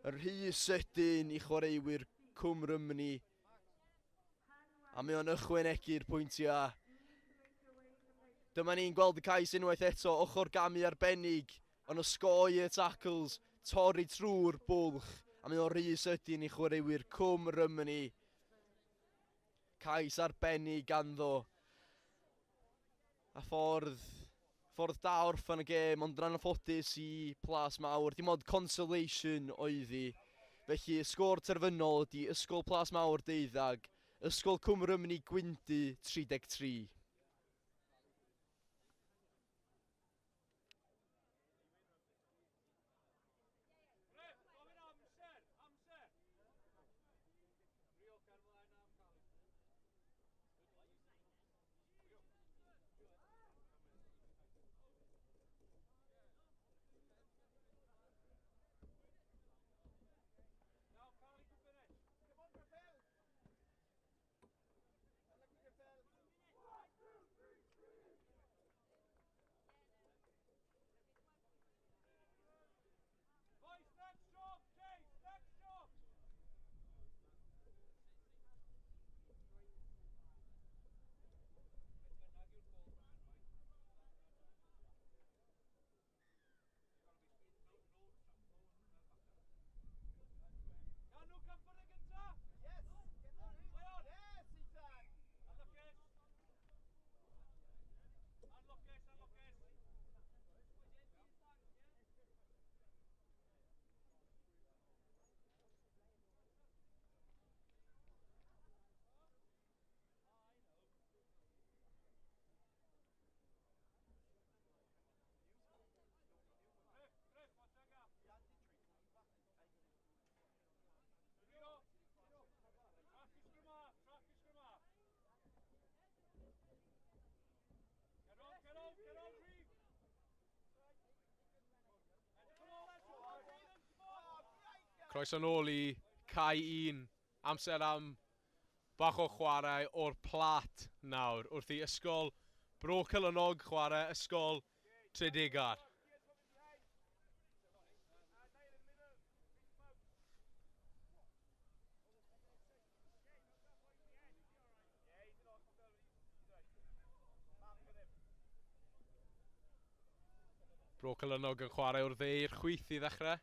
Y rhy sydyn i chwaraewyr Cwm Rymni. A mae o'n ychwanegu'r pwyntiau. Dyma ni'n gweld y cais unwaith eto, ochr gamu arbennig, ond osgoi y tackles, torri trwy'r bwlch, a mae o'n rhy sydyn i chwaraewyr Cwm Rymni. Cais arbennig ganddo. A ffordd da orffen y gêm, ond yn anffodus i Plas Mawr. Dim ond consolation oedd hi. Felly, y sgôr terfynol ydy Ysgol Plas Mawr 12, Ysgol Cwm Rymni Gwyndy 33. Croeso nôl i Cae 1, amser am bach o chwarae o'r plat nawr, wrth i Ysgol Bro Celynog chwarae Ysgol Tredegar. Bro Celynog yn chwarae o'r dde i'r chwith i ddechrau.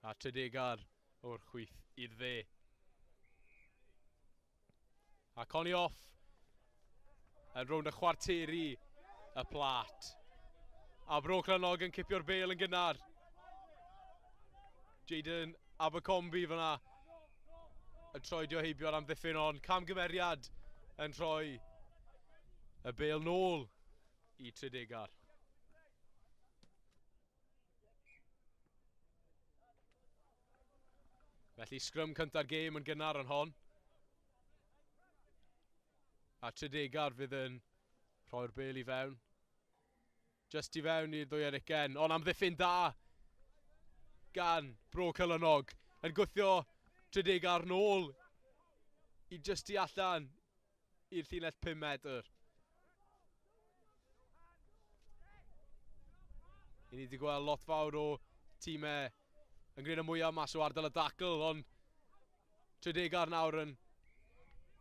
A Tredegar o'r chwith i'r dde. A Connie off yn rownd y chwarteri y plat. A Bro Celynog yn cipio'r bêl yn gynnar. Jaden Abercrombie fyna yn troedio heibio'r amddiffyn, ond camgymeriad yn rhoi y bêl nôl i Tredegar. Felly sgrym cynta'r gêm yn gynnar yn hon. A Tredegar fydd yn rhoi'r bêl i fewn. Just i fewn i'r ddwy ugain, ond amddiffyn da gan Bro Celynog. Yn gwthio Tredegar nôl i just i allan i'r llinell 5 metr. I ni wedi gweld lot fawr o tîmau yn gwneud y mwyaf mas o ardal y dacl, ond Tredegar nawr yn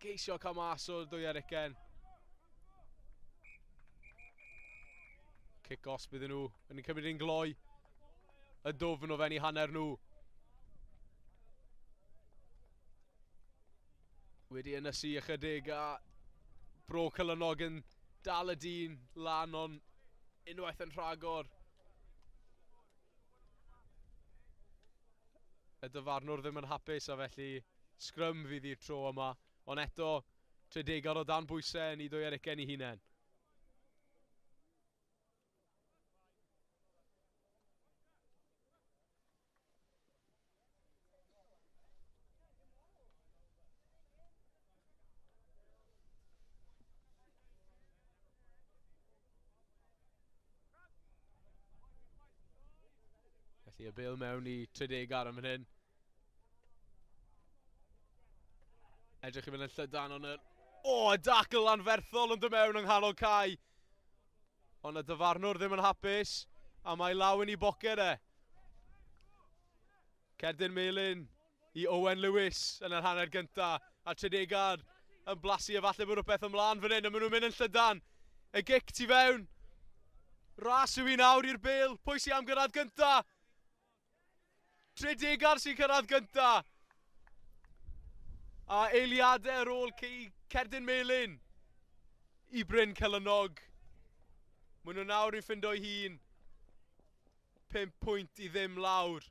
Geisio cael mas o'r 22. Cic os bydden nhw yn cymryd un gloi. Y dwfn o fewn i hanner nhw. Wedi ynysu ychydig a Bro Celynog yn dal y dyn lan ond unwaith yn rhagor. Y dyfarnwr ddim yn hapus a felly sgrym fydd i'r tro yma. Ond eto, Tredegar o dan bwysau yn ei 22 ei hunain. Felly y bêl mewn i Tredegar am fan hyn. Edrych i fynd yn llydan ond y... O, y dacl anferthol yn dod mewn yng nghanol cae. Ond y dyfarnwr ddim yn hapus a mae law yn ei boced e. Cerdyn melyn i Owen Lewis yn yr hanner gynta. A Tredegar yn blasu efallai bod rhywbeth ymlaen fan hyn, a maen nhw'n mynd yn llydan. Y gic tu fewn. Ras yw i nawr i'r bêl. Pwy sy'n am gyrraedd gynta? Tredegar sy'n cyrraedd gynta. A eiliadau ar ôl cerdyn melyn i Bryn Celynog. Maen nhw nawr yn ffindo'i hun. 5 pwynt i ddim lawr.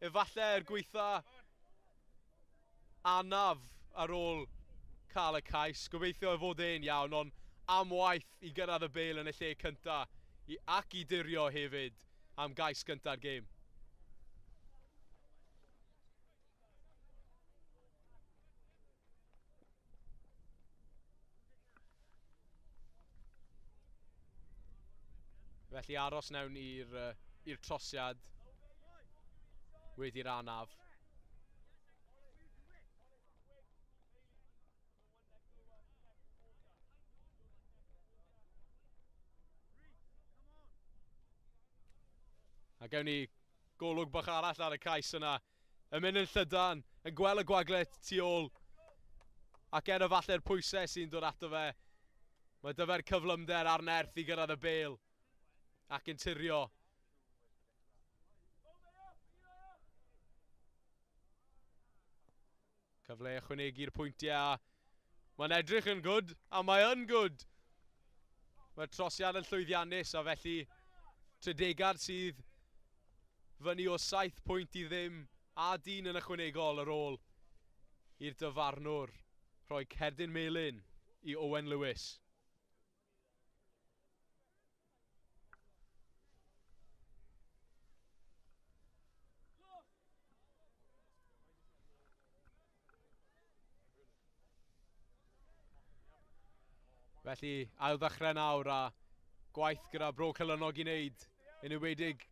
Efallai er gweitha anaf ar ôl cael y cais. Gobeithio ei fod e'n iawn, ond am waith i gyrraedd y bêl yn y lle cynta ac i dirio hefyd am gais gynta'r gêm. Felly aros nawn i'r trosiad wedi'r anaf. A gewn ni golwg bach arall ar y cais yna. Yn mynd yn llydan, yn gweld y gwagle tu ôl. Ac er efallai'r pwysau sy'n dod ato fe, mae dyfer cyflymder a'r nerth i gyrraedd y bêl. Ac yn tirio. Cyfle ychwanegu'r pwyntiau. Mae'n edrych yn good, a mae yn good. Mae'r trosiad yn llwyddiannus, a felly Tredegar sydd fyny o 7 pwynt i ddim a dyn yn ychwanegol ar ôl i'r dyfarnwr rhoi cerdyn melyn i Owen Lewis. Felly, ail ddechrau nawr a gwaith gyda Bro Celynog i wneud, yn enwedig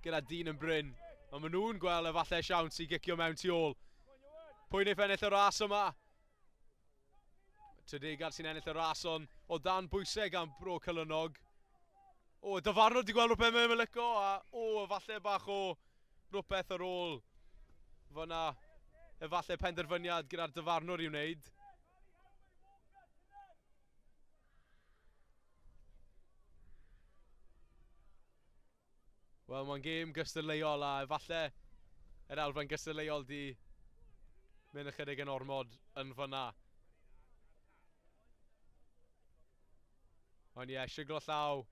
gyda dyn yn Bryn. Ond maen nhw'n gweld efallai siawns i gicio mewn tu ôl. Pwy wneith ennill y ras yma? Tredegar sy'n ennill y ras ond o dan bwysau gan Bro Celynog. O, dyfarnwr di gweld rhywbeth mewn lico a o, efallai bach o rhywbeth ar ôl fyna. Efallai penderfyniad gyda'r dyfarnwr i wneud. Wel, mae'n gêm gystadleuol a efallai yr elfen gystadleuol di mynd ychydig yn ormod yn fyna. Ond ie, siglo llaw.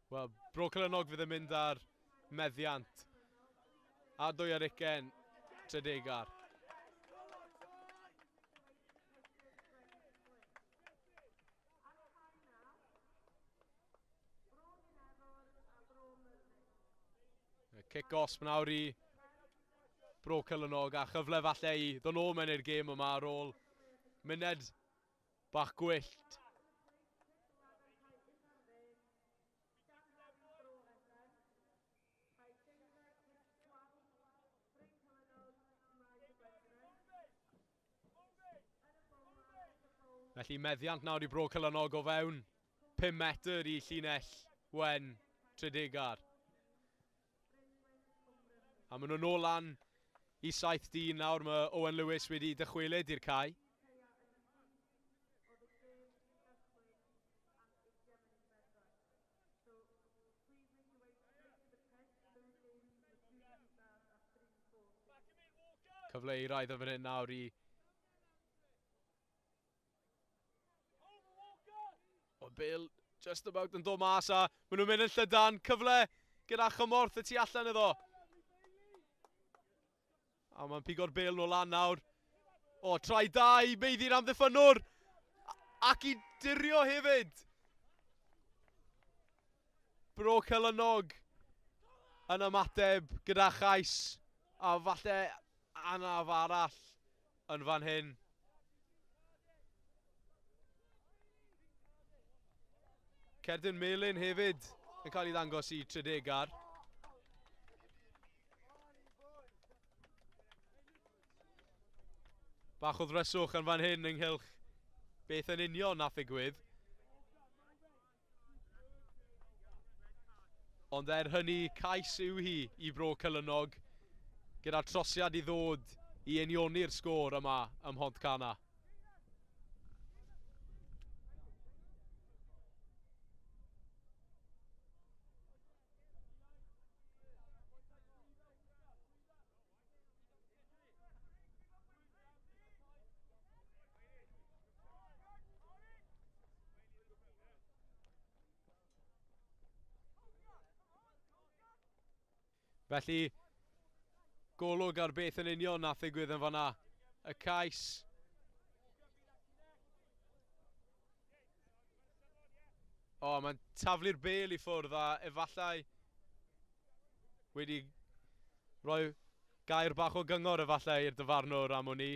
Wel, Bro Celynog fydd yn mynd ar meddiant. A 22, Tredegar. Cic gosb nawr i Bro Celynog a chyfle falle i ddod nôl mewn i'r gêm yma ar ôl muned bach gwyllt. Felly meddiant nawr i Bro Celynog o fewn 5 metr i llinell wen Tredegar. A maen nhw'n nôl lan i 7 dyn nawr. Mae Owen Lewis wedi dychwelyd i'r cae. Cyfle i raidd o fan hyn nawr i... O, Bill just about yn dod mas a maen nhw'n mynd yn llydan. Cyfle gyda chymorth y tu allan iddo. A mae'n pigo'r bêl nôl lan nawr. O, trai da i meiddi'r amddiffynnwr. Ac i dirio hefyd. Bro Celynog yn ymateb gyda chais. A falle anaf arall yn fan hyn. Cerdyn Melyn hefyd yn cael ei ddangos i Tredegar. Bach o ddryswch yn fan hyn ynghylch beth yn union nath ddigwydd. Ond er hynny, cais yw hi i Bro Celynog, gyda'r trosiad i ddod i unioni'r sgôr yma ym Mhontcanna. Felly, golwg ar beth yn union nath ddigwydd yn fanna. Y cais. O, mae'n taflu'r bêl i ffwrdd a efallai wedi rhoi gair bach o gyngor efallai i'r dyfarnwr am hwn i.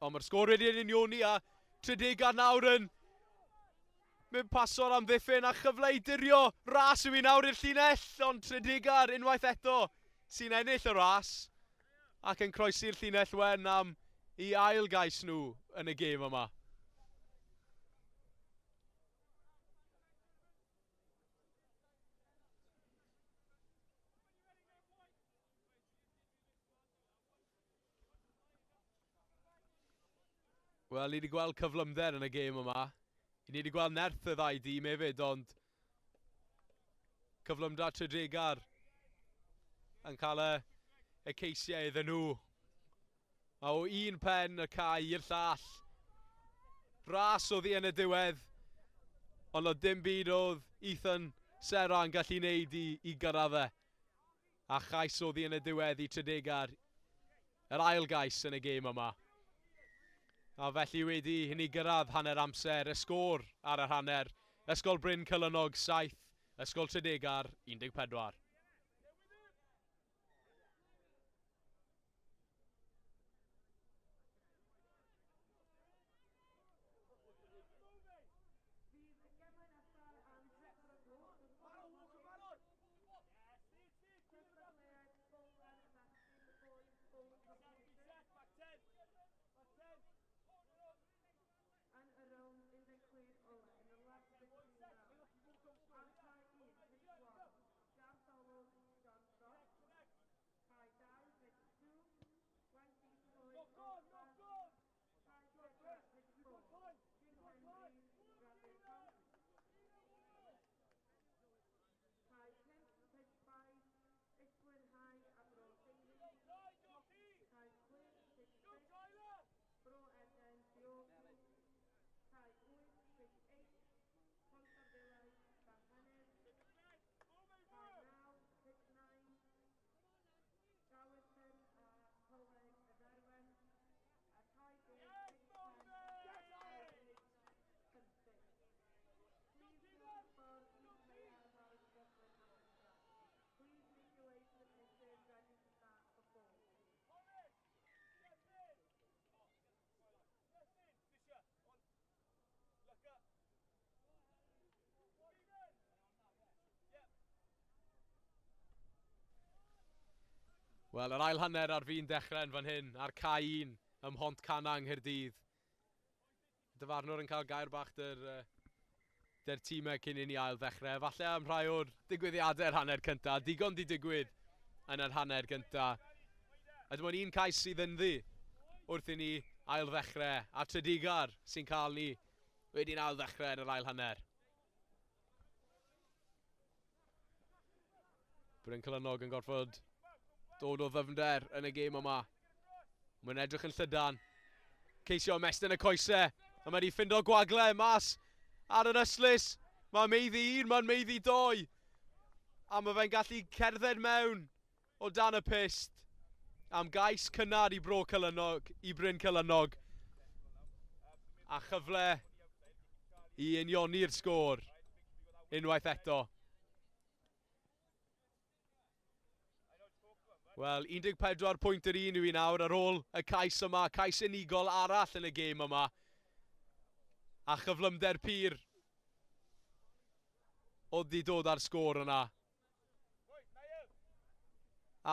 Ond mae'r sgôr wedi yn unioni a Tredegar nawr yn mynd paso'r amddiffyn a chyfle i dirio. Ras yw i nawr i'r llinell, ond Tredegar unwaith eto sy'n ennill y ras ac yn croesi'r llinell wen am i ail gais nhw yn y gêm yma. Wel, ni wedi gweld cyflymder yn y gêm yma. Ni wedi gweld nerth y ddau dîm hefyd, ond cyflymdra Tredegar yn cael y ceisiau iddyn nhw. A o un pen y cae i'r llall. Ras oedd hi yn y diwedd, ond oedd dim byd oedd Ethan Serra yn gallu wneud i gyrraedd e. A chais oedd hi yn y diwedd i Tredegar, yr ail gais yn y gêm yma. A felly wedi hynny gyrraedd hanner amser, y sgôr ar yr hanner. Ysgol Bryn Celynog 7, Ysgol Tredegar 14. Wel, yr ail hanner ar fin dechrau yn fan hyn, ar cae 1 ym Mhontcanna yng Nghaerdydd. Dyfarnwr yn cael gair bach dy'r Dy'r tîmau cyn i ni ail ddechrau. Falle am rhai o'r digwyddiadau'r hanner cyntaf. Digon di digwydd yn yr hanner gyntaf. A dim ond un cais sydd ynddi wrth i ni ail ddechrau. A Tredegar sy'n cael ni wedi'n ail ddechrau yn yr ail hanner. Bryn Celynog yn gorfod dod o ddyfnder yn y gêm yma. Mae'n edrych yn llydan. Ceisio ymestyn y coesau. A mae wedi ffindo gwagle mas ar yr ystlys. Mae'n meiddi un, mae'n meiddi doi. A mae fe'n gallu cerdded mewn o dan y pyst. Am gais cynnar i Bro Celynog, i Bryn Celynog. A chyfle i unioni'r sgôr unwaith eto. Wel, 14 pwynt yr un yw i nawr ar ôl y cais yma, cais unigol arall yn y gêm yma. A chyflymder pur oedd di dod ar sgôr yna.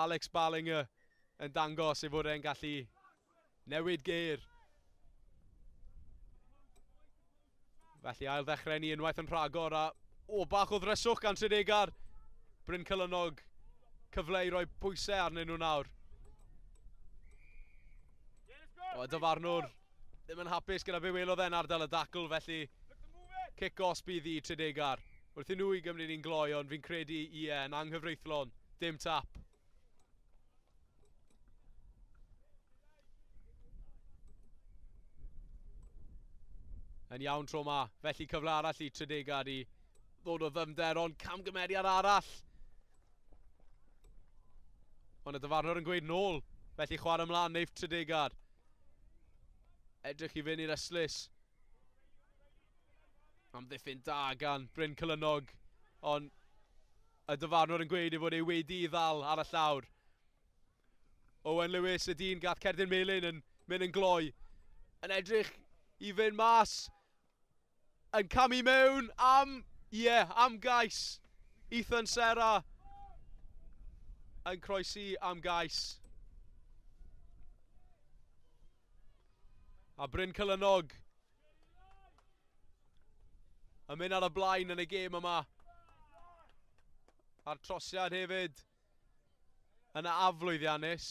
Alex Ballinger yn dangos ei fod e'n gallu newid geir. Felly ail ddechrau ni unwaith yn rhagor a o, bach o ddryswch gan Tredegar. Bryn Celynog, cyfle i roi pwysau arnyn nhw nawr. O, dyfarnwr ddim yn hapus gyda be welodd e'n ardal y dacl, felly cic os bydd i Tredegar. Wrth i nhw i gymryd ni'n gloi, ond fi'n credu ie, yn anghyfreithlon, dim tap. Yn iawn tro ma, felly cyfle arall i Tredegar i ddod o ddyfnder, ond camgymeriad arall. Ond y dyfarnwr yn gweud nôl, felly chwarae ymlaen neiff Tredegar. Edrych i fynd i'r ystlys. Amddiffyn da gan Bryn Celynog, ond y dyfarnwr yn gweud ei fod ei wedi i ddal ar y llawr. Owen Lewis, y dyn gath cerdyn melyn yn mynd yn gloi, yn edrych i fynd mas, yn camu mewn am, ie, yeah, am gais. Ethan Serra yn croesi am gais. A Bryn Celynog yn mynd ar y blaen yn y gêm yma. A'r trosiad hefyd yn aflwyddiannus.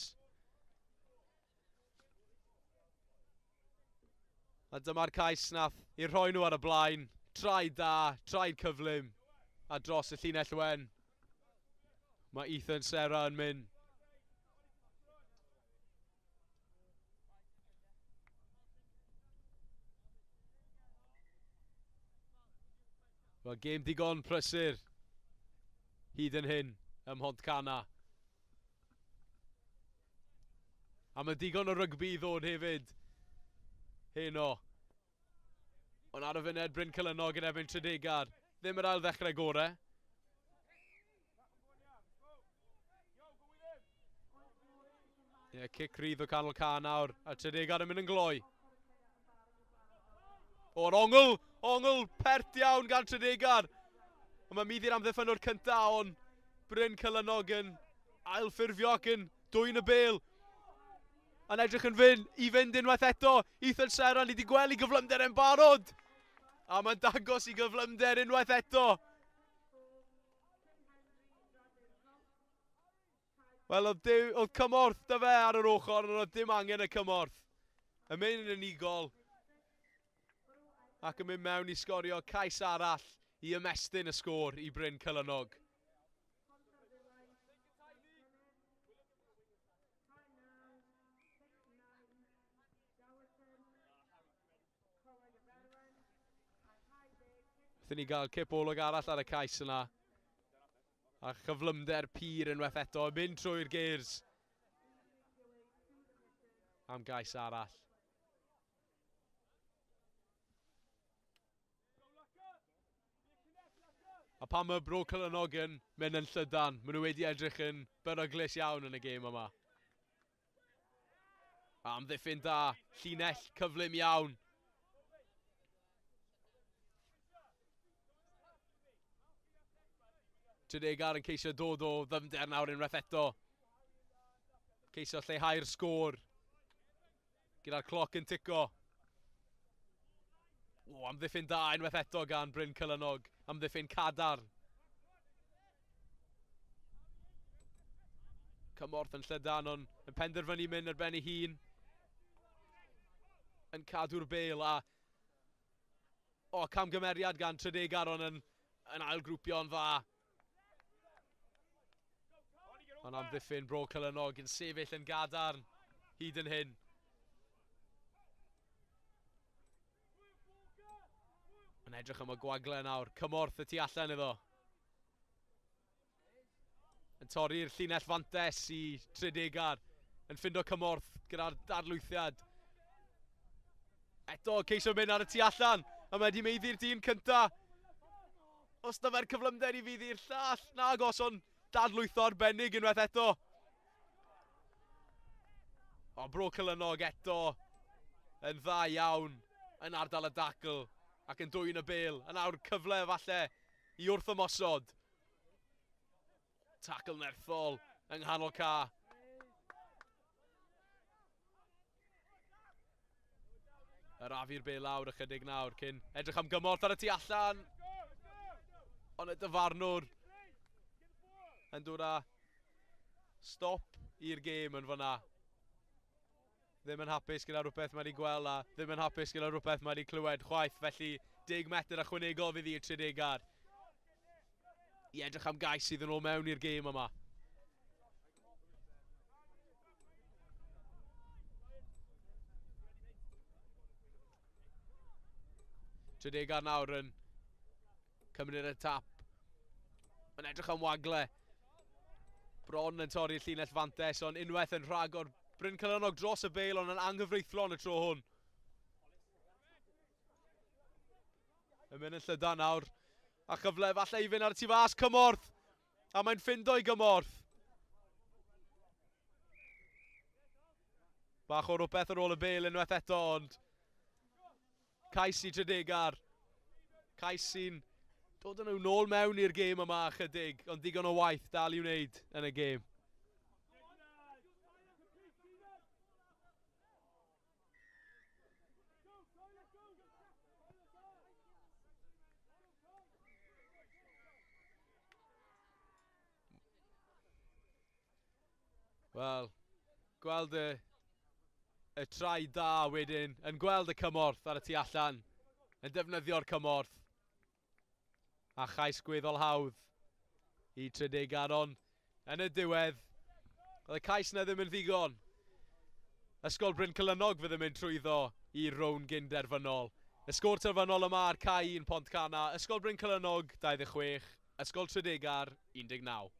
A dyma'r cais nath i rhoi nhw ar y blaen. Traed da, traed cyflym. A dros y llinell wen. Mae Ethan Serra yn mynd. Wel, gêm digon prysur hyd yn hyn ym Mhontcanna. A mae digon o rygbi i ddod hefyd heno. Ond ar y funud, Bryn Celynog yn erbyn Tredegar. Ddim yr ail ddechrau gorau. Ie, yeah, cic rydd o canol ca nawr. A Tredegar yn mynd yn gloi. O'r ongl! Ongl pert iawn gan Tredegar. Ond mae Middi'r amddiffynwr cyntaf, ond Bryn Celynog yn ailffurfio ac yn dwyn y bêl. Yn edrych yn fynd i fynd unwaith eto. Ethan Serra, ni wedi gweld i gyflymder yn barod. A mae'n dangos i gyflymder unwaith eto. Wel, oedd, oedd cymorth da fe ar yr ochr, ond oedd dim angen y cymorth. Yn mynd yn unigol. Ac yn mynd mewn i sgorio cais arall i ymestyn y sgôr i Bryn Celynog. Wrth i ni gael cip olwg arall ar y cais yna. A chyflymder pur unwaith eto, yn mynd trwy'r gears. Am gais arall. A pan mae Bro Celynog yn mynd yn llydan, maen nhw wedi edrych yn beryglus iawn yn y gêm yma. Amddiffyn da, llinell cyflym iawn. Tredegar yn ceisio dod o ddyfnder nawr unwaith eto. Ceisio lleihau'r sgôr. Gyda'r cloc yn tico. O, amddiffyn da unwaith eto gan Bryn Celynog. Amddiffyn cadarn. Cymorth yn llydan, ond yn penderfynu mynd ar ben ei hun. Yn cadw'r bêl a... O, camgymeriad gan Tredegar, ond yn, yn ailgrwpio'n dda. Ond amddiffyn Bro Celynog yn sefyll yn gadarn hyd yn hyn. Yn edrych am y gwagle nawr. Cymorth y tu allan iddo. Yn torri'r llinell fantes i Tredegar. Yn ffindo cymorth gyda'r darlwythiad. Eto, ceisio mynd ar y tu allan. A mae wedi meiddi'r dyn cynta. Os na fe'r cyflymder i fydd i'r llall. Nag os, ond dadlwytho arbennig unwaith eto. O, Bro Celynog eto yn dda iawn yn ardal y dacl ac yn dwyn y bêl. Yn awr cyfle falle i wrth ymosod. Tacl nerthol yng nghanol ca. Yr afi'r bêl lawr ychydig nawr cyn edrych am gymorth ar y tu allan. Ond y dyfarnwr yn dod â stop i'r gêm yn fyna. Ddim yn hapus gyda rhywbeth mae wedi gweld a ddim yn hapus gyda rhywbeth mae wedi clywed chwaith. Felly 10 metr ychwanegol fydd i'r Tredegar i edrych am gais sydd yn ôl mewn i'r gêm yma. Tredegar nawr yn cymryd y tap. Yn edrych am wagle. Bron yn torri'r llinell fantes, ond unwaith yn rhagor Bryn Celynog dros y bêl, ond yn anghyfreithlon y tro hwn. Yn mynd yn llydan nawr. A chyfle falle i fynd ar y tu fas, cymorth! A mae'n ffindo i gymorth. Bach o rhywbeth ar ôl y bêl unwaith eto, ond cais i Tredegar. Cais sy'n dod yn nhw nôl mewn i'r gêm yma ychydig, ond digon o waith dal i'w wneud yn y gêm. Wel, gweld y, y trai da wedyn, yn gweld y cymorth ar y tu allan, yn defnyddio'r cymorth, a chais gweddol hawdd i Tredegar, ond yn y diwedd, oedd y cais na ddim yn ddigon. Ysgol Bryn Celynog fydd yn mynd trwyddo i'r rown gyn-derfynol. Y sgôr terfynol yma ar cae 1 Pontcanna, Ysgol Bryn Celynog 26, Ysgol Tredegar 19.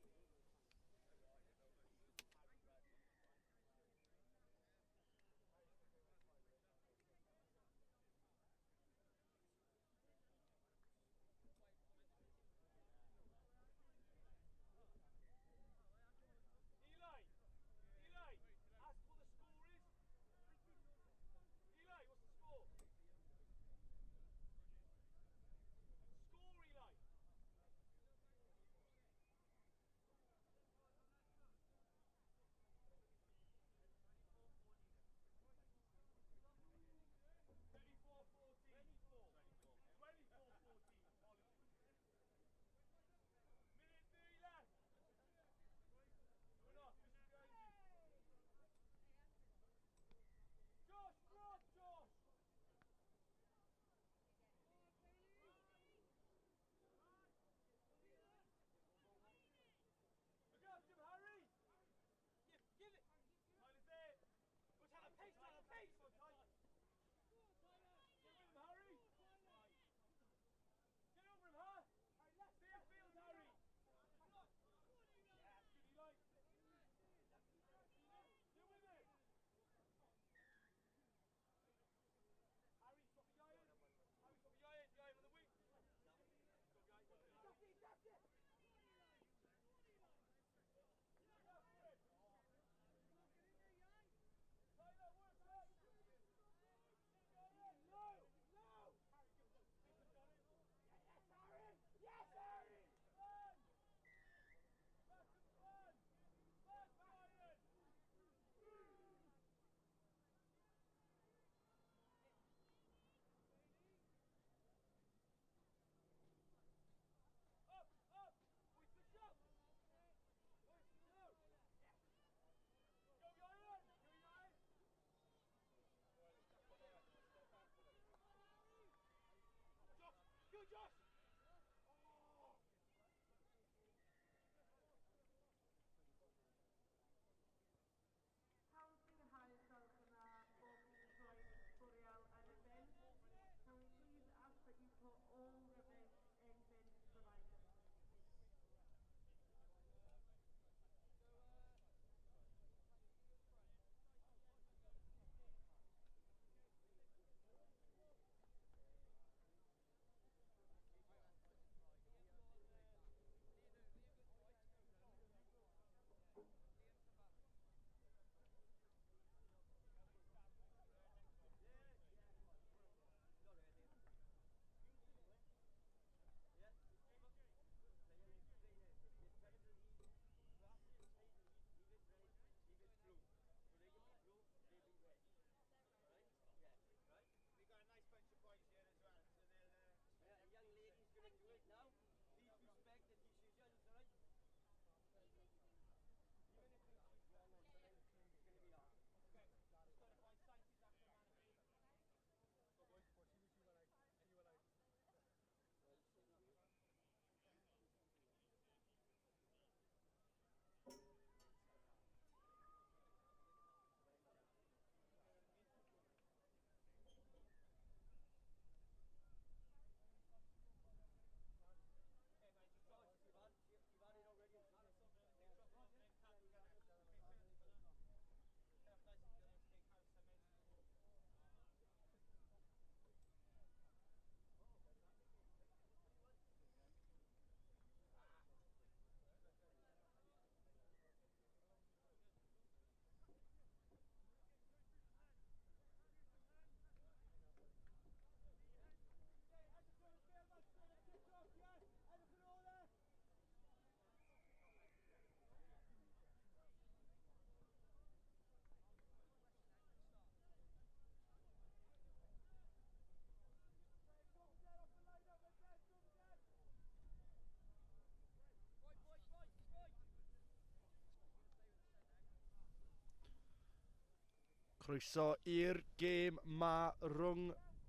Croeso i'r gêm ma rhwng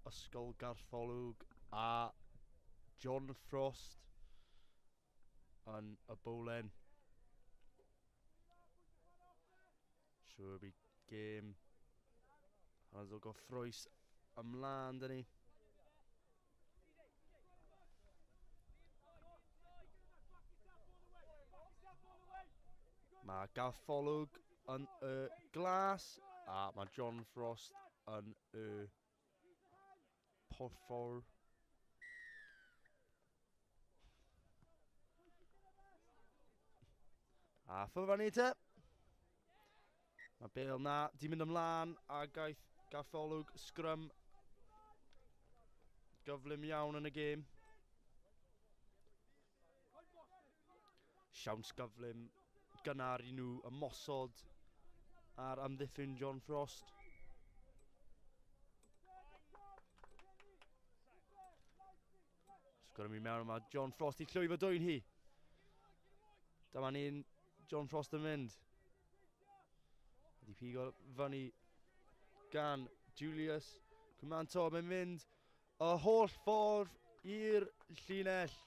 Ysgol Gartholwg a John Frost yn y bowlen. Siŵr bydd gêm hynod o gyffrous ymlaen dyn ni. Mae Gartholwg yn y glas a mae John Frost yn y porffor. A ffwrdd ni te. Mae Bale na di mynd ymlaen a gaeth Gartholwg sgrym gyflym iawn yn y gêm. Siawns gyflym gynnar i nhw ymosod ar amddiffyn John Frost. Sgrym i mewn yma, John Frost i llwyfo dwyn hi. Dyma ni'n John Frost yn mynd. Wedi pigo fyny gan Julius Cwmanto, mae'n mynd y holl ffordd i'r llinell.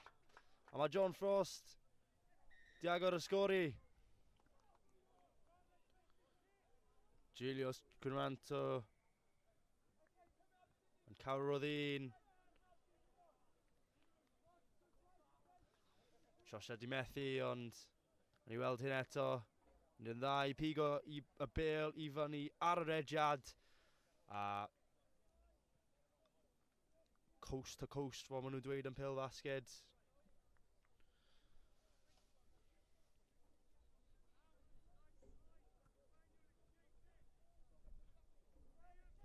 A mae John Frost di agor y sgori. Julius Cwmanto yn cawrodd un. Joshua di methu, ond ni weld hyn eto. Yn dda i pigo i, y bel i fyny ar yr ediad. A coast to coast, fel maen nhw'n dweud yn pêl fasged.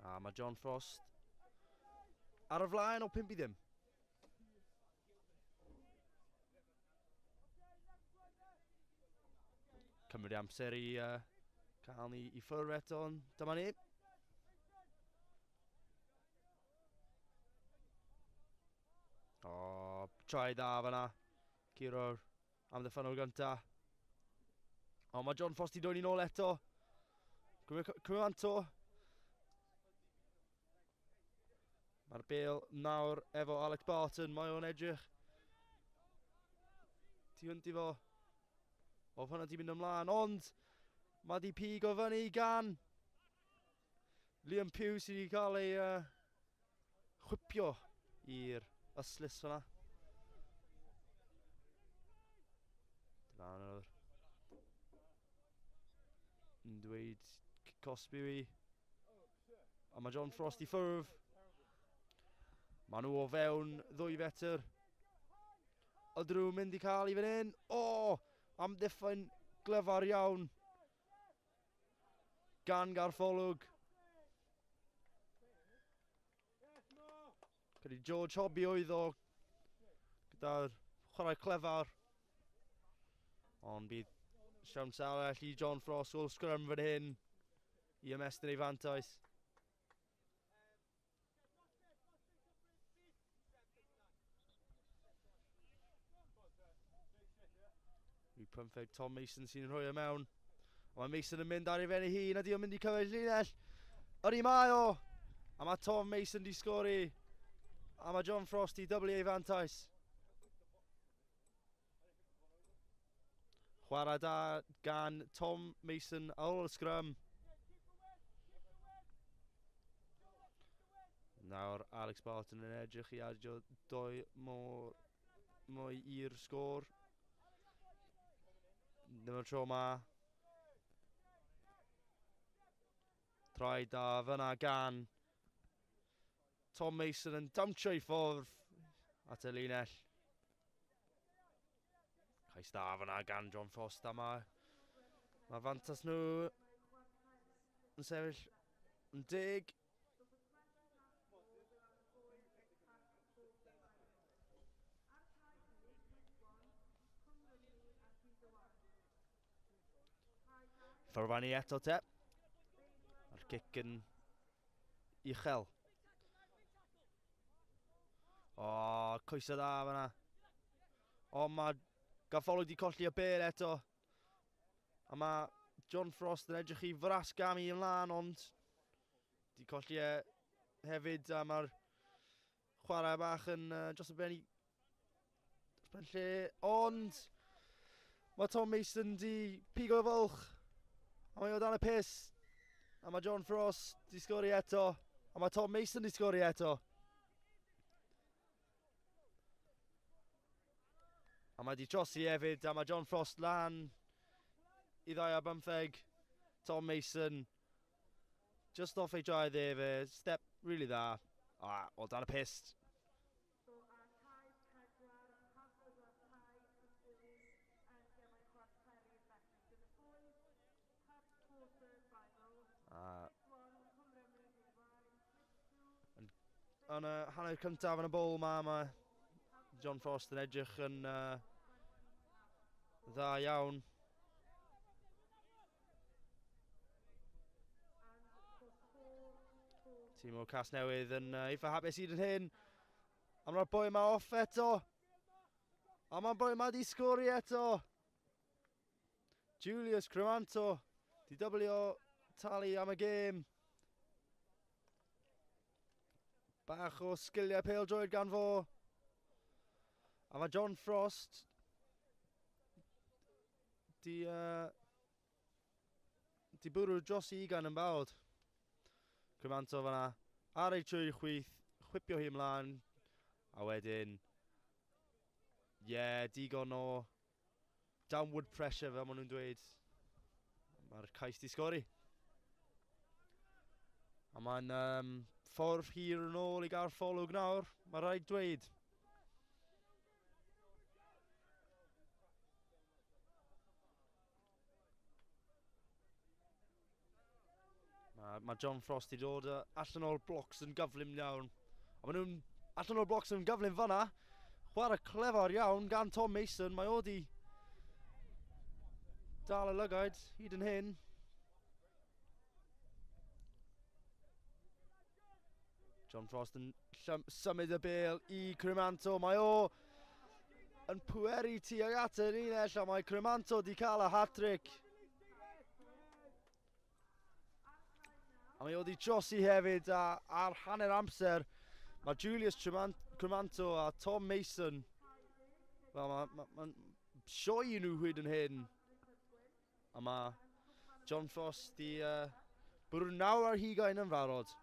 A mae John Frost ar y flaen o 5-0. Cymryd amser i cael ni i ffwrdd eto, ond dyma ni. O, trai dda fyna. Curo'r amddiffynnwr gynta. O, mae John Frost i dod i nôl eto. Cwmanto. Mae'r bel nawr efo Alex Barton. Mae o'n edrych tu hwnt i fo. Oedd hwnna di mynd ymlaen, ond mae di pigo fyny gan Liam Pugh sydd wedi cael ei chwipio i'r ystlys fyna. Dyma nhw'r yn dweud cosbi i. A mae John Frost i ffwrdd. Maen nhw o fewn 2 fetr. Ydyn nhw'n mynd i cael i fan hyn? O! Amddiffyn glyfar iawn gan Gartholwg. Credu George Hobby oedd o gyda'r chwarae clefar. Ond bydd siawns arall i John Frost o'r sgrym fan hyn i ymestyn ei fantais. Rhyw 15 Tom Mason sy'n rhoi e mewn. A mae Mason yn mynd ar ei ben ei hun, ydy o'n mynd i cyrraedd llinell? Ydy mae o! A mae Tom Mason di sgori. A mae John Frost i dyblu ei fantais. Chwarae da gan Tom Mason ar ôl y sgrym. Nawr Alex Barton yn edrych i adio 2 mwy i'r sgôr. Ddim y tro ma. Trai da fyna gan Tom Mason yn dawnsio i ffwrdd at y linell. Cais da fyna gan John Frost a mae fantas nhw yn sefyll yn deg. Ffwrdd ni eto te. Mae'r cic yn uchel. O, coesau dda fyna. O, mae Gartholwg di colli y bel eto. A mae John Frost yn edrych i frasgamu ymlaen, ond Di colli e hefyd, a mae'r chwarae bach yn dros y ben i dros ben lle, ond mae Tom Mason di pigo y fwlch, a mae o dan y pys, a mae John Frost di sgori eto, a mae Tom Mason di sgori eto. A mae di trosi hefyd, a mae John Frost lan i 2-15. Tom Mason just off ei draed e, fe, step really dda. A, o dan y pyst. A yn y hanner cyntaf yn y bol ma, mae John Frost yn edrych yn dda iawn. Tîm o Casnewydd yn eitha hapus hyd yn hyn. A mae'r boi yma off eto. A mae'r boi yma di sgori eto. Julius Cremanto di dyblio talu am y gêm. Bach o sgiliau pêl-droed gan fo. A mae John Frost di bwrw dros i ugain yn barod. Cremanto fan'na, ar ei trwy chwith, chwipio hi ymlaen, a wedyn, ie, digon o downward pressure fel maen nhw'n dweud. Mae'r cais di sgori. A mae'n ffordd hir yn ôl i Garth Olwg nawr, mae rhaid dweud. Mae John Frost wedi dod allan o'r blocs yn gyflym iawn. A maen nhw'n allan o'r blocs yn gyflym fan'na. Chwarae clefar iawn gan Tom Mason. Mae o di dal y lygaid hyd yn hyn. John Frost yn symud y bêl i Cremanto. Mae o yn pweru tuag at yr unell, a mae Cremanto di cael y hat-trick. A mae o di trosi hefyd, a ar hanner amser mae Julius Cremanto a Tom Mason, wel, ma sioe nhw hyd yn hyn. A mae John Frost di bwrw 29 yn farod.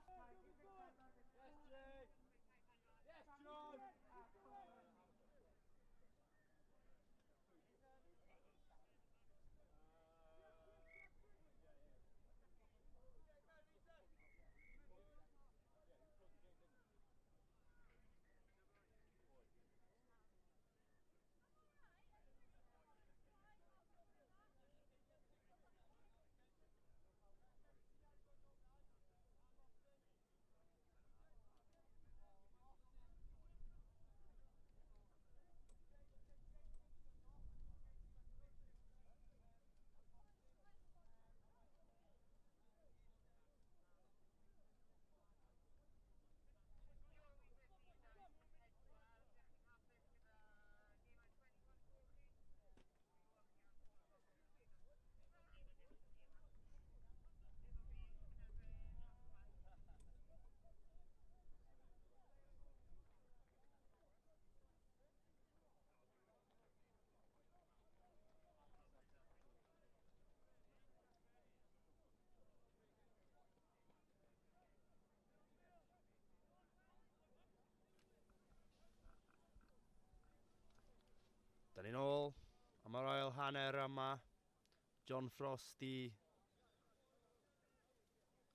Da ni'n ôl am yr ail hanner yma. John Frost di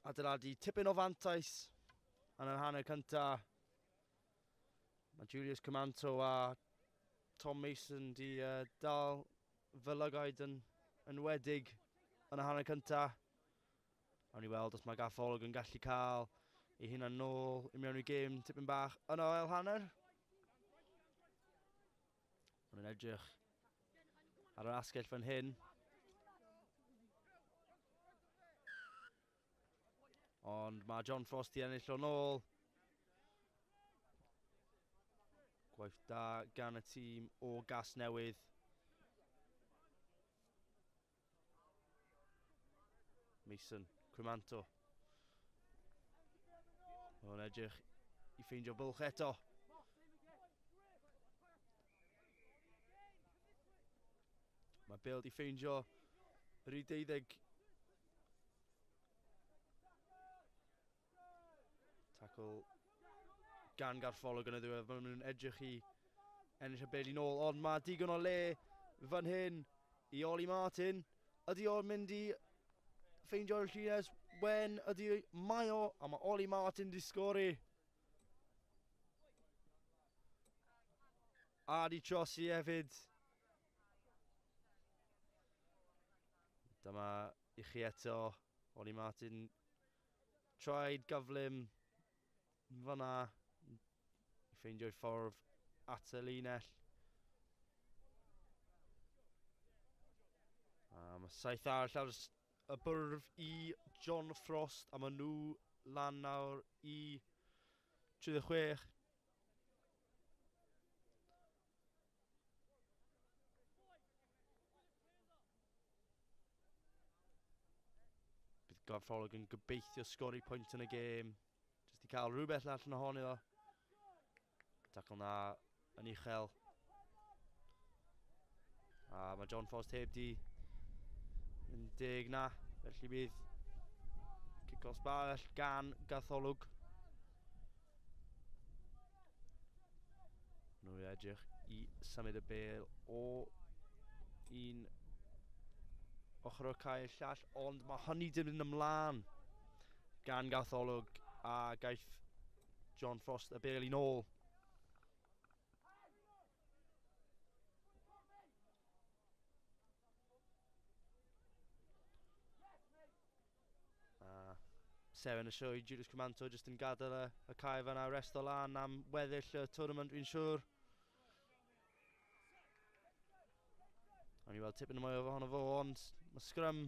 adeiladu tipyn o fantais yn yr hanner cynta. Mae Julius Cremanto a Tom Mason di dal fy lygaid yn enwedig yn y hanner cynta. Awn ni weld os mae Garth Olwg yn gallu cael ei hunan nôl i mewn i gêm tipyn bach yn yr ail hanner. Mae'n edrych ar yr asgell fan hyn. Ond mae John Frost i ennill o'n ôl. Gwaith da gan y tîm o Gasnewydd. Mason, Cremanto. Mae hwn edrych i ffeindio bwlch eto. Mae Bale di ffeindio yr 12. Tackle gan Garffolwg yn y ddiwedd. Maen nhw'n edrych i ennill y bel i nôl, ond mae digon o le fan hyn i Ollie Martin. Ydy o'n mynd i ffeindio'r llinell wen? Ydy mae o, a mae Ollie Martin di sgori. A di trosi hefyd. Dyma i chi eto, Ollie Martin. Traed gyflym fyna i ffeindio'i ffordd at y linell. A mae saith arall ar y bwrdd i John Frost, a maen nhw lan nawr i 36. Bydd Garffolwg yn gobeithio sgori pwynt yn y gêm. Jyst i cael rhywbeth allan ohono iddo. Tackle na yn uchel. A mae John Frost heb di yn deg na. Felly bydd cic arall gan Gartholwg. Nhw i edrych i symud y bel o un ochr o'r cae llall, ond mae hynny dim yn ymlaen gan Gartholwg a gaeth John Frost y bel i nôl. A seren y sioe, Julius Comanto, jyst yn gadael y cae fan'na, rest o lan am weddill y tournament, fi'n siŵr. O'n i weld tipyn mwy ohono fo, ond mae sgrym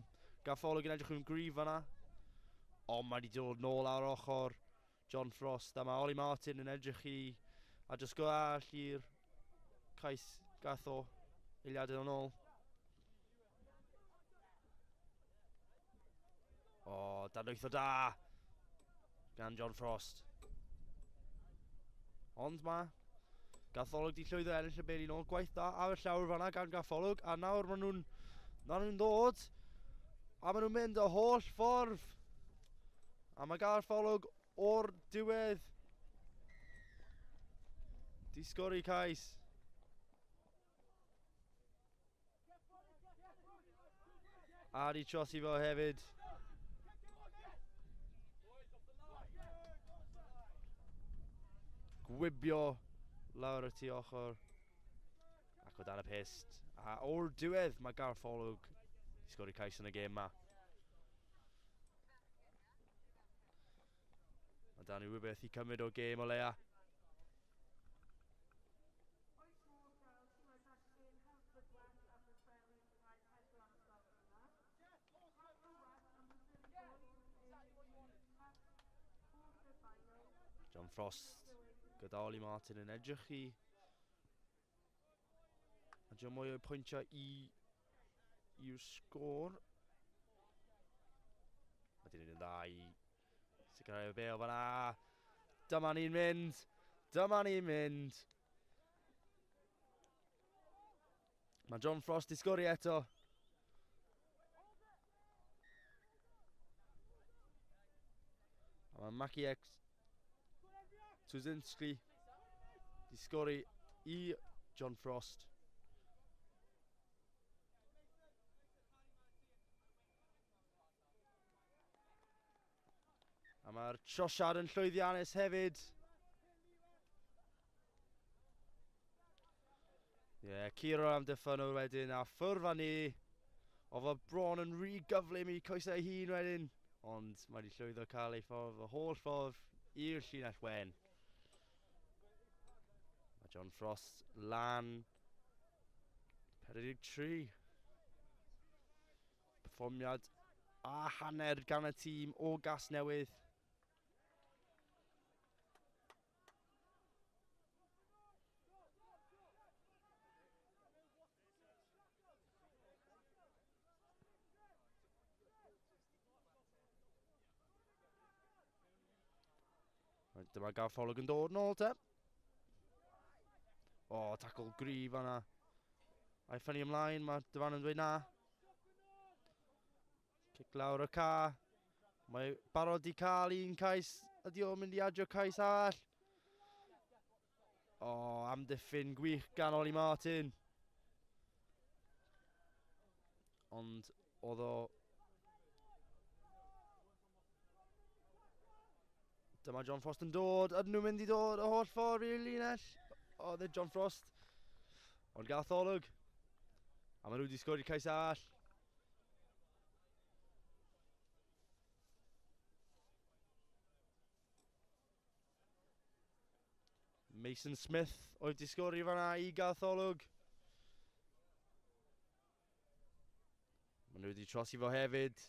Garffolwg yn edrych yn gryf fan'na. Ond mae wedi dod nôl ar ochr John Frost, a mae Ollie Martin yn edrych i a jyst go arall i'r cais gath o eiliadau yn ôl. O, dadlwytho da gan John Frost. Ond mae Gartholwg di llwyddo ennill y bel i nôl. Gwaith da ar y llawr fan'na gan Garffolwg, a nawr maen nhw'n dod a maen nhw'n mynd y holl ffordd. A mae Garffolwg o'r diwedd di sgori cais. A di trosi fo hefyd. Gwibio lawr y tu ochr ac o dan y pist. A o'r diwedd mae Garffolwg di sgori cais yn y gêm ma. Mae dan i rhywbeth i cymryd o'r gêm o leia. Oes modd gael timau bechgyn Haverfordwest a Preseli rhai 4 os gwelwch yn dda? Haverfordwest number 31 in the quarter final. John Frost gyda Ollie Martin yn edrych i a John mwy o'i pwyntio i'r sgôr. Mae di'n yn dda i sicrhau y bel fan'na. Dyma ni'n mynd. Dyma ni'n mynd. Mae John Frost di sgori eto. A mae Mackie X Tuzinski di sgori i John Frost. A mae'r trosiad yn llwyddiannus hefyd. Ie, yeah, curo am diffynwr wedyn, a ffwrdd â ni. Oedd o bron yn rhy gyflym i coesau ei hun wedyn, ond mae wedi llwyddo cael ei ffordd, y holl ffordd i'r llinell wen. Mae John Frost lan 43. Perfformiad a hanner gan y tîm o Gasnewydd. Dyma Gartholwg yn dod nôl te. O, tackle gryf fanna. A'i ffynnu ymlaen, mae Dyfan yn dweud na. Cic lawr y ca. Mae barod i cael un cais. Ydy o'n mynd i adio cais arall? O, amddiffyn gwych gan Ollie Martin. Ond oedd o... Dyma John Frost yn dod. Ydyn nhw'n mynd i dod y holl ffordd i'r linell? O, ddim John Frost. Ond Gartholwg. A maen nhw wedi sgori cais arall. Mason Smith oedd wedi sgori fanna i Gartholwg. Maen nhw wedi trosi fo hefyd.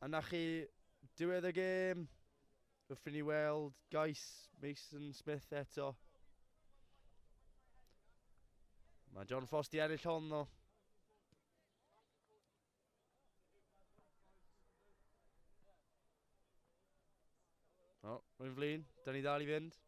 A na chi diwedd y gêm. Wrth i ni weld gais Mason Smith eto. Mae John Frost i ennill hon ddo. O, rwy'n flin. Da ni dal i fynd.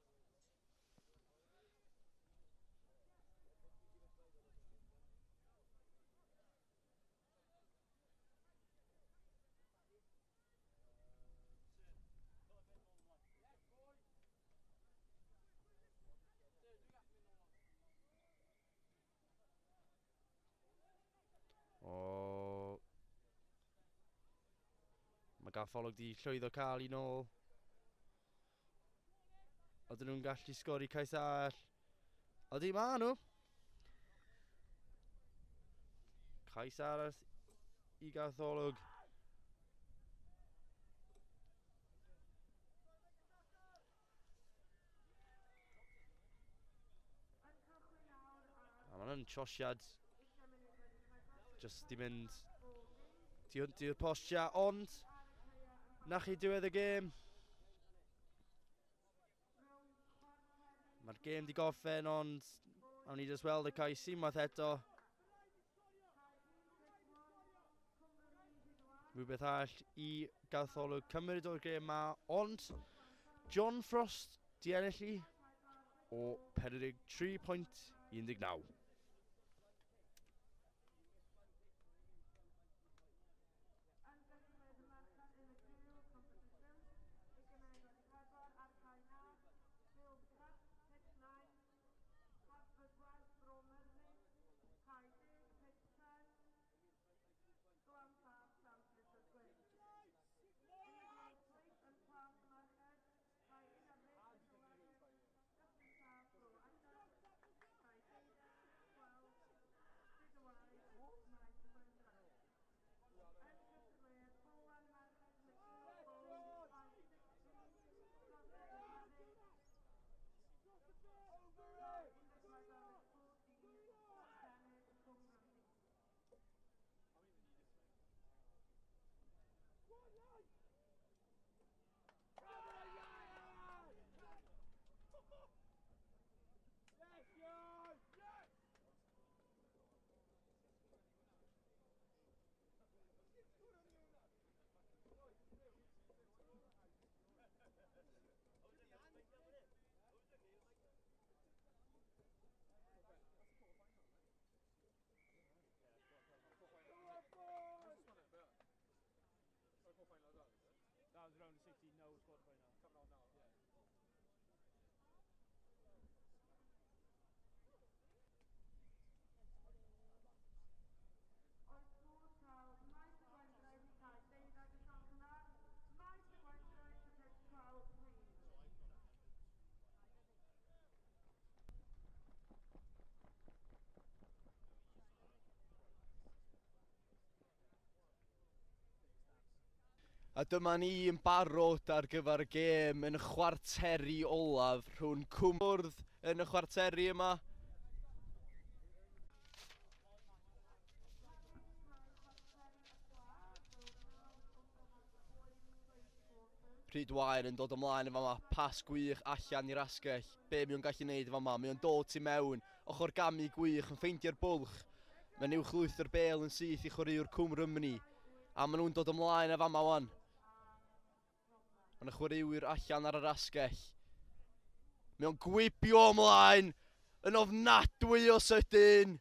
O. Mae Gartholwg di llwyddo cael un ôl. Ydyn nhw'n gallu sgori cais arall? Ydy, ma nhw. Cais arall i Gartholwg. A ma'n trosiad just di mynd tu hwnt i'r postia, ond na chi diwedd y gêm. Mae'r gêm di gorffen, ond awn ni just weld y cais unwaith eto. Rhywbeth arall i Gartholwg cymryd o'r gêm ma, ond John Frost di ennill i o 43.19. That was round of 16, now it's quarter final. Coming on now, yeah. A dyma ni yn barod ar gyfer y gêm yn y chwarteri olaf rhwng Cwmwrdd yn y chwarteri yma. Rhydwain yn dod ymlaen yn fama, pas gwych allan i'r asgell. Be mae o'n gallu neud yn fama? Mae o'n dod tu mewn, ochr gamu gwych, yn ffeindio'r bwlch. Mae'n uwchlwytho'r bêl yn syth i chwaraewr Cwm Rhymni. A maen nhw'n dod ymlaen yn fama wan. Mae yna chwaraewyr allan ar yr asgell. Mae o'n gwibio ymlaen yn ofnadwy o sydyn.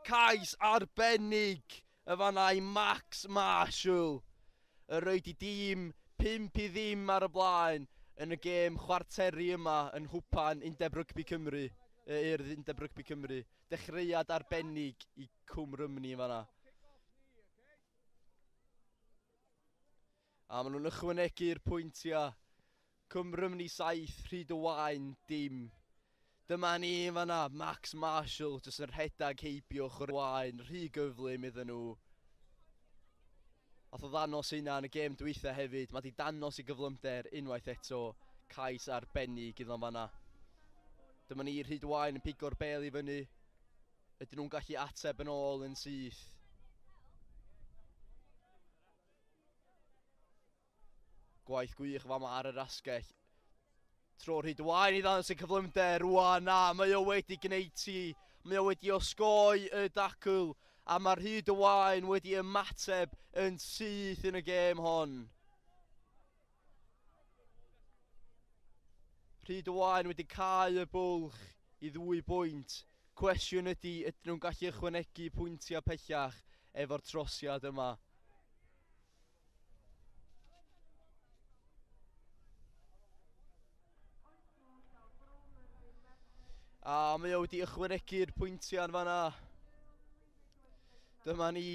Cais arbennig y fanna i Max Marshall. Y roed i dîm 5-0 ar y blaen yn y gêm chwarteri yma yn Nghwpan Undeb Rygbi Cymru. Urdd Undeb Rygbi Cymru. Dechreuad arbennig i Cwm Rhymni yn fanna. A maen nhw'n ychwanegu'r pwyntiau. Cwm Rhymni 7, Rhyd y Waen dim. Dyma ni yn fanna, Max Marshall jyst yn rhedeg heibio Chwarae rhy gyflym iddyn nhw. Ath o ddanos hynna yn y gêm dwytha hefyd. Mae di danos i gyflymder unwaith eto. Cais arbennig iddo fanna. Dyma ni Rhyd y Waen yn pigo'r bel i fyny. Ydyn nhw'n gallu ateb yn ôl yn syth? Gwaith gwych fama ar yr asgell. Tro Rhyd y Waen i ddangos y cyflymder rwan. Na, mae o wedi gwneud ti. Mae o wedi osgoi y dacl. A mae Rhyd y Waen wedi ymateb yn syth yn y gêm hon. Rhyd y Waen wedi cau y bwlch i 2 bwynt. Cwestiwn ydy, ydyn nhw'n gallu ychwanegu pwyntiau pellach efo'r trosiad yma? A mae o wedi ychwanegu'r pwyntiau yn fanna. Dyma ni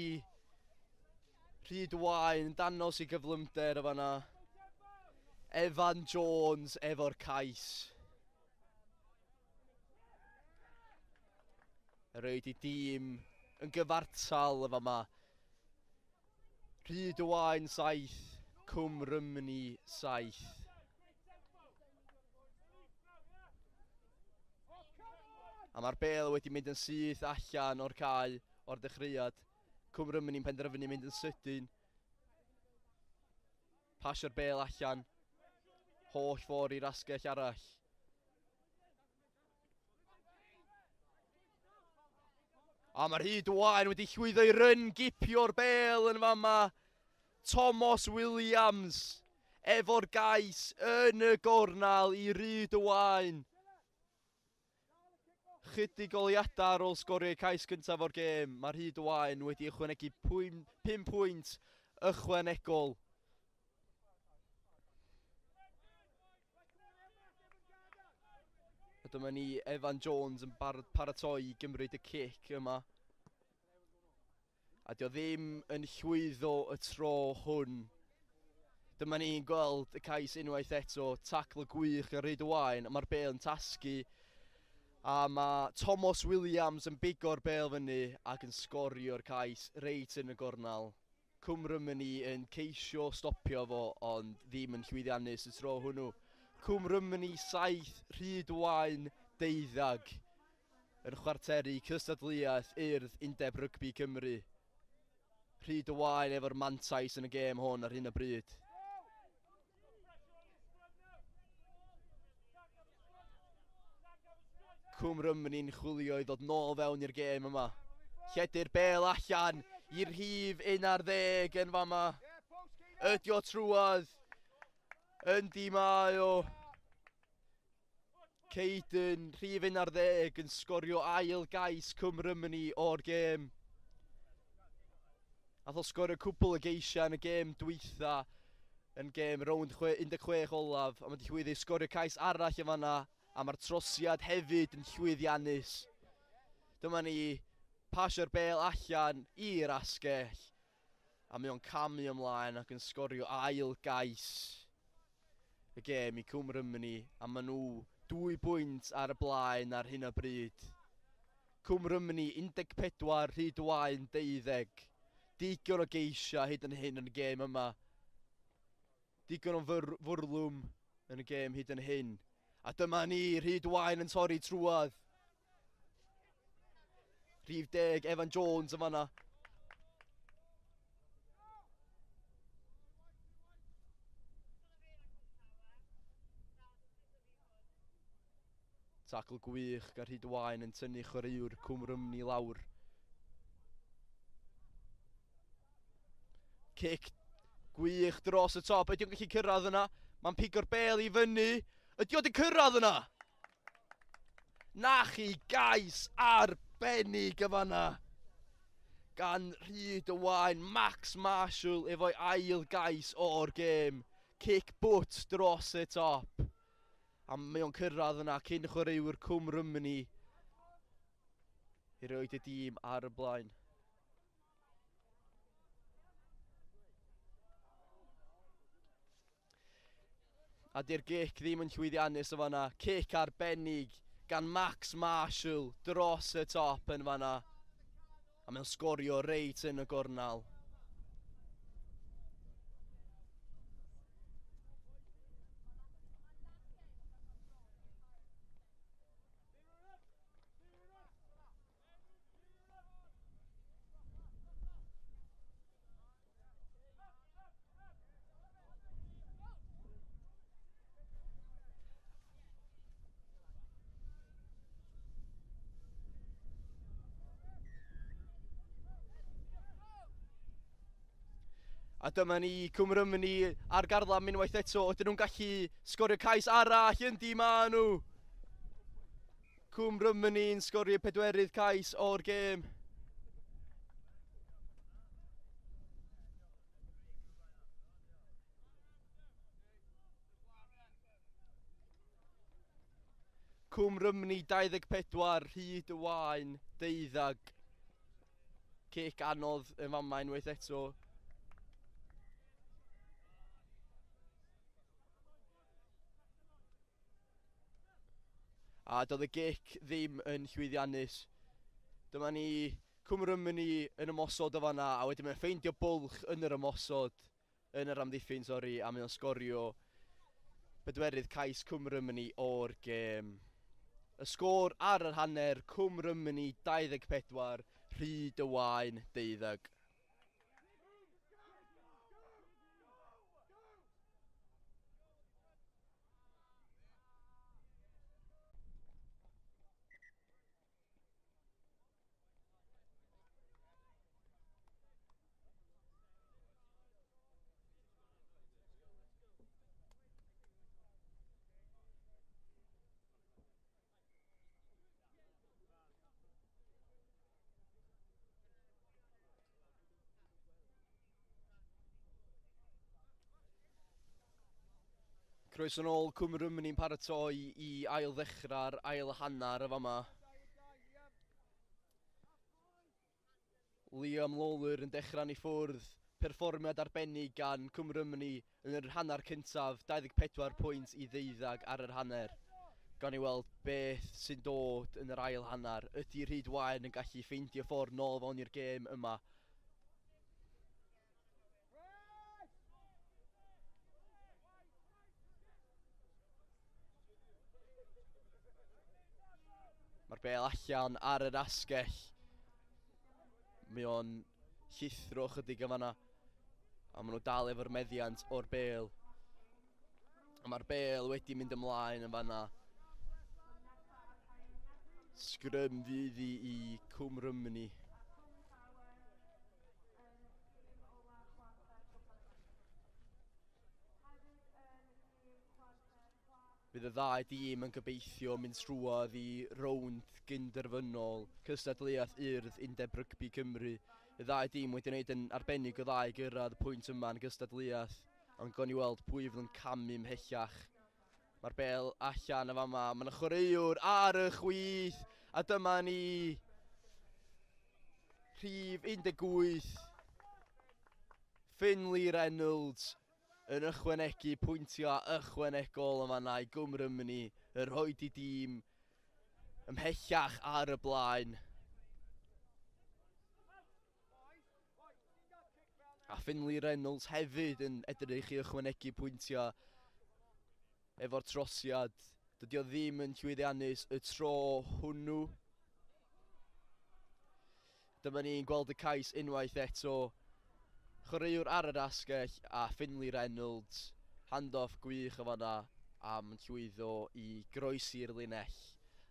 Rhyd Waen yn danos i gyflymder yn fanna. Evan Jones efo'r cais. Rhaid i dîm yn gyfartal yn fama. Rhyd y Waen 7, Cwm Rhymni 7. A mae'r bel wedi mynd yn syth allan o'r cae o'r dechreuad. Cwm Rhymni'n penderfynu mynd yn sydyn. Pasio'r bel allan. Holl ffordd i'r asgell arall. A mae'r Rhyd y Waen wedi llwyddo i ryngipio'r bel yn fama. Thomas Williams efo'r gais yn y gornal i Rhyd y Waen. Chydig oliadau ar ôl sgorio cais cyntaf o'r gêm. Mae'r Rhyd y Waen wedi ychwanegu 5 pwynt ychwanegol. A dyma ni Evan Jones yn paratoi i gymryd y cic yma. A dio ddim yn llwyddo y tro hwn. Dyma ni'n gweld y cais unwaith eto, tacl gwych ar Rhyd y Waen, a mae'r bel yn tasgu. A mae Thomas Williams yn bigo'r bel fyny ac yn sgorio'r cais reit yn y gornel. Cwm Rhymni yn ceisio stopio fo, ond ddim yn llwyddiannus y tro hwnnw. Cwm Rhymni 7, Rhyd Waen 12 yn chwarteru cystadleuaeth Urdd Undeb Rygbi Cymru. Rhyd y Waen efo'r mantais yn y gêm hwn ar hyn o bryd. Cwm Rhymni'n chwilio i ddod nôl fewn i'r gêm yma. Lledu'r bel allan i'r rhif 11 yn fama. Ydi o trwadd. Yndi mae o. Caden, rhif 11 yn sgorio ail gais Cwm Rhymni o'r gêm. Nath o sgorio cwpl o geisiau yn y gêm dwytha yn gêm rownd 16 olaf. A mae wedi llwyddo i sgorio cais arall yn fanna. A mae'r trosiad hefyd yn llwyddiannus. Dyma ni pasio'r bel allan i'r asgell. A mae o'n camu ymlaen ac yn sgorio ail gais y gêm i Cwm Rhymni. A maen nhw 2 bwynt ar y blaen ar hyn o bryd. Cwm Rhymni 14, Rhyd y Waen 12. Digon o geisiau hyd yn hyn yn y gêm yma. Digon o fwrlwm yn y gêm hyd yn hyn. A dyma ni, Rhyd y Waen yn torri trwadd. Rhif 10, Evan Jones yn fanna. Tacl gwych gan Rhyd y Waen yn tynnu chwaraewr Cwm Rhymni lawr. Cic gwych dros y top. Ydy o'n gallu cyrraedd yna? Mae'n pigo'r bêl i fyny. Ydy o 'di cyrraedd yna? Na chi, gais arbennig y fanna. Gan Rhyd y Waun, Max Marshall efo'i ail gais o'r gêm. Cic bwt dros y top. A mae o'n cyrraedd yna cyn chwaraewyr Cwm Rhymni i roed y dîm ar y blaen. A di'r gic ddim yn llwyddiannus o fanna. Cic arbennig gan Max Marshall dros y top yn fanna. A mae'n sgorio reit yn y gornel. A dyma ni, Cwm Rhymni ar garlam unwaith eto. Ydyn nhw'n gallu sgorio cais arall? Yndi, ma nhw. Cwm Rhymni'n sgorio pedwerydd cais o'r gêm. Cwm Rhymni 24, Rhyd y Waun 12. Cic anodd yn fama unwaith eto. A doedd y gic ddim yn llwyddiannus. Dyma ni Cwm Rhymni yn ymosod o fanna, a wedyn mae'n ffeindio bwlch yn yr ymosod, yn yr amddiffyn, sori, a mae'n sgorio bedwerydd cais Cwm Rhymni o'r gêm. Y sgôr ar yr hanner, Cwm Rhymni 24, Rhyd y Waun 12. Croeso nôl, Cwm Rhymni'n paratoi i ail ddechrau'r ail hanner y fama. Liam Lawler yn dechrau ni ffwrdd. Perfformiad arbennig gan Cwm Rhymni yn yr hanner cyntaf, 24 pwynt i 12 ar yr hanner. Gawn ni weld beth sy'n dod yn yr ail hanner. Ydy Rhyd Waun yn gallu ffeindio ffordd nôl fewn i'r gêm yma? Mae'r bêl allan ar yr asgell. Mae o'n llithro chydig yn fanna. A maen nhw dal efo'r meddiant o'r bêl. A mae'r bêl wedi mynd ymlaen yn fanna. Sgrym fydd i Cwm Rhymni. Bydd y ddau dîm yn gobeithio mynd trwodd i rownd gynderfynol cystadleuaeth Urdd Undeb Rygbi Cymru. Y ddau dîm wedi gwneud yn arbennig o dda i gyrraedd y pwynt yma yn y gystadleuaeth, ond gawn ni weld pwy fydd yn camu ymhellach. Mae'r bêl allan y fama, mae yna chwaraewr ar y chwith, a dyma ni rhif 18, Finley Reynolds, yn ychwanegu pwyntiau ychwanegol yn fanna i Gwm Rhymni, y rhoed i dîm ymhellach ar y blaen. A Finley Reynolds hefyd yn edrych i ychwanegu pwyntiau efo'r trosiad. Dydy o ddim yn llwyddiannus y tro hwnnw. Dyma ni'n gweld y cais unwaith eto. Chwaraewr ar yr asgell a Finley Reynolds. Handoff gwych o fanna am llwyddo i groesi'r linell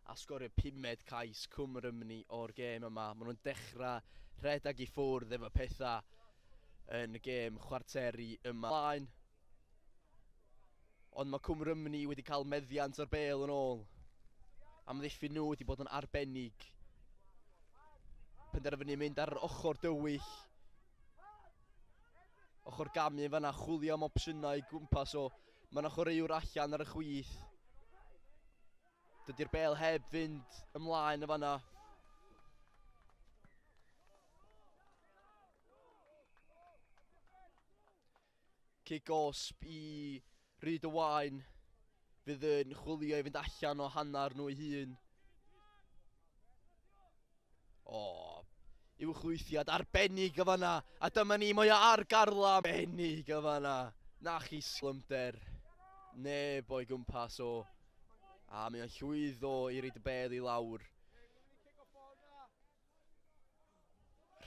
a sgorio pumed cais Cwm Rhymni o'r gêm yma. Maen nhw'n dechrau rhedeg i ffwrdd efo pethau yn y gêm chwarteri yma. Blaen. Ond mae Cwm Rhymni wedi cael meddiant o'r bêl yn ôl. Amddiffyn nhw wedi bod yn arbennig. Penderfynu mynd ar yr ochr dywyll. Ochr gamu yn fanna, chwilio am opsiynau i gwmpas o. Mae yna chwaraewr allan ar y chwith. Dydy'r bêl heb fynd ymlaen yn fanna. Cic gosb i Rhyd y Waen fydd yn chwilio i fynd allan o hanner nhw ei hun. O, uwchlwythiad arbennig o fanna. A dyma ni, mae o ar garla. Arbennig o fanna. Na chi slymder. Neb o'i gwmpas o. A mae o'n llwyddo i reid y bel i lawr.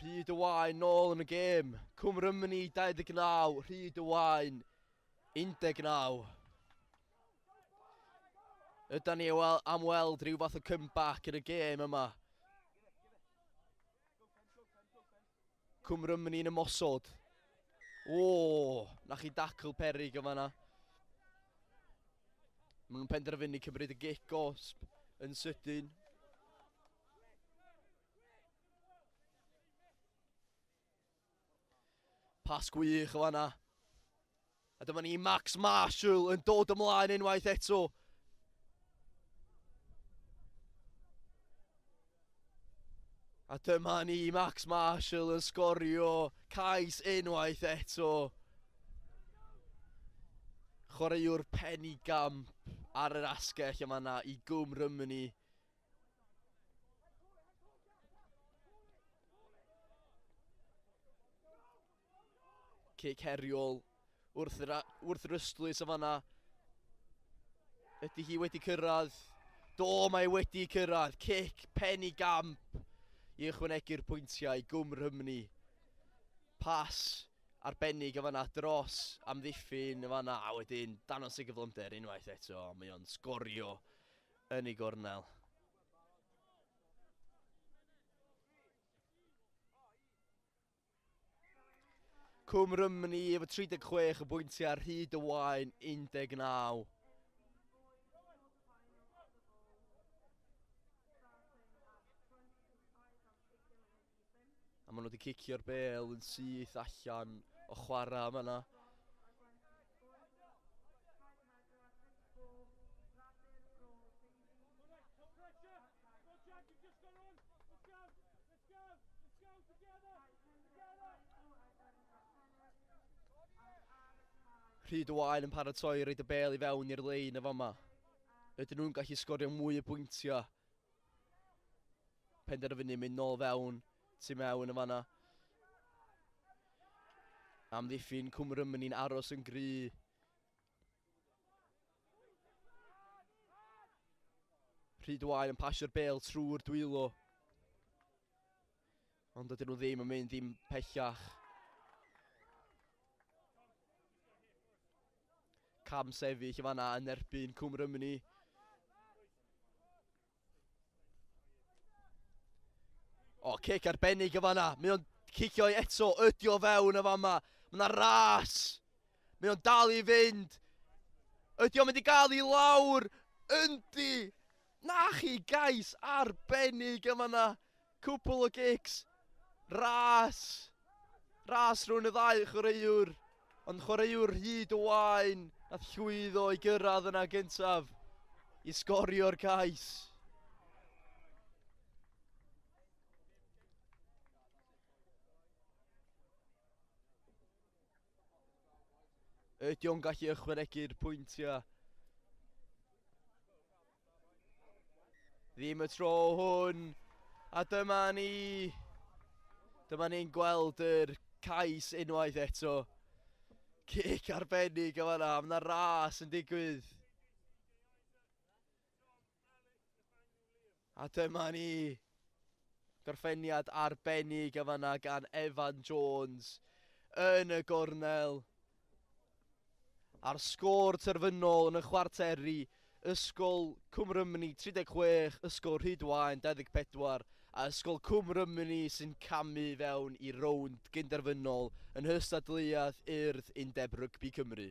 Rhyd y Waen nôl yn y gêm. Cwm Rhymni 29, Rhyd y Waen 19. Yda ni am weld rhyw fath o comeback yn y gêm yma? Cwm Rhymni'n ymosod. O, na chi dacl perig o fanna. Maen nhw'n penderfynu cymryd y gic gosb yn sydyn. Pas gwych o fanna. A dyma ni Max Marshall yn dod ymlaen unwaith eto. A dyma ni Max Marshall yn sgorio cais unwaith eto. Chwaraewr penigamp ar yr asgell yma na i Gwm Rhymni. Cic heriol wrth yr, wrth yr ystlys o fanna. Ydy hi wedi cyrraedd? Do, mae wedi cyrraedd. Cic penigamp i ychwanegu'r pwyntiau i Gwm Rhymni. Pas arbennig o fanna dros amddiffyn o fanna, a wedyn danos ei gyflymder unwaith eto. Mae o'n sgorio yn ei gornel. Cwm Rhymni efo 36 o bwyntiau ar hyd y waen 19. A maen nhw wedi cicio'r bêl yn syth allan o chwarae yma yna. Rhyd y Waen yn paratoi roed y bêl i fewn i'r lein y fama. Ydyn nhw'n gallu sgorio mwy o bwyntiau? Penderfynu mynd nôl fewn, tu mewn y fanna. Amddiffyn Cwm Rhymni'n aros yn gry. Rhyd y Waen yn pasio'r bêl trwy'r dwylo. Ond ydyn nhw ddim yn mynd ddim pellach. Cam sefyll y fanna yn erbyn Cwm Rhymni. O, cic arbennig y fanna. Mae o'n cicio i eto. Ydi o fewn y fama. Mae yna ras. Mae o'n dal i fynd. Ydi o'n mynd i gael i lawr? Yndi. Na chi gais arbennig y fanna. Cwpl o gics. Ras. Ras rhwng y ddau chwaraewr. Ond chwaraewr hyd y waen nath llwyddo i gyrraedd yna gyntaf i sgorio'r cais. Ydy o'n gallu ychwanegu'r pwyntiau? Ddim y tro hwn. A dyma ni. Dyma ni'n gweld yr cais unwaith eto. Cic arbennig o fanna, mae yna ras yn digwydd. A dyma ni. Gorffeniad arbennig o fanna gan Evan Jones yn y gornel. A'r sgôr terfynol yn y chwarteri, Ysgol Cwm Rhymni 36, Ysgol Rhydwaen 24, a Ysgol Cwm Rhymni sy'n camu fewn i rownd gynderfynol yn nhystadleuaeth Urdd Undeb Rygbi Cymru.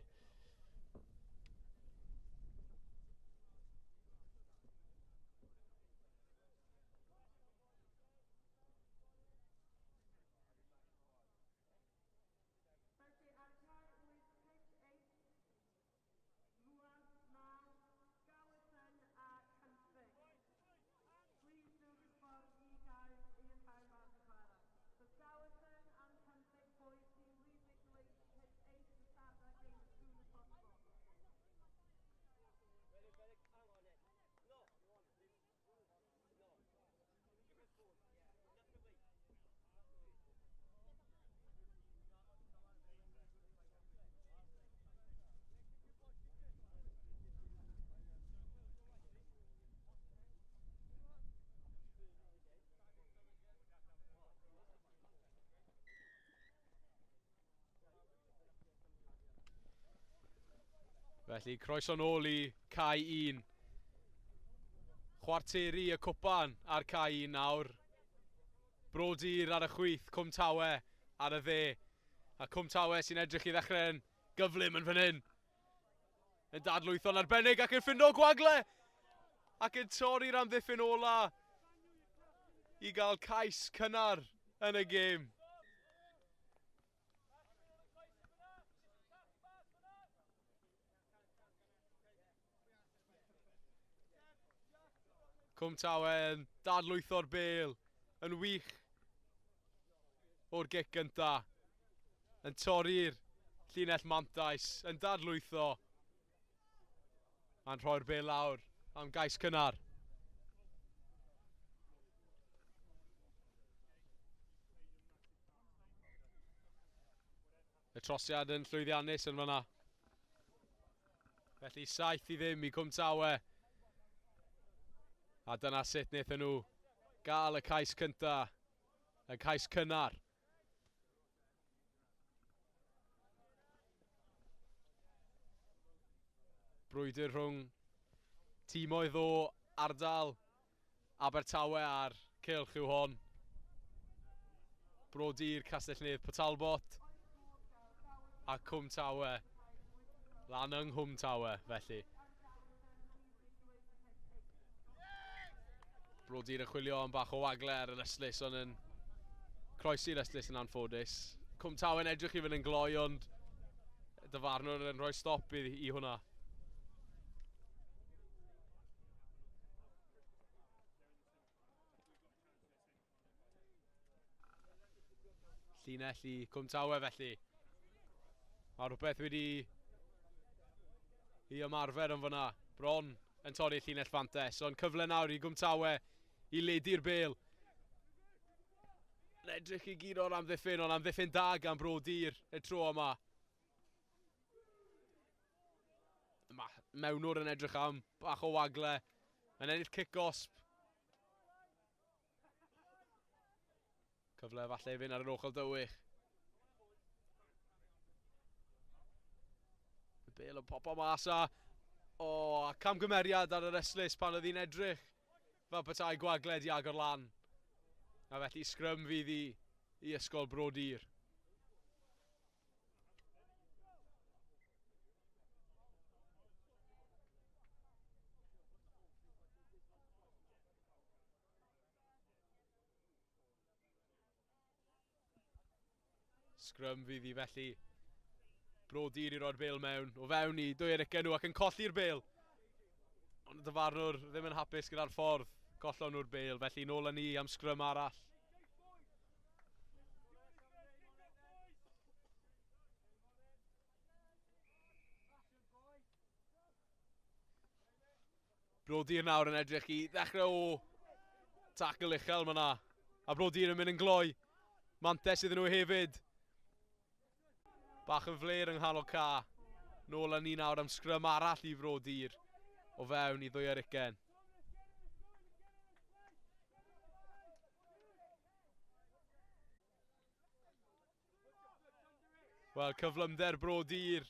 Felly croeso nôl i cae 1. Chwarteri y cwpan ar cae 1 nawr. Brodir ar y chwith, Cwm Tawe ar y dde. A Cwm Tawe sy'n edrych i ddechrau'n gyflym yn fan hyn. Yn dadlwytho'n arbennig ac yn ffindo gwagle! Ac yn torri'r amddiffyn ola i gael cais cynnar yn y gêm. Cwm Tawe yn dadlwytho'r bêl yn wych o'r gic gynta. Yn torri'r llinell mantais, yn dadlwytho a'n rhoi'r bêl lawr am gais cynnar. Y trosiad yn llwyddiannus yn fanna. Felly 7-0 i Cwm Tawe. A dyna sut wnaethon nhw gael y cais cynta, y cais cynnar. Brwydr rhwng tîmoedd o ardal Abertawe a'r cylch yw hon. Brodir Castell-nedd Port Talbot a Cwm Tawe lan yng Nghwm Tawe felly. Brodir yn chwilio am bach o wagle ar yr ystlys ond yn croesi'r ystlys yn anffodus. Cwm Tawe'n edrych i fynd yn gloi ond dyfarnwr yn rhoi stop i, i hwnna. Llinell i Cwm Tawe felly. Mae rhywbeth wedi i ymarfer yn fyna. Bron yn torri llinell fantes, ond cyfle nawr i Gwm Tawe i ledu'r bêl. Yn edrych i guro'r amddiffyn, ond amddiffyn da gan Brodir y tro yma. Mae mewnwr yn edrych am bach o wagle. Yn ennill cic gosb. Cyfle falle i fynd ar yr ochr dywych. Y bêl yn popo mas a... O, a camgymeriad ar yr ystlys pan oedd hi'n edrych fel petai gwagle di agor lan. A felly sgrym fydd i, i Ysgol Brodir. Sgrym fydd hi felly. Brodir i roi'r bêl mewn. O fewn i dwy ericau nhw ac yn colli'r bêl. Ond y dyfarnwr ddim yn hapus gyda'r ffordd. Gollon nhw'r bêl, felly nôl â ni am sgrym arall. Brodir nawr yn edrych i ddechrau o tackle uchel mae yna. A Brodir yn mynd yn gloi. Mantes iddyn nhw hefyd. Bach yn fler yng nghanol ca. Nôl â ni nawr am sgrym arall i Frodir. O fewn i 22. Wel, cyflymder Brodir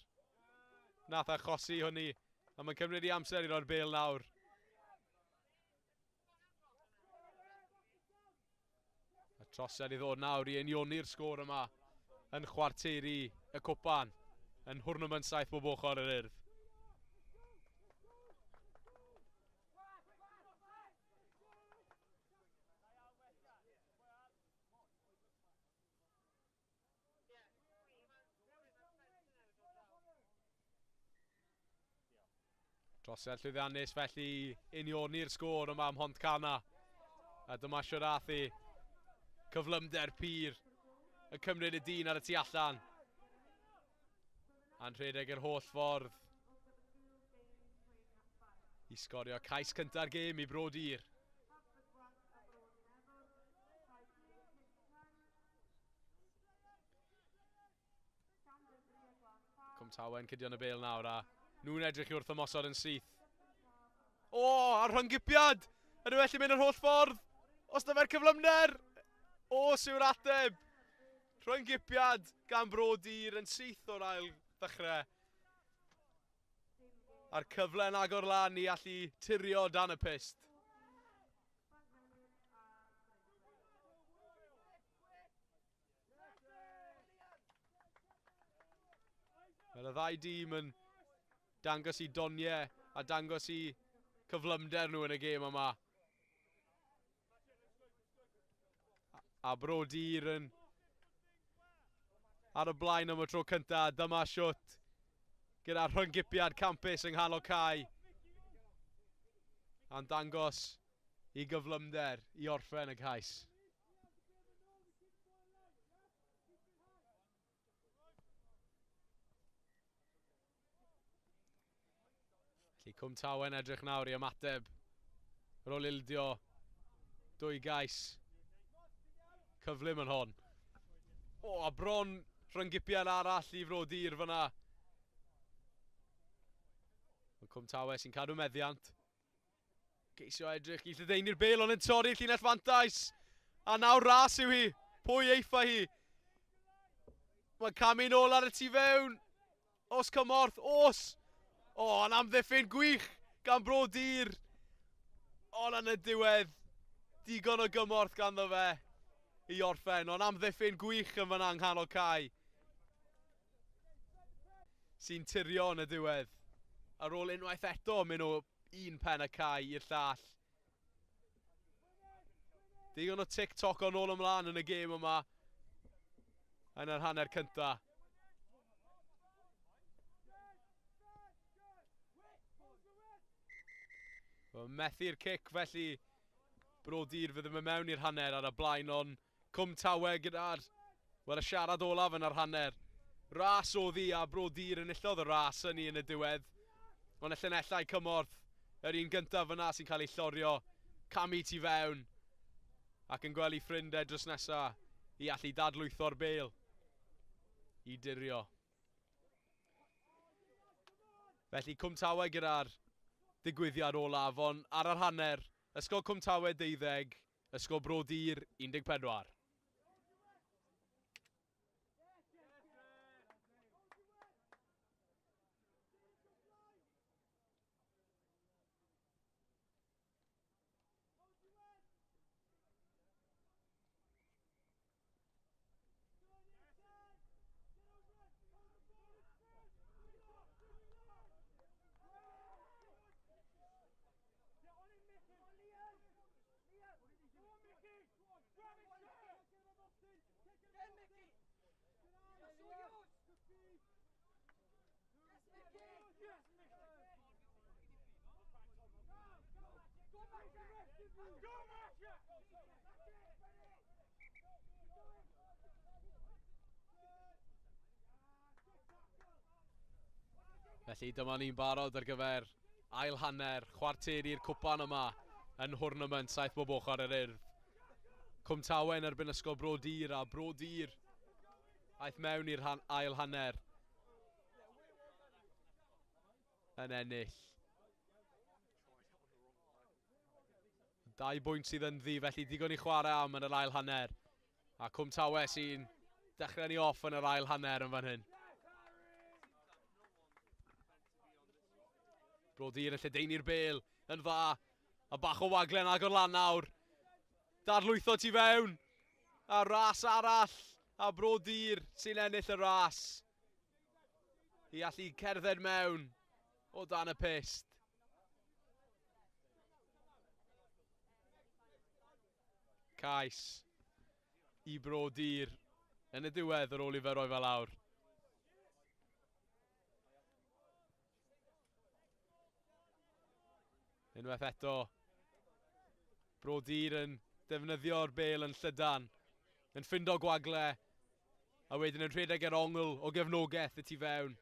nath achosi hynny. A mae'n cymryd i amser i roi'r bêl nawr. A trosiad i ddod nawr i unioni'r sgôr yma yn chwarteri y cwpan yn nhwrnament 7 bob ochr yr Urdd. Trosiad llwyddiannus felly unioni'r sgôr yma ym Mhontcanna. A dyma Siwrathi, cyflymder pur, yn cymryd y dyn ar y tu allan. A'n rhedeg yr holl ffordd i sgorio cais cynta'r gêm i Brodir. Cwm Tawe'n cydio yn y bêl nawr a nhw'n edrych i wrth ymosod yn syth. O, a rhyngipiad! Ydw nhw allu mynd yr holl ffordd? Os na fe'r cyflymder! O, yw'r ateb! Rhyngipiad gan Brodir yn syth o'r ail ddechrau. A'r cyfle yn agor lan i allu tirio dan y pyst. Mae'r ddau dîm yn dangos i doniau a dangos i cyflymder nhw yn y gêm yma. A Brodir yn ar y blaen am y tro cyntaf. Dyma siwt gyda rhyngipiad campus yng nghanol cae. A'n dangos i gyflymder i orffen y cais. Felly Cwm Tawe'n edrych nawr i ymateb. Ar ôl ildio dwy gais cyflym yn hon. O, a bron rhyngipiad arall i Frodir fyna. Mae Cwm Tawe sy'n cadw meddiant. Geisio edrych i lledaenu'r bel, ond yn torri'r llinell fantais. A nawr ras yw hi. Pwy eiffa hi? Mae'n camu nôl ar y tu fewn. Os cymorth, os! O, yn amddiffyn gwych gan Brodir. Ond yn y diwedd, digon o gymorth ganddo fe i orffen. Ond amddiffyn gwych yn fyna yng nghanol cae. Sy'n turio yn y diwedd. Ar ôl unwaith eto, mynd o un pen y cae i'r llall. Digon o tick-tock o'n ôl ymlaen yn y gêm yma. Yn yr hanner cynta. Methu'r cic felly Brodir fydd yn mewn i'r hanner ar y blaen ond Cwm Tawe gyda'r wel, y siarad olaf yn yr hanner. Ras oddi a Brodir enillodd y ras hynny yn y diwedd. Ond y llinellau cymorth, yr un gyntaf fyna sy'n cael ei llorio, camu tu fewn ac yn gweld ei ffrindiau dros nesa i allu dadlwytho'r bel i dirio. Felly Cwm Tawe gyda'r digwyddiad olaf, ond ar yr hanner, Ysgol Cwm Tawe 12, Ysgol Brodir 14. Felly dyma ni'n barod ar gyfer ail hanner chwarteri'r cwpan yma yn nhwrnament saith bob ochr yr Urdd. Cwm Tawe yn erbyn Ysgol Brodir a Brodir aeth mewn i'r ail hanner yn ennill. Dau bwynt sydd ynddi, felly digon i chwarae am yn yr ail hanner. A Cwm Tawe sy'n dechrau ni off yn yr ail hanner yn fan hyn. Brodir yn lledaenu'r bel yn dda. A bach o waglen agor lan nawr. Darlwytho tu fewn. A ras arall. A Brodir sy'n ennill y ras. I allu cerdded mewn o dan y pyst. Cais i Brodir yn y diwedd ar ôl i fe roi fe lawr. Unwaith eto, Brodir yn defnyddio'r bel yn llydan, yn ffindo gwagle, a wedyn yn rhedeg yr ongl o gefnogaeth y tu fewn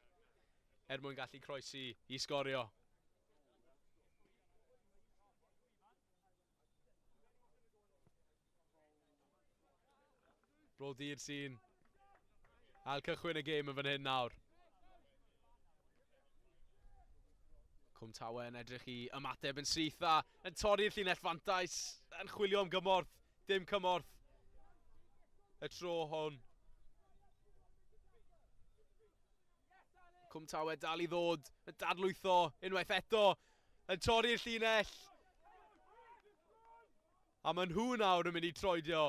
er mwyn gallu croesi i sgorio. Brodir sy'n ail cychwyn y gêm yn fan hyn nawr. Cwm Tawe yn edrych i ymateb yn syth a yn torri'r llinell fantais, yn chwilio am gymorth, dim cymorth y tro hwn. Cwm Tawe dal i ddod, yn dadlwytho unwaith eto, yn torri'r llinell. A maen nhw nawr yn mynd i troedio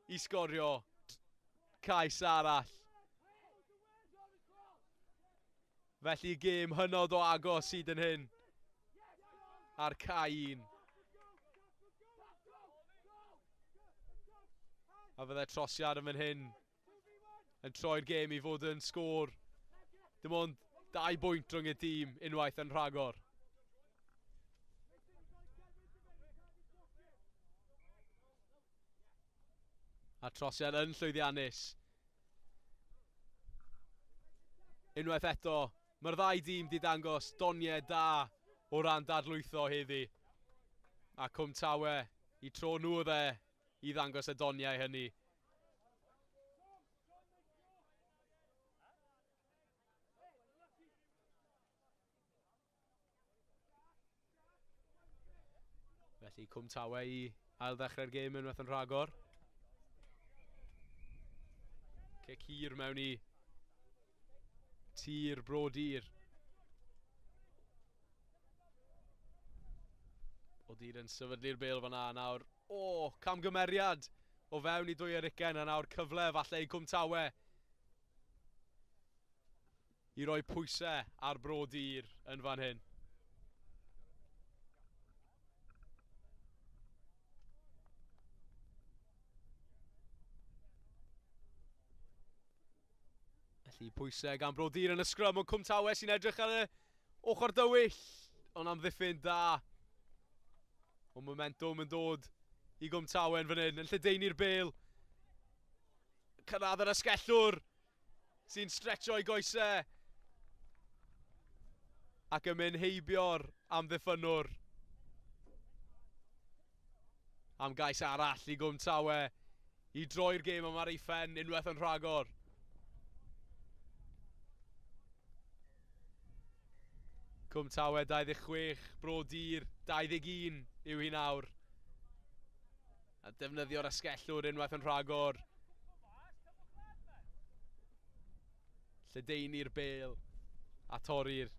i sgorio cais arall. Felly gêm hynod o agos hyd yn hyn ar cae 1. A fydde trosiad yn fan hyn yn troi'r gêm i fod yn sgôr. Dim ond 2 bwynt rhwng y tîm unwaith yn rhagor. A trosiad yn llwyddiannus. Unwaith eto, mae'r ddau dîm di dangos doniau da o ran dadlwytho heddi. A Cwm Tawe i tro nhw oedd e i ddangos y doniau hynny. Felly Cwm Tawe i ail ddechrau'r gêm unwaith yn rhagor. Cic hir mewn i tir Brodir. Brodir yn sefydlu'r bêl fan'na nawr. O, camgymeriad o fewn i 22 a nawr cyfle falle i Cwm Tawe i roi pwysau ar Brodir yn fan hyn. Felly pwysau gan Brodir yn y sgrym, ond Cwm Tawe sy'n edrych ar y ochr dywyll, ond amddiffyn da. O momentum yn dod i Gwm Tawe yn fan hyn, yn lledaenu'r bêl. Cyrraedd yr asgellwr sy'n stretcho i goesau ac yn mynd heibio'r amddiffynnwr. Am gais arall i Gwm Tawe i droi'r gêm yma ar ei phen unwaith yn rhagor. Cwm Tawe 26, Brodir 21 yw hi nawr. A defnyddio'r asgellwr unwaith yn rhagor. Lledaenu'r bêl a torri'r.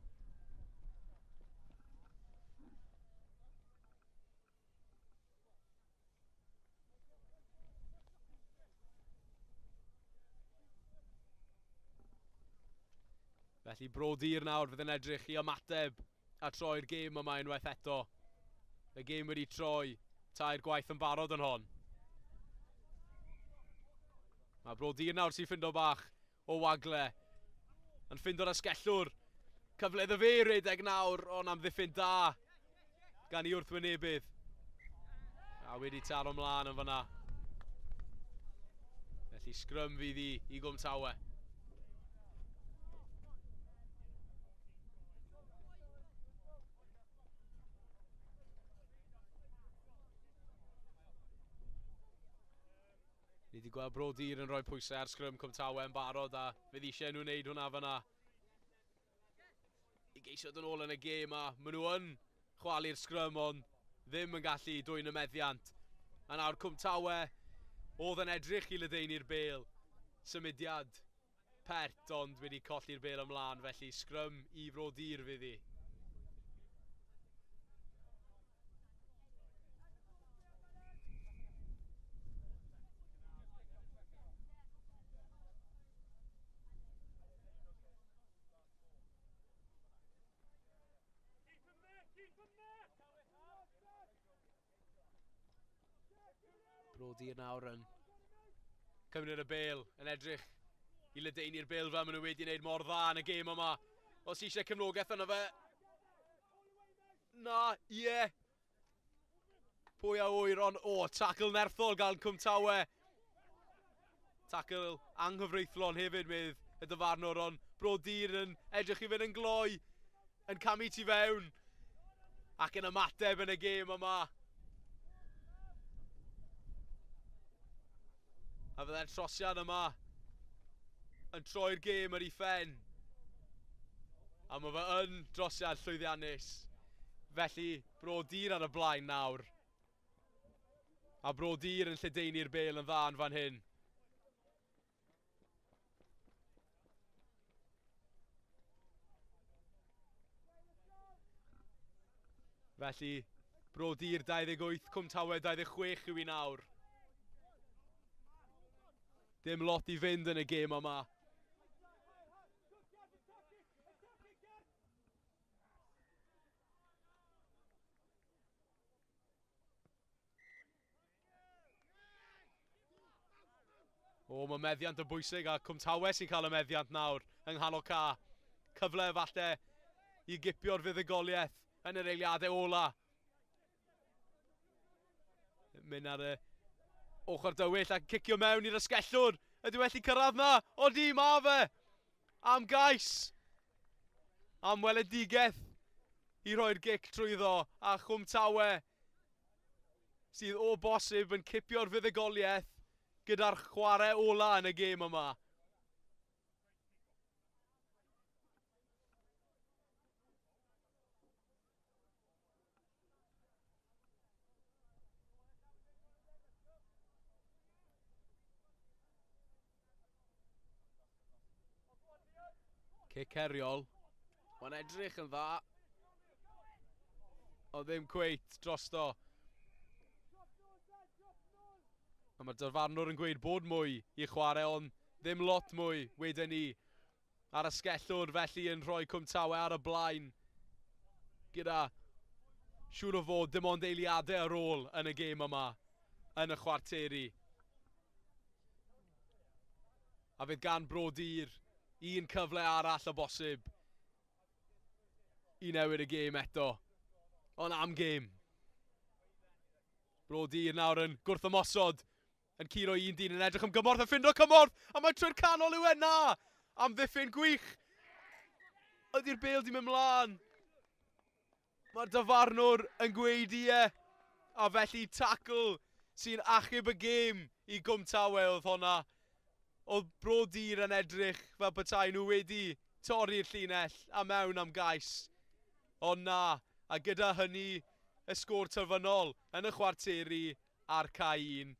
Felly Brodir nawr fydd yn edrych i ymateb a troi'r gêm yma unwaith eto. Y gêm wedi troi 3 gwaith yn barod yn hon. Mae Brodir nawr sy'n ffindo bach o wagle. Yn ffindo'r asgellwr. Cyfle iddo fe redeg nawr, ond amddiffyn da gan ei wrthwynebydd. A wedi taro mlaen yn fan'na. Felly sgrym fydd i Gwm Tawe. Ni wedi gweld Brodir yn rhoi pwysau ar sgrym Cwm Tawe yn barod a fydd eisiau nhw wneud hwnna fan'na. I geisio dod yn ôl yn y gêm a maen nhw yn chwalu'r sgrym ond ddim yn gallu dwyn y meddiant. A nawr Cwm Tawe oedd yn edrych i ledaenu'r bêl. Symudiad pert ond wedi colli'r bêl ymlaen, felly sgrym i Brodir fydd hi. Brodir nawr yn cymryd y bêl, yn edrych i ledaenu'r bêl fel maen nhw wedi wneud mor dda yn y gêm yma. Os eisiau cefnogaeth yna fe. Na, ie. Yeah. Pwy a ŵyr, ond o, tackle nerthol gan Cwm Tawe. Tackle anghyfreithlon hefyd medd y dyfarnwr, ond Brodir yn edrych i fynd yn gloi, yn camu tu fewn ac yn ymateb yn y gêm yma. A fydde'r trosiad yma yn troi'r gêm ar ei phen. A mae fe yn drosiad llwyddiannus. Felly, Brodir ar y blaen nawr. A Brodir yn lledaenu'r bêl yn dda yn fan hyn. Felly, Bro Dur 28, Cwmtawe 26 yw i nawr. Dim lot i fynd yn y gêm yma. O, mae meddiant yn bwysig a Cwmtawe sy'n cael y meddiant nawr yng nghanol ca. Cyfle falle i gipio'r fuddugoliaeth yn yr eiliadau ola. Mynd ar y ochr dywyll a cicio mewn i'r ysgellwr. Ydy wedi cyrraedd na? Odi, ma fe! Am gais! Am weledigaeth i roi'r gic trwyddo a Chwmtawe sydd o bosib yn cipio'r fuddugoliaeth gyda'r chwarae ola yn y gêm yma. Cic heriol. Mae'n edrych yn dda. Ond ddim cweit drosto. A mae'r dyfarnwr yn gweud bod mwy i chwarae, ond ddim lot mwy wedyn ni. Ar y sgellwr felly yn rhoi Cwmtawe ar y blaen. Gyda siŵr o fod dim ond eiliadau ar ôl yn y gêm yma, yn y chwarteri. A fydd gan Bro Dur un cyfle arall o bosib i newid y gêm eto. Ond am gêm. Bro Dur nawr yn gwrthymosod, yn curo un dyn yn edrych am gymorth, yn ffindo cymorth, a mae trwy'r canol yw e, na! Amddiffyn gwych! Ydy'r bêl di mynd mlaen? Mae'r dyfarnwr yn gweud ie, a felly tackle sy'n achub y gêm i Gwmtawe oedd honna. Oedd Bro Dur yn edrych fel petai nhw wedi torri'r llinell a mewn am gais. Ond na, a gyda hynny y sgôr terfynol yn y chwarteri a'r cae 1.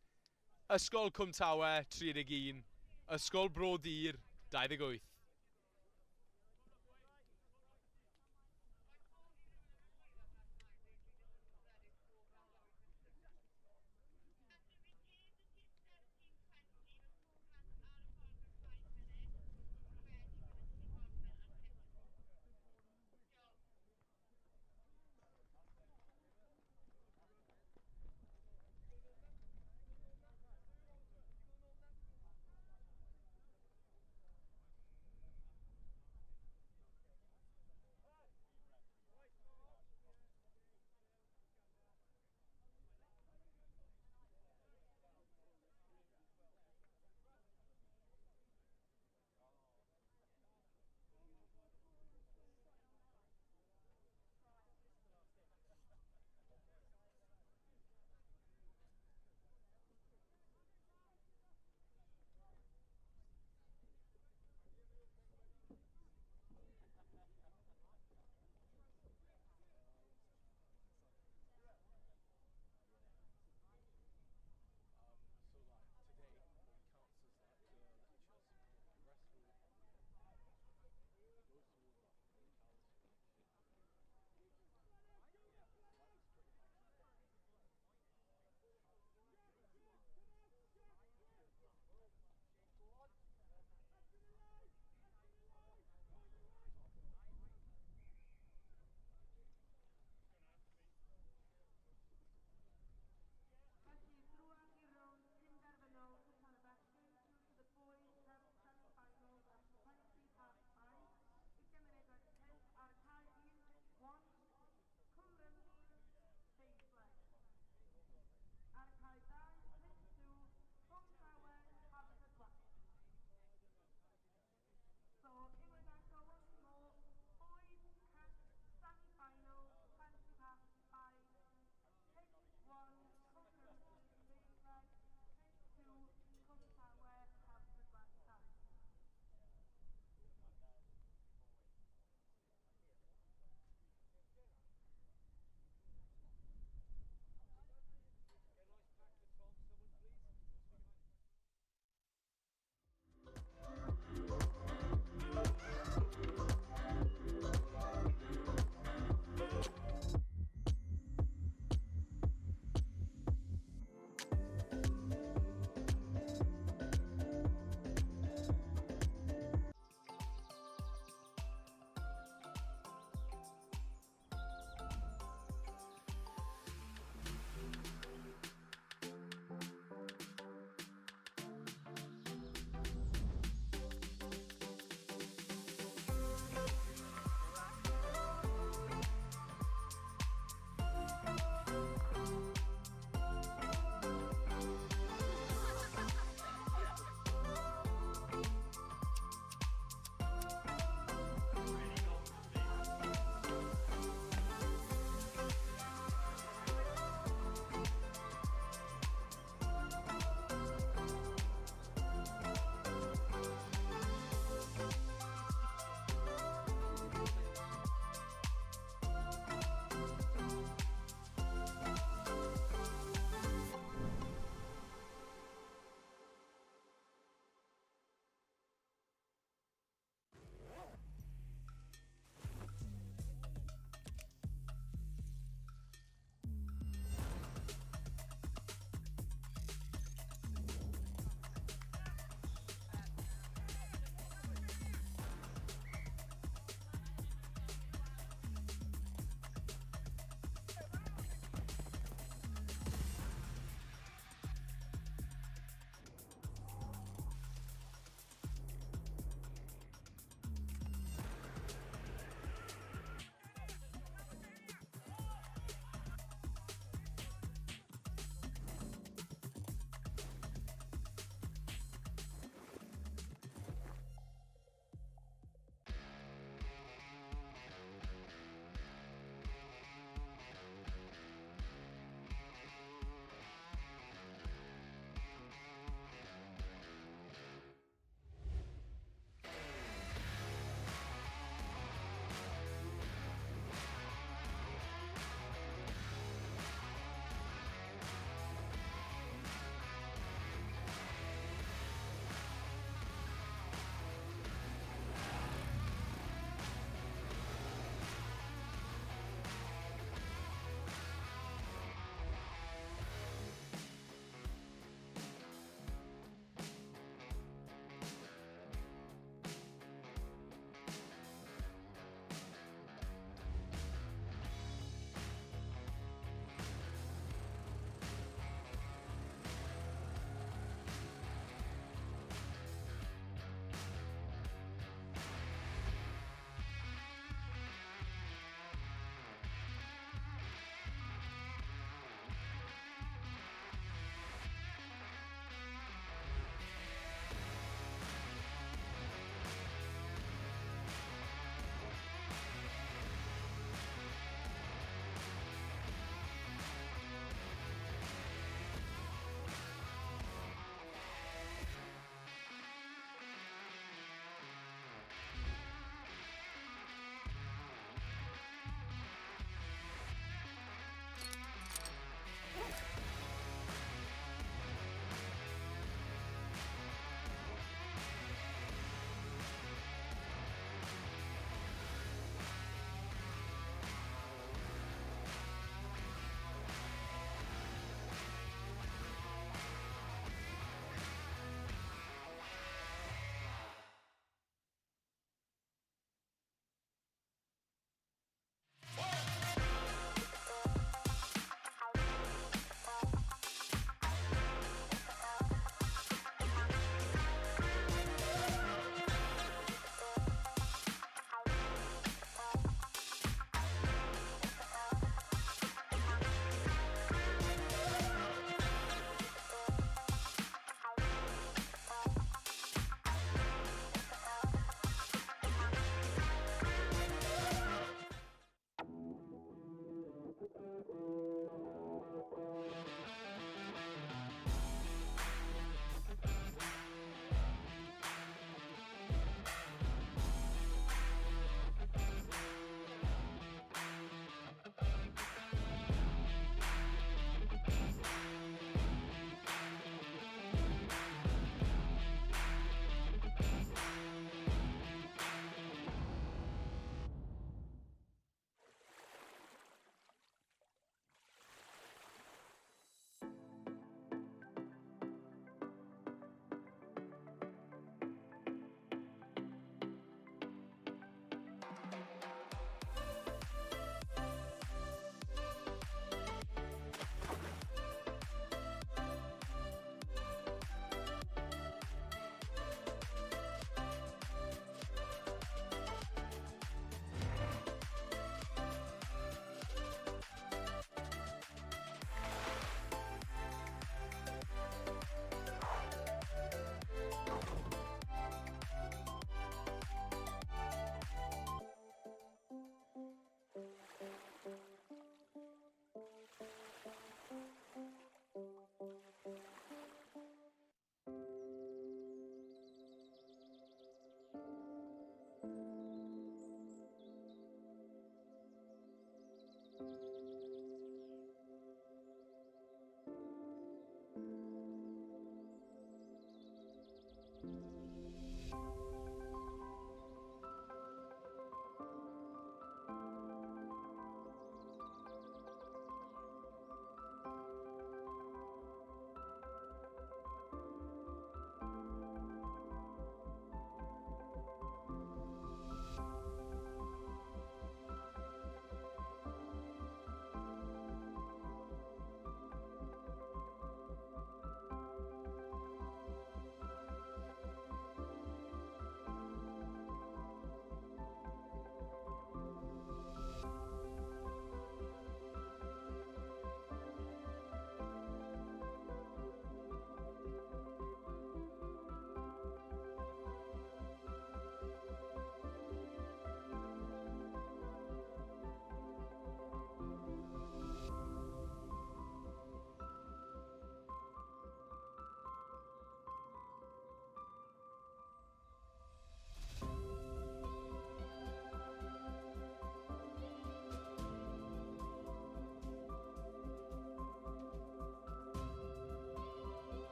Ysgol Cwmtawe 31, Ysgol Bro Dur 28.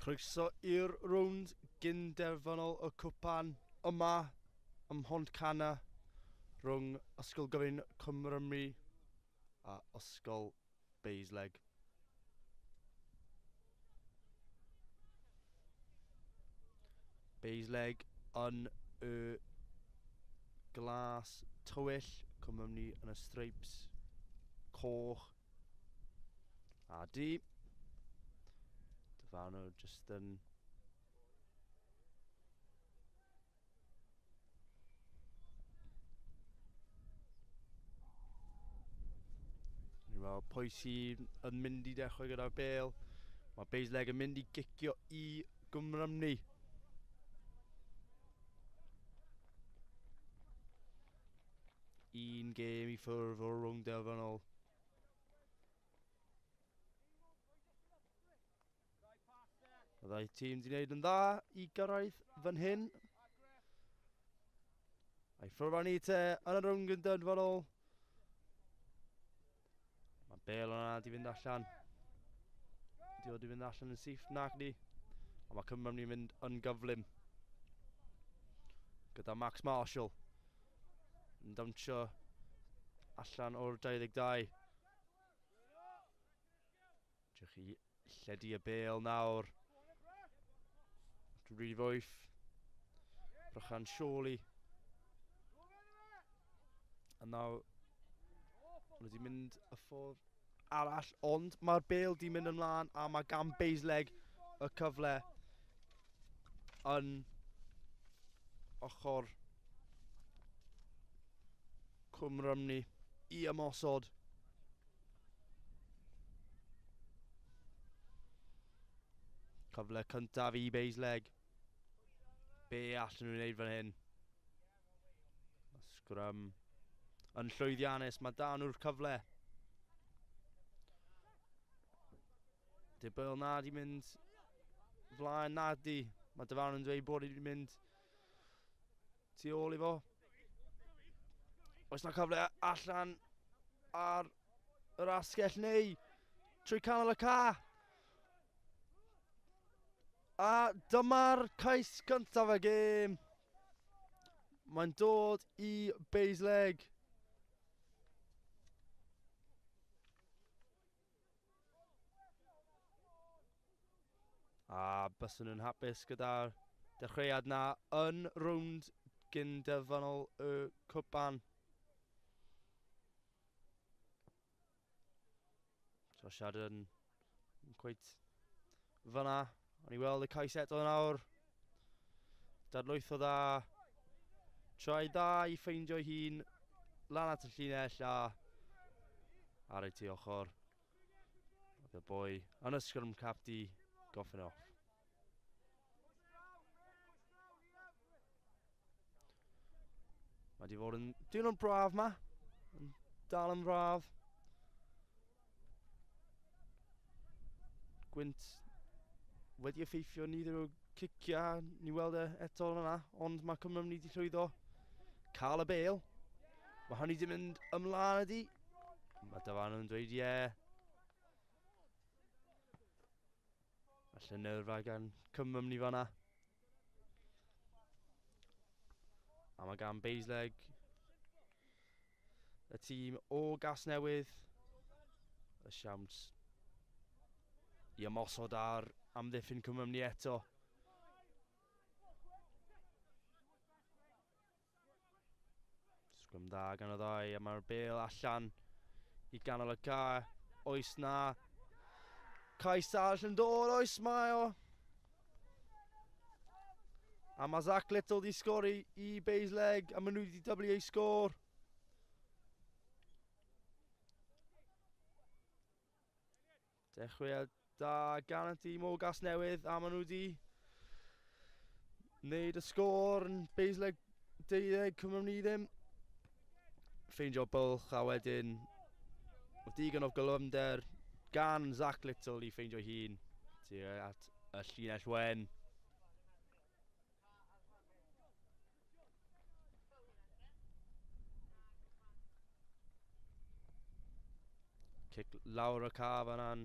Croeso i'r rownd gynderfynol y cwpan yma ym Mhontcanna rhwng Ysgol Gyfun Cwm Rhymni a Ysgol Bassaleg. Bassaleg yn y glas tywyll, Cwm Rhymni yn y stripes coch a du. Dyfarnwr jyst yn Ni weld pwy sy'n yn mynd i dechrau gyda'r bêl. Mae Bassaleg yn mynd i gicio i Gwm Rhymni. Un gêm i ffwrdd o'r rownd derfynol. Y ddau tîm wedi gwneud yn dda i gyrraedd fan hyn. A'i ffwrdd â ni te yn y rownd gynderfynol. Mae bêl yna di fynd allan. Di o di fynd allan yn syth nac ni. A mae Cymru ni'n mynd yn gyflym. Gyda Max Marshall yn dawnsio allan o'r 22. Edrych i lledu y bêl nawr. Rhif 8. Brychan Sioli. A nawr, maen nhw wedi mynd y ffordd arall, ond mae'r bêl di mynd ymlaen a mae gan Bassaleg y cyfle yn ochr Cwm Rhymni i ymosod. Cyfle cyntaf i Bassaleg. Be allan nhw'n wneud fan hyn? Sgrym yn llwyddiannus, mae da nhw'r cyfle. Di bêl na di mynd flaen na di. Mae dyfarnwr yn dweud bod wedi mynd tu ôl i fo. Oes na cyfle allan ar yr asgell neu trwy canol y ca. A dyma'r cais cyntaf y gêm. Mae'n dod i Bassaleg. A byswn nhw'n hapus gyda'r dechreuad na yn rownd gynderfynol y cwpan. Trosiad yn cweit fyna. O'n i weld y cais eto nawr. Dadlwytho dda. Trai dda i ffeindio hun lan at y llinell a ar ei tu ochr. Oedd y boi yn y sgrym cap di goffin off. Mae di fod yn diwrnod braf ma. Yn dal yn braf. Gwynt wedi effeithio ni ddim o ciciau, ni weld e eto yna, ond mae Cymru ni wedi llwyddo cael y bêl. Mae hynny wedi mynd ymlaen ydi. Mae dyfarnwr yn dweud ie. Falle nyrfa gan Cymru ni fanna. A mae gan Bassaleg y tîm o Gasnewydd y siawns i ymosod ar amddiffyn Cymru ni eto. Sgrym dda gan y ddau, a mae'r bêl allan i ganol y cae. Oes na cais arall yn dod, oes mae o. A mae Zach Little di sgori i Bassaleg, a maen nhw wedi dyblu ei sgôr. Dechreuad da gan y tîm o Gasnewydd, a maen nhw wedi wneud y sgôr yn Bassaleg 12, Cymru ni ddim. Ffeindio bwlch a wedyn oedd digon o gyflymder gan Zach Little i ffeindio hun tuag at y llinell wen. Cic lawr y ca fan hyn.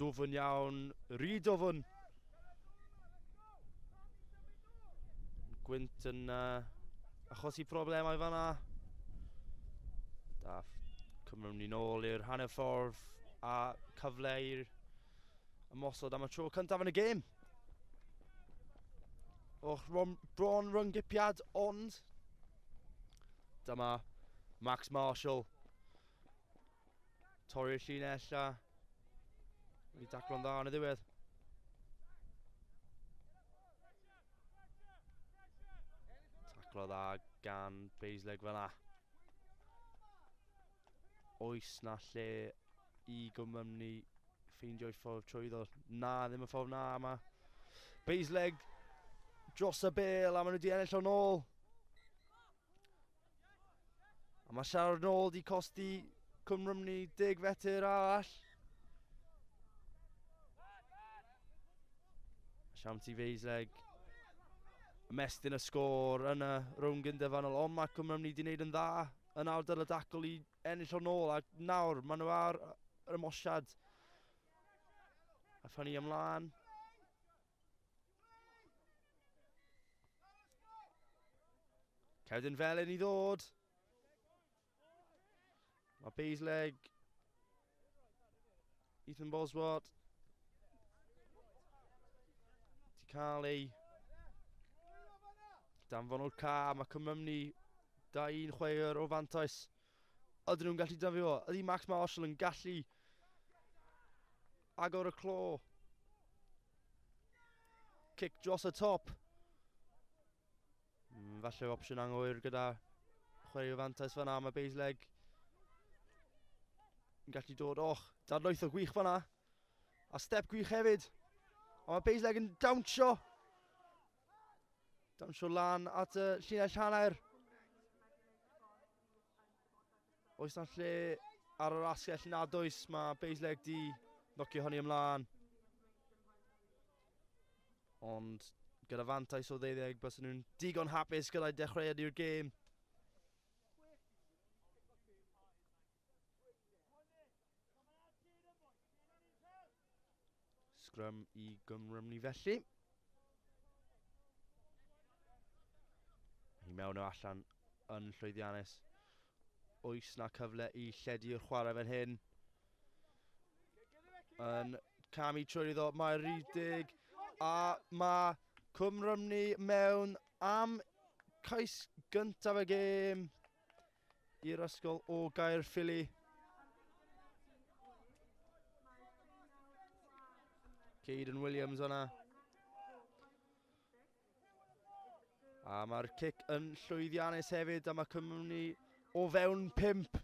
Dwfn iawn, rhy dwfn. Gwynt yn achosi problemau fanna. Da, Cymru ni nôl i'r hanner ffordd a cyfle i'r ymosod am y tro cyntaf yn y gêm. Och, bron rhwng-gipiad, ond dyma Max Marshall torri'r llinell a wedi daclo'n dda yn y ddiwedd. Taclo dda gan Basleg fel 'na. Oes na lle i Gwmni ffeindio'i ffordd trwyddo? Na, ddim y ffordd na yma. Basleg dros y bêl a maen nhw wedi ennill o'n ôl. A mae siarad nôl di costi Cymru 10 fetr arall. Siawns i Basleg ymestyn y sgôr yn y rownd gynderfynol, ond mae Cymru wedi gwneud yn dda yn ardal y dacl i ennill o'n ôl, a nawr maen nhw ar yr ymosiad. A ffynnu ymlaen. Cerdyn felyn i ddod. Mae Basleg, Ethan Boswart, di cael ei danfon o'r ca. Mae Cymru 2-1 chwaraewr o fantais. Ydyn nhw'n gallu dyfio? Ydy Max Marshall yn gallu agor y clo? Cic dros y top. Falle opsiwn anghywir gyda chwarae o fantais fan'na. Mae Basleg yn gallu dod. Och, dadlwytho gwych fan'na. A step gwych hefyd. A mae Basleg yn dawnsio. Dawnsio lan at y llinell hanner. Oes na lle ar yr asgell? Nad oes. Mae Basleg di nocio hynny ymlaen. Ond gyda fantais o 12, bys nhw'n digon hapus gyda'i dechreuad i'r gêm. Sgrym i Gymru felly. I mewn o allan yn llwyddiannus. Oes na cyfle i lledu'r chwarae fan hyn? Yn camu trwy iddo, mae'r rhif 10 a mae Cymru mewn am cais gyntaf y gêm i'r ysgol o Gaerffili. Caden Williams yna. A mae'r cic yn llwyddiannus hefyd, a mae Cymru o fewn 5.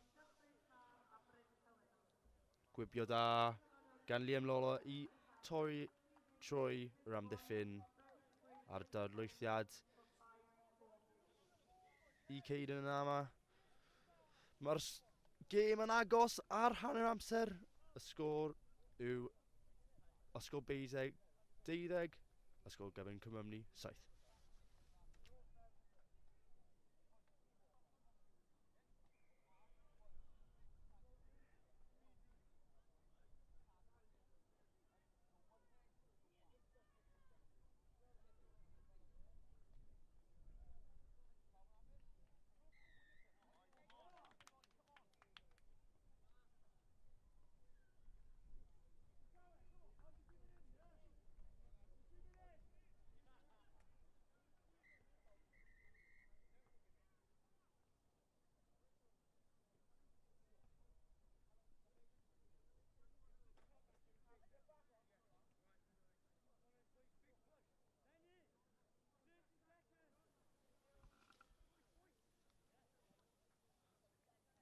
Gwibio da gan Liam Lawler i torri trwy yr amddiffyn a'r dadlwythiad i Caden yna yma. Mae'r gêm yn agos ar hanner amser. Y sgôr yw Ysgol Baseg 12, Ysgol Gyfun Cymru 7.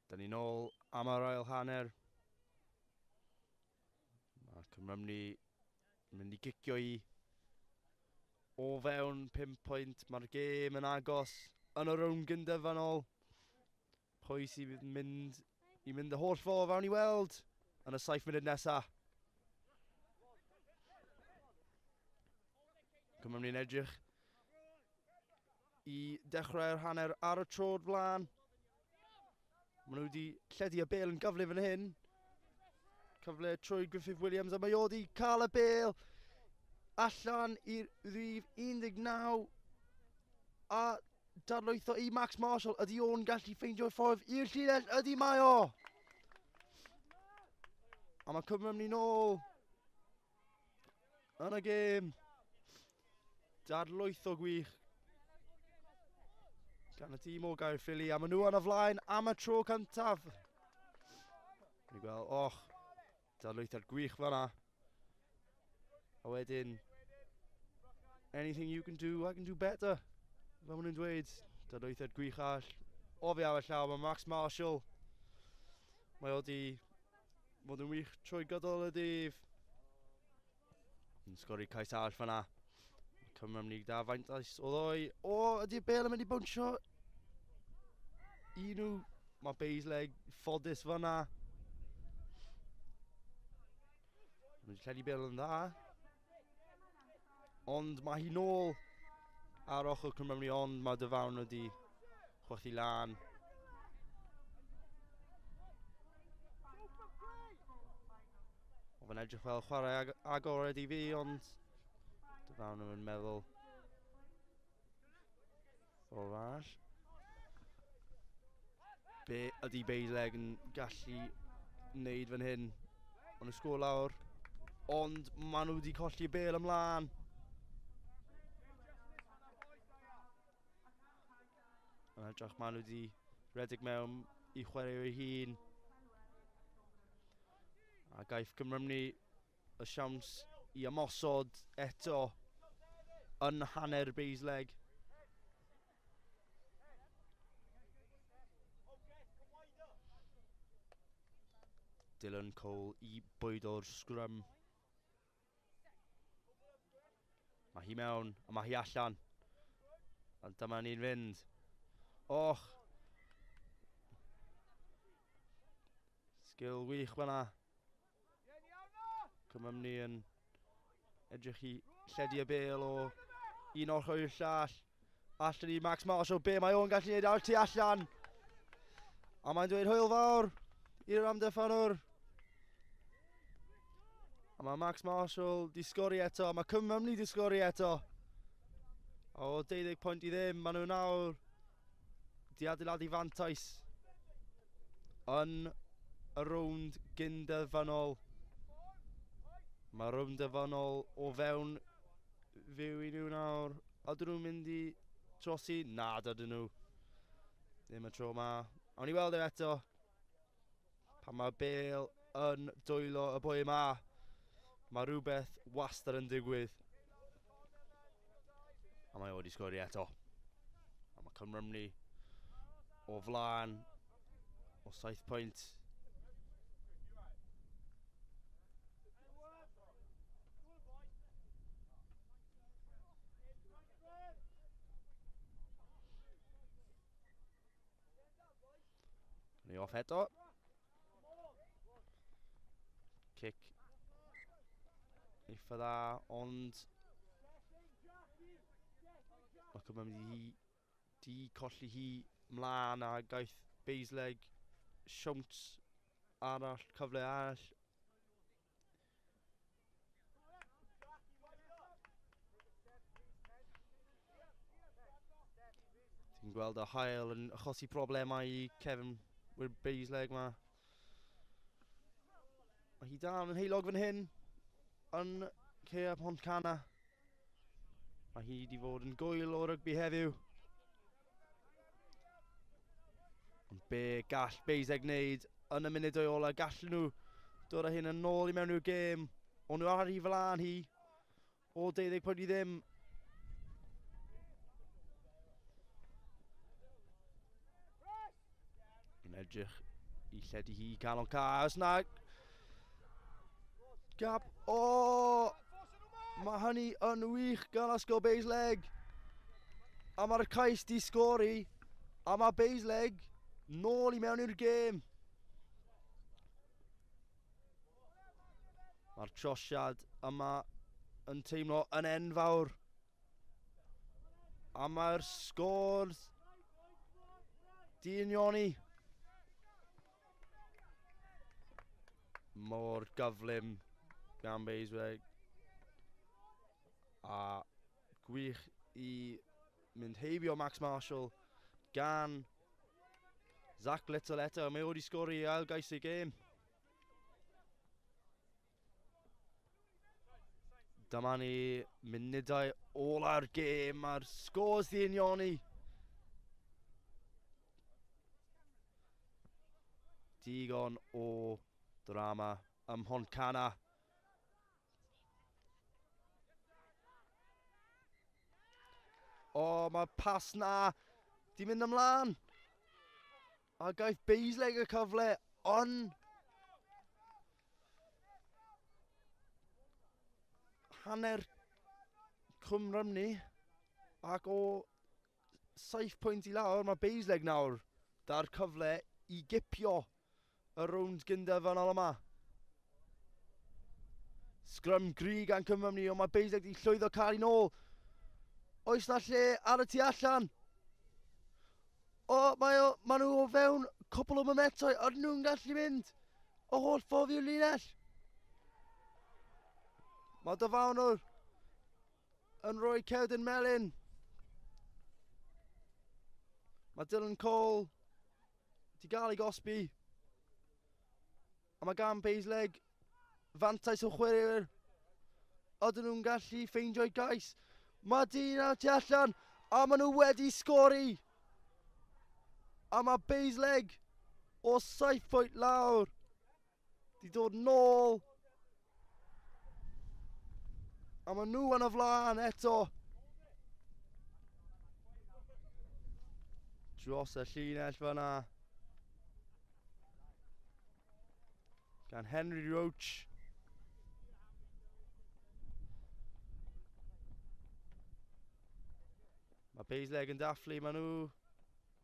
Da ni nôl am yr ail hanner. Mae Cymru mynd i gicio i o fewn 5 pwynt. Mae'r gêm yn agos yn y rownd gynderfynol. Pwy sydd yn mynd i mynd y holl ffordd fewn i weld yn y 7 munud nesaf. Cymru'n edrych i dechrau'r hanner ar y trod flaen. Maen nhw wedi lledu y bêl yn gyflym fan hyn. Cyfle trwy Griffith Williams a mae o wedi cael y bêl allan i'r rhif 19. A dadlwytho i Max Marshall. Ydy o'n gallu ffeindio'i ffordd i'r llinell? Ydy mae o! A mae Cymru mynd nôl yn y gêm. Dadlwytho gwych gan y tîm o Gaerffili. A maen nhw yn y flaen am y tro cyntaf. Ni'n gweld, och, dadlwytho'r gwych fanna. A wedyn, anything you can do, I can do better. Fel maen nhw'n dweud, dadlwytho'r gwych arall. Oddi ar y llaw, mae Max Marshall. Mae o di fod yn wych trwy gydol y dydd. Yn sgori cais arall fanna. Cymru am da faintais o ddoi. O, ydy'r bel yn mynd i bwnsio? Un nhw. Mae Basleg ffodus fanna. Mae'n lledu bel yn dda. Ond mae hi nôl ar ochr Cymru, ond mae Dyfawn wedi chwythu lan. Oedd yn edrych fel chwarae ag agored i fi, ond Dyfawn yn meddwl ffordd arall. Be ydy Basleg yn gallu wneud fan hyn? Maen nhw'n sgôr lawr, ond maen nhw wedi colli bel ymlaen. Yn edrych maen nhw wedi redeg mewn i chwarae ei hun. A gaiff Cymru y siawns i ymosod eto yn hanner Basleg. Dylan Cole i bwydo'r sgrym. Mae hi mewn, a mae hi allan. A dyma ni'n fynd. Och! Sgil wych fyna. Cymru yn edrych i lledu y bel o un ochr i'r llall. Allan i Max Marshall, be mae o'n gallu gwneud ar tu allan. A mae'n dweud hwyl fawr i'r amddiffynwr. A mae Max Marshall di sgori eto, mae Cymru di sgori eto. O 12 pwynt i ddim, maen nhw nawr di adeiladu fantais yn y rownd gynderfynol. Mae rownd derfynol o fewn fyw i nhw nawr. Ydyn nhw'n mynd i trosi? Na, dydyn nhw. Ddim y tro ma. Awn ni weld e eto. Pan mae Bale yn dwylo y boi yma, mae rhywbeth wastad yn digwydd. A mae o wedi sgori eto. A mae Cymru o flaen o 7 pwynt. Ni off eto. Cic eitha dda, ond mae Cymru mynd i di colli hi mlaen a gaeth Basleg siawns arall, cyfle arall. Ti'n gweld y hael yn achosi problemau i Kevin Wyr Basleg ma. Mae hi dal yn heulog fan hyn yn Cea Pontcanna. Mae hi wedi fod yn gwyl o rygbi heddiw. Ond be gall Baseg wneud yn y munudau ola? Gallen nhw dod â hyn yn ôl i mewn i'r gêm. O'n nhw ar ei flaen hi o 12 pwynt i ddim. Yn edrych i lledu hi ganol ca. Os na... Gap. O! Mae hynny yn wych gan Ysgol Basleg. A mae'r cais di sgori. A mae Basleg nôl i mewn i'r gêm. Mae'r trosiad yma yn teimlo yn enfawr. A mae'r sgôr di unioni. Mor gyflym gan Basleg. A gwych i mynd heibio Max Marshall gan Zach Little eto. Mae o wedi sgori ail gais ei gêm. Dyma ni munudau ola'r gêm a'r scores di unioni. Digon o drama ym Mhontcanna. O, mae'r pas na di mynd ymlaen. A gaiff Basleg y cyfle, ond hanner Cwm Rhymni ac o 7 pwynt i lawr mae Basleg nawr da'r cyfle i gipio y rownd gynderfynol yma. Sgrym gry gan Cwm Rhymni, ond mae Basleg di llwyddo cael un ôl. Oes na lle ar y tu allan? O, mae o, maen nhw o fewn cwpl o momentau, ond nhw'n gallu mynd o holl ffordd i'r linell. Mae dyfarnwr yn rhoi cerdyn melyn. Mae Dylan Cole di gael ei gosbi. A mae gan Basleg fantais o chwaraewyr. Ydyn nhw'n gallu ffeindio'i gais? Mae dyn ar tu allan a maen nhw wedi sgori. A mae Basleg o 7 pwynt lawr di dod nôl. A maen nhw yn y flaen eto. Dros y llinell fyna. Gan Henry Roach. Mae Basleg yn dathlu, maen nhw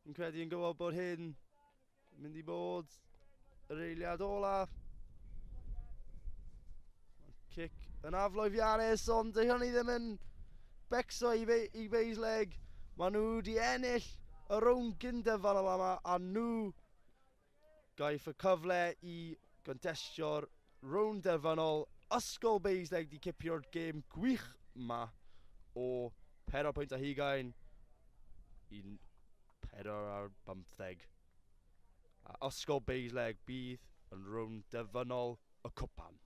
yn credu yn gwybod bod hyn yn mynd i bod yr eiliad olaf. Cic yn aflwyddiannus, ond dyw hynny ddim yn becso i, i Basleg. Maen nhw wedi ennill y rownd gynderfynol yma, a nhw gaiff y cyfle i gontestio'r rownd derfynol. Ysgol Basleg di cipio'r gêm gwych yma o 4 pwynt a hugain i 4 ar 15. A Ysgol Basleg bydd yn rownd derfynol y cwpan.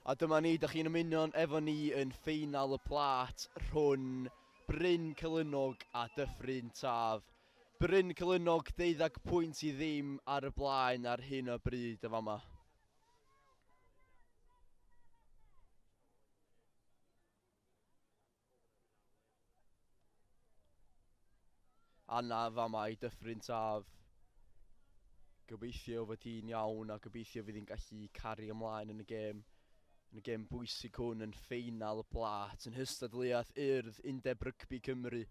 A dyma ni, da chi'n ymuno efo ni yn ffeinal y plât rhwng Bryn Celynnog a Dyffryn Taf. Bryn Celynnog 12 pwynt i ddim ar y blaen ar hyn o bryd y fama. Anna fama i Dyffryn Taf. Gobeithio fod hi'n iawn a gobeithio fydd hi'n gallu cario ymlaen yn y gêm. Yn y gêm bwysig hwn yn ffeinal y plât, yn hystadleuaeth Urdd Undeb Rygbi Cymru.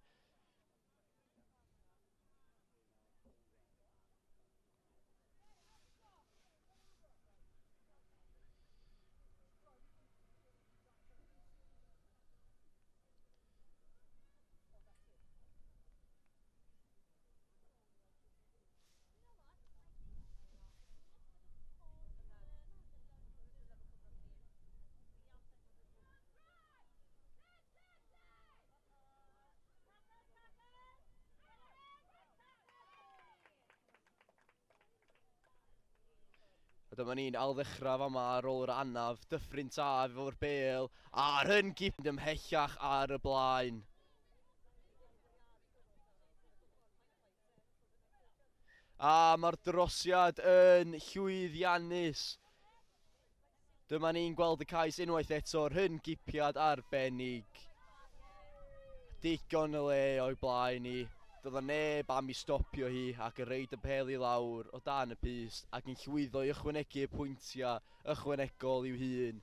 A dyma ni'n ailddechrau fama ar ôl yr anaf, Dyffryn Taf efo'r bêl, a'r hyn gip ymhellach ar y blaen. A mae'r drosiad yn llwyddiannus. Dyma ni'n gweld y cais unwaith eto, rhyn gipiad arbennig. Digon y le o'i blaen ni. Doedd o neb am i stopio hi ac yn reid y pêl i lawr o dan y pyst ac yn llwyddo i ychwanegu y pwyntiau ychwanegol i'w hun.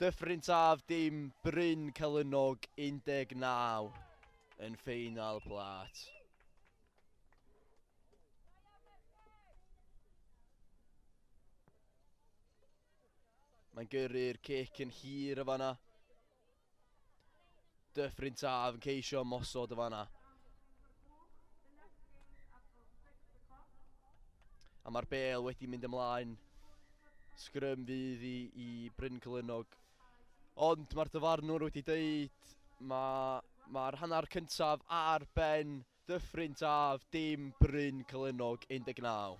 Dyffryn Taf dim, Bryn Celynnog 19 yn ffeinal y plât. Mae'n gyrru'r cic yn hir y fanna. Dyffryn Taf yn ceisio ymosod y fanna. A mae'r bêl wedi mynd ymlaen. Sgrym fydd i Bryn Celynnog. Ond mae'r dyfarnwr wedi dweud mae'r hanner cyntaf ar ben. Dyffryn Taf, dim Bryn Celynnog 19.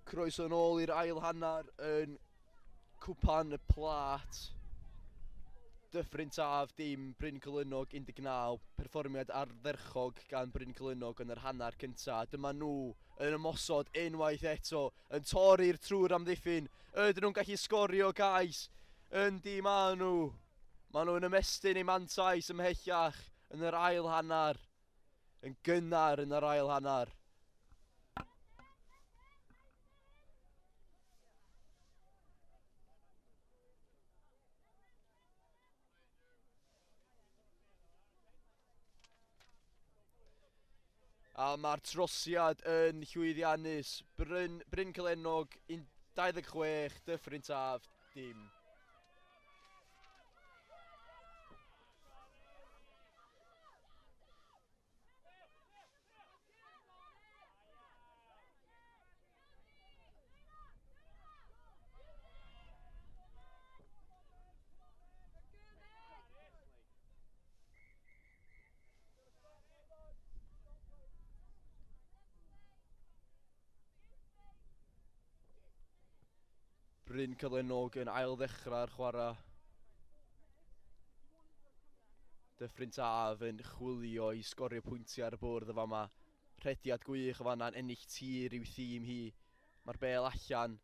Croeso nôl i'r ail hanner yn cwpan y plât. Dyffryn Taf dim, Bryn Celynnog 19, perfformiad ardderchog gan Bryn Celynnog yn yr hanner cyntaf. Dyma nhw yn ymosod unwaith eto, yn torri'r trwy'r amddiffyn. Ydyn nhw'n gallu sgorio gais? Yndi, maen nhw. Maen nhw'n ymestyn eu mantais ymhellach yn yr ail hanner, yn gynnar yn yr ail hanner. A mae'r trosiad yn llwyddiannus. Bryn, Bryn Celenog, 26, Dyffryn Taf, dim. Bryn Cylenog yn ail ddechrau'r chwarae. Dyffryn Taf yn chwilio i sgorio pwyntiau ar y bwrdd y fama. Rhediad gwych o fanna'n ennill tir i'w thîm hi. Mae'r bel allan.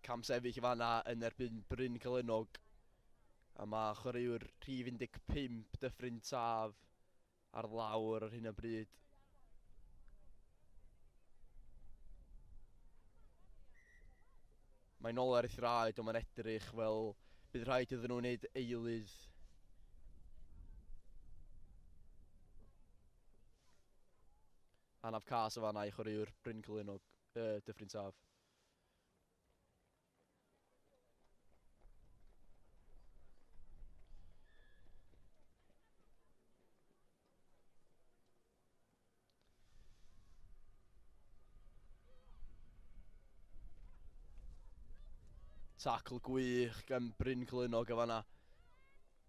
Cam sefyll y fanna yn erbyn Bryn Cylenog. A mae chwaraewr rhif 15 Dyffryn Taf ar lawr ar hyn o bryd. Mae'n ôl ar ei thraed, ond mae'n edrych fel bydd rhaid iddyn nhw wneud eilydd. Anaf cas o fanna i chwaraewr Bryn Cylinog, Dyffryn Taf. Tackle gwych gan Bryn Clynog o fanna.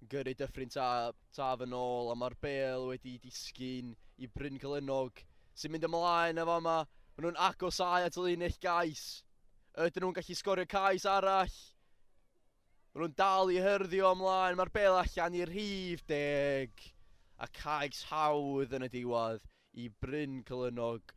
Gyrru Dyffryn Taf yn ôl, a mae'r bel wedi disgyn i Bryn Celynog sy'n mynd ymlaen efo yma. Maen nhw'n agosáu at y linell gais. Ydyn nhw'n gallu sgorio cais arall? Maen nhw'n dal i hyrddio ymlaen. Mae'r bel allan i'r rhif 10. A cais hawdd yn y diwedd i Bryn Celynog.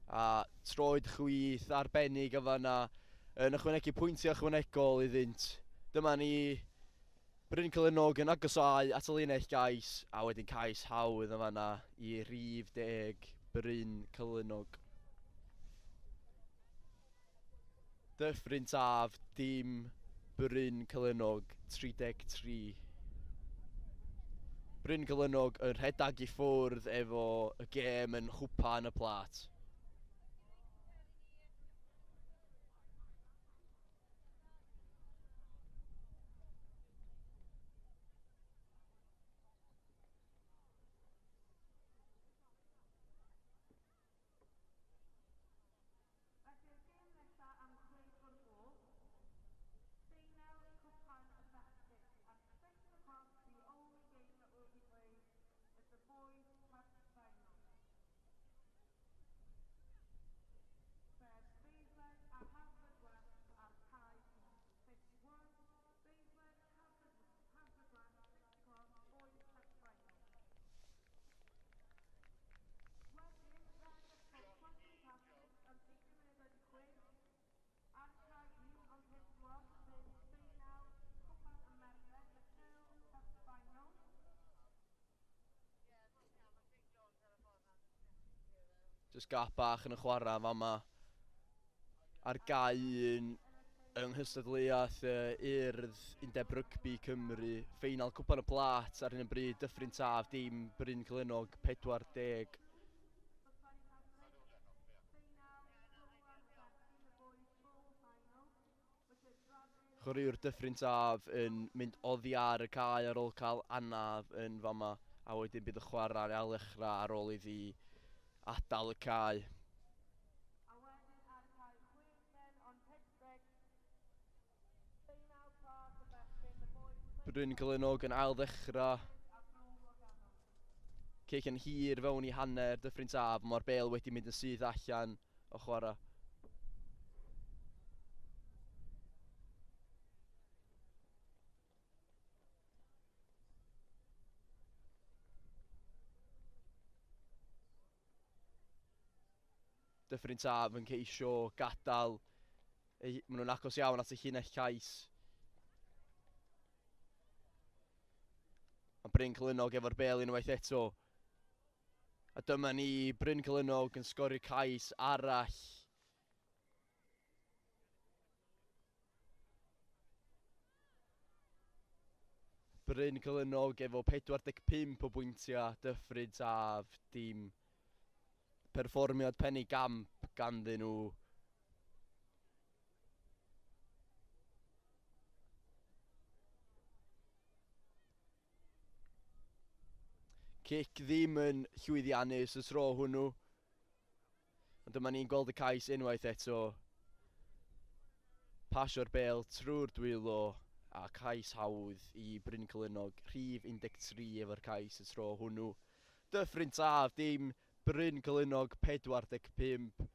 A troed chwith arbennig yn fanna yn ychwanegu pwyntiau ychwanegol iddynt. Dyma ni Bryn Celynog yn agosáu at y linell gais, a wedyn cais hawdd yn fanna i rhif 10 Bryn Celynog. Dyffryn Taf, dim Bryn Celynog, 33. Bryn Celynog yn rhedeg i ffwrdd efo y gêm yn chwpan y plat. Felly'r gêm nesaf am 6 o'r gloch, ffeinal Cwpan y Bechgyn. At 6 o'clock, the only game that will be played is the Boys Cup Final. Sef Basebed a Haverfordwest ar cae 1. Pitch 1, Basebed, Haverfordwest, 6 o'clock, Boys Cup Final. Wedyn, rhediad pob 6:20, ar cae 1 on pitch 1, fydd ffeinal Cwpan y Merched, the Girls Cup Final. Just gap bach yn y chwarae fama. Ar gae 1 yng nghystadleuaeth Urdd Undeb Rygbi Cymru. Ffeinal Cwpan y Plat ar hyn o bryd, Dyffryn Taf, dim Bryn Celynog, 40. For 6:20, ffeinal Cwpan y Bechgyn, the Boys Bowl Final, which is Bradley Chwaraewr Dyffryn Taf yn mynd oddi ar y cae ar ôl cael anaf yn fama. A wedyn bydd y chwarae'n ail ddechrau ar ôl iddi adael y cae. A wedyn ar cae 6 on pitch 6, ffeinal Plat y Bechgyn, the Boys Bryn Celynog yn ail ddechrau. a Bro Morgannwg. Cic yn hir fewn i hanner Dyffryn Taf. Mae'r bel wedi mynd yn syth allan o chwarae. Dyffryn Taf yn ceisio gadael. Maen nhw'n agos iawn at y llinell cais. Mae Bryn Celynog efo'r bel unwaith eto. A dyma ni, Bryn Celynog yn sgorio cais arall. Bryn Celynnog efo 45 o bwyntiau, Dyffryn Taf dim. Perfformiad penigamp ganddyn nhw. Cic ddim yn llwyddiannus y tro hwnnw. Ond dyma ni'n gweld y cais unwaith eto. Pasio'r bêl trwy'r dwylo a cais hawdd i Bryn Celynnog. Rhif 13 efo'r cais y tro hwnnw. Dyffryn Taf dim, Bryn Celynnog 45.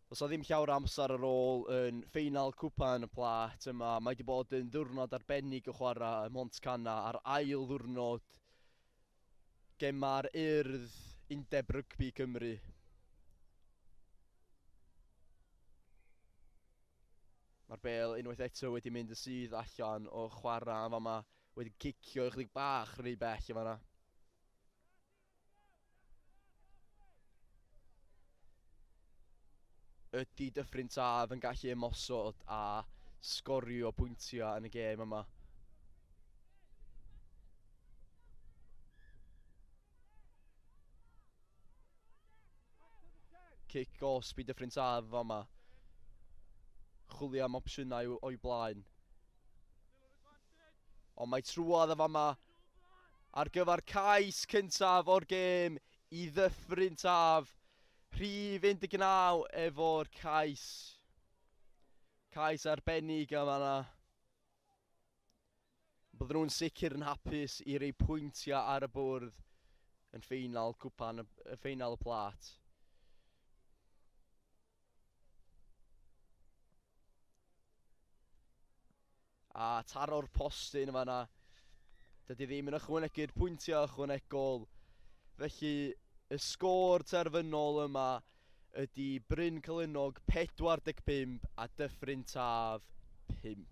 Does 'na ddim llawer o amser ar ôl yn ffeinal Cwpan y Plat yma. Mae wedi bod yn ddiwrnod arbennig o chwarae ym Mhontcanna ar ail ddiwrnod Gemau'r Urdd Undeb Rygbi Cymru. Mae'r bêl unwaith eto wedi mynd yn syth allan o chwarae yn fama. Wedi cicio ychydig bach rhy bell yn fanna. Ydy Dyffryn Taf yn gallu ymosod a sgorio pwyntiau yn y gêm yma? Cic gosb i Dyffryn Taf fama. Chwilio am opsiynau o'i blaen. Ond mae trwodd yn fama ar gyfer cais cyntaf o'r gêm i Ddyffryn Taf. Rhif 19 efo'r cais. Cais arbennig yma yna. Bydden nhw'n sicr yn hapus i rei pwyntiau ar y bwrdd yn ffeinal cwpan, y ffeinal y plat. A taro'r postyn yma yna. Dydy ddim yn ychwanegu'r pwyntiau ychwanegol. Felly y sgôr terfynol yma ydy Bryn Celynnog 45 a Dyffryn Taf 5.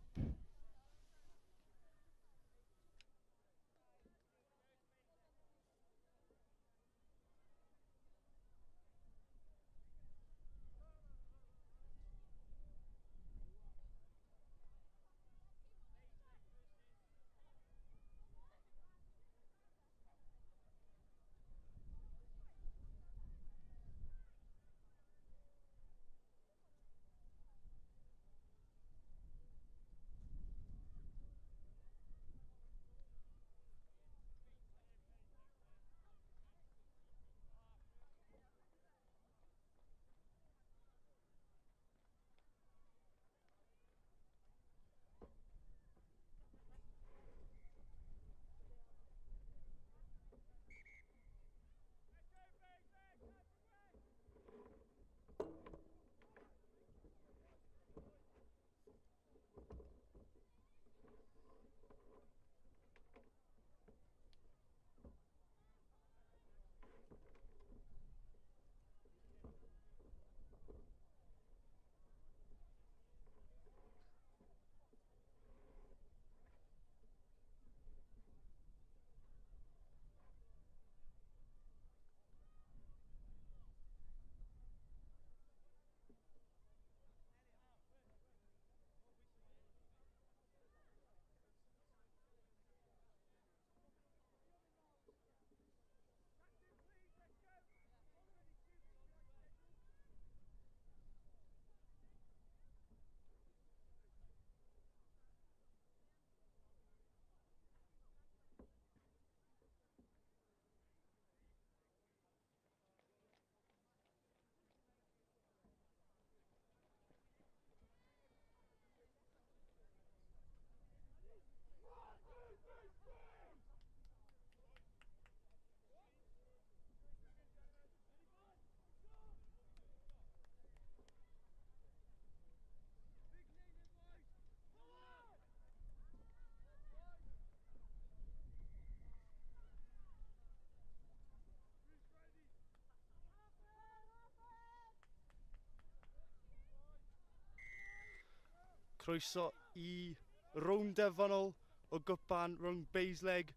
Croeso i rownd derfynol o gwpan rhwng Bassaleg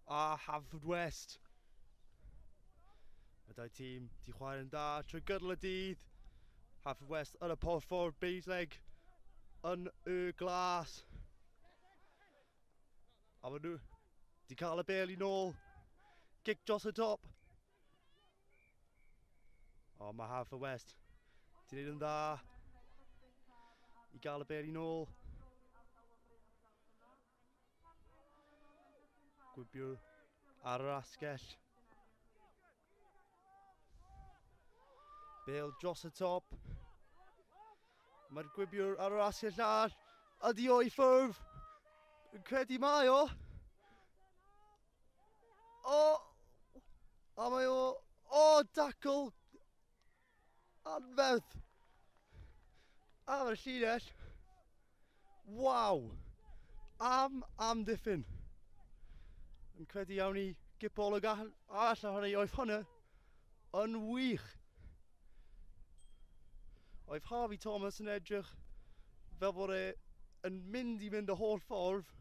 a Haverfordwest. Mae dau tîm di chwarae'n dda trwy gydol y dydd. Haverfordwest yn y porffor, Bassaleg yn y glas. A maen nhw Di cael y bêl i nôl. Gic dros y top. O, mae Haverfordwest. Di wneud yn dda i gael y bêl i nôl. Gwibiwr ar yr asgell. Bêl dros y top. Mae'r gwibiwr ar yr asgell arall. Ydy o i ffwrdd? Yn credu mae o. O! A mae o... O, dacl! Anferth! Ar y llinell. Waw! Am amddiffyn. Yn credu iawn i gipolwg arall ar hynny, oedd hwnna yn wych. Oedd Harvey Thomas yn edrych fel bod e yn mynd i mynd y holl ffordd.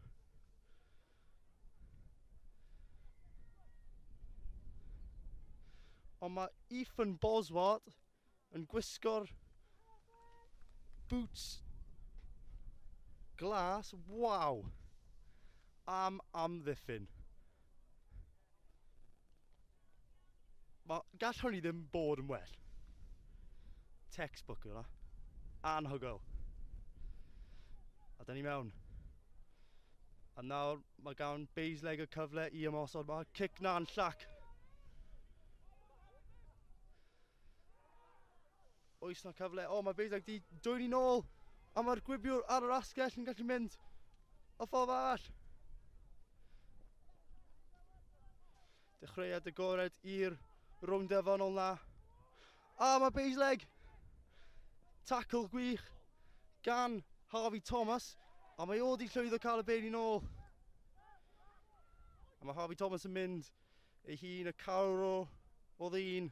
Ond mae Ethan Boswart yn gwisgo'r boots glas. Waw! Am amddiffyn. Mae, gall hynny ddim bod yn well. Textbook yna. Anhygoel. A da ni mewn. A nawr mae gan Bassaleg y cyfle i ymosod. Mae cic na'n llac. Oes na cyfle? O, mae Bassaleg di dwyn i nôl. A mae'r gwibiwr ar yr asgell yn gallu mynd y ffordd arall. Dechreuad agored i'r rownd derfynol na. A mae Bassaleg. Tackle gwych gan Harvey Thomas. A mae o di llwyddo cael y bêl i nôl. A mae Harvey Thomas yn mynd ei hun y cawr o ddyn.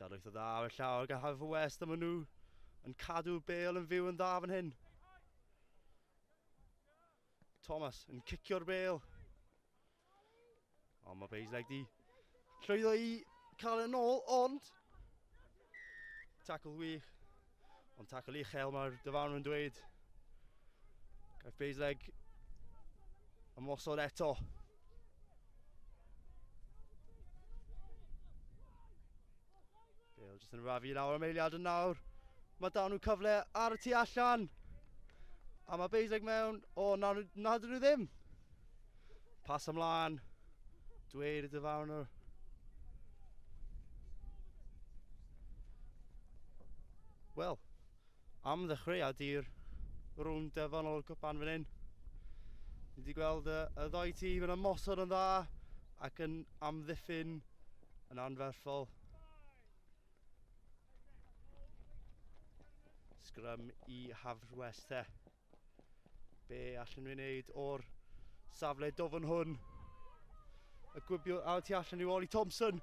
Dadlwytho dda ar y llawr gan Haverfordwest, a maen nhw yn cadw'r bêl yn fyw yn dda fan hyn. Thomas yn cicio'r bêl. Ond mae Bassaleg di llwyddo i cael e nôl, ond tackle wych. Ond tackle uchel mae'r dyfarnwr yn dweud. Gaiff Bassaleg ymosod eto. Bale jyst yn rafu lawr am eiliad yn nawr. Mae da nhw cyfle ar y tu allan. A mae Bassaleg mewn. O, na, na dyn nhw ddim. Pas ymlaen. Dweud y dyfarnwr. Wel, am ddechreuad i'r rownd derfynol o'r cwpan fan hyn. Ni wedi gweld y ddau tîm yn ymosod yn dda ac yn amddiffyn yn anferthol. Sgrym i Haverfordwest te. Be allan nhw'n wneud o'r safle dofn hwn? Y gwibio ar tu allan yw Ollie Thompson.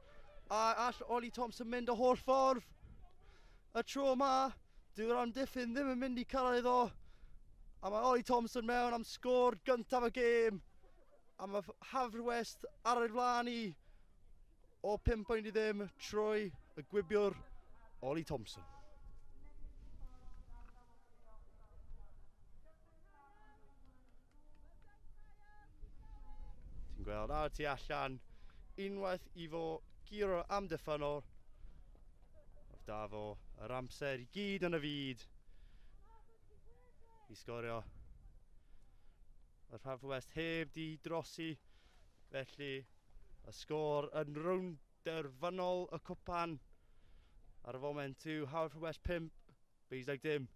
A all Ollie Thompson mynd y holl ffordd? Y tro yma, dyw'r amddiffyn ddim yn mynd i cyrraedd o. A mae Ollie Thompson mewn am sgôr gyntaf y gêm. A mae Haverfordwest ar ei flaen i o 5 pwynt i ddim trwy y gwibiwr Ollie Thompson. Ti'n gweld ar tu allan, unwaith i fo guro amddiffynwr, oedd da fo yr amser i gyd yn y fyd i sgorio. Mae'r Haverfordwest heb di drosi, felly y sgôr yn rownd derfynol y cwpan ar y foment yw Haverfordwest 5, Bassaleg dim.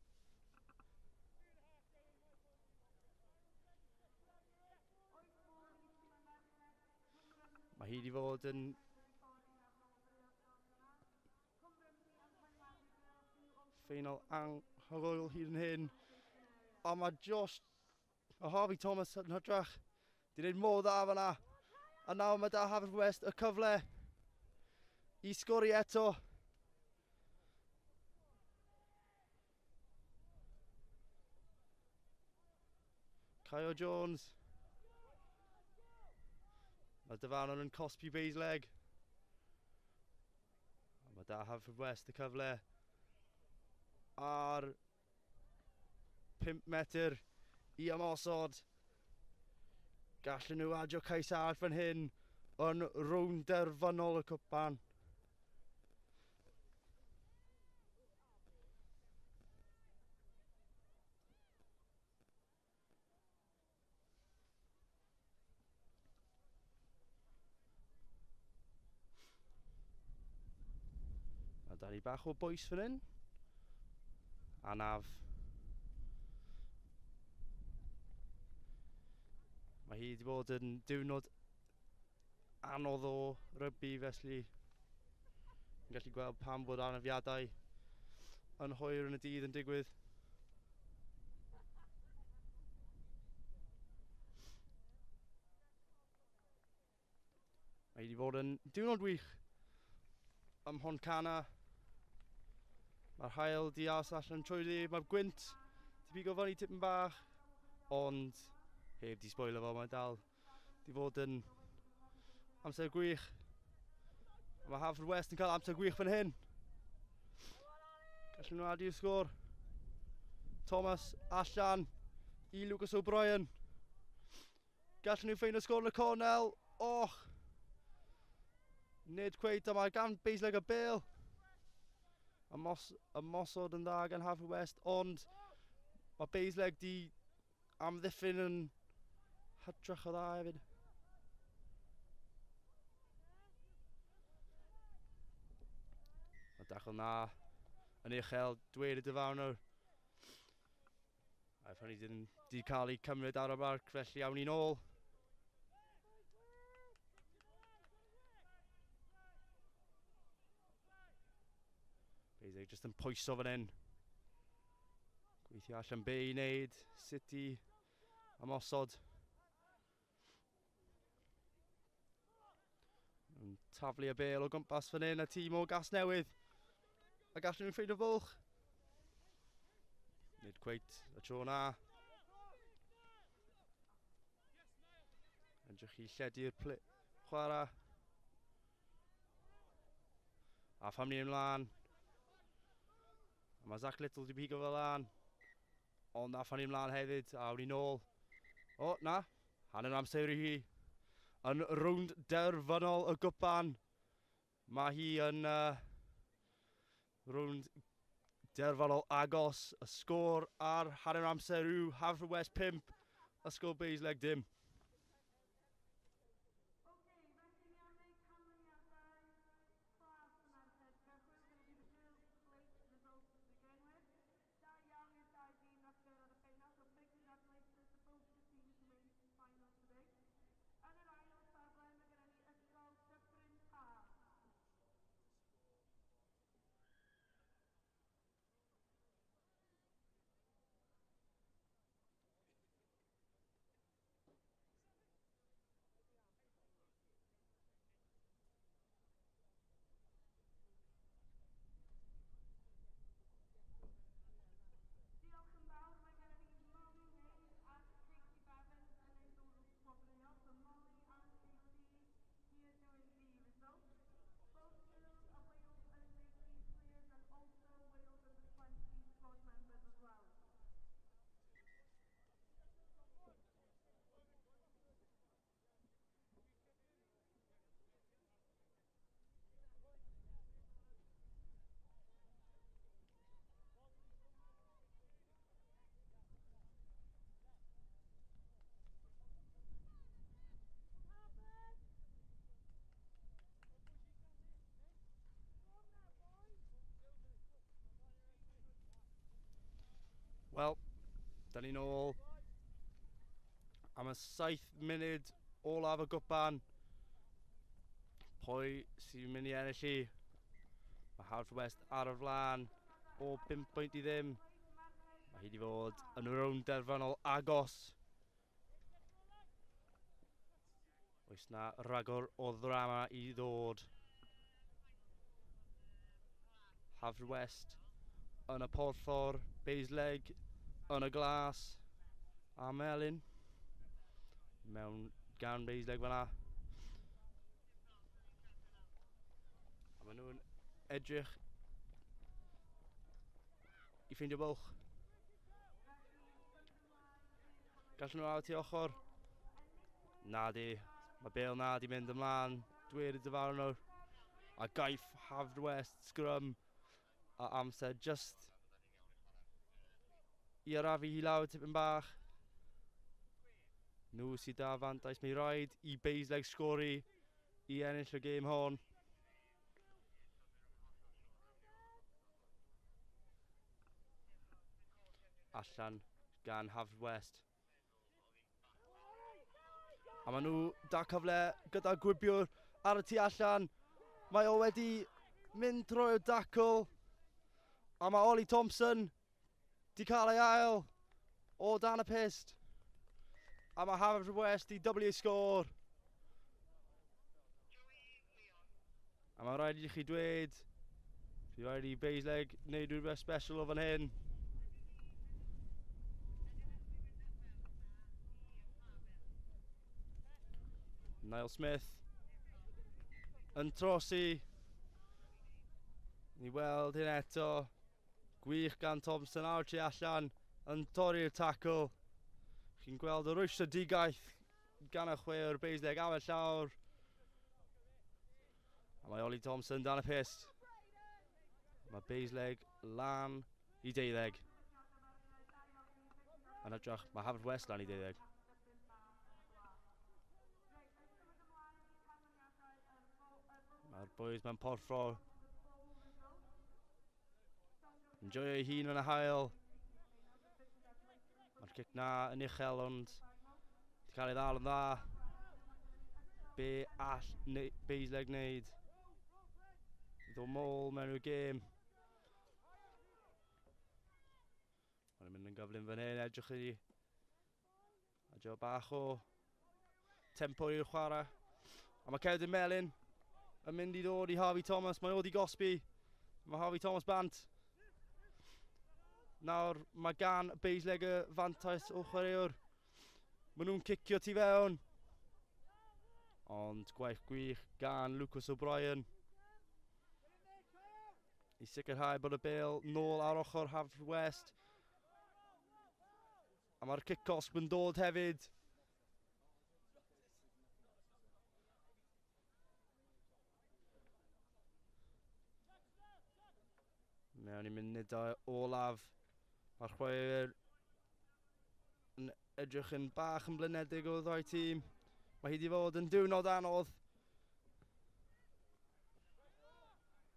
Mae hi wedi fod yn ffeinal anhygoel hyd yn hyn. A mae Josh a Harvey Thomas yn hytrach. Di wneud mor dda fan'na. A nawr mae da Haverfordwest y cyfle i sgori eto. Caio Jones. Mae dyfarnwr yn cosbi Bassaleg. A mae da Haverfordwest y cyfle ar 5 metr i ymosod. Gallen nhw adio cais arall fan hyn yn rownd derfynol y cwpan. Mae da ni bach o bwys fan hyn. Anaf. Mae hi wedi bod yn diwrnod anodd o rygbi, felly yn gallu gweld pam bod anafiadau yn hwyr yn y dydd yn digwydd. Mae wedi bod yn diwrnod wych ym Mhontcanna. Mae'r haul di aros allan trwy ddi, mae'r gwynt di pigo fyny tipyn bach, ond heb di sboilio fo, mae dal di fod yn amser gwych. Mae Haverfordwest yn cael amser gwych fan hyn. Gallen nhw adu'r sgôr. Thomas allan i Lucas O'Brien. Gallen nhw ffeindio sgôr yn y cornel. Och! Nid cweit, a mae gan Basleg y bêl. Ymosod yn dda gan Haverfordwest, ond mae Basleg di amddiffyn yn hytrach o dda hefyd. Mae dachl na yn uchel, dweud y dyfarnwr. A hynny ddim di cael ei cymryd ar y marc, felly awn ni'n ôl. Basically, just yn pwyso fan hyn. Gweithio allan be i wneud, sut i ymosod. Yn taflu y bêl o gwmpas fan hyn, y tîm o Gasnewydd. A gallen nhw'n ffeindio fwlch. Nid cweit y tro na. Edrych i lledu'r chwarae. A pham ni ymlaen. A mae Zach Little di pigo fel lan. Ond a pham ni ymlaen hefyd. A awn ni nôl. O, na. Hanner amser i hi. Yn rownd derfynol y gwpan. Mae hi yn rownd derfynol agos. Y sgôr ar hanner amser yw Haverfordwest 5, Ysgol Bassaleg dim. Okay, felly ni am wneud canlyniadau plas y merched cychwyn. We're going to do the girls' plate results to begin with. Da iawn i'r dau dîm nath gyrraedd y ffeinal, so big congratulations to both the teams who made it to the final today. Yn yr ail safle, mae gennym ni Ysgol Dyffryn Taf. Diolch yn fawr, mae gennym ni Molly Mays a Katie Bevins yn ein gwobrwyo. So Molly and Katie here doing the results. Both girls are Wales under 18 players and also Wales under 20 squad members as well. Wel, da ni'n ôl am y 7 munud olaf y gwpan. Pwy sy'n mynd i ennill hi? Mae Haverfordwest ar y flaen o 5 pwynt i ddim. Mae hi wedi fod yn rownd derfynol agos. Oes na ragor o ddrama i ddod? Haverfordwest yn y porffor, Bassaleg yn y glas a melyn mewn gan Bassaleg fan'na. A maen nhw'n edrych i ffeindio bwlch. Gallen nhw awr tu ochr? Na di. Mae bêl na di mynd ymlaen. Dweud y dyfarnwr. A gaiff Haverfordwest sgrym a amser just i arafu hi lawr tipyn bach. Nhw sydd da fantais. Mae rhaid i Bassaleg sgori i ennill y gêm hon. Allan gan Haverfordwest. A maen nhw da cyfle gyda gwibiwr ar y tu allan. Mae o wedi mynd trwy'r dacl. A mae Ollie Thompson di cael ei ail o dan y pyst. A mae Haverfordwest di dyblu ei sgôr. A mae rhaid i chi dweud, fi rhaid i Bassaleg wneud rhywbeth special o fan hyn. Niall Smith yn trosi. Ni weld hyn eto. Gwych gan Thompson ar tu allan yn torri'r tackle. Chi'n gweld y rwystredigaeth gan y chwaraewr Bassaleg am y llawr. A mae Ollie Thompson dan y pyst. Mae Bassaleg lan i 12. Yn hytrach, mae Haverfordwest lan i 12. Mae'r boys mewn porffor. Yn joio ei hun yn y haul. Mae'r cic na yn uchel ond wedi cael ei ddal yn dda. Be all Bassaleg wneud? I ddod môl mewn i'r gêm. Mae'n mynd yn gyflym fan hyn, edrych i a bach o tempo i'r chwarae. A mae Cerdyn Melyn yn mynd i ddod i Harvey Thomas. Mae o wedi gosbi. Mae Harvey Thomas bant. Nawr mae gan Bassaleg y fantais o chwaraewr. Maen nhw'n cicio tu fewn. Ond gwaith gwych gan Lucas O'Brien i sicrhau bod y bêl nôl ar ochr Haverfordwest. A mae'r cic cosb yn dod hefyd. Mewn i munudau olaf. Mae'r chwaraewyr yn edrych yn bach yn blinedig o'r ddau tîm. Mae hi wedi fod yn diwrnod anodd.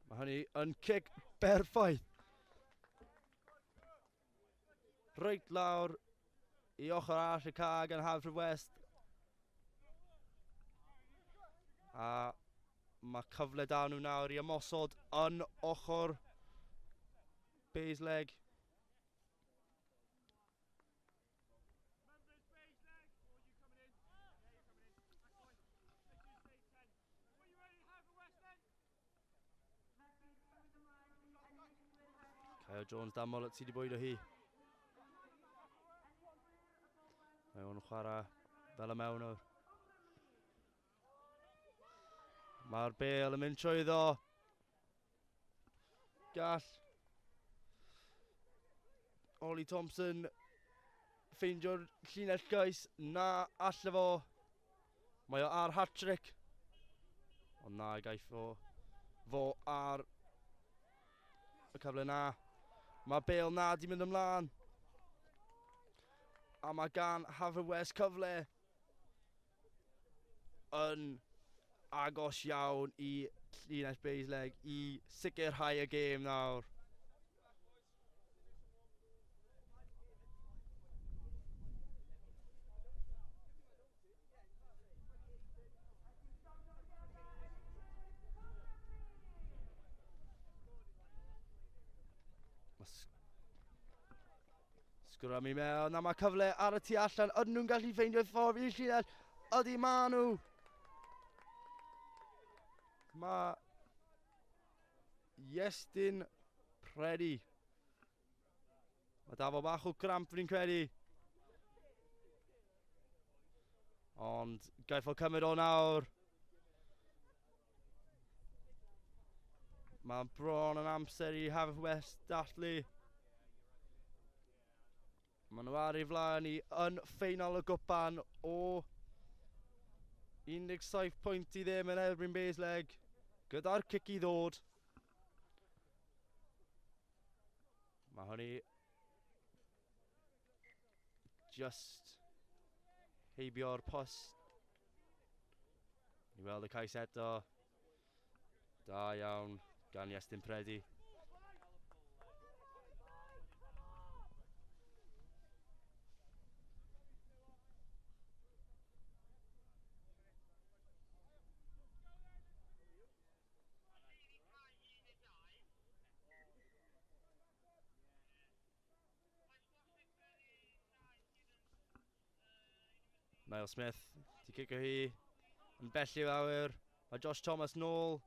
Mae hynny yn cic berffaith. Reit lawr i ochr arall y cae gan Haverfordwest. A mae cyfle da nhw nawr i ymosod yn ochr Bassaleg. Kyle Jones dan Mullet sydd wedi bwydo hi. Mae o'n chwarae fel y mewnwr. Mae'r bêl yn mynd trwyddo. Gall Ollie Thompson ffeindio'r llinell gais. Na, alle fo. Mae o ar hat-trick. Ond na, gaiff o fo ar y cyfle na. Mae bêl na di mynd ymlaen. A mae gan Haverfordwest cyfle yn agos iawn i llinell Bassaleg i sicrhau y gêm nawr. Sgrym i mewn, a mae cyfle ar y tu allan. Ydyn nhw'n gallu ffeindio ffordd i'r llinell? Ydy ma nhw. Mae Iestyn Preddy. Mae da fo bach o cramp fi'n credu. Ond gaiff o cymryd o nawr. Mae bron yn amser i Haverfordwest dathlu. Maen nhw ar ei flaen i yn ffeinal y gwpan o 17 pwynt i ddim yn erbyn Bassaleg, gyda'r cic i ddod. Mae hynny just heibio'r post. Ni weld y cais eto. Da iawn gan Iestyn Predi. Niall Smith di cicio hi yn bell i'r awyr. Mae Josh Thomas nôl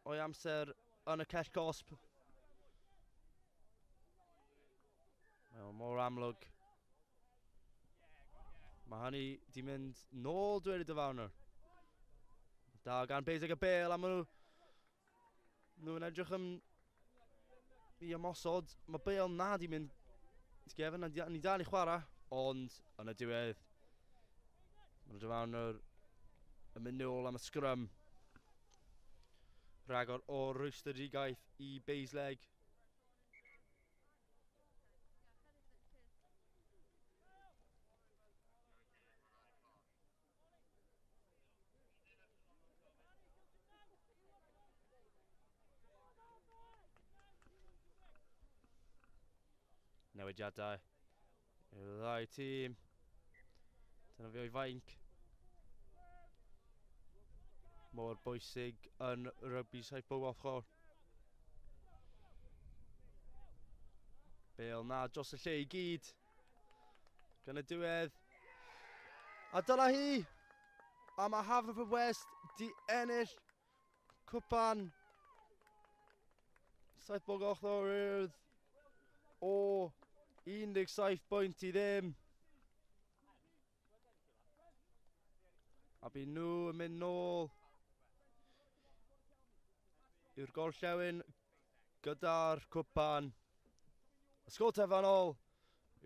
o'i amser yn y cell gosb. Mae o mor amlwg. Mae hynny di mynd nôl dweud y dyfarnwr. Da gan Bassaleg y bêl a maen nhw'n edrych yn i ymosod. Mae bêl na di mynd gefn, a ni dal i chwarae, ond yn y diwedd mae'r dyfarnwr yn mynd nôl am y sgrym. Rhagor o rwystredigaeth i Bassaleg. Newidiadau i'r ddau tîm. Dyna fi o'i fainc. Mor bwysig yn rygbi saith bob ochr. Bale na dros y lle i gyd. Gan y diwedd. A dyna hi! A mae Haverfordwest di ennill cwpan saith bob ochr Urdd o 17 bwynt i ddim. A bydd nhw yn mynd nôl i'r gorllewin gyda'r cwpan. Ysgol terfynol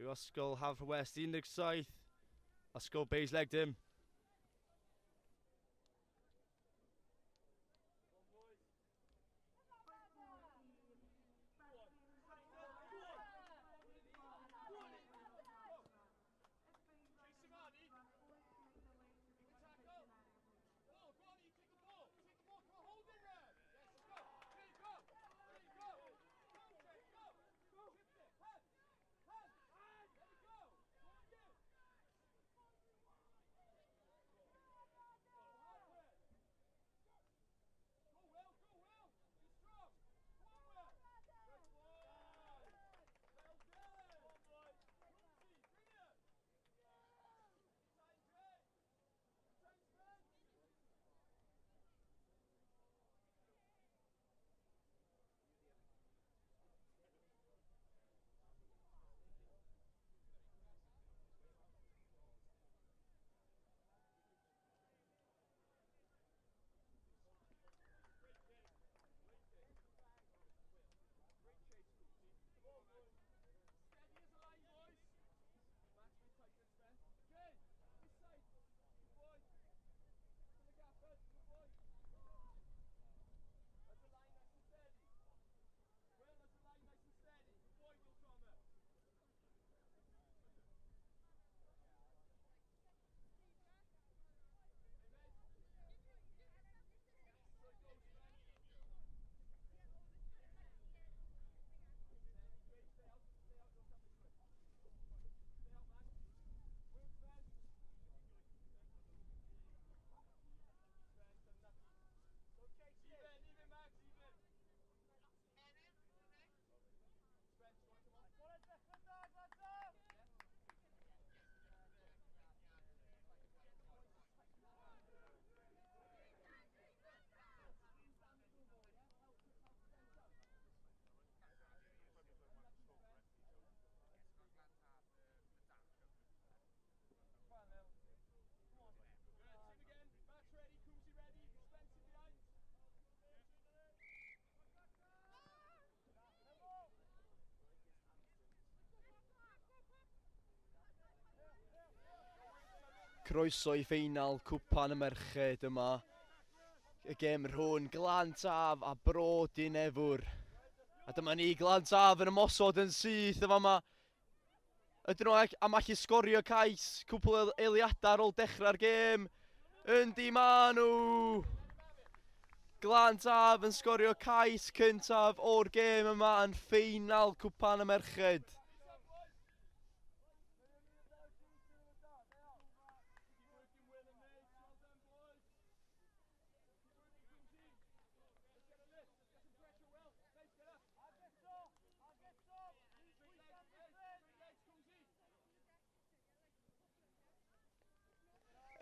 yw Ysgol Haverfordwest 17, Ysgol Bassaleg dim. Croeso i ffeinal Cwpan y Merched yma. Y gêm rhwng Glantaf a Bro Dinefwr. A dyma ni, Glantaf yn ymosod yn syth yn fama. Ydyn nhw am allu sgorio cais cwpl o eiliadau ar ôl dechrau'r gêm? Yndi ma nhw! Glantaf yn sgorio cais cyntaf o'r gêm yma yn ffeinal Cwpan y Merched.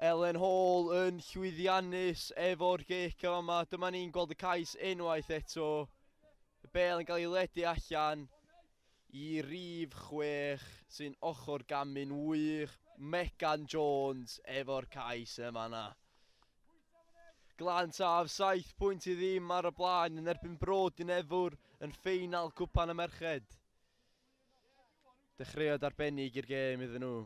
Ellen Hall yn llwyddiannus efo'r gic yma. Dyma ni'n gweld y cais unwaith eto. Y bêl yn cael ei ledu allan i rif 6 sy'n ochr gamu'n wych. Megan Jones efo'r cais yma na. Glantaf 7 pwynt i ddim ar y blaen yn erbyn Bro Dinefwr yn ffeinal Cwpan y Merched. Dechreuad arbennig i'r gêm iddyn nhw.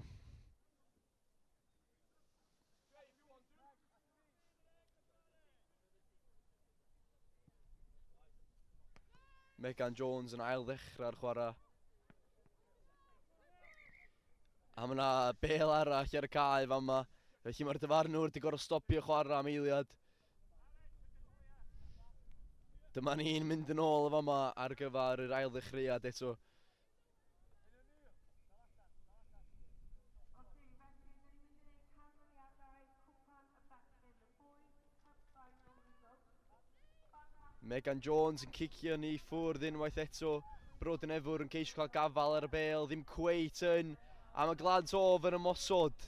Megan Jones yn ail ddechrau'r chwarae. A mae yna bêl arall ar y cae fama. Felly mae'r dyfarnwr wedi gorfod stopio chwarae am eiliad. Dyma ni'n mynd yn ôl yn fama ar gyfer yr ail ddechreuad eto. Megan Jones yn cicio ni ffwrdd unwaith eto. Bro Dinefwr yn ceisio cael gafael ar y bêl, ddim cweit yn. A mae Glantaf yn ymosod.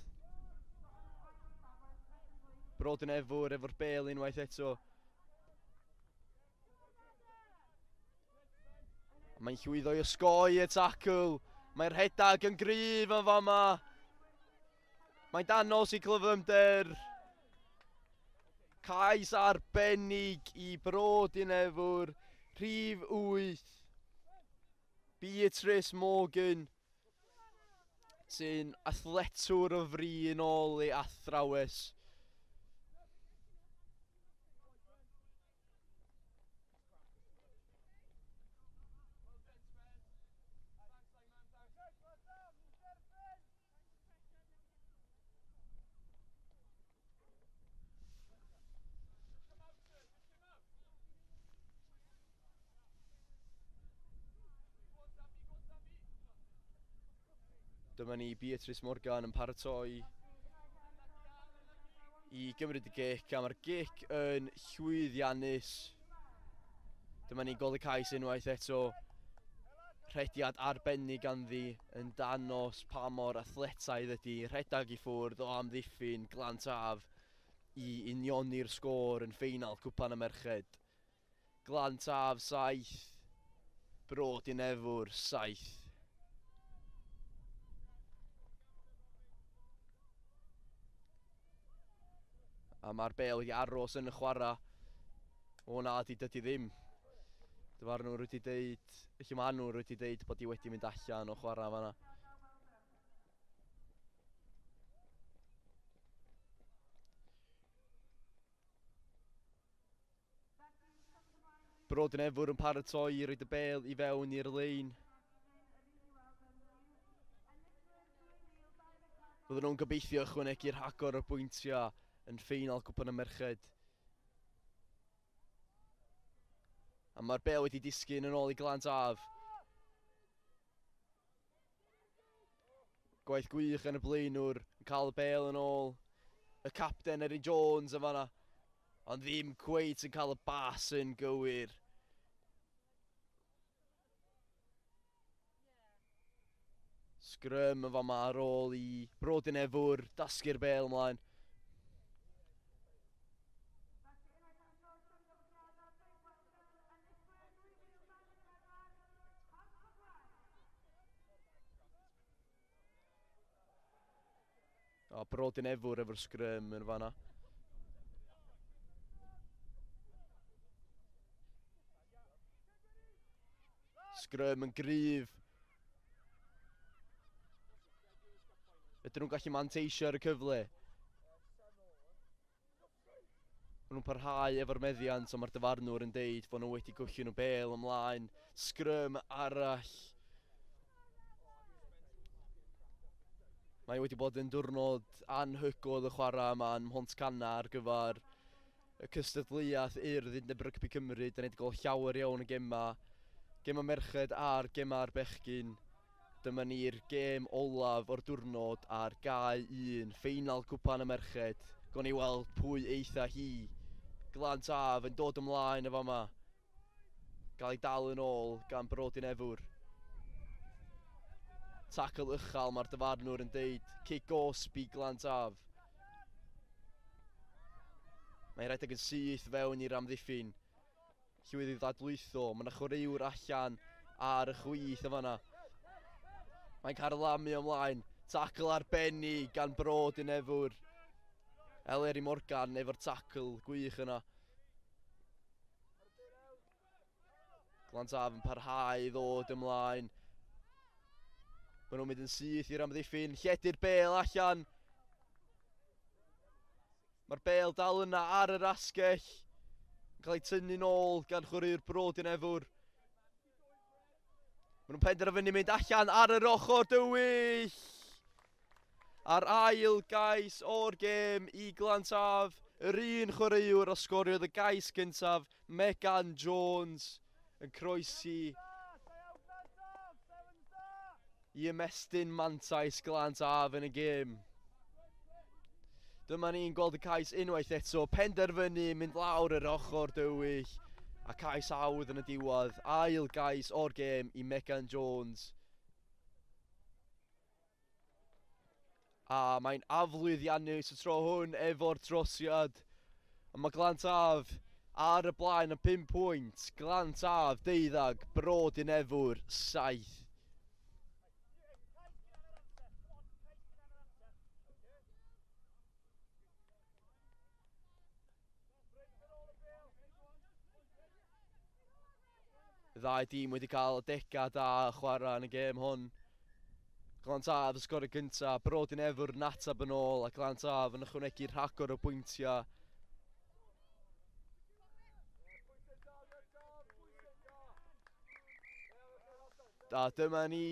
Bro Dinefwr efo'r bêl unwaith eto. Mae'n llwyddo i osgoi y tackle. Mae'r rhedag yn gryf yn fama. Mae'n danos i glyfymder. Cais arbennig i Bro Dinefwr, rhif 8, Beatrice Morgan, sy'n athletwr o fri yn ôl ei athrawes. Dyma ni Beatrice Morgan yn paratoi i gymryd y gic, a mae'r gic yn llwyddiannus. Dyma ni gweld y cais unwaith eto. Rhediad arbennig ganddi yn danos pa mor athletaidd ydy rhedag i ffwrdd o amddiffyn Glantaf i unioni'r sgôr yn ffeinal Cwpan y Merched. Glantaf 7, Bro Dinefwr 7. A mae'r bêl wedi aros yn y chwarae. O na, di dydy ddim. Dyfarnwr wedi deud, felly mae nhw wedi deud bod hi wedi mynd allan o chwarae fanna. Bro Dinefwr yn paratoi i roed y bêl i fewn i'r lein. Fydden nhw'n gobeithio ychwanegu rhagor o bwyntiau yn ffeinal Cwpan y Merched. A mae'r bêl wedi disgyn yn ôl i Glantaf. Gwaith gwych yn y blaenwr, yn cael y bêl yn ôl. Y capten Erin Jones yn fanna, ond ddim cweit yn cael y bas yn gywir. Sgrym yn fama ar ôl i Bro Dinefwr, dasgu'r bêl ymlaen. O, Bro Dinefwr efo'r sgrym yn fanna. Sgrym yn gryf. Ydyn nhw'n gallu manteisio ar y cyfle? Maen nhw'n parhau efo'r meddiant, ond mae'r dyfarnwr yn deud bod nhw wedi gwthio nhw bêl ymlaen. Sgrym arall. Mae wedi bod yn diwrnod anhygoel y chwarae yma yn Mhontcanna ar gyfer y cystadleuaeth Urdd Undeb Rygbi Cymru. Da ni wedi gweld llawer iawn o gemau. Gemau merched a'r gemau'r bechgyn. Dyma ni'r gêm olaf o'r diwrnod ar gae 1, ffeinal cwpan y merched. Gawn ni weld pwy eitha hi. Glan Taf yn dod ymlaen y fama. Gael ei dal yn ôl gan Bro Dinefwr. Tackle uchel, mae'r dyfarnwr yn deud. Cic gosb i Glan Taf. Mae'n rhedeg yn syth fewn i'r amddiffyn. Llwyddo i ddadlwytho. Mae yna chwaraewr allan ar y chwith yn fanna. Mae'n carlamu ymlaen. Tackle arbennig gan Bro Dinefwr. Eleri Morgan efo'r tackle gwych yna. Glan Taf yn parhau i ddod ymlaen. Maen nhw'n mynd yn syth i'r amddiffyn. Lledu'r bêl allan. Mae'r bêl dal yna ar yr asgell. Yn cael ei tynnu nôl gan chwaraewr Bro Dinefwr. Maen nhw'n penderfynu mynd allan ar yr ochr dywyll. A'r ail gais o'r gêm i Glan Taf. Yr un chwaraewr a sgoriodd y gais gyntaf, Megan Jones, yn croesi i ymestyn mantais Glan Taf yn y gêm. Dyma ni'n gweld y cais unwaith eto, penderfynu mynd lawr yr ochr dywyll, a cais hawdd yn y diwedd. Ail gais o'r gêm i Megan Jones. A mae'n aflwyddiannus y tro hwn efo'r trosiad. A mae Glan Taf ar y blaen am 5 pwynt. Glan Taf 12, Bro Dinefwr 7. Y ddau dîm wedi cael degau da chwarae yn y gêm hwn. Glan Taf y sgorio gyntaf, Bro Dinefwr yn atab yn ôl a Glan Taf yn ychwanegu rhagor o bwyntiau. A dyma ni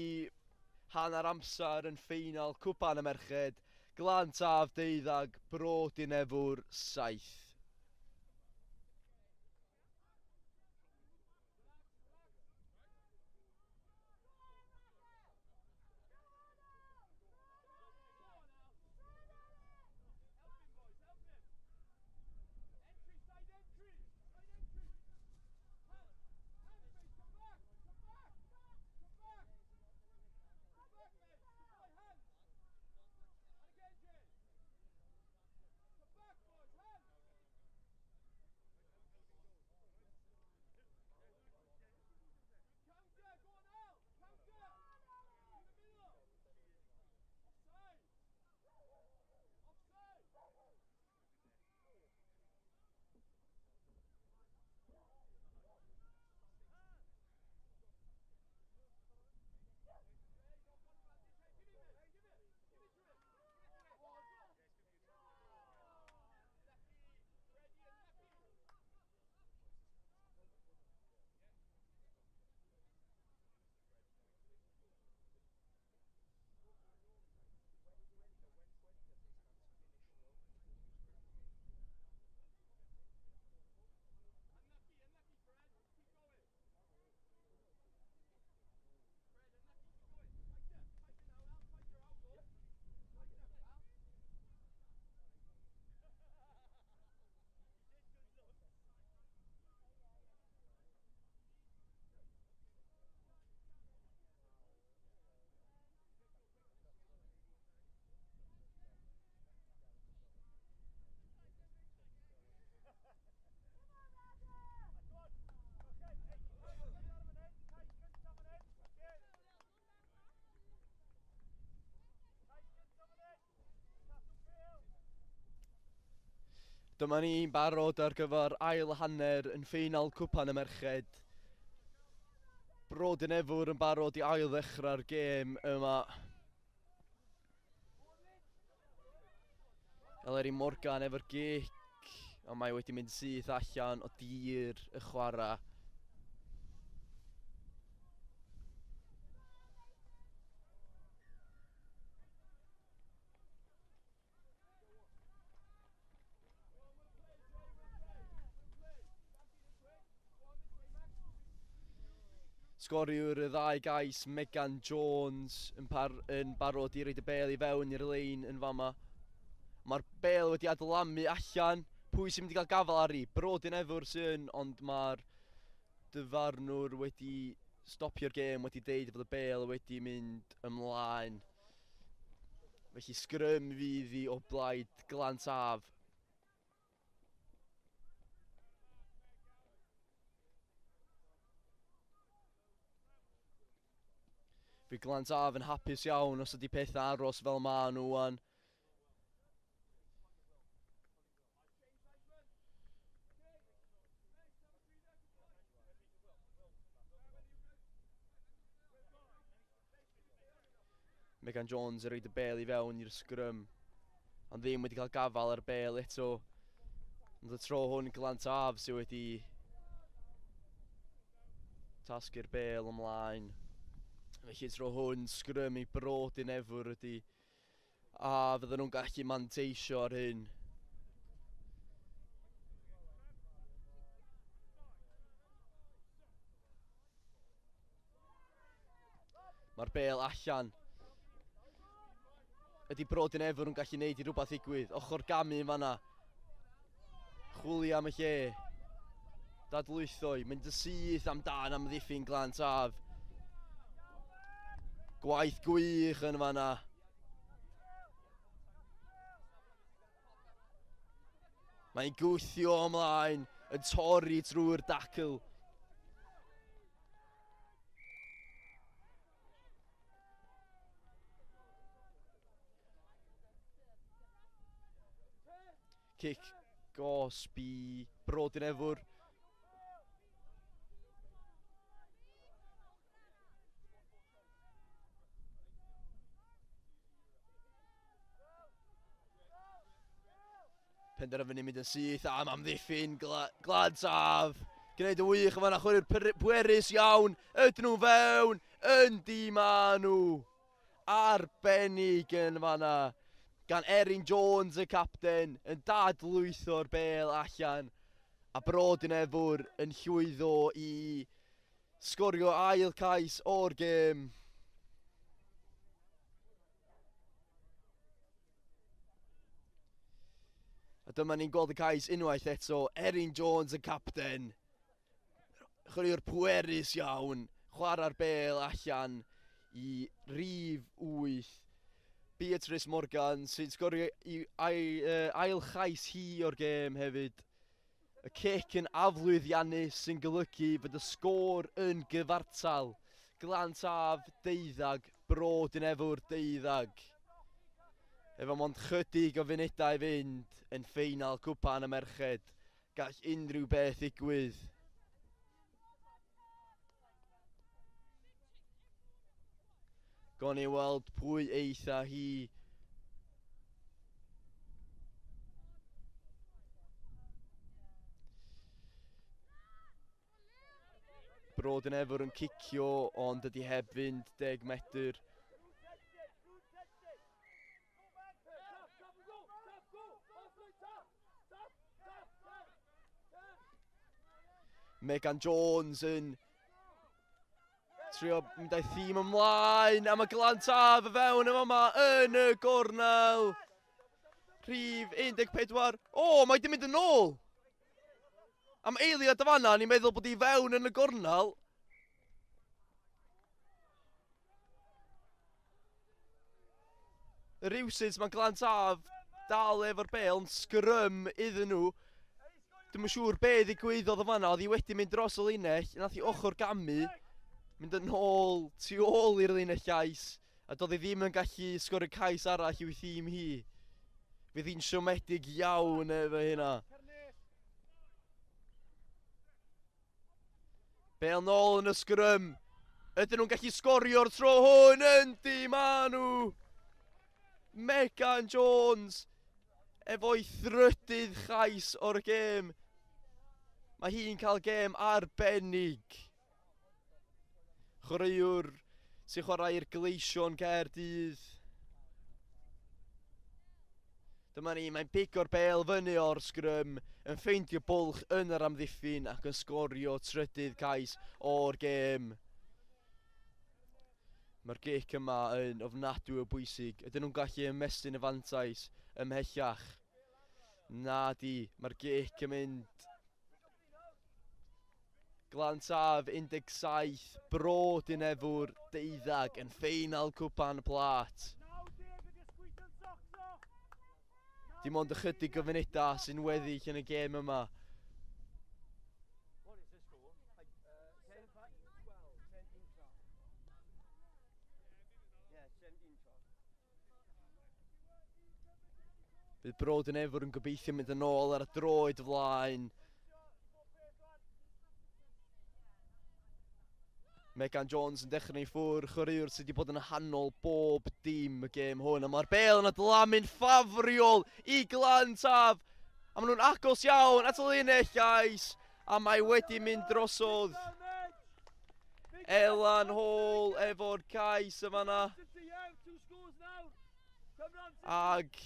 hanner amser yn ffeinal Cwpan y Merched. Glan Taf 12, Bro Dinefwr 7. Dyma ni'n barod ar gyfer ail hanner yn ffeinal Cwpan y Merched. Bro Dinefwr yn barod i ail ddechrau'r gêm yma. Eleri Morgan efo'r gic. Ond mae wedi mynd syth allan o dir y chwarae. Sgoriwr y ddau gais, Megan Jones, yn, par, yn barod i roed y bel i fewn i'r lein yn fama. Mae'r bel wedi adlamu allan. Pwy sy'n mynd i gael gafael ar i? Bro Dinefwr sy'n, ond mae'r dyfarnwr wedi stopio'r gêm, wedi deud fod y bel wedi mynd ymlaen. Felly sgrym fydd hi o blaid Glan Taf. Fydd Glan Taf yn hapus iawn os ydy pethau aros fel maen nhw wan. Megan Jones yn rhoid y bel i fewn i'r sgrym, ond ddim wedi cael gafael ar y bel eto. Ond y tro hwn Glan Taf sydd wedi tasgu'r bel ymlaen. Felly tro hwn sgrym i Bro Dinefwr ydy, a fydden nhw'n gallu manteisio ar hyn. Mae'r bel allan. Ydy Bro Dinefwr yn gallu neud i rhywbeth ddigwydd? Ochr gamu yn fanna. Chwilio am y lle. Dadlwythoi. Mynd y syth amdan am ddiffyn Glan Taf. Gwaith gwych yn fanna. Mae'n gwthio ymlaen, yn torri trwy'r dacl. Cic gosb i Bro Dinefwr. Penderfynu mynd yn syth am amddiffyn Glan Taf. Gwneud y wych yma, chwarae'r pwerus iawn. Ydyn nhw fewn, yndi ma nhw. Arbennig yn fanna. Gan Erin Jones y capten yn dadlwytho'r bel allan. A Bro Dinefwr yn llwyddo i sgorio ail cais o'r gêm. A dyma ni'n gweld y cais unwaith eto. Erin Jones y capten. Chwaraewr pwerus iawn. Chwarae'r bel allan i rif 8. Beatrice Morgan sy'n sgorio i ail chais hi o'r gêm hefyd. Y cic yn aflwyddiannus sy'n golygu fod y sgôr yn gyfartal. Glan Taf, deuddag, Bro Dinefwr, deuddag. Efo mond chydig o funudau i fynd yn ffeinal Cwpan y Merched, gall unrhyw beth ddigwydd. Gawn ni weld pwy eitha hi. Bro Dinefwr yn cicio, ond dydy heb fynd 10 metr. Megan Jones yn trio mynd â'i thîm ymlaen, a mae Glan Taf y fewn yma yma yn y gornel. Rhif 14. O, mae di mynd yn ôl! Am eiliad y fanna, ni'n meddwl bod hi fewn yn y gornel. Rywsut mae Glan Taf dal efo'r bel yn sgrym iddyn nhw. Dwi'm yn siŵr be ddigwyddodd yn fanna, oedd hi wedi mynd dros y linell, nath hi ochr gamu, mynd yn ôl tu ôl i'r linell gais, a doedd hi ddim yn gallu sgorio cais arall i'w thîm hi. Fydd hi'n siomedig iawn efo hynna. Bel nôl yn y sgrym. Ydyn nhw'n gallu sgorio'r tro hwn? Yndi, ma nhw! Megan Jones! Efo'i thrydydd chais o'r gêm. Mae hi'n cael gêm arbennig. Chwaraewr sy'n chwarae i'r Gleision Caerdydd. Dyma ni, mae'n pigo'r bêl fyny o'r sgrym, yn ffeindio bwlch yn yr amddiffyn ac yn sgorio trydydd cais o'r gêm. Mae'r gic yma yn ofnadwy o bwysig. Ydyn nhw'n gallu ymestyn y fantais ymhellach? Na di, mae'r gic yn mynd. Glan Taf 17, Bro Dinefwr 12 yn ffeinal Cwpan y Plât. Dim ond ychydig o funudau sy'n weddill yn y gêm yma. Bydd Bro Dinefwr yn gobeithio mynd yn ôl ar y droed flaen. Megan Jones yn dechrau ni ffwr, chwaraewr sydd wedi bod yn hanol bob dim y gêm hwn. A mae'r bêl yn adlamu'n ffafriol i Glan Taf. A maen nhw'n agos iawn at y linell gais. A mae wedi mynd drosodd. Elan Hall efo'r cais yma yna. Ag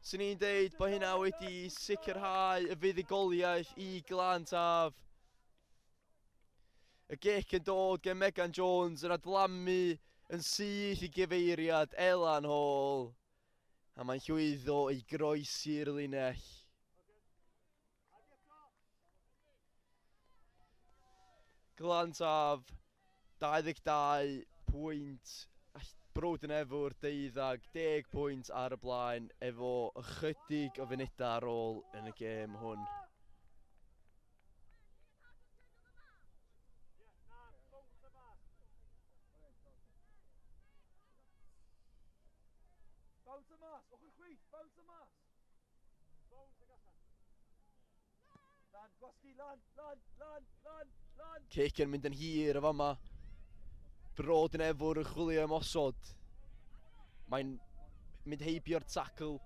sy'n ni'n deud bod hynna wedi sicrhau y fuddugoliaeth i Glan Taf. Y gic yn dod gen Megan Jones yn adlamu yn syth i gyfeiriad Elan Hall. A mae'n llwyddo i groesi'r linell. Glan Taf, 22 pwynt. Bro Dinefwr, 12, 10 pwynt ar y blaen efo ychydig o funudau ar ôl yn y gêm hwn. Cic yn mynd yn hir y fama. Bro Dinefwr yn chwilio ymosod. Mae'n mynd heibio'r tackle.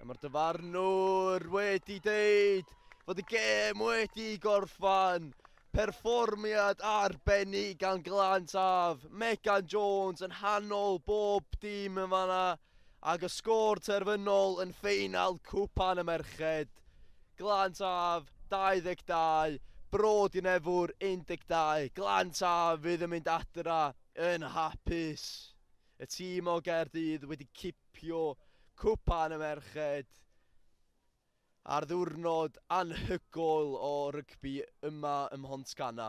A mae'r dyfarnwr wedi deud fod y gêm wedi gorffan. Perfformiad arbennig gan Glan Taf. Megan Jones yn hanol bob dim yn fanna. Ac y sgôr terfynol yn ffeinal Cwpan y Merched. Glan Taf 22, Bro Dinefwr 12. Glan Taf fydd yn mynd adra yn hapus. Y tîm o Gaerdydd wedi cipio Cwpan y Merched ar ddiwrnod anhygoel o rygbi yma ym Mhontcanna.